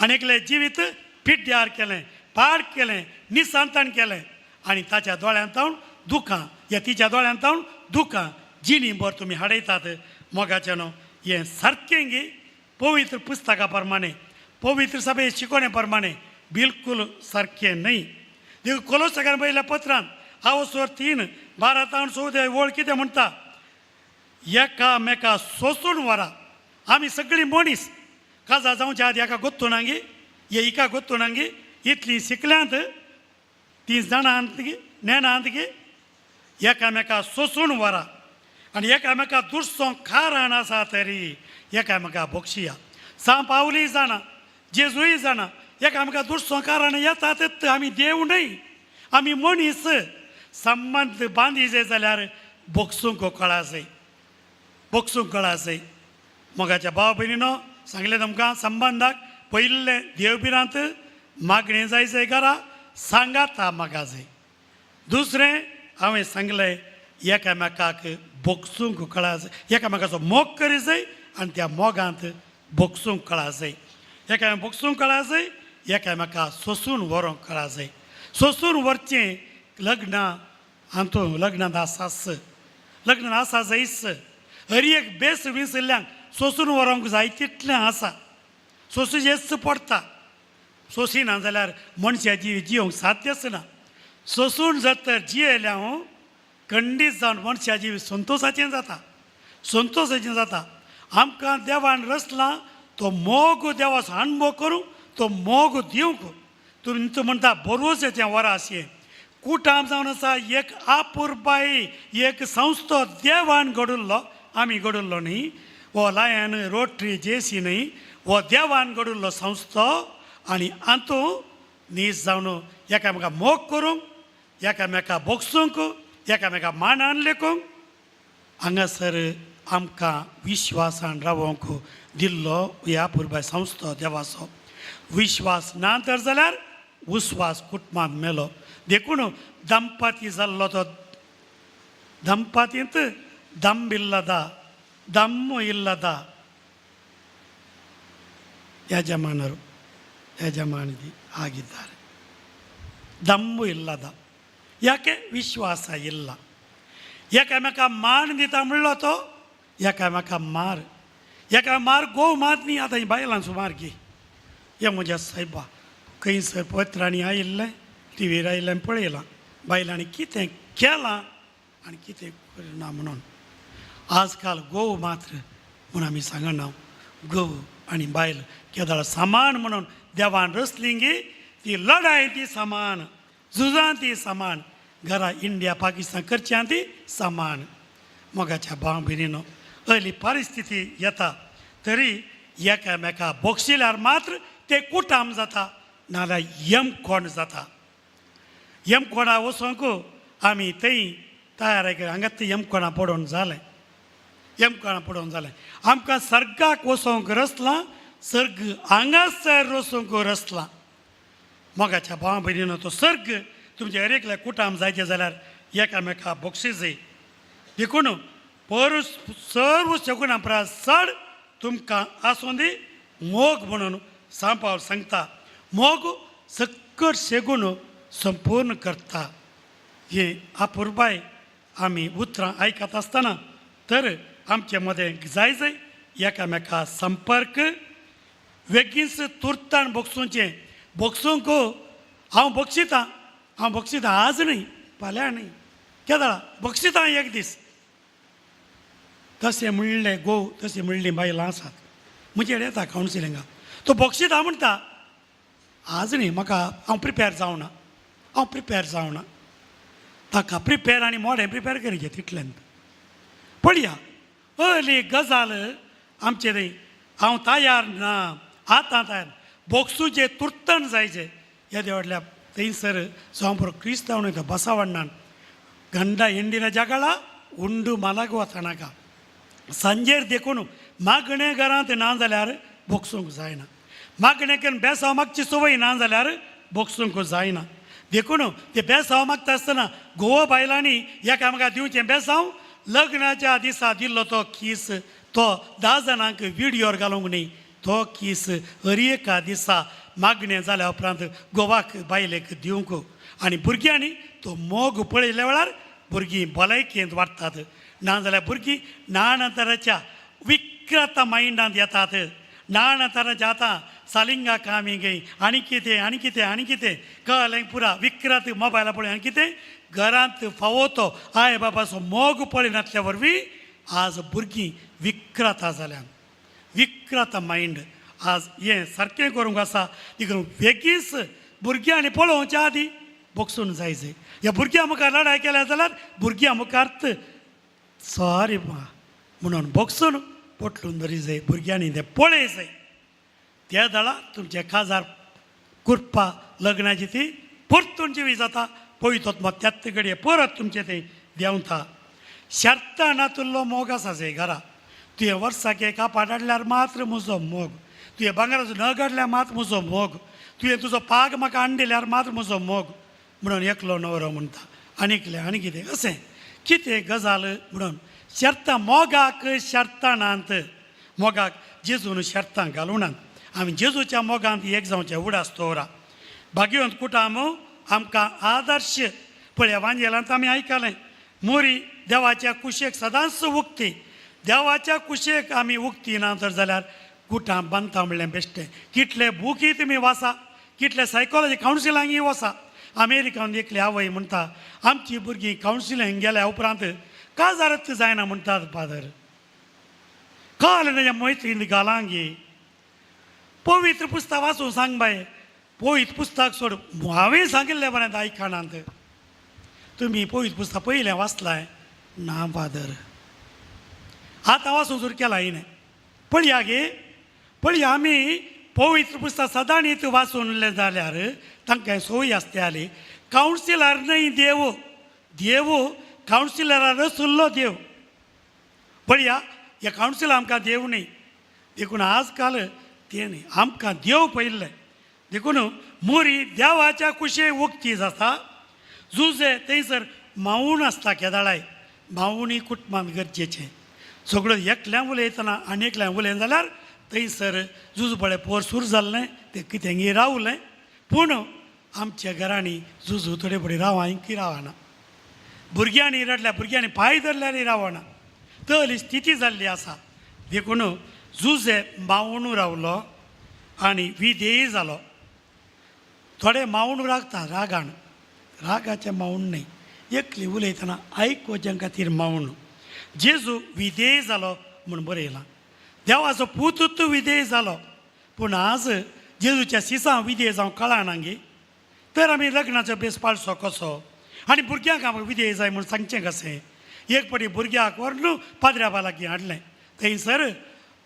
आनी एकलें जिवीत पिड्ड्यार केलें, पाड केलें, निसंतान केलें आनी ताच्या दोळ्यांत जावन दुकां या तिच्या दोळ्यांत जावन दुकां जिणी भर तुमी हाडयतात. मोगाचें न्हू हें सारकें गी पवित्र पुस्तका प्रमाणे, पवित्र सभे शिकोवणे प्रमाणे बिलकूल सारकें न्हय. देखून कोलोसकार पयल्या पत्रान आवसवर 3:12 तावन 14 वळ कितें म्हणटा, एकामेका सोसून व्हरा. आमी सगळीं मनीस काजा जावच्या आदी एका गोत्तू नांगी हे हिका गोत्तू नांगी इतलीं शिकल्यांत तीं जाणांत गी नेणांत गी एकामेका सोसून व्हरा आनी एकामेका दुसरो कारण आसा तरी एकामेका बक्षिया. सांव पावली जाणा, जेजूय जाणा, एकामेका दुसरो कारण येतात. आमी देव न्हय, आमी मनीस. संबंद बांदी जाल्यार बोगसूंक कळा जाय, बोगसूंक कळा जाय. मोगाच्या भाव भयणीनो सांगलें तुमकां, संबंदाक पयिल्लें देवभिरांत मागणें जाय जाय घरा सांगाता मागा जाय. दुसरें हांवें सांगलें एकामेकाक बोगसूंक कळा जाय, एकामेकाचो मोग करी जाय आनी त्या मोगांत बोगसूंक कळा जाय. एकामेक बोगसूंक कळा जाय, एकामेका सोसून व्हरूंक कळा जाय. सोसून व्हरचें लग्नां हातूंत लग्नांत आसाच, लग्नांत आसा जायच. हर एक बेस विसरल्यांक सोसून व्हरूंक जाय तितलें आसा, सोसूचेंच पडटा. सोसिना जाल्यार मनशाची जिवंक साध्यच ना. सोसून जर तर जियेल्या हांव खंडीत जावन मनशाची संतोशाचें जाता, संतोशाचें जाता. आमकां देवान रचला तो मोग, देवाचो अणभव करूं, तो मोग दिवंक. तुमी म्हणटा बरोवचें वरां अशें कुटाम जावन आसा एक आपुरबाई, एक संस्था देवान घडुल्लो, आमी घडुल्लो न्ही. हो लायन रोटरी जेसी न्ही, हो देवान घडुल्लो संस्था. आनी हातूंत नीज जावन एकामेका मोग करूंक, एकामेका बोगसूंक, एकामेका मानान लेखूंक हांगासर आमकां विश्वासान रावोंक दिल्लो ह्या पुरबाय संस्था देवाचो. विश्वास ना तर जाल्यार उस्वास कुटुंबांत मेलो. देखून दंपती जाल्लो तो दंपतींत दम इल्लदा दम्म इल्लदा ಯಜಮಾನರು ಯಜಮಾನಿದಿ ಆಗಿದ್ದಾರೆ. ದಮ್ಮು ಇಲ್ಲದ, ಯಾಕೆ ವಿಶ್ವಾಸ ಇಲ್ಲ. एकामेका मान दिता म्हणलो तो एकामेका मार, एका मार गोव मात न्ही. आतां ही बायलां सुमार की हे म्हज्या सायबा खंयसर पत्रांनी आयिल्लें, टिवीर आयिल्लें पळयलां बायलांनी कितें केलां आनी कितें करना म्हणून. आजकाल गोव मात्र म्हूण आमी सांगना, गोव आनी बायल केदळ समान म्हणून देवान रचली ती लढाय ती समान, झुजां ती समान, घरा इंडिया पाकिस्तान करच्या ती समान. मोगाच्या भाव भयणीनो अली परिस्थिती येता तरी एकामेका बोगशिल्यार मात्र ते कुटाम जाता, नाजाल्यार यमकोण जाता. यमकोणा वचोंक आमी थंय तयार हांगा ते यमकोणा पडोवन जालें, यमकोणा पडोवन जालें. आमकां सर्गाक वचोंक रचलां, सर्ग हांगासर वचोंक रचलां. मोगाच्या भाव भयणीनो तो सर्ग तुमच्या हर एकल्या कुटाम जायचें जाल्यार एकामेका बोगशी जाय. देखून परस सर्व सगुणा परस चड तुमकां आसूं दी मोग म्हणून सांपाव सांगता. मोग सक्कट शेगून संपूर्ण करता. हे अपुरबाय आमी उतरां आयकत आसतना तर आमचे मदें जाय जाय एकामेका संपर्क वेगींच तुर्तान बोगसूचें. बोगसूंक हांव बक्षितां, हांव बक्षितां आज न्हय फाल्यां न्हय केदळा बक्षितां एक दीस. तशें म्हणलें गोव, तशें म्हणलीं बायलां आसात म्हजेर येता कावन्सिलिंगाक. तो बक्षिता म्हणटा आज न्ही म्हाका हांव प्रिपेर जावना, हांव प्रिपेर जावना. ताका प्रिपेर आनी मोडें प्रिपेर करीचें तितल्यान पळया. अली गजाल आमचे थंय हांव तयार ना आतां तयार बोगसूचें तुर्तन जायचें. येदे व्हडल्या थंयसर जावं क्रिस्तांव न्हय तो बसवण्णान ಗಂಡ ಹೆಂಡಿನ ಜಗಳ ಉಂಡು ಮಲಗುವ ತನಕ संजेर देखून मागणे घरांत ना जाल्यार बोगसूंक जायना, मागणे करून बेसांव मागची संवय ना जाल्यार बोगसूंक जायना. देखून ते बेसांव मागता आसतना गोवा बायलांनी एकामेका दिवचें बेसांव. लग्नाच्या दिसा दिल्लो तो कीस तो 10 जाणांक विडियोर घालूंक न्ही, तो कीस हर एका दिसा मागणें जाल्या उपरांत गोवाक बायलेक दिवंक. आनी भुरग्यांनी तो मोग पळयल्या वेळार भुरगीं भलायकेंत वाडटात. नाजाल्यार भुरगीं नाना तराच्या विकृत मायंडांत येतात. नाना तराच्या आतां सालिंगा कामी गई आनी कितें आनी कितें आनी कितें कळ्ळें पुरा विकृत मोबायला पळय आनी कितें घरांत फावो तो I बाबाचो मोग पळयनासल्या वरवीं आज भुरगीं विकृत जाल्यान. विकृत मायंड आज हें सारकें करूंक आसा. देखून बेगीच भुरग्यांनी पळोवच्या आदीं बगसून जाय जाय. ह्या भुरग्यां मुखार लडाय केल्या जाल्यार भुरग्यां मुखार सॉरी म्हणून बगसून पोटलून धरी जाय. भुरग्यांनी तें पळय जाय. त्या दळा तुमचे काजार कुरपा लग्नाची ती परतून जिवी जाता. पळयतात मग त्याच घडये परत तुमचें तें देंवता. शर्तां नातुल्लो मोग आसा जाय घरा. तुवें वर्साक एक कापाट हाडल्यार मात्र म्हजो मोग, तुवें भांगराचो नग हाडल्यार मात म्हजो मोग, तुवें तुजो पाग म्हाका हाडून दिल्यार मात्र म्हजो मोग म्हणून एकलो न्हवरो म्हणटा आनी एकलें आनी कितें अशें कितें गजाल म्हणून शर्तां मोगाक शर्तां नात. मोगाक जेजून शर्तां घालूं नात. आमी जेजूच्या मोगांत एक जावचें उडास दवरा. भाग्यवंत कुटाम आमकां आदर्श पळय वांजेलांत आमी आयकलें मोरी देवाच्या कुशेक सदांच उक्ती. देवाच्या कुशेक आमी उक्ती ना तर जाल्यार कुटां बांदता म्हणलें बेश्टें. कितले बुकी तुमी वाचा, कितले सायकोलॉजी कावन्सिलांगूय वचा. अमेरिकान एकली आवय म्हणटा आमची भुरगीं कावन्सिलींग गेल्या उपरांत काजारच जायना म्हणटात फादर. कळ्ळें तेज्या मैत्रीण घालांगी पवित्र पुस्तक वाचून सांग बाय. पवित्र पुस्तक सोड हांवें सांगिल्लें बरें आयकनात. तुमी पवित्र पुस्तक पयलें वाचलाय ना फादर? आतां वाचून सुरू केला हिणें. पळया गे पळया आमी पवित्र पुस्तक सदांच वाचून जाल्यार तांकां सोय आसताली. कावन्सिलर न्हय देव, देव कावन्सिलरार रसुल्लो देव. पळया ह्या कावन्सिलर आमकां देव न्हय. देखून आज काल तें न्हय आमकां देव पळयल्लें. देखून मोरी देवाच्या कुशे उक्ती जाता. जुजे थंयसर मावून आसता केदाळाय. मावूनय कुटुंबांत गरजेचें. सगळ्यो एकल्यान उलयतना आनी एकल्यान उलयना जाल्यार थंयसर जुजू पळय पोर सूर जाल्लें तें कितेंगी रावलें. पूण आमच्या घरांनी जुजू थोडे फुडें रावाय की रावना. भुरग्यांनी रडल्या भुरग्यांनी पांय धरल्यार रावना. तली स्थिती जाल्ली आसा. देखून जुजे मावून रावलो आनी विधेयी जालो. थोडे मावून रागता रागान, रागाचें मावून न्हय, एकली उलयतना आयकुच्या खातीर मावून. जेजू विधेयी जालो म्हूण बरयलां. देवाचो पूत विधेय जालो. पूण आज जेजूच्या सिसां विधेय जावंक कळना गे. तर आमी लग्नाचो बेस पाळचो कसो आनी भुरग्यांक आमी विधेय जाय म्हूण सांगचें कशें? एक फावटी भुरग्याक व्हरून पाद्र्याबा लागीं हाडलें. थंयसर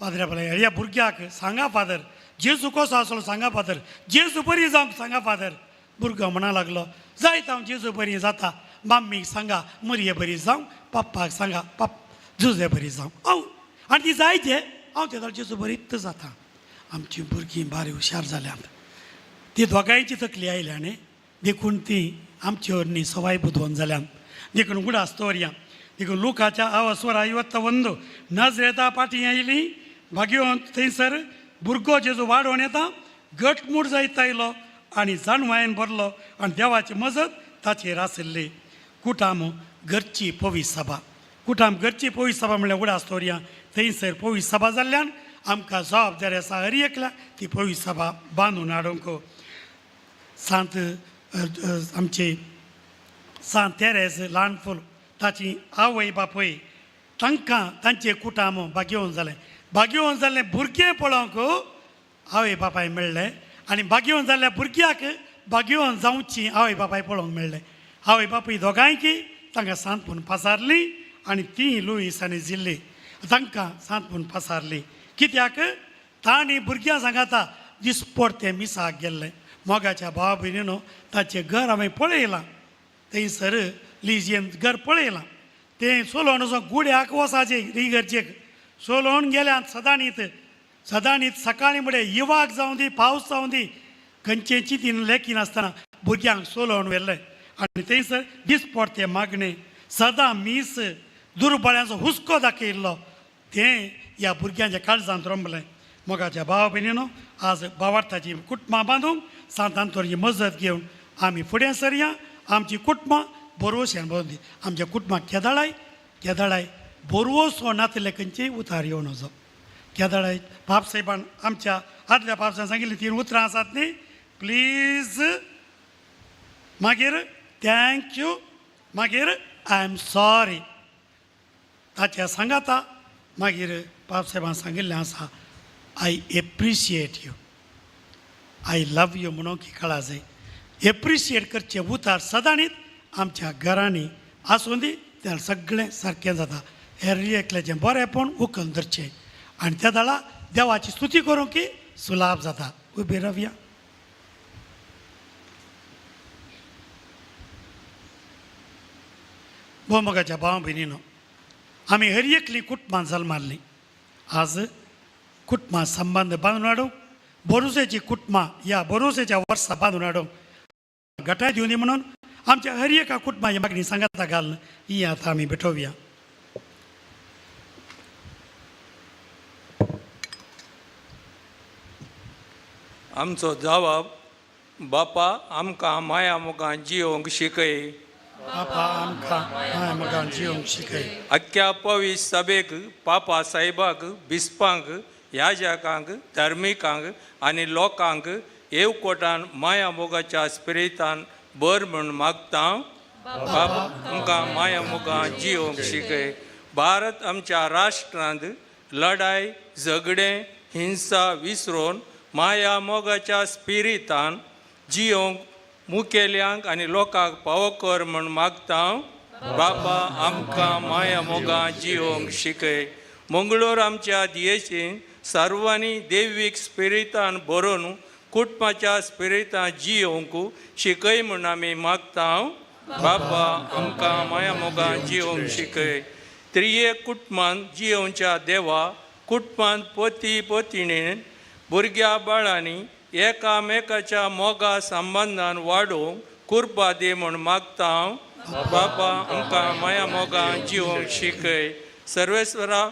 पाद्र्याबा लागीं ह्या भुरग्याक सांगा फादर जेजू कसो आसलो सांगा फादर, जेजू बरी जावंक सांगा फादर. भुरगो म्हणा लागलो जायत हांव जेजू बरी जाता, मम्मीक सांगा मरये बरी जावं, पप्पाक सांगा पप जुजे बरी जावं हांव आनी ती जायते हांव तेदो जेजू बरीच जाता. आमची भुरगीं बारी हुशार जाल्यांत. ती दोगांयची तकली आयल्या न्ही, देखून ती आमचे वरवीं सवाय बुदवंत जाल्यान. देखून उगडास दवरया. देखून लुकाच्या आवस्वर आयवत्त वंदो नजरेता पाटी आयली भाग्यवंत थंयसर भुरगो जेजू वाडोवन येता घटमूट जायत आयलो आनी जाणवायेन भरलो आनी देवाची मजत ताचेर आशिल्ली. कुटाम घरची पवी सभा, कुटाम घरची पवी सभा म्हणल्यार उगडास दवरया. थंयसर पवी सभा जाल्ल्यान आमकां जबाबदारी आसा हर एकल्या ती पवी सभा बांदून हाडूंक. सांत आमचे सांत तेरेज ल्हान फूल ताची आवय बापूय तांकां तांचे कुटाम भाग्यवंत जालें. भाग्यवंत जाल्लें भुरगें पळोवंक आवय बापाय मेळ्ळें आनी भाग्यवंत जाल्ल्या भुरग्याक भाग्यवंत जावची आवय बापाय पळोवंक मेळ्ळें. आवय बापूय दोगांयकी तांकां सांत म्हूण पासारली आनी ती लुईस आनी जिल्ली तांकां सांत म्हूण पासारली. कित्याक तांणी भुरग्यां सांगाता दिसपडतें मिसाक गेल्लें. मोगाच्या भावा भयणीनो ताचें घर हांवें पळयलां. थंयसर लिजियन घर पळयलां. तें सोलोवन असो गुड्याक वचाचें रिगर्जेक सोलोवन गेल्यात सदांनीत सदांनीत सकाळीं म्हळ्यार युवाक जावं दी पावस जावं दी खंयचें चिंतीन लेखी नासतना भुरग्यांक सोलोवन व्हेल्लें. आनी थंयसर दिसपडतें मागणें सदां मीस दुर्बळ्यांचो हुस्को दाखयल्लो तें ह्या भुरग्यांच्या काळजांत रोंबलें. मोगाच्या भावा भयणीनो आज भावार्थाची कुटुंबां बांदूंक सांत आंतोनीची मजत घेवन आमी फुडें सरया. आमची कुटुंबां भरवश्यान भरोवन दी. आमच्या कुटुंबाक केदळाय केदळाय बोरवोसो नातले खंयचेय उतार येवं नजो. केदळाय पापसाहेबान आमच्या आदल्या पापसाहेबान सांगिल्ली 3 उतरां आसात न्ही, प्लीज, मागीर thank you, मागीर I am sorry. ताच्या सांगाता मागीर पापसाहेबान सांगिल्लें आसा, I appreciate you, I love you म्हणून की कळा जाय. एप्रिशिएट करचें उतार सदांनीच आमच्या घरांनी आसूं दी, त्या सगळें सारकें जाता. हेर एकल्याचें बरेंपण उखल धरचें आनी त्या दाळा देवाची स्तुती करूंक की सुलाभ जाता. उबी रावया. भोवमोगाच्या भाव भयणीनो, आमी हर एकली कुटुंबां जल्माल्लीं. आज कुटुंबां संबंद बांदून हाडूंक, बोरुसेची कुटुंबां ह्या बोरुसेच्या वर्सा बांदून हाडूंक गटाय दिवनी म्हणून आमच्या हर एका कुटुंबाची मागणी सांगाता घालून ही आतां आमी भेटोवया. आमचो जवाब, बापा आमकां माया मोगान जियोंक शिकय. बापा आमकां माया मोगान जियोंक शिकय. अख्ख्या पवित्र सभेक, पापा साहेबाक, बिस्पांक, याजकांक, धार्मिकांक आनी लोकांक एकवटान माया मोगाच्या स्पिरितान बर म्हूण मागता. बापा आमकां माया मोगान जियोंक शिकय. भारत आमच्या राष्ट्रांत लढाय, झगडें, हिंसा विसरून माया मोगाच्या स्पिरितान जियोंक मुखेल्यांक आनी लोकांक पावो कर म्हूण मागता. बापा आमकां माया मोगान जियोंक शिकय. मंगळूर आमच्या दियेचीन सर्वांनी देवीक स्पिरितान भरून कुटुंबाच्या स्पिरितान जियोंक शिकय म्हूण आमी मागता. बापा आमकां माया मोगान जियोंक शिकय. त्रिये कुटुंबान जियोवच्या देवा, कुटुंबान पती पतिणेन, भुरग्या बाळांनी एकामेकाच्या मोगा संबंदान वाडोवंक कृपा दी म्हूण मागता. बापा आमकां माया मोगान जियोंक शिकय. सर्वेस्वरा,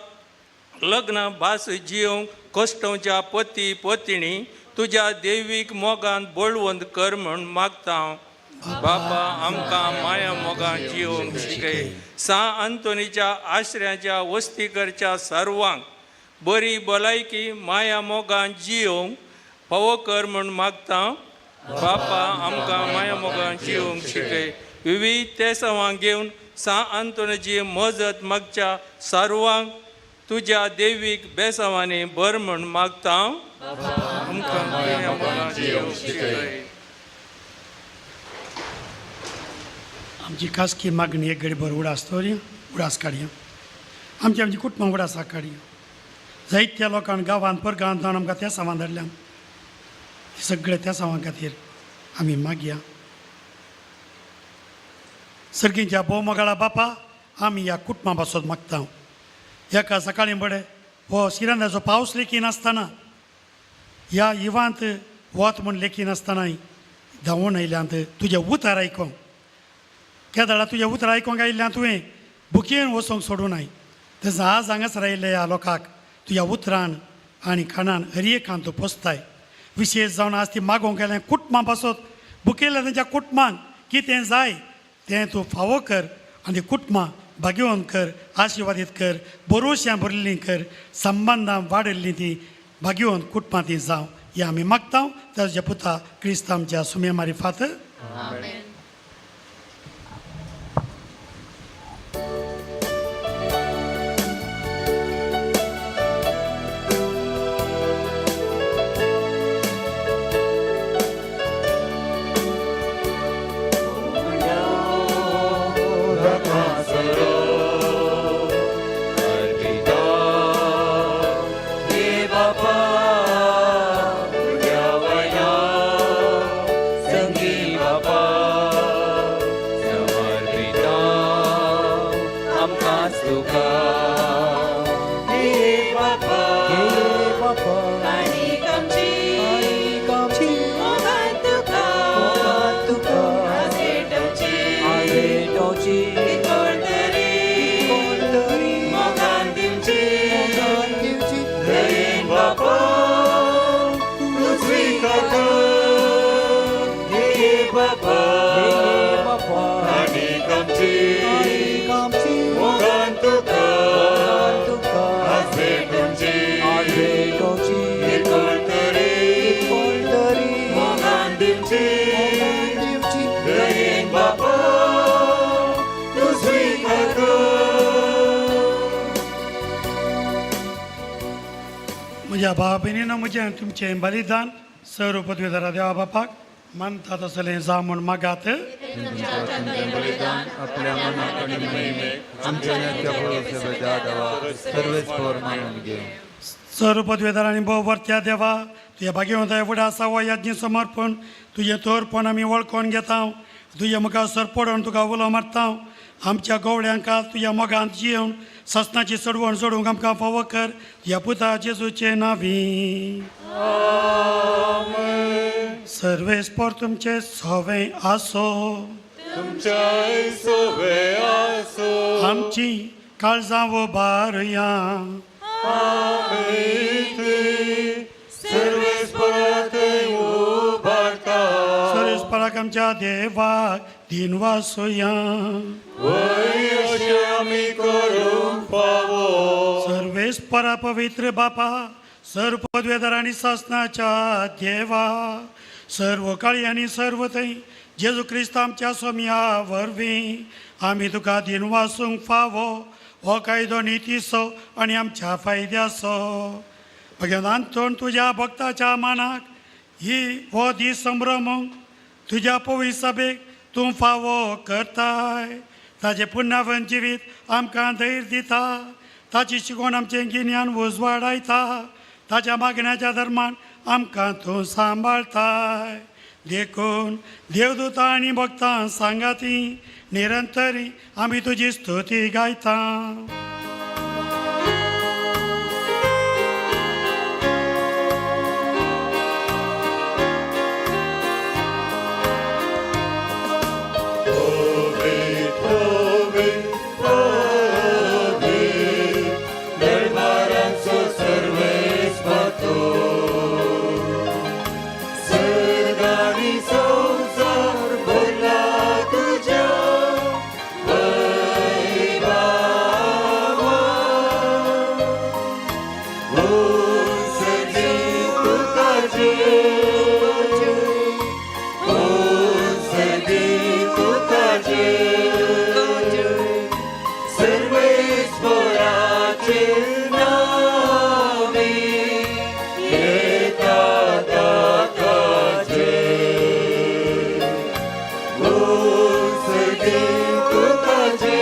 लग्न भास जियोंक कश्टवच्या पती पतिणी तुज्या देवीक मोगान बळवंत कर म्हूण मागता. बापा आमकां माया मोगान जियोंक शिकय. सा अंतोनीच्या आश्र्याच्या वस्तीकरच्या सर्वांक बरी भलायकी माया मोगान जियोंक फावो कर म्हूण मागता. बापा आमकां माया मोगान जियोंक शिकय. विविध तेसांवांक घेवन सा अंतोनीची मजत मागच्या सर्वांक तुज्या देवीक बेसांवांनी बर म्हूण मागता. आमकां माया मोगान जियोंक शिकय. आमची खासगी मागणी एक गडीभर उडास दवरया, उडास काडया. आमची आमची कुटुंबां उडासाक काडया. जायत्या लोकांक गांवांत परगांवांत आमकां त्या सामान धाडल्यान सगळे त्या सामान खातीर आमी मागया. सर्गींच्या भोवमोगाळा बापा, आमी ह्या कुटुंबा पासत मागता. एका सकाळीं बडे हो शिरांदाचो पावस लेखी नासतना, ह्या इवांत वत म्हूण लेखी नासतनाय धांवून आयल्यांत तुजें उतार आयकोंक. केदळा तुजें उतर आयकोंक आयिल्ल्यान तुवें बुकयेन वचोंक सोडूं नाय. तशें आज हांगासर आयिल्ल्या ह्या लोकांक तुज्या उतरान आनी खाणान हर एकान तूं पोसताय. विशेश जावन आज ती मागोवंक गेलें कुटुंबां पासत बुकयल्ल्या तेंच्या कुटुंबांक कितें जाय तें तूं फावो कर आनी कुटुंबां भाग्यवंत कर, आशिर्वादीत कर, बरोवश्यां भरिल्लीं कर, संबंदां वाडिल्लीं तीं भाग्यवंत कुटुंबां तीं जावं हें आमी मागता. ताच्या पुता क्रिस्त आमच्या सुमे मारिफात. Bapa, म्हज्या भाव भयणीनो, म्हजें आनी तुमचें बलिदान सर्व पदवीधरा देवा बापाक मानता तसलें जावं म्हूण मागात. बलिदान आपल्या मनाक आनी महिमेक आमच्या नेत्या भरोसे देवा सर्वेस्पर मानून घेवं. सर्व पदवीधर आनी भोव वर्त्या देवा, तुज्या भाग्यवंताय फुडें आसा हो यज्ञ समर्पण तुजें तोरपण आमी वळखून घेता. तुज्या मुखार सर पडून तुका उलो मारता. आमच्या गवळ्यांक तुज्या मोगांत जियेवन ससनाची चडवण जोडूंक आमकां फावो कर, तुज्या पुता जेजूचे नांवी. सर्वेस्पर तुमचे सवें आसो. तुमच्याय सोवे आसो. आमची काळजां उबारुया. सर्वेस्परा थंय उबारता. सर्वेस्पराक आमच्या देवाक दिन वासोया. वय अशें आमी करूंक फावो. सर्वेस्परा पवित्र बापा, सर्व पदवेदार आनी सासनाच्या देवा, सर्व काळी आनी सर्व थंय जेजू क्रिस्त आमच्या सोम्या वरवीं आमी तुका दिन वासूंक फावो. हो कायदो नितीचो आनी आमच्या फायद्याचो. भगवान आंतोन तुज्या भक्ताच्या मानाक ही हो दीस संभ्रमूंक तुज्या पवित्र सभेक तूं फावो करताय. ताजें पुण्यवन जिवीत आमकां धैर्य दिता. ताची शिकवण आमचें गिन्यान उजवाडायता. ताच्या मागण्याच्या धर्मान आमकां तूं सांबाळताय. देखून देवदूतां आनी भक्तां सांगाती निरंतरी आमी तुजी स्तुती गायता. दरबारांचो सर्वेस्पर सर्गानी संवसार भरला तुज्या वैभवा. उत्सर्गी तुका जय, उत्सर्गी तुका जय, सर्वेस्पराचे नावे येता ताका जय. उत्सर्गी तुका जय,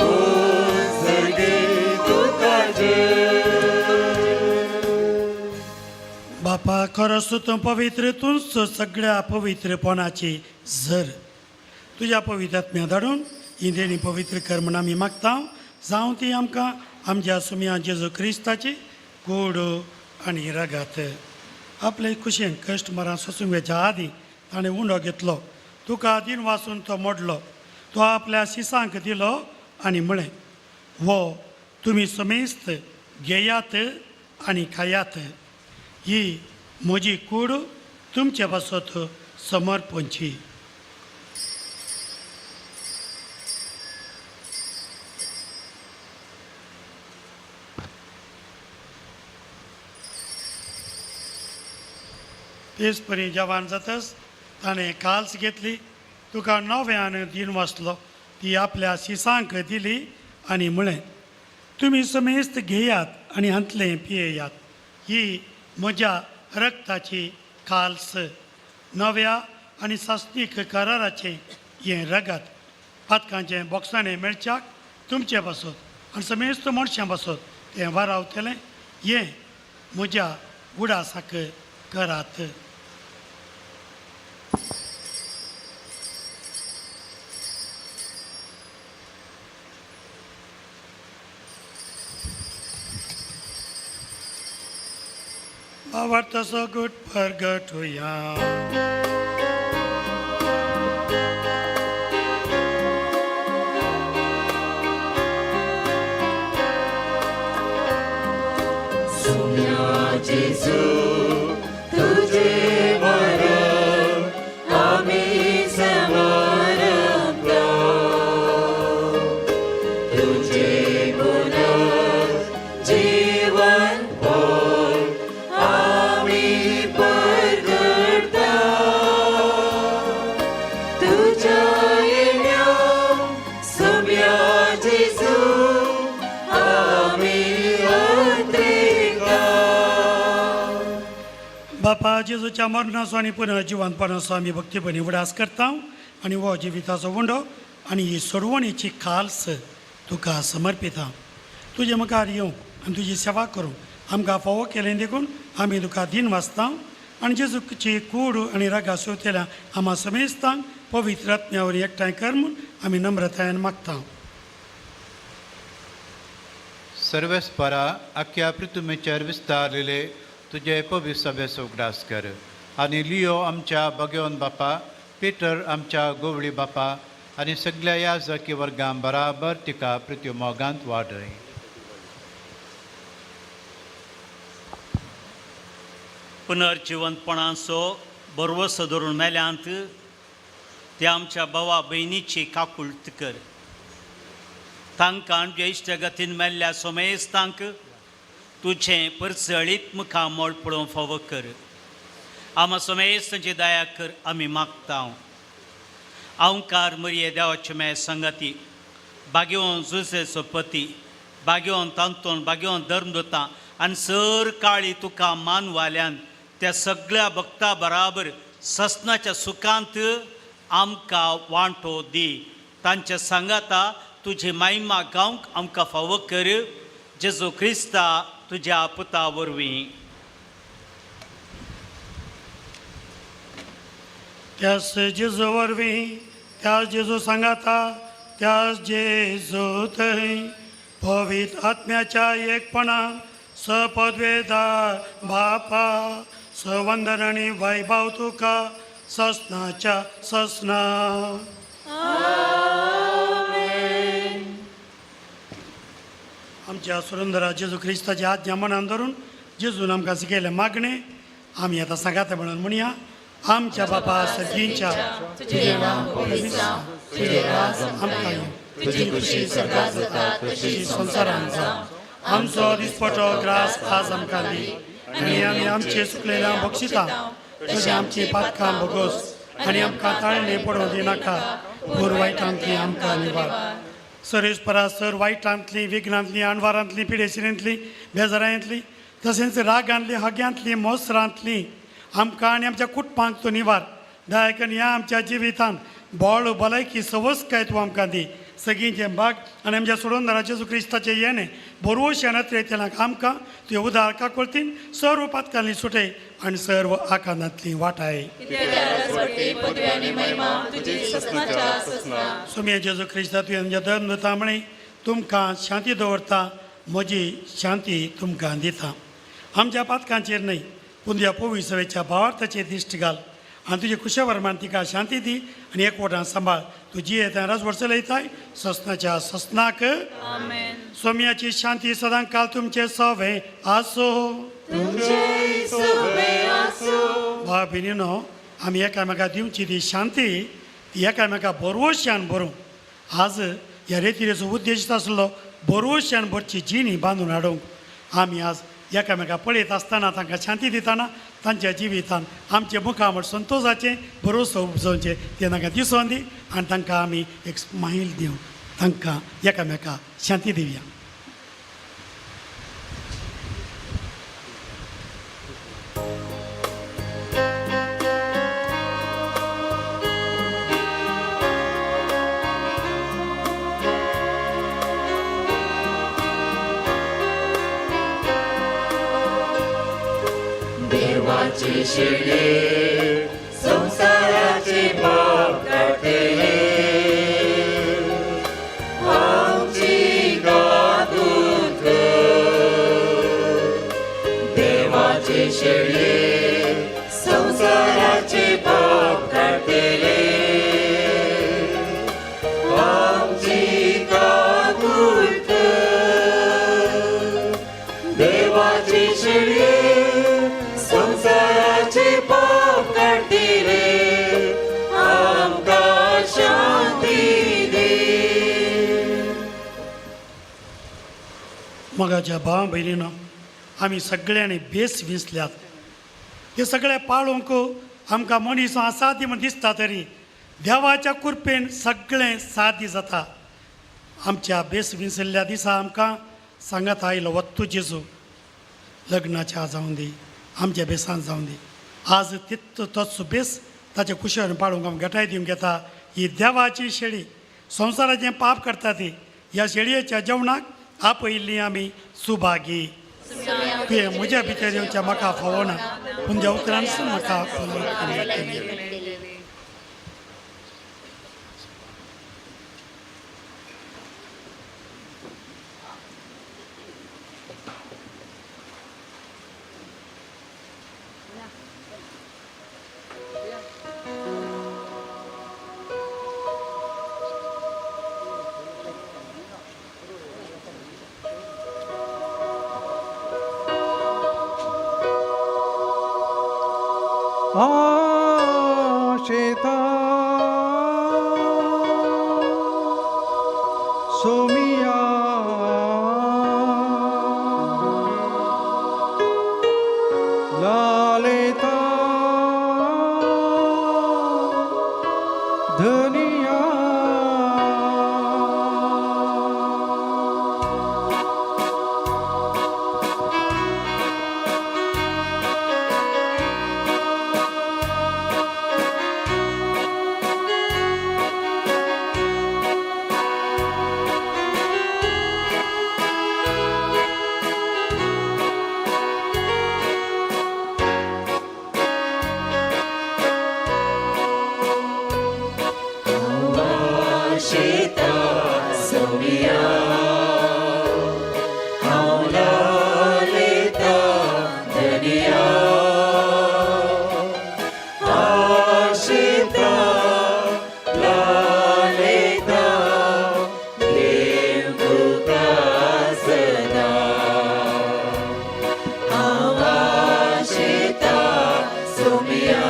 उत्सर्गी तुका जय. बापा, खरोच तूं पवित्र, तूंच सगळ्या पवित्रपणाची झर. तुज्या पवित्र आत्म्या धाडून ही देणी पवित्र कर म्हूण आमी मागता. जावं ती आमकां आमच्या सुमया जेजू क्रिस्ताची कूड आनी रगात. आपले खुशयेन कश्ट मरां सोसूंक वेच्या आदीं ताणें उंडो घेतलो, तुका दिन वासून तो मोडलो, तो आपल्या शिसांक दिलो आनी म्हळें, हो तुमी समेस्त घेयात आनी खायात. ही म्हजी कूड तुमचे पासत समर्पणची. तेच परी जवान जातच ताणें काल्स घेतली, तुका नव्यान दिन वाचलो, ती आपल्या शिसांक दिली आनी म्हळें, तुमी समेस्त घेयात आनी हांतलें पियेयात. ही म्हज्या रक्ताची काल्स, नव्या आनी सासणीक कराराचें हें रगत पातकांचें बोगसाणें मेळच्याक तुमचे पासत आनी समेस्त मनशां पासत तें वारावतलें. हें म्हज्या उडासाक करात. भावार्थाचो गुट परगट होया. सोम्या जेजू तुझे मरण आमी समर्पता. तुझे पुनर्जीवन पण आमी परगटता. तुझ्या येण्या सोम्या जेजू आमी अर्पिता. बापा जेजूच्या मरणाचो आनी पुनर्जिवंतपणाचो आमी भक्तीपणी उडास करता आनी हो जिविताचो उंडो आनी ही सोडवणीची खाल्स तुका समर्पिता. तुजे मुखार येवंक आनी तुजी सेवा करूंक आमकां फावो केलें देखून आमी तुका दिन वाचता आनी जेजूची कूड आनी रागा सोवतेल्या आमा समेस्तांक पवित्र आत्म्या वरवीं एकठांय कर म्हूण आमी नम्रतायेन मागता. सर्वेस्परा आख्या पृथ्वीचेर विस्तारलेले तुजे पवित्र सभेचो उगडास कर आनी लियो आमच्या भगवन बापा, पिटर आमच्या गोवळी बापा आनी सगल्या याजकी वर्गां बराबर तिका पृथ्वी मोगांत वाडय. पुनर्जिवंतपणाचो भरवसो धरून मेल्यांत ते आमच्या भावा भयणीची काकुळट कर. तांकां ज्येश्ठ गतीन मेल्ल्या सोमेस्तांक तुजें परसळीत मुखामळ पळोवंक फावो कर. आमा सोमेस्तांची दया कर आमी मागता. अवकार मरये देवाचे मे संगती बागेवन जुसेचो पती बागेवन तांतोन बागेवन धर्मदुतां आनी सर काळी तुका मानवाल्यान त्या सगळ्या भक्ता बराबर ससनाच्या सुखांत आमकां वांटो दी. तांच्या सांगाता तुजी महिमा गावंक आमकां फावो कर. जेजू क्रिस्ता तुज्या पुता वरवीं. त्यास जेजू वरवीं, त्यास जेजू सांगाता, त्यास जेजू थंय पवित्र आत्म्याच्या एकपणान सपदवेदा बापा सवंदन आनी वैभव तुका ससनाच्या ससना. आमच्या सुरंदरा जेजू क्रिस्ताची आज्ञा मनान धरून जेजून आमकां शिकयलें मागणें आमी आतां सांगाता म्हणून म्हणया. आमच्या बापा सर्गींच्या तुजें नांव पवित्र जावं, तुजें राज आमकां येवं, तुजी खुशी स्वर्गात जाता तशी संवसारांत जावं. आमचो दिसपटो ग्रास आज आमकां दी आनी आमी आमचे चुकलेल्या बक्षिता तशें आमची पातकां भोगोस आनी आमकां ताळणे पडोवं दिनाका, पूर वायटांतली आमकां निवार. सरेस्परा सर वायटांतली, विघ्नांतली, आणवारांतली, पिडेशिरेंतली, बेजारांतली, तशेंच रागांतली, हग्यांतली, मोसरांतली आमकां आनी आमच्या कुटुंबांक तूं निवार. दयाकन ह्या आमच्या जिवितांत बळ भलायकी सवसकाय तूं आमकां दी. सगळींचें भाग आनी आमच्या सोडून जेजू क्रिस्ताचें येणें बरोवशें नत्रेतल्यांक आमकां तुवें उदार काकुळतीन सर्व पातकांतली सुटय आनी सर्व आकांतांतली वाटाय. सुम्या जेजू क्रिस्ता तुवें आमच्या धर्म दिता म्हळें तुमकां शांती दवरता, म्हजी शांती तुमकां दिता. आमच्या पातकांचेर न्हय पूण तुज्या पवित्र भावार्थाचेर दिश्ट घाल आनी तुजे कुशवर्मान तिका शांती दी आनी एकवटान सांबाळ. तुजी येता राजवट चलयताय ससनाच्या ससनाक. सोम्याची शांती सदां काल तुमचे सवे आसो. भाव भयणीनो, आमी एकामेका दिवची ती शांती ती एकामेका बरोवश्यान भरूं. आज ह्या रेतिरेचो उद्देश आसलो बरोवश्यान भरची जिणी बांदून हाडूंक. आमी आज एकामेका पळयत आसतना तांकां शांती दितना तांच्या जिवितान आमचे मुखामळ संतोशाचें भरोसो उपजोवचें तें तांकां दिसोन दी आनी तांकां आमी एक स्मायल दिवं. तांकां एकामेका शांती दिवया. देवाची शिडी संवसाराचे पाप काडटले, आमची काकूत कर. देवाची शिडी संवसाराचे पाप काडटले, आमची काकूत कर. देवाची शिडी संवसाराचे पाप काडटले, आमकां शांती दी. मोगाच्या भाव भयणीनो, आमी सगळ्यांनी बेस विंचल्यात. हे सगळे पाळोवंक आमकां मनीस सादी म्हूण दिसता तरी देवाच्या कृपेन सगळें सादी जाता. आमच्या बेस विंचल्ल्या दिसा आमकां सांगात आयलो वत्तू जेजू. लग्नाच्या जावं दी, आमच्या बेसान जावं दी. आज तित तोच बेस ताच्या कुशीन पाळूंक आमी घटाय दिवंक येता. ही देवाची शेळी संवसाराचें पाप करता ती ह्या शेळयेच्या जेवणाक आपयिल्ली आमी सुभागी. तुवें म्हज्या भितर येवचें म्हाका फावना पूण ज्या उपरांत म्हाका. आशेता सोमिया लालेता धनिया आशेता सोमिया हांव लालेता धनिया आशेता लालेता देव तुका सदा हांव आशेता सोमिया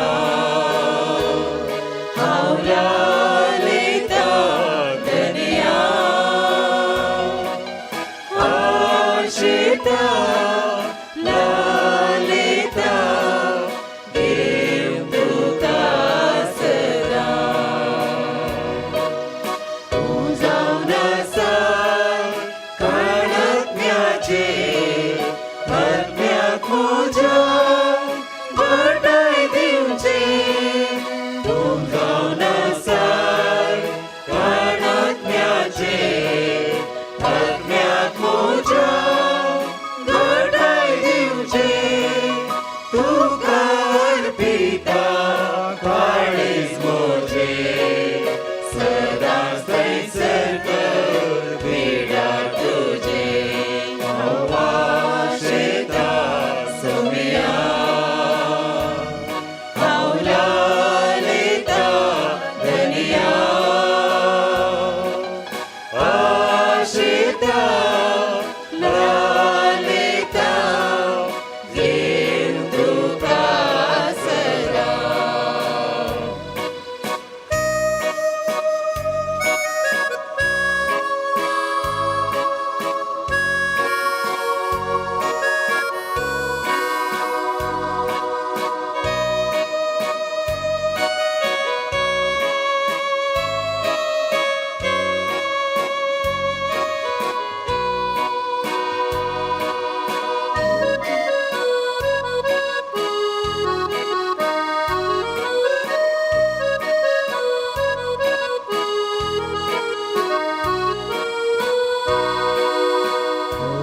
हांव लालेता धनिया आशेता लालेता देव तुका सदा. तूं जावन आसा काळात्म्याचे आत्म्याक म्हज्या घटाय दिवचे. तूं जावन आसा काळात्म्याचे आत्म्याक म्हज्या घटाय दिवचे. तुका अर्पिता काळीज म्हजें सदांच थंयसर कर पिडा तुजें. हांव आशेता सोमिया हांव लालेता धनिया आशेता लालेता देव तुका सदा.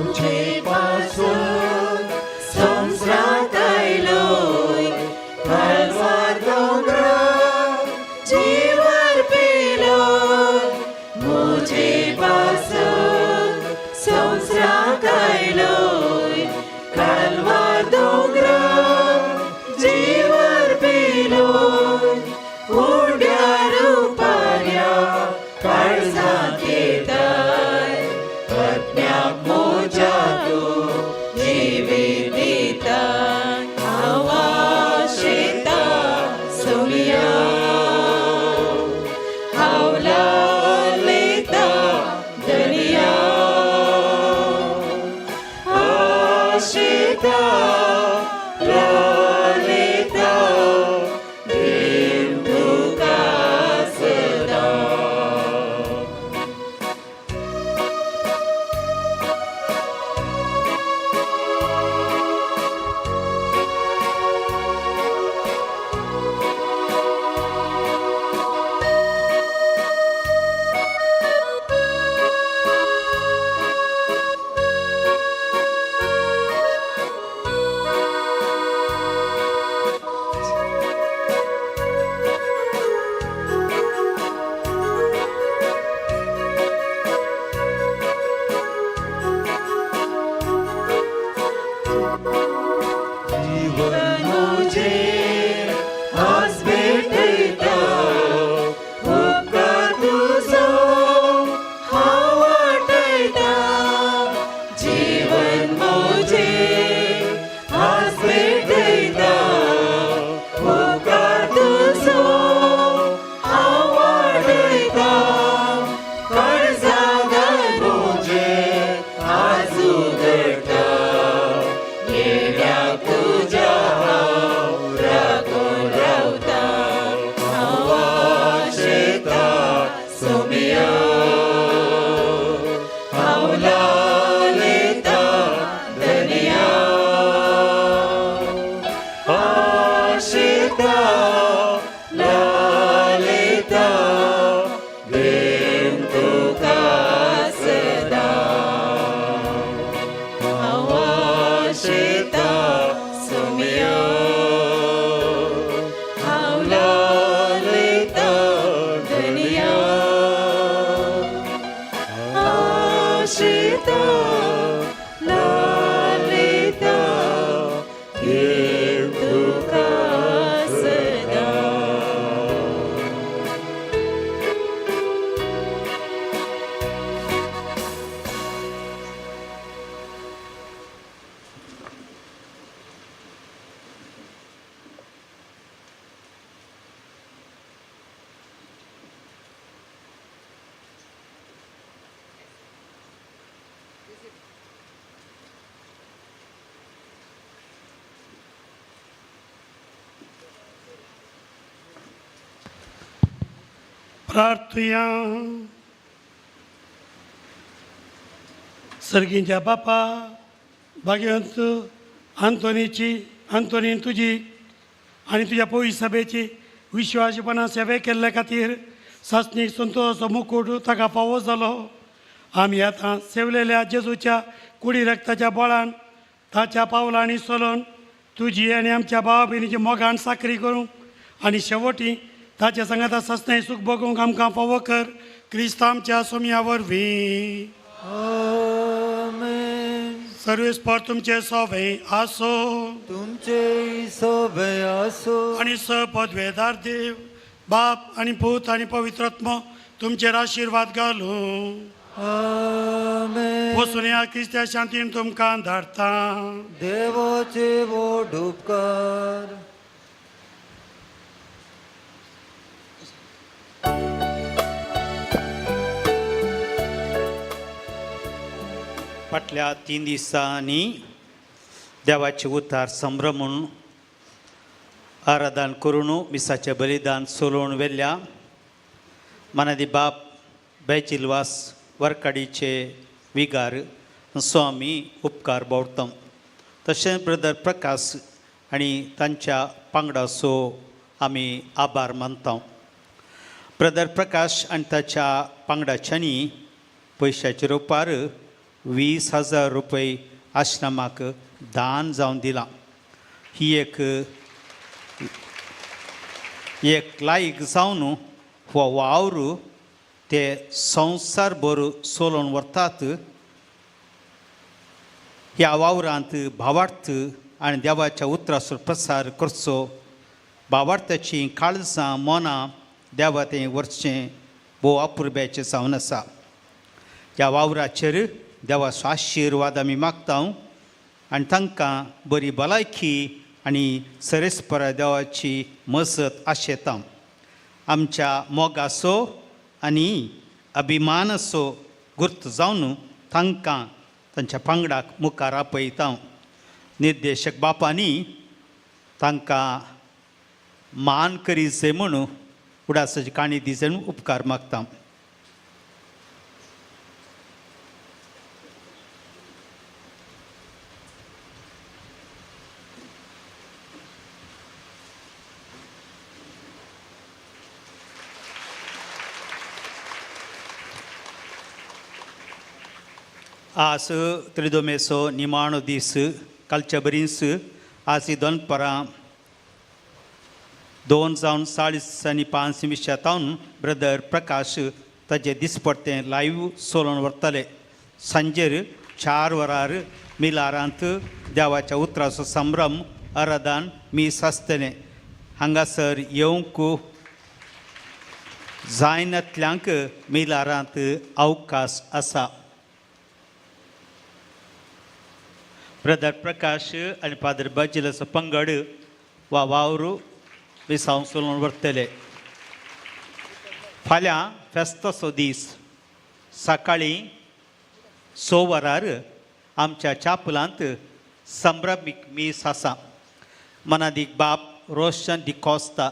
तुझे पासून संवसारांत आयलोय कालवार दोंगरार जीव अर्पिलोय. म्हजे पासून संवसारांत आयलोय कालवार दोंगरार जीव अर्पिलोय. उड्या रुपाऱ्या काळजांत येताय आत्म्याक म्हज्या तूं जिवीत दिताय. हांव आशेता सोमिया हांव लालेता धनिया आशेता लालेता देव तुका सदा. प्रार्थुया. सर्गींच्या बापा, भाग्यवंत आंतोनीची आंतोनीन तुजी आनी तुज्या पवित्र सभेची विश्वासपणान सेवे केल्ले खातीर सासणीक संतोषाचो मुकूट ताका फावो जालो. आमी आतां सेवलेल्या जेजूच्या कुडी रक्ताच्या बळान ताच्या पावलांनी चलोन तुजी आनी आमच्या भावा भयणीची मोगान साकरी करूंक आनी शेवटी ताच्या सांगाता सासणाय सूख भोगूंक आमकां फावो कर, क्रिस्त आमच्या सोमया वरवीं. सर्वेस्पर तुमचे सोवे आसो. तुमचे सोबे आसो. आनी स पदवेदार देव बाप आनी पूत आनी पवित्रात्मो तुमचेर आशिर्वाद घालूं. आमेन. वचून ह्या क्रिस्त्या शांतीन तुमकां धाडटा. देवाचे व्हड उपकार. फाटल्या 3 दिसांनी देवाचे उतार संभ्रमून आराधन करून मिसाचें बलिदान सोलोवन व्हेल्ल्या मनादी बाप बेजिलवास वरकाडीचे विगार स्वामी उपकार बावडता. तशेंच ब्रदर प्रकाश आनी तांच्या पांगडाचो आमी आभार मानता. ब्रदर प्रकाश आनी ताच्या पांगडाच्यांनी पयशाचे रुपार 20,000 रुपये आश्रमाक दान जावन दिलां. ही एक एक लायक जावन हो वावर ते संवसार भर सोलोवन व्हरतात. ह्या वावरांत भावार्थ आनी देवाच्या उतराचो प्रसार करचो, भावार्थाचीं काळजां मनां देवा तें व्हरचें भोव अपुरब्याचें जावन आसा. ह्या वावराचेर देवाचो आशिर्वाद आमी मागता आनी तांकां बरी भलायकी आनी सरेस्परा देवाची मजत आशेता. आमच्या मोगाचो आनी अभिमानाचो गुर्त जावन तांकां तांच्या पांगडाक मुखार आपयता. निर्देशक बापांनी तांकां मान करी जाय म्हणून उडासाची काणी दी जाय म्हणून उपकार मागता. आज त्रिदोमेचो निमाणो दीस. कालच्या बरींच आज ही दनपरां 2 जावन 40:05 तावन ब्रदर प्रकाश ताजे दिसपडतें लायव्ह सोलोवन व्हरतले. सांजेर 4 वरार मिलारांत देवाच्या उतराचो संभ्रम आराधन मीस आसतलें. हांगासर येवंक जायनातल्यांक मिलारांत अवकाश आसा. ब्रदर प्रकाश आनी फादर बाजिलाचो पंगड वा वावर मिसांव सोलोवन व्हरतले. फाल्यां फेस्ताचो दीस. सकाळीं 6 वरार आमच्या चापलांत संभ्रमीक मीस आसा. मनादीक बाप रोशन डिकॉस्ता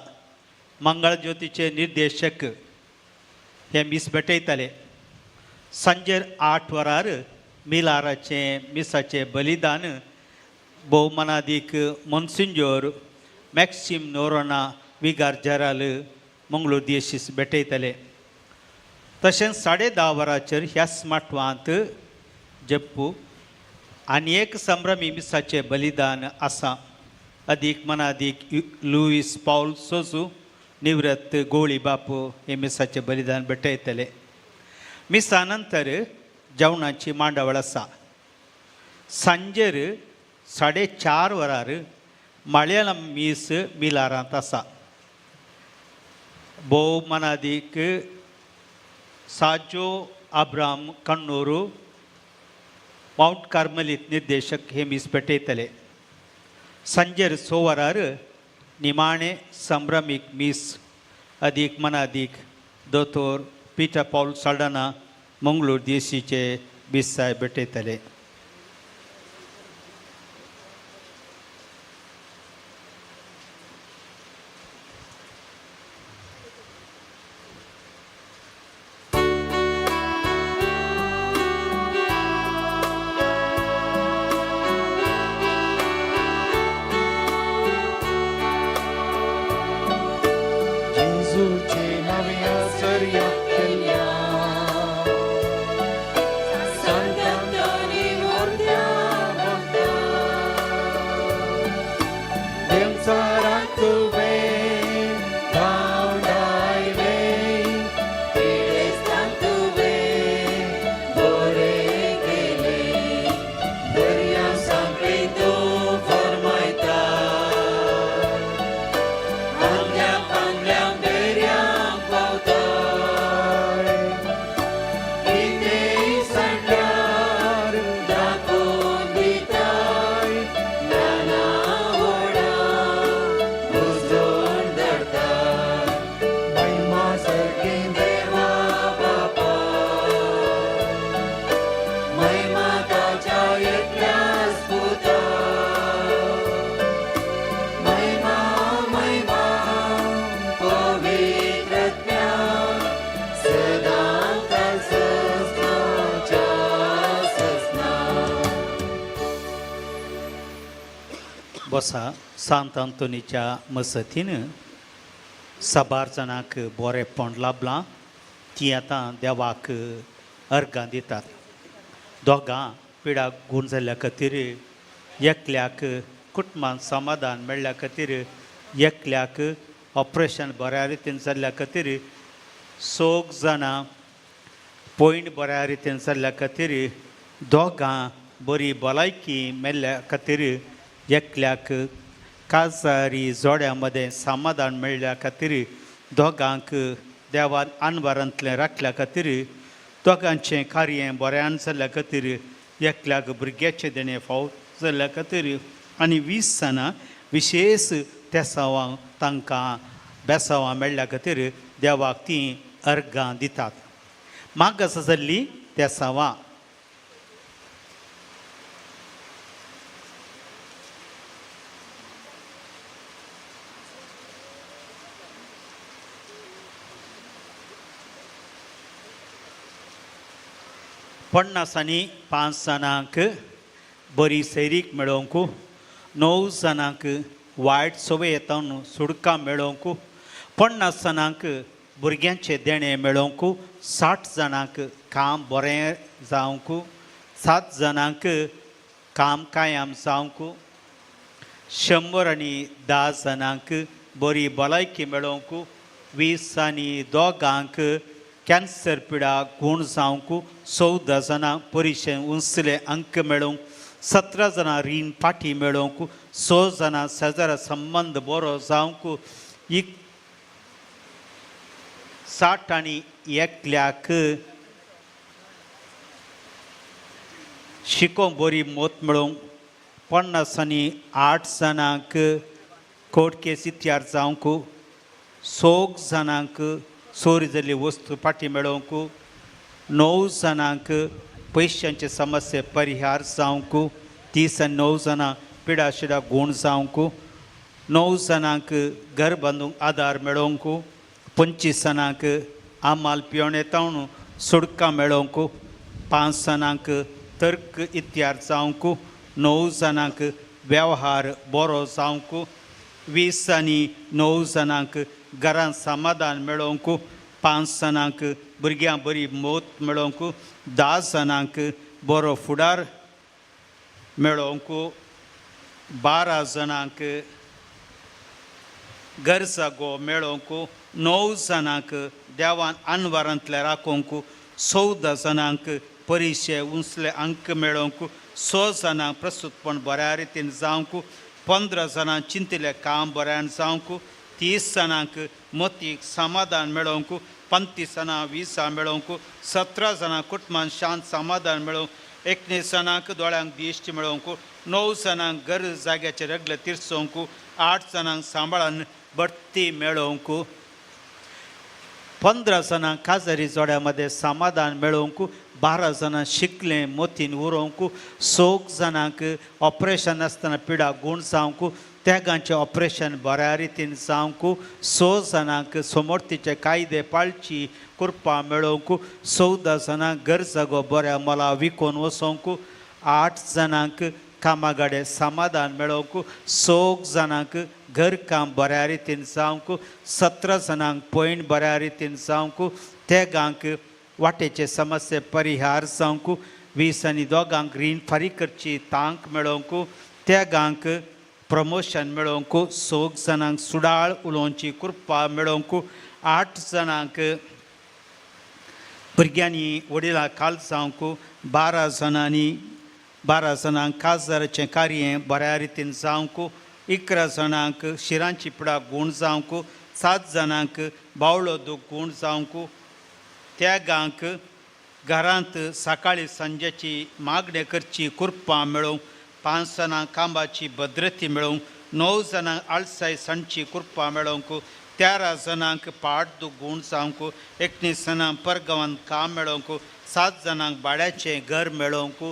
मंगळज्योतीचे निर्देशक हे मीस भेटयतले. सांजेर 8 वरार मिलाराचें मिसाचें बलिदान भोवमानादीक मोन्सिंजोर मॅक्सिम नोरोना विगार जेराल मंगळूर दियेसीस भेटयतले. तशेंच 10:30 वरांचेर ह्याच माटवांत जप्पू आनी एक संभ्रमी मिसाचें बलिदान आसा. अदीक मनादीक लुईस पावल सोजू निवृत्त गोळी बापू हे मिसाचें बलिदान भेटयतले. मिसा नंतर जेवणाची मांडावळ आसा. सांजेर 4:30 वरार माळयेला मीस मिलारांत आसा. भोव मनादीक साजो आब्राम कण्णूर मावंट कार्मलीत निर्देशक हे मीस भेटयतले. सांजेर 6 वरार निमाणे संभ्रमीक मीस अदीक मनादीक दोतोर पिटर पॉल साल्डाना मंगळूर देशीचे बीस साहेब भेटयतले. बसा सांत आंतोनीच्या मसतीन साबार जाणांक बरेंपण लाबलां ती आतां देवाक अर्गां दितात. दोगां पिडा गूण जाल्ल्या खातीर, एकल्याक कुटुंबान समाधान मेळ्ळ्या खातीर, एकल्याक ऑपरेशन बऱ्या रितीन जाल्ल्या खातीर, सोग जाणां पयण बऱ्या रितीन जाल्ल्या खातीर, दोगां बरी भलायकी मेल्ल्या खातीर, एकल्याक काजारी जोड्या मदें समाधान मेळ्ळ्या खातीर, दोगांक देवान आनवारांतलें राखल्या खातीर, दोगांचें कार्य बऱ्यान जाल्ल्या खातीर, एकल्याक भुरग्याचें देणें फाव जाल्ल्या खातीर आनी 20 जाणां विशेश तेसांवां तांकां बेसांवां मेळ्ळ्या खातीर देवाक तीं अर्गां दितात. मागास जाल्लीं तेसांवां. पन्नास आनी 5 जाणांक बरी सैरीक मेळोवंक, 9 जाणांक वायट संवयेंतल्यान सुटका मेळोवंक, 50 जाणांक भुरग्यांचें देणें मेळोवंक, 60 जाणांक काम बरें जावंक, 7 जाणांक काम कायम जावंक, 110 जाणांक बरी भलायकी मेळोवंक, 20 आनी 2 कॅन्सर पिडा गूण जावंक, 14 जाणां परिशे उंचले अंक मेळोवंक, 17 जाणां रीण फाटी मेळोवंक, 6 जाणां शेजारा संबंद बरो जावंक, 60 आनी 1 शिकोवंक बरी मत मेळोवंक, 50 आनी 8 जाणांक कोर्ट केसी तयार जावंक, 6 जाणांक चोरी जाल्ली वस्तू फाटी मेळोवंक, 9 जाणांक पयशांचे समस्ये परिहार जावंक, 30 आनी 9 जाणां पिडा शिडा गूण जावंक, 9 जाणांक घर बांदूंक आदार मेळोवंक, 25 जाणांक आमाल पिवणे तावन सुटका मेळोवंक, 5 जाणांक तर्क इत्यार जावंक, 9 जाणांक वेव्हार बरो जावंक, 20 आनी 9 जाणांक घरांत समाधान मेळोवंक, 5 जाणांक भुरग्यां बरी मत मेळोवंक, 10 जाणांक बरो फुडार मेळोवंक, 12 जाणांक घर जागो मेळोवंक, 9 जाणांक देवान आनवारांतले राखोवंक, 14 जाणांक परिशे उंचले अंक मेळोवंक, 6 जाणांक प्रस्तुतपण बऱ्या रितीन जावंक, 15 जाणांक चिंतिल्लें काम बऱ्यान जावंक, 30 जाणांक मतीक समाधान मेळोवंक, 35 जाणां विसा मेळोवंक, 17 जाणां कुटुंबान शांत समाधान मेळोवंक, 19 जाणांक दोळ्यांक दिश्ट मेळोवंक, 9 जाणांक घर जाग्याचे रगले तिरसोवंक, 8 जाणांक सांबाळान बडती मेळोवंक, 15 जाणांक काजारी जोड्या मदें समाधान मेळोवंक, 12 जाणां शिकलें मोतीन उरोवंक, 6 जाणांक ऑपरेशन आसतना पिडा गूण जावंक, त्यागांचें ऑपरेशन बऱ्या रितीन जावंक, 6 जाणांक समर्थीचे कायदे पाळची कृपा मेळोवंक, 14 जाणांक घर जागो बऱ्या मोला विकून वचोवंक, 8 जाणांक कामागाडे समाधान मेळोवंक, 6 जाणांक घर काम बऱ्या रितीन जावंक, 17 जाणांक पयण बऱ्या रितीन जावंक, तेगांक वाटेचे समस्ये परिहार जावंक, 20 आनी 2 रीण फारीक करची तांक मेळोवंक, तेगांक प्रमोशन मेळोवंक, 6 जाणांक सुडाळ उलोवची कृपा मेळोवंक, 8 जाणांक भुरग्यांनी वडिलां खाल जावंक, 12 जाणांक काजाराचें कार्य बऱ्या रितीन जावंक, 11 जाणांक शिरांची पिडा गूण जावंक, 7 जाणांक बावळो दूख गूण जावंक, त्यागांक घरांत सकाळी सांजेची मागणें करची कृपा मेळोवंक, 5 जाणांक कामाची भद्रती मेळोवंक, 9 जाणांक आळसाय सांडची कृपा मेळोवंक, 13 जाणांक पाट दूख गूण जावंक, 19 जाणांक परगांवांत काम मेळोवंक, 7 जाणांक भाड्याचें घर मेळोवंक,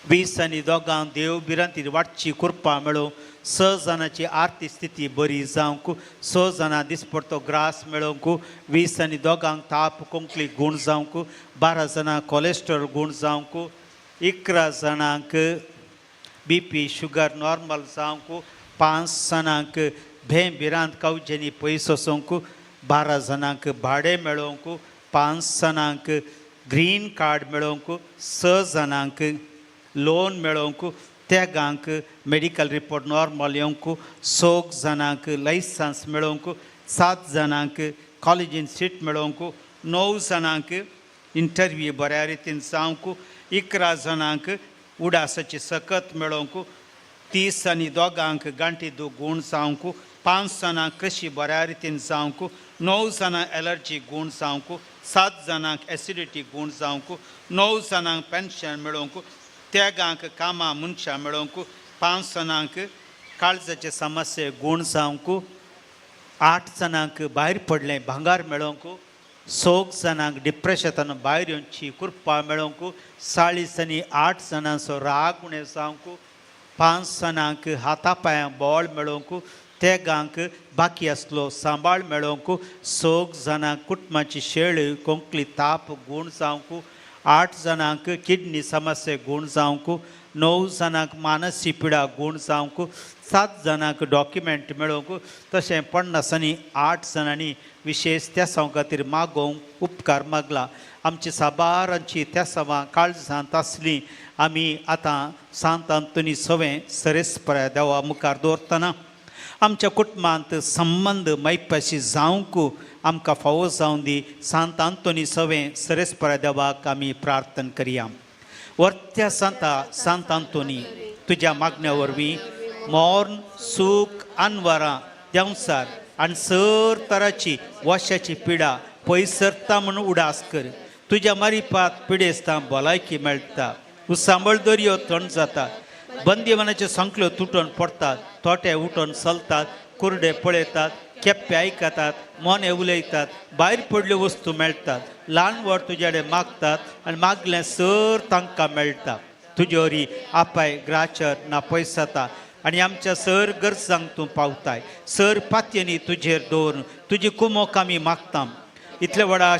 20 आनी 2 देव भिरांतीर वाटची कृपा मेळोवंक, 6 जाणांची आर्थीक स्थिती बरी जावंक, 6 जाणां दिसपडतो ग्रास मेळोवंक, 20 आनी 2 ताप कोंकली गूण जावंक, 12 जाणां कोलेस्ट्रॉल गूण जावंक, 11 जाणांक बीपी शुगर नॉर्मल जावंक, 5 जाणांक भें भिरांत कावजेनी पयस वचोंक, 12 जाणांक भाडें मेळोवंक, 5 जाणांक ग्रीन कार्ड मेळोवंक, 6 जाणांक लोन मेळोवंक, 3 मेडिकल रिपोर्ट नॉर्मल येवंक, 6 जाणांक लायसन्स मेळोवंक, 7 जाणांक कॉलेजीन सीट मेळोवंक, 9 जाणांक इंटरव्यू बऱ्या रितीन जावंक, 11 जाणांक उडासाची सकत मेळोवंक, 32 गांठी दू गूण जावंक, 5 जाणांक कृशी बऱ्या रितीन जावंक, 9 जाणांक एलर्जी गूण जावंक, 7 जाणांक एसिडिटी गूण जावंक, 9 जाणांक पेन्शन मेळोवंक, 3 कामां मनशां मेळोवंक, 5 जाणांक काळजाचे समस्ये गूण जावंक, 8 जाणांक भायर पडलें भांगार मेळोवंक, 6 जाणांक डिप्रेशनान भायर येवची कृपा मेळोवंक, 48 जाणांचो राग उणें जावंक, 5 जाणांक हाता पांयां बळ मेळोवंक, 3 बाकी आसलो सांबाळ मेळोवंक, 6 जाणांक कुटुंबाची शेळ कोंकली ताप गूण जावंक, 8 जाणांक किडनी समस्या गूण जावंक, 9 जाणांक मानसी पिडा गूण जावंक, 7 जाणांक डॉक्युमेंट मेळोवंक, तशें 58 जाणांनी विशेश तेसांव खातीर मागोवंक उपकार मागला. आमची साबारांची तेसांवां काळजांत आसली आमी आतां सांत आंतोनी सवें सरेस्पऱ्या देवा मुखार दवरतना आमच्या कुटुंबांत संबंद मैपाशी जावंक आमकां फावो जावं दी. सांत आंतोनी सवें सरेस्पऱ्या देवाक आमी प्रार्थना करया. वर्त्या सांता सांत आंतोनी, तुज्या मागण्या वरवीं मौन सूख अनवरां देंवसार आनी सर तराची वशाची पिडा पयस सरता म्हणून उडास कर. तुज्या मारिपात पिडेस्तां भलायकी मेळटा, उसांबळ दर्यो थंड जाता, बंदीवानाच्यो संकल्यो तुटून पडटात, तोटे उठून चलतात, कुरडे पळयतात, केप्पे आयकतात, मोने उलयतात, भायर पडल्यो वस्तू मेळटात, ल्हान व्हड तुजे कडेन मागतात आनी मागलें सर तांकां मेळटा. तुजे वरी आपाय ग्राचर ना पयस जाता आनी आमच्या सर गरजांक तूं पावताय. सर पातयेनी तुजेर दवरून तुजी कुमोक आमी मागता. इतले व्हडा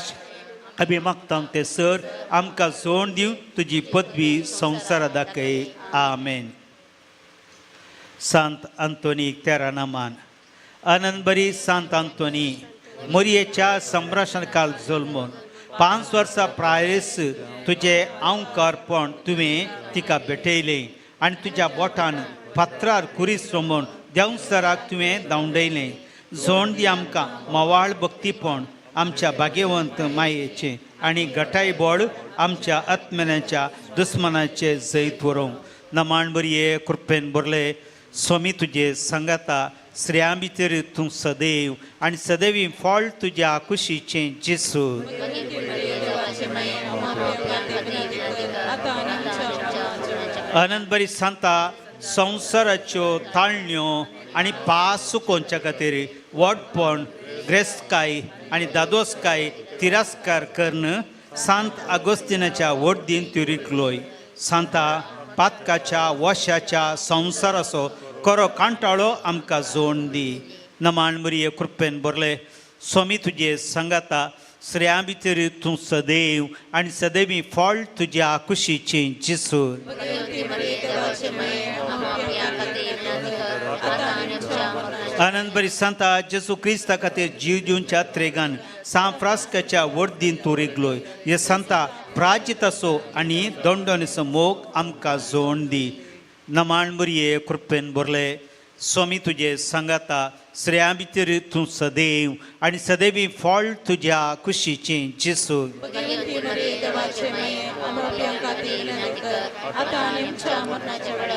आमी मागता ते सर आमकां जोड दिवन तुजी पदवी संवसारा दाखय. आमेन. सांत आंतोनी तेरा नामान आनंदबरी सांत आंतोनी मोरयेच्या संभाशण काल जल्मून 5 वर्सां प्रायस तुजें अंकारपण तुवें तिका भेटयलें आनी तुज्या बोटान फातरार कुरीस रोमून देंवसराक तुवें धांवडयलें. जोण दी आमकां मवाळ भक्तीपण आमच्या भाग्यवंत मायेचें आनी घटाय बळ आमच्या आत्मनाच्या दुस्मनाचे जैत व्हरूंक. नमाण बरये कृपेन भरले स्वामी तुजे सांगाता, स्त्रियां भितर तूं सदैव आनी सदैवी फळ तुज्या कुशीचें जेसू. आनंद बरी सांता संवसाराच्यो ताळण्यो आनी पास सुकोवच्या खातीर व्हडपण ग्रेस्तकाय आनी दादोसकाय तिरस्कार करून सांत आगोस्तिनाच्या वडदीन तुरिकलोय. सांता पातकाच्या वशाच्या संवसाराचो करो कांटाळो आमकां जोड दी. नमाण मरिये कृपेन भरले स्वामी तुजे सांगाता, स्त्रियां भितर तूं सदैव आनी सदैवी फळ तुज्या कुशीचें जेसू. आनंद बरी सांता जेसू क्रिस्ता खातीर जीव दिवच्या त्रेगान सांत फ्रांस्काच्या वर्दीन तूं रिगलोय. हे सांता प्राजिताचो आनी दंडणीचो मोग आमकां जोड दी. नमाण मरिये कृपेन भरले स्वामी तुजे सांगाता, स्त्रियां भितर तूं सदैव आनी सदैवी फळ तुज्या कुशीचें जेसू.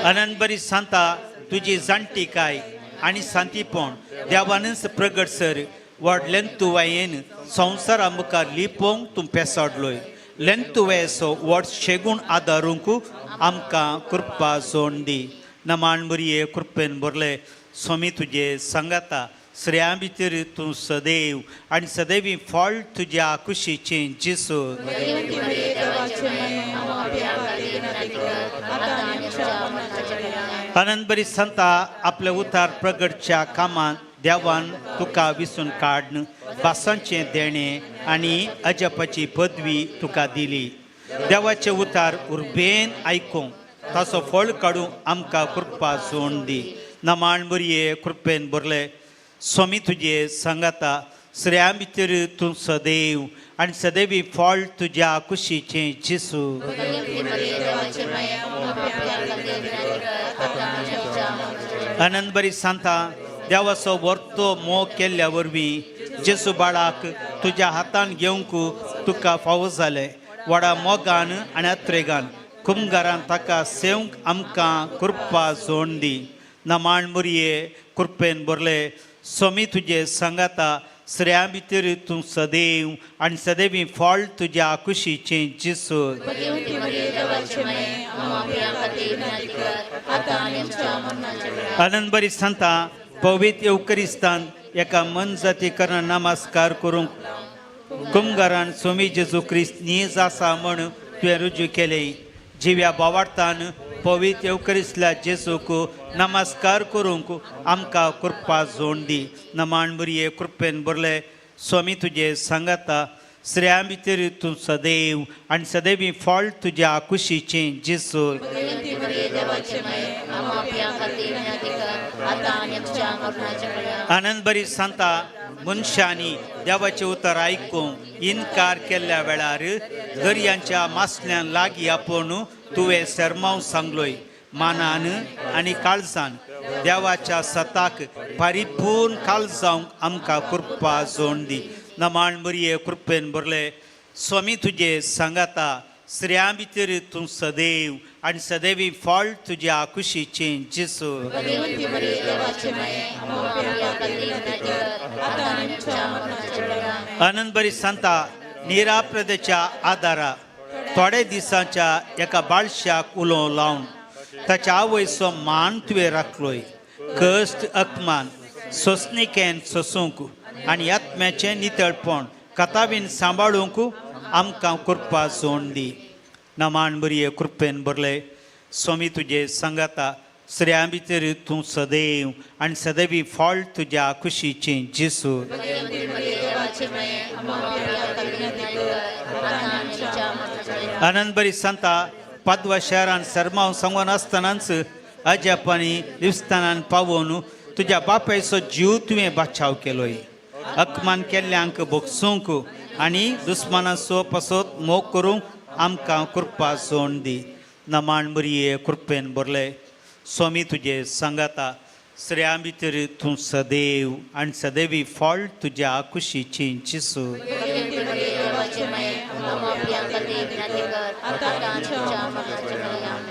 आनंद बरी सांता तुजी जाणटीकाय आनी शांतीपण देवानच प्रगट सर व्हड लेंतुवायेन संवसारा मुखार लिपोवंक तूं पेसाडलोय. लेंतुवायेचो व्हड शेगूण आदारूंक आमकां कृपा जोड दी. नमाण मरिये कृपेन भरले स्वामी तुजे सांगाता, स्त्रियां भितर तूं सदैव आनी सदैवी फळ तुज्या कुशीचें जेसू. आनंद बरी सांता आपल्या उतार प्रगटच्या कामांत देवान तुका विसून काडन भासांचें देणें आनी अजपाची पदवी तुका दिली. देवाचे उतार उर्बेन आयकूंक ताचो फळ काडूंक आमकां कृपा जोड दी. नमाण बरये कृपेन भरले स्वामी तुजे सांगाता स्त्रियां भितर तूं सदैव आनी सदैवी फळ तुज्या कुशीचें जेजू. आनंद बरी सांता देवाचो वर्तो मोग केल्ल्या वरवीं जेजू बाळाक तुज्या हातान घेवंक तुका फावो जालें. व्हडा मोगान आनी अत्रेगान कुमगारान ताका सेवंक आमकां कृपा जोड दी. नमाण मुरये कृपेन भरले स्वामी तुजे सांगाता स्त्रियां भितर तूं सदैव आनी सदैवी फळ तुज्या कुशीचें जेजू. आनंद बरी सांता पवित्र येवकरिस्तान एका मनजाती करण नमस्कार करूंक कुमगारान स्वामी जेजू क्रिस्त नीज आसा म्हण तुवें रुजू केलें. जिव्या बावार्थान पवित्र येवकरिस्तल्या जेजूक नमस्कार करूंक आमकां कृपा जोड दी. नमाण बरये कृपेन भरले स्वामी तुजे सांगाता स्त्रियां भितर तूं सदैव आनी सदैवी फळ तुज्या कुशीचें जेजू. आनंद बरी सांता मनशांनी देवाचें उतर आयकूंक इनकार केल्ल्या वेळार दर्यांच्या मासल्यान लागीं आपोवन तुवें सरमाव सांगलोय. मानान आनी काळजान देवाच्या सताक परिपूर्ण काळ जावंक आमकां कृपा जोड दी. नमाण बरये कृपेन भरले स्वामी तुजे सांगाता स्त्रियां भितर तूं सदैव आनी सदैवी फळ तुज्या कुशीचें जेजू. आनंद बरी सांता निराप्रदेच्या आदारा थोडे दिसांच्या एका बाळशाक उलोवं लावन ताच्या आवयचो मान तुवें राखलोय. कश्ट अपमान सोंसणिकेन सोसूंक आनी आत्म्याचें नितळपण कथावीन सांबाळूंक आमकां कृपा जोड दी. नमाण बरये कृपेन भरले स्वामी तुजे सांगाता स्त्रियां भितर तूं सदैव आनी सदैवी फळ तुज्या कुशीचें जेजू. आनंद बरी सांता पादवा शहरान सरमाव सांगून आसतनाच अजापांनी लिपस्थानान पावोवन तुज्या बापायचो जीव तुवें बाचाव केलोय. अपमान केल्ल्यांक भोगसूंक आनी दुस्मानाचो पासत मोग करूंक आमकां कृपा जोड दी. नमाण बरये कृपेन भरले स्वामी तुजे सांगाता स्त्रियां भितर तूं सदैव आनी सदैवी फळ तुज्या कुशीचें जेजू.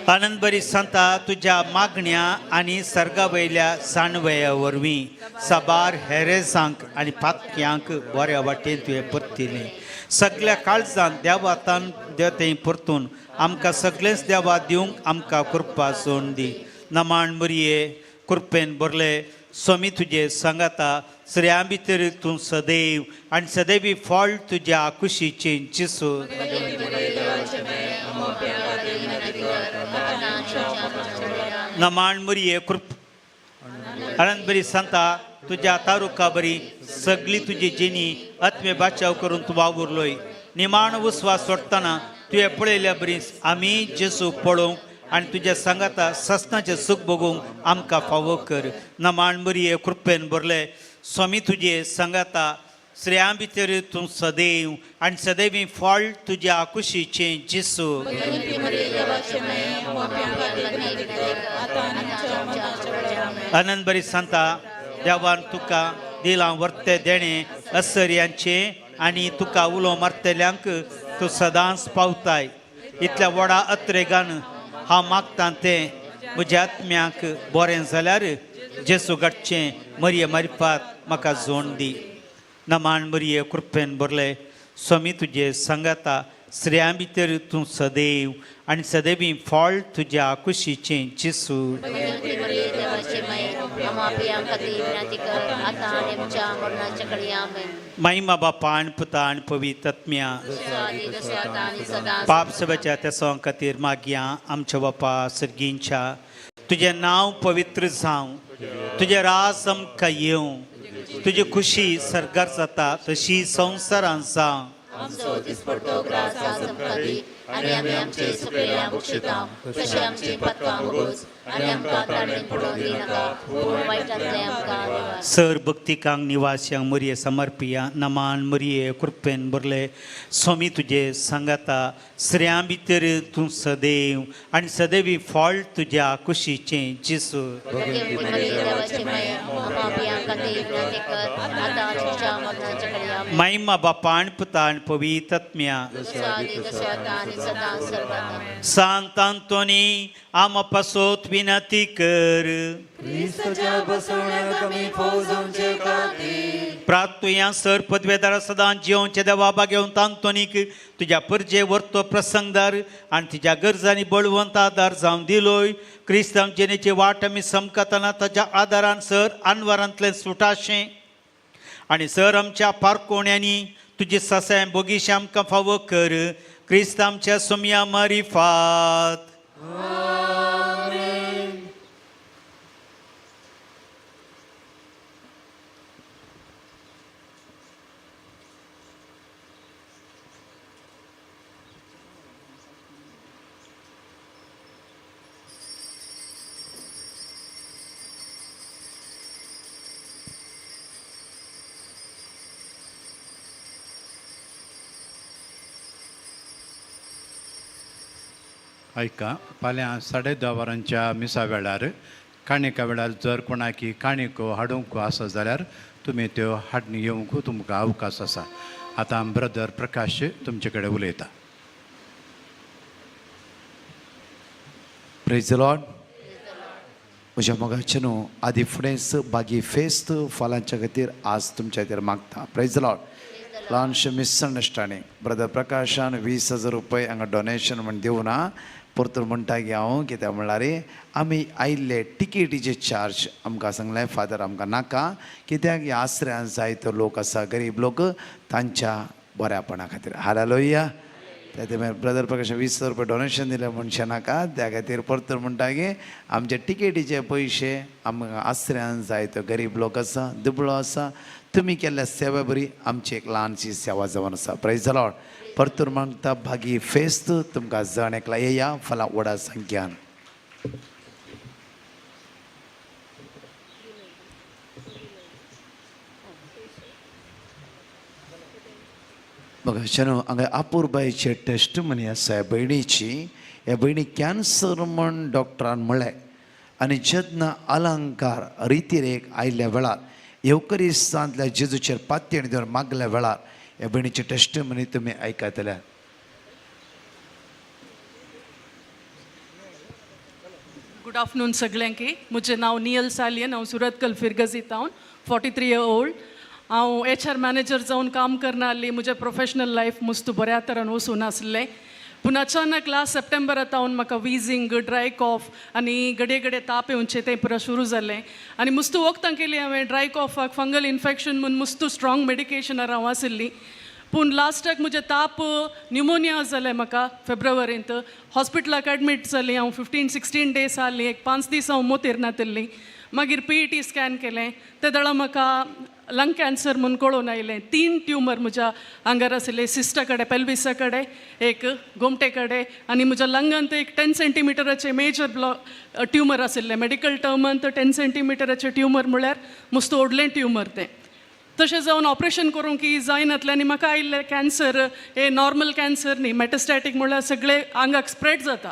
आनंद बरी सांता तुज्या मागण्या आनी सर्गा वयल्या साणवया वरवीं साबार हेरेजांक आनी पातक्यांक बऱ्या वाटेन तुवें परतिलें. सगल्या काळजान देवातान देवतें परतून आमकां सगळेंच देवा दिवंक आमकां कृपा जोड दी. नमाण बरये कृपेन भरले स्वामी तुजे सांगाता स्त्रियां भितर तूं सदैव आनी सदैवी फळ तुज्या कुशीचें जेजू. नमाण मुरये कृप आनंद बरी सांता तुज्या तारुका बरी सगळी तुजी जिणी आत्मे बाचाव करून तूं वावुरलोय. निमाण उस्वास सोडटना तुवें पळयल्या बरी आमी जेजू पळोवंक आनी तुज्या सांगाता ससनाचें सूख भोगूंक आमकां फावो कर. नमाण बरये कृपेन भरले स्वामी तुजे सांगाता स्त्रियां भितर तूं सदैव आनी सदैवी फळ तुज्या कुशीचें जेजू. आनंद बरी सांता देवान तुका दिलां वर्ते देणें असर्यांचें आनी तुका उलो मारतल्यांक तूं सदांच पावताय. इतल्या व्हडा अत्रेगान हांव मागतां तें म्हज्या आत्म्याक बरें जाल्यार जेजू घडचें मरये मारिफात म्हाका जोड दी. नमाण मरये कृपेन भरले स्वामी तुजे सांगाता स्त्रियां भितर तूं सदैव आनी सदैवी फळ तुज्या कुशीचें जेजू. महिमा बापा आनी पुता आनी पवित्र आत्म्या पाप सभेच्या तेसों खातीर मागया. आमच्या बापा सर्गींच्या तुजें नांव पवित्र जावं, तुजें राज आमकां येवं, तुजी खुशी सर्गार जाता तशी संवसारान जावं. आमचो दिसपडतो ग्रास आज आमकां दी आनी आमी आमचे सुकलेल्या बक्षिता तशें आमची पत्का मोगोच आनी आमकां ताणें पडोवन दिनाका पूण वायटांतलें आमकां निवार. सर भक्तिकांक निवास्यांक मरिये समर्पिया नमान मरिये कृपेन भरले स्वामी तुजे सांगाता स्त्रियां भितर तूं सदैव आनी सदैवी फळ तुज्या कुशीचें जेजू. भगवती मरिये देवाची माये पापी आमकां ते विनंती कर आतां आनी आमच्या मरणाच्या घडये आमेन. महिमा बापा आनी पुता आनी पवित्र आत्म्या. जसो आदी तसो आतां आनी सदां सर्वांत. सांत आंतोनी आमा पासोत विनंती कर. क्रिस्ताच्या बसवण्याक आमी फौज जावचे खातीर. प्रातुया सर पदवेदार सदां जियोवचे देवा बागेवन तांतोनीक तुज्या परजे वर्तो प्रसंगदार आनी तुज्या गरजांनी बळवंत आदार जावन दिलोय. क्रिस्तांव जिणेची वाट आमी समकतना ताच्या आदारान सर आनवरांतलें सुटाशें आनी सर आमच्या पारकोण्यांनी तुजी ससाय बोगीशे आमकां फावो कर. क्रिस्त आमच्या सोमया मारिफात. आयका फाल्यां 10:30 वरांच्या मिसा वेळार काणिका वेळार जर कोणाकी काणिको हाडूंक आसा जाल्यार तुमी त्यो हाडून येवंक तुमकां अवकाश आसा. आतां ब्रदर प्रकाश तुमचे कडेन उलयता. प्रेज लॉर्ड. म्हज्या मोगाचे न्हू आदी फुडेंच बागी फेस्त फाल्यांच्या खातीर आज तुमच्या खातीर मागता. Praise Lord. ल्हानशें मिसअंडरस्टँडींग ब्रदर प्रकाशान 20,000 रुपये हांगा डोनेशन म्हण दिवना. परतून म्हणटा की हांव कित्याक म्हणल्यार आमी आयिल्ले टिकेटीचे चार्ज आमकां सांगलें फादर आमकां नाका, कित्याक ह्या आसऱ्यान जायतो लोक आसा गरीब लोक तांच्या बऱ्यापणा खातीर. हालेलुया. त्या ते ब्रदर प्रकाश 20,000 रुपये डोनेशन दिलें मनशां नाका, त्या खातीर परतून म्हणटा की आमचे टिकेटीचे पयशे आमकां आसऱ्यान जायतो गरीब लोक आसा दुबळो आसा, तुमी केल्ल्या सेवे बरी आमची एक ल्हानशी सेवा जावन आसा. Praise the Lord. परतून मागता भागी फेस्त तुमकां जण एकला येया फाल्यां व्हडा संख्यान. बघा शनो हांगा अपुरबायचे टेस्टमनी आसा ह्या भयणीची. ह्या भयणी कॅन्सर म्हण डॉक्टरान म्हळें आनी जेन्ना अलंकार रितीरेक आयिल्ल्या वेळार येवकरिस्तांतल्या जेजूचेर पातयेन दिवन मागल्या वेळार ह्या भयणीची टेस्टमनी तुमी आयकतल्या. Good afternoon सगळ्यांकी. म्हजें नांव नियल सालियन. हांव सुरतकल फिरगजी town, 43 year old. हांव एच आर मॅनेजर जावन काम करना आसली. म्हजें प्रोफेशनल लायफ मुस्तू बऱ्या तरान वचून आसलें. पूण अचानक लास्ट सप्टेंबरात हांव म्हाका विजींग, ड्राय कॉफ आनी घडये घडये ताप येवचें तें पुरो सुरू जालें आनी मुस्तू वखदां केली हांवें. ड्राय कॉफाक फंगल इन्फेक्शन म्हूण मुस्तू स्ट्रॉंग मेडिकेशनार हांव आशिल्ली. पूण लास्टाक म्हजें ताप न्युमोनिया जालें म्हाका फेब्रुवारींत. हॉस्पिटलाक एडमीट जाली हांव. 15-16 डेज आहली. एक 5 दीस हांव मोतीर नातिल्ली. मागीर पीईटी स्कॅन केलें ते दळा म्हाका लंग कॅन्सर म्हूण कळून आयलें. 3 ट्युमर म्हज्या आंगार आशिल्ले, सिस्टा कडेन, पेल्विसा कडेन, एक गोमटे कडेन आनी म्हज्या लंगांत एक 10 सेंटीमिटराचे मेजर ब्लॉ ट्युमर आशिल्लें. मेडिकल टर्मांत 10 सेंटीमिटराचे ट्युमर म्हळ्यार मुस्त व्हडलें ट्युमर तें. तशें जावन ऑपरेशन करूंक की जायनातलें आनी म्हाका आयिल्लें कॅन्सर हे नॉर्मल कॅन्सर न्ही, मेटास्टॅटीक म्हळ्यार सगळे आंगाक स्प्रेड जाता.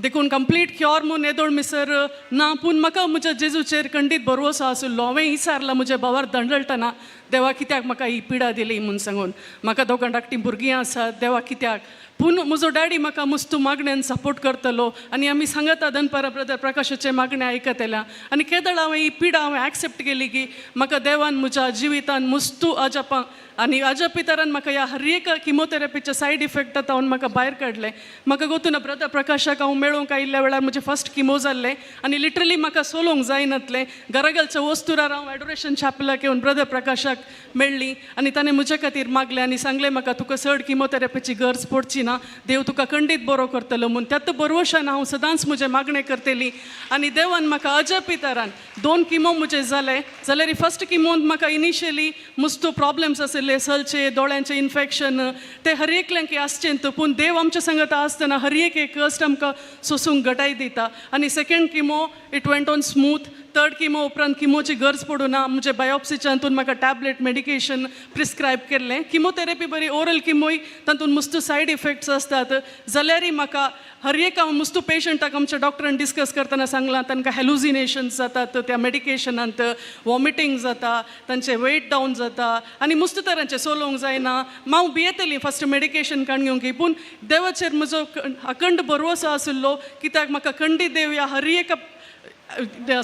देखून कंप्लीट क्युअर म्हूण येदोळ मिसर ना. पूण म्हाका म्हज्या जेजूचेर खंडीत भरवसो आशिल्लो. हांवें विचारलां म्हज्या भावार दंडळटना, देवा कित्याक म्हाका ही पिडा दिली म्हूण सांगून. म्हाका दोगां धाकटीं भुरगीं आसात, देवा कित्याक. पूण म्हजो डॅडी म्हाका मुस्तू मागण्यान सपोर्ट करतलो आनी आमी सांगता दनपारा ब्रदर प्रकाशाचें मागणें आयकतल्या. आनी केदळ हांवें ही पिडा हांवें एक्सेप्ट केली की म्हाका देवान म्हज्या जिवितान मुस्तू अजापां आनी अजापितरान म्हाका ह्या हर एक किमोथेरपीच्या सायड इफेक्टा हांव म्हाका भायर काडलें. म्हाका गोतून ब्रदर प्रकाशाक हांव मेळूंक आयिल्ल्या वेळार म्हजें फर्स्ट किमो जाल्लें आनी लिटरली म्हाका सोलोवंक जायनातलें. घरा घालच्या वस्तुरार हांव एडोरेशन छापलाक येवन ब्रदर प्रकाशाक मेळ्ळी आनी ताणें म्हज्या खातीर मागलें आनी सांगलें म्हाका तुका चड किमोथेरपीची गरज पडची ना. ना, देव तुका खंडीत बरो करतलो म्हूण. त्यात बरवशान हांव सदांच म्हजें मागणें करतली आनी देवान म्हाका अजपी तरान 2 किमो म्हजे जाले. जाल्यार फर्स्ट किमोंत म्हाका इनिशियली मुस्तू प्रॉब्लम्स आशिल्ले, सलचे दोळ्यांचे इन्फेक्शन ते हर एकल्यांक आसचें, पूण देव आमच्या सांगता आसतना हर एक एक कश्ट आमकां सोसूंक घटाय दिता. आनी second chemo it went on smooth. Third chemo उपरांत किमोची गरज पडूं ना, म्हजे बायोप्सीच्या हातून म्हाका टॅबलेट मेडिकेशन प्रिस्क्रायब केल्लें. किमोथेरपी बरी ओरल किमोय तातूंत मुस्तू सायड इफेक्ट्स आसतात, जाल्यारय म्हाका हर एक हांव मुस्तू पेशंटाक आमच्या डॉक्टरान डिस्कस करतना सांगलां, तांकां हॅलुजिनेशन्स जातात त्या मेडिकेशनांत, वॉमिटींग जाता, तांचें वेट डावन जाता आनी मुस्तू तरांचें सोलोवंक जायना. हांव भियेतली फस्ट मेडिकेशन काडून घेवंक, पूण देवाचेर म्हजो अखंड भरवसो आशिल्लो, कित्याक म्हाका खंडीत देव ह्या हर एका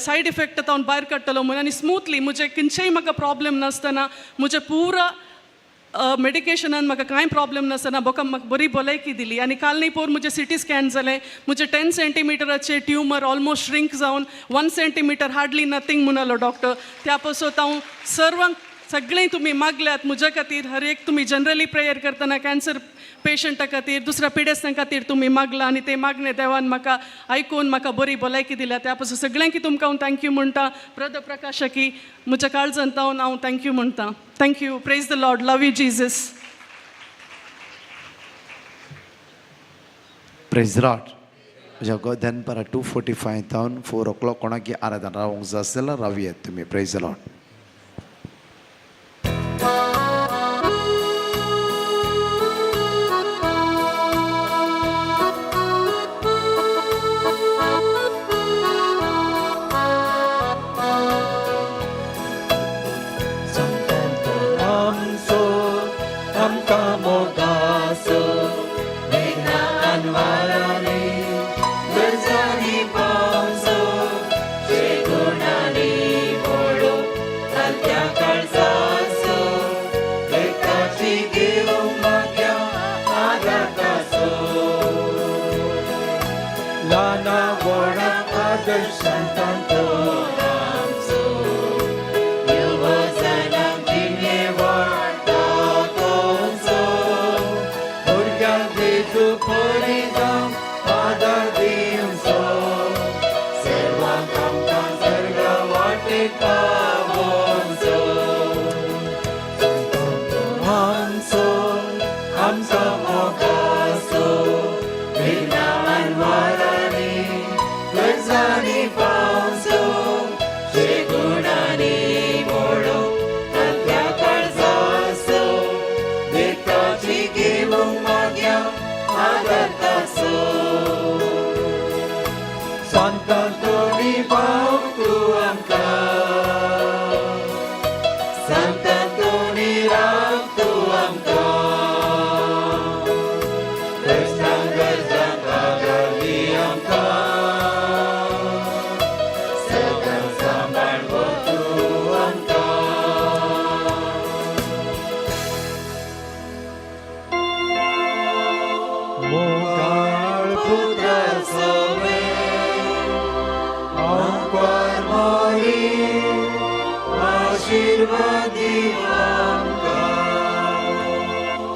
सायड इफेक्ट तावन भायर काडटलो म्हूण. आनी स्मूथली म्हजें खंयचेय म्हाका प्रॉब्लम नासतना म्हजें पुरा मेडिकेशनान म्हाका कांय प्रॉब्लम नासतना बोका म्हाका बरी भलायकी दिली. आनी काल न्ही पोर म्हजें सिटी स्कॅन जालें, म्हजें 10 सेंटीमिटराचें ट्युमर ऑलमोस्ट श्रिंक जावन 1 सेंटीमिटर हार्डली नथींग म्हणालो डॉक्टर. त्या पासत हांव सर्वांक सगळें तुमी मागल्यात म्हज्या खातीर, हर एक तुमी जनरली प्रेयर करतना कॅन्सर पेशंटा खातीर दुसऱ्या पिडेस्तां खातीर तुमी मागलां आनी ते मागणें देवान म्हाका आयकून म्हाका बरी भलायकी दिल्या. त्या पासून सगळ्यांकी तुमकां हांव thank you म्हणटा. ब्रदर प्रकाशकी म्हज्या काळजांत हांव thank you म्हणटा. Thank you. Praise the Lord. Love you Jesus. Praise Lord. म्हज्या दनपारा 2:45 जावन 4 o'clock कोणाकी आराधना रावंक जाय आसल्यार रावयात तुमी. Praise the Lord.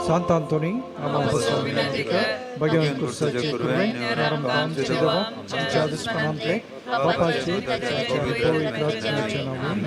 Sant Anthony, भगवान कुर्साचे कुर्वे, आमच्या दुस्पणांतले बापाचे पवित्र आत्म्याच्या नांवान.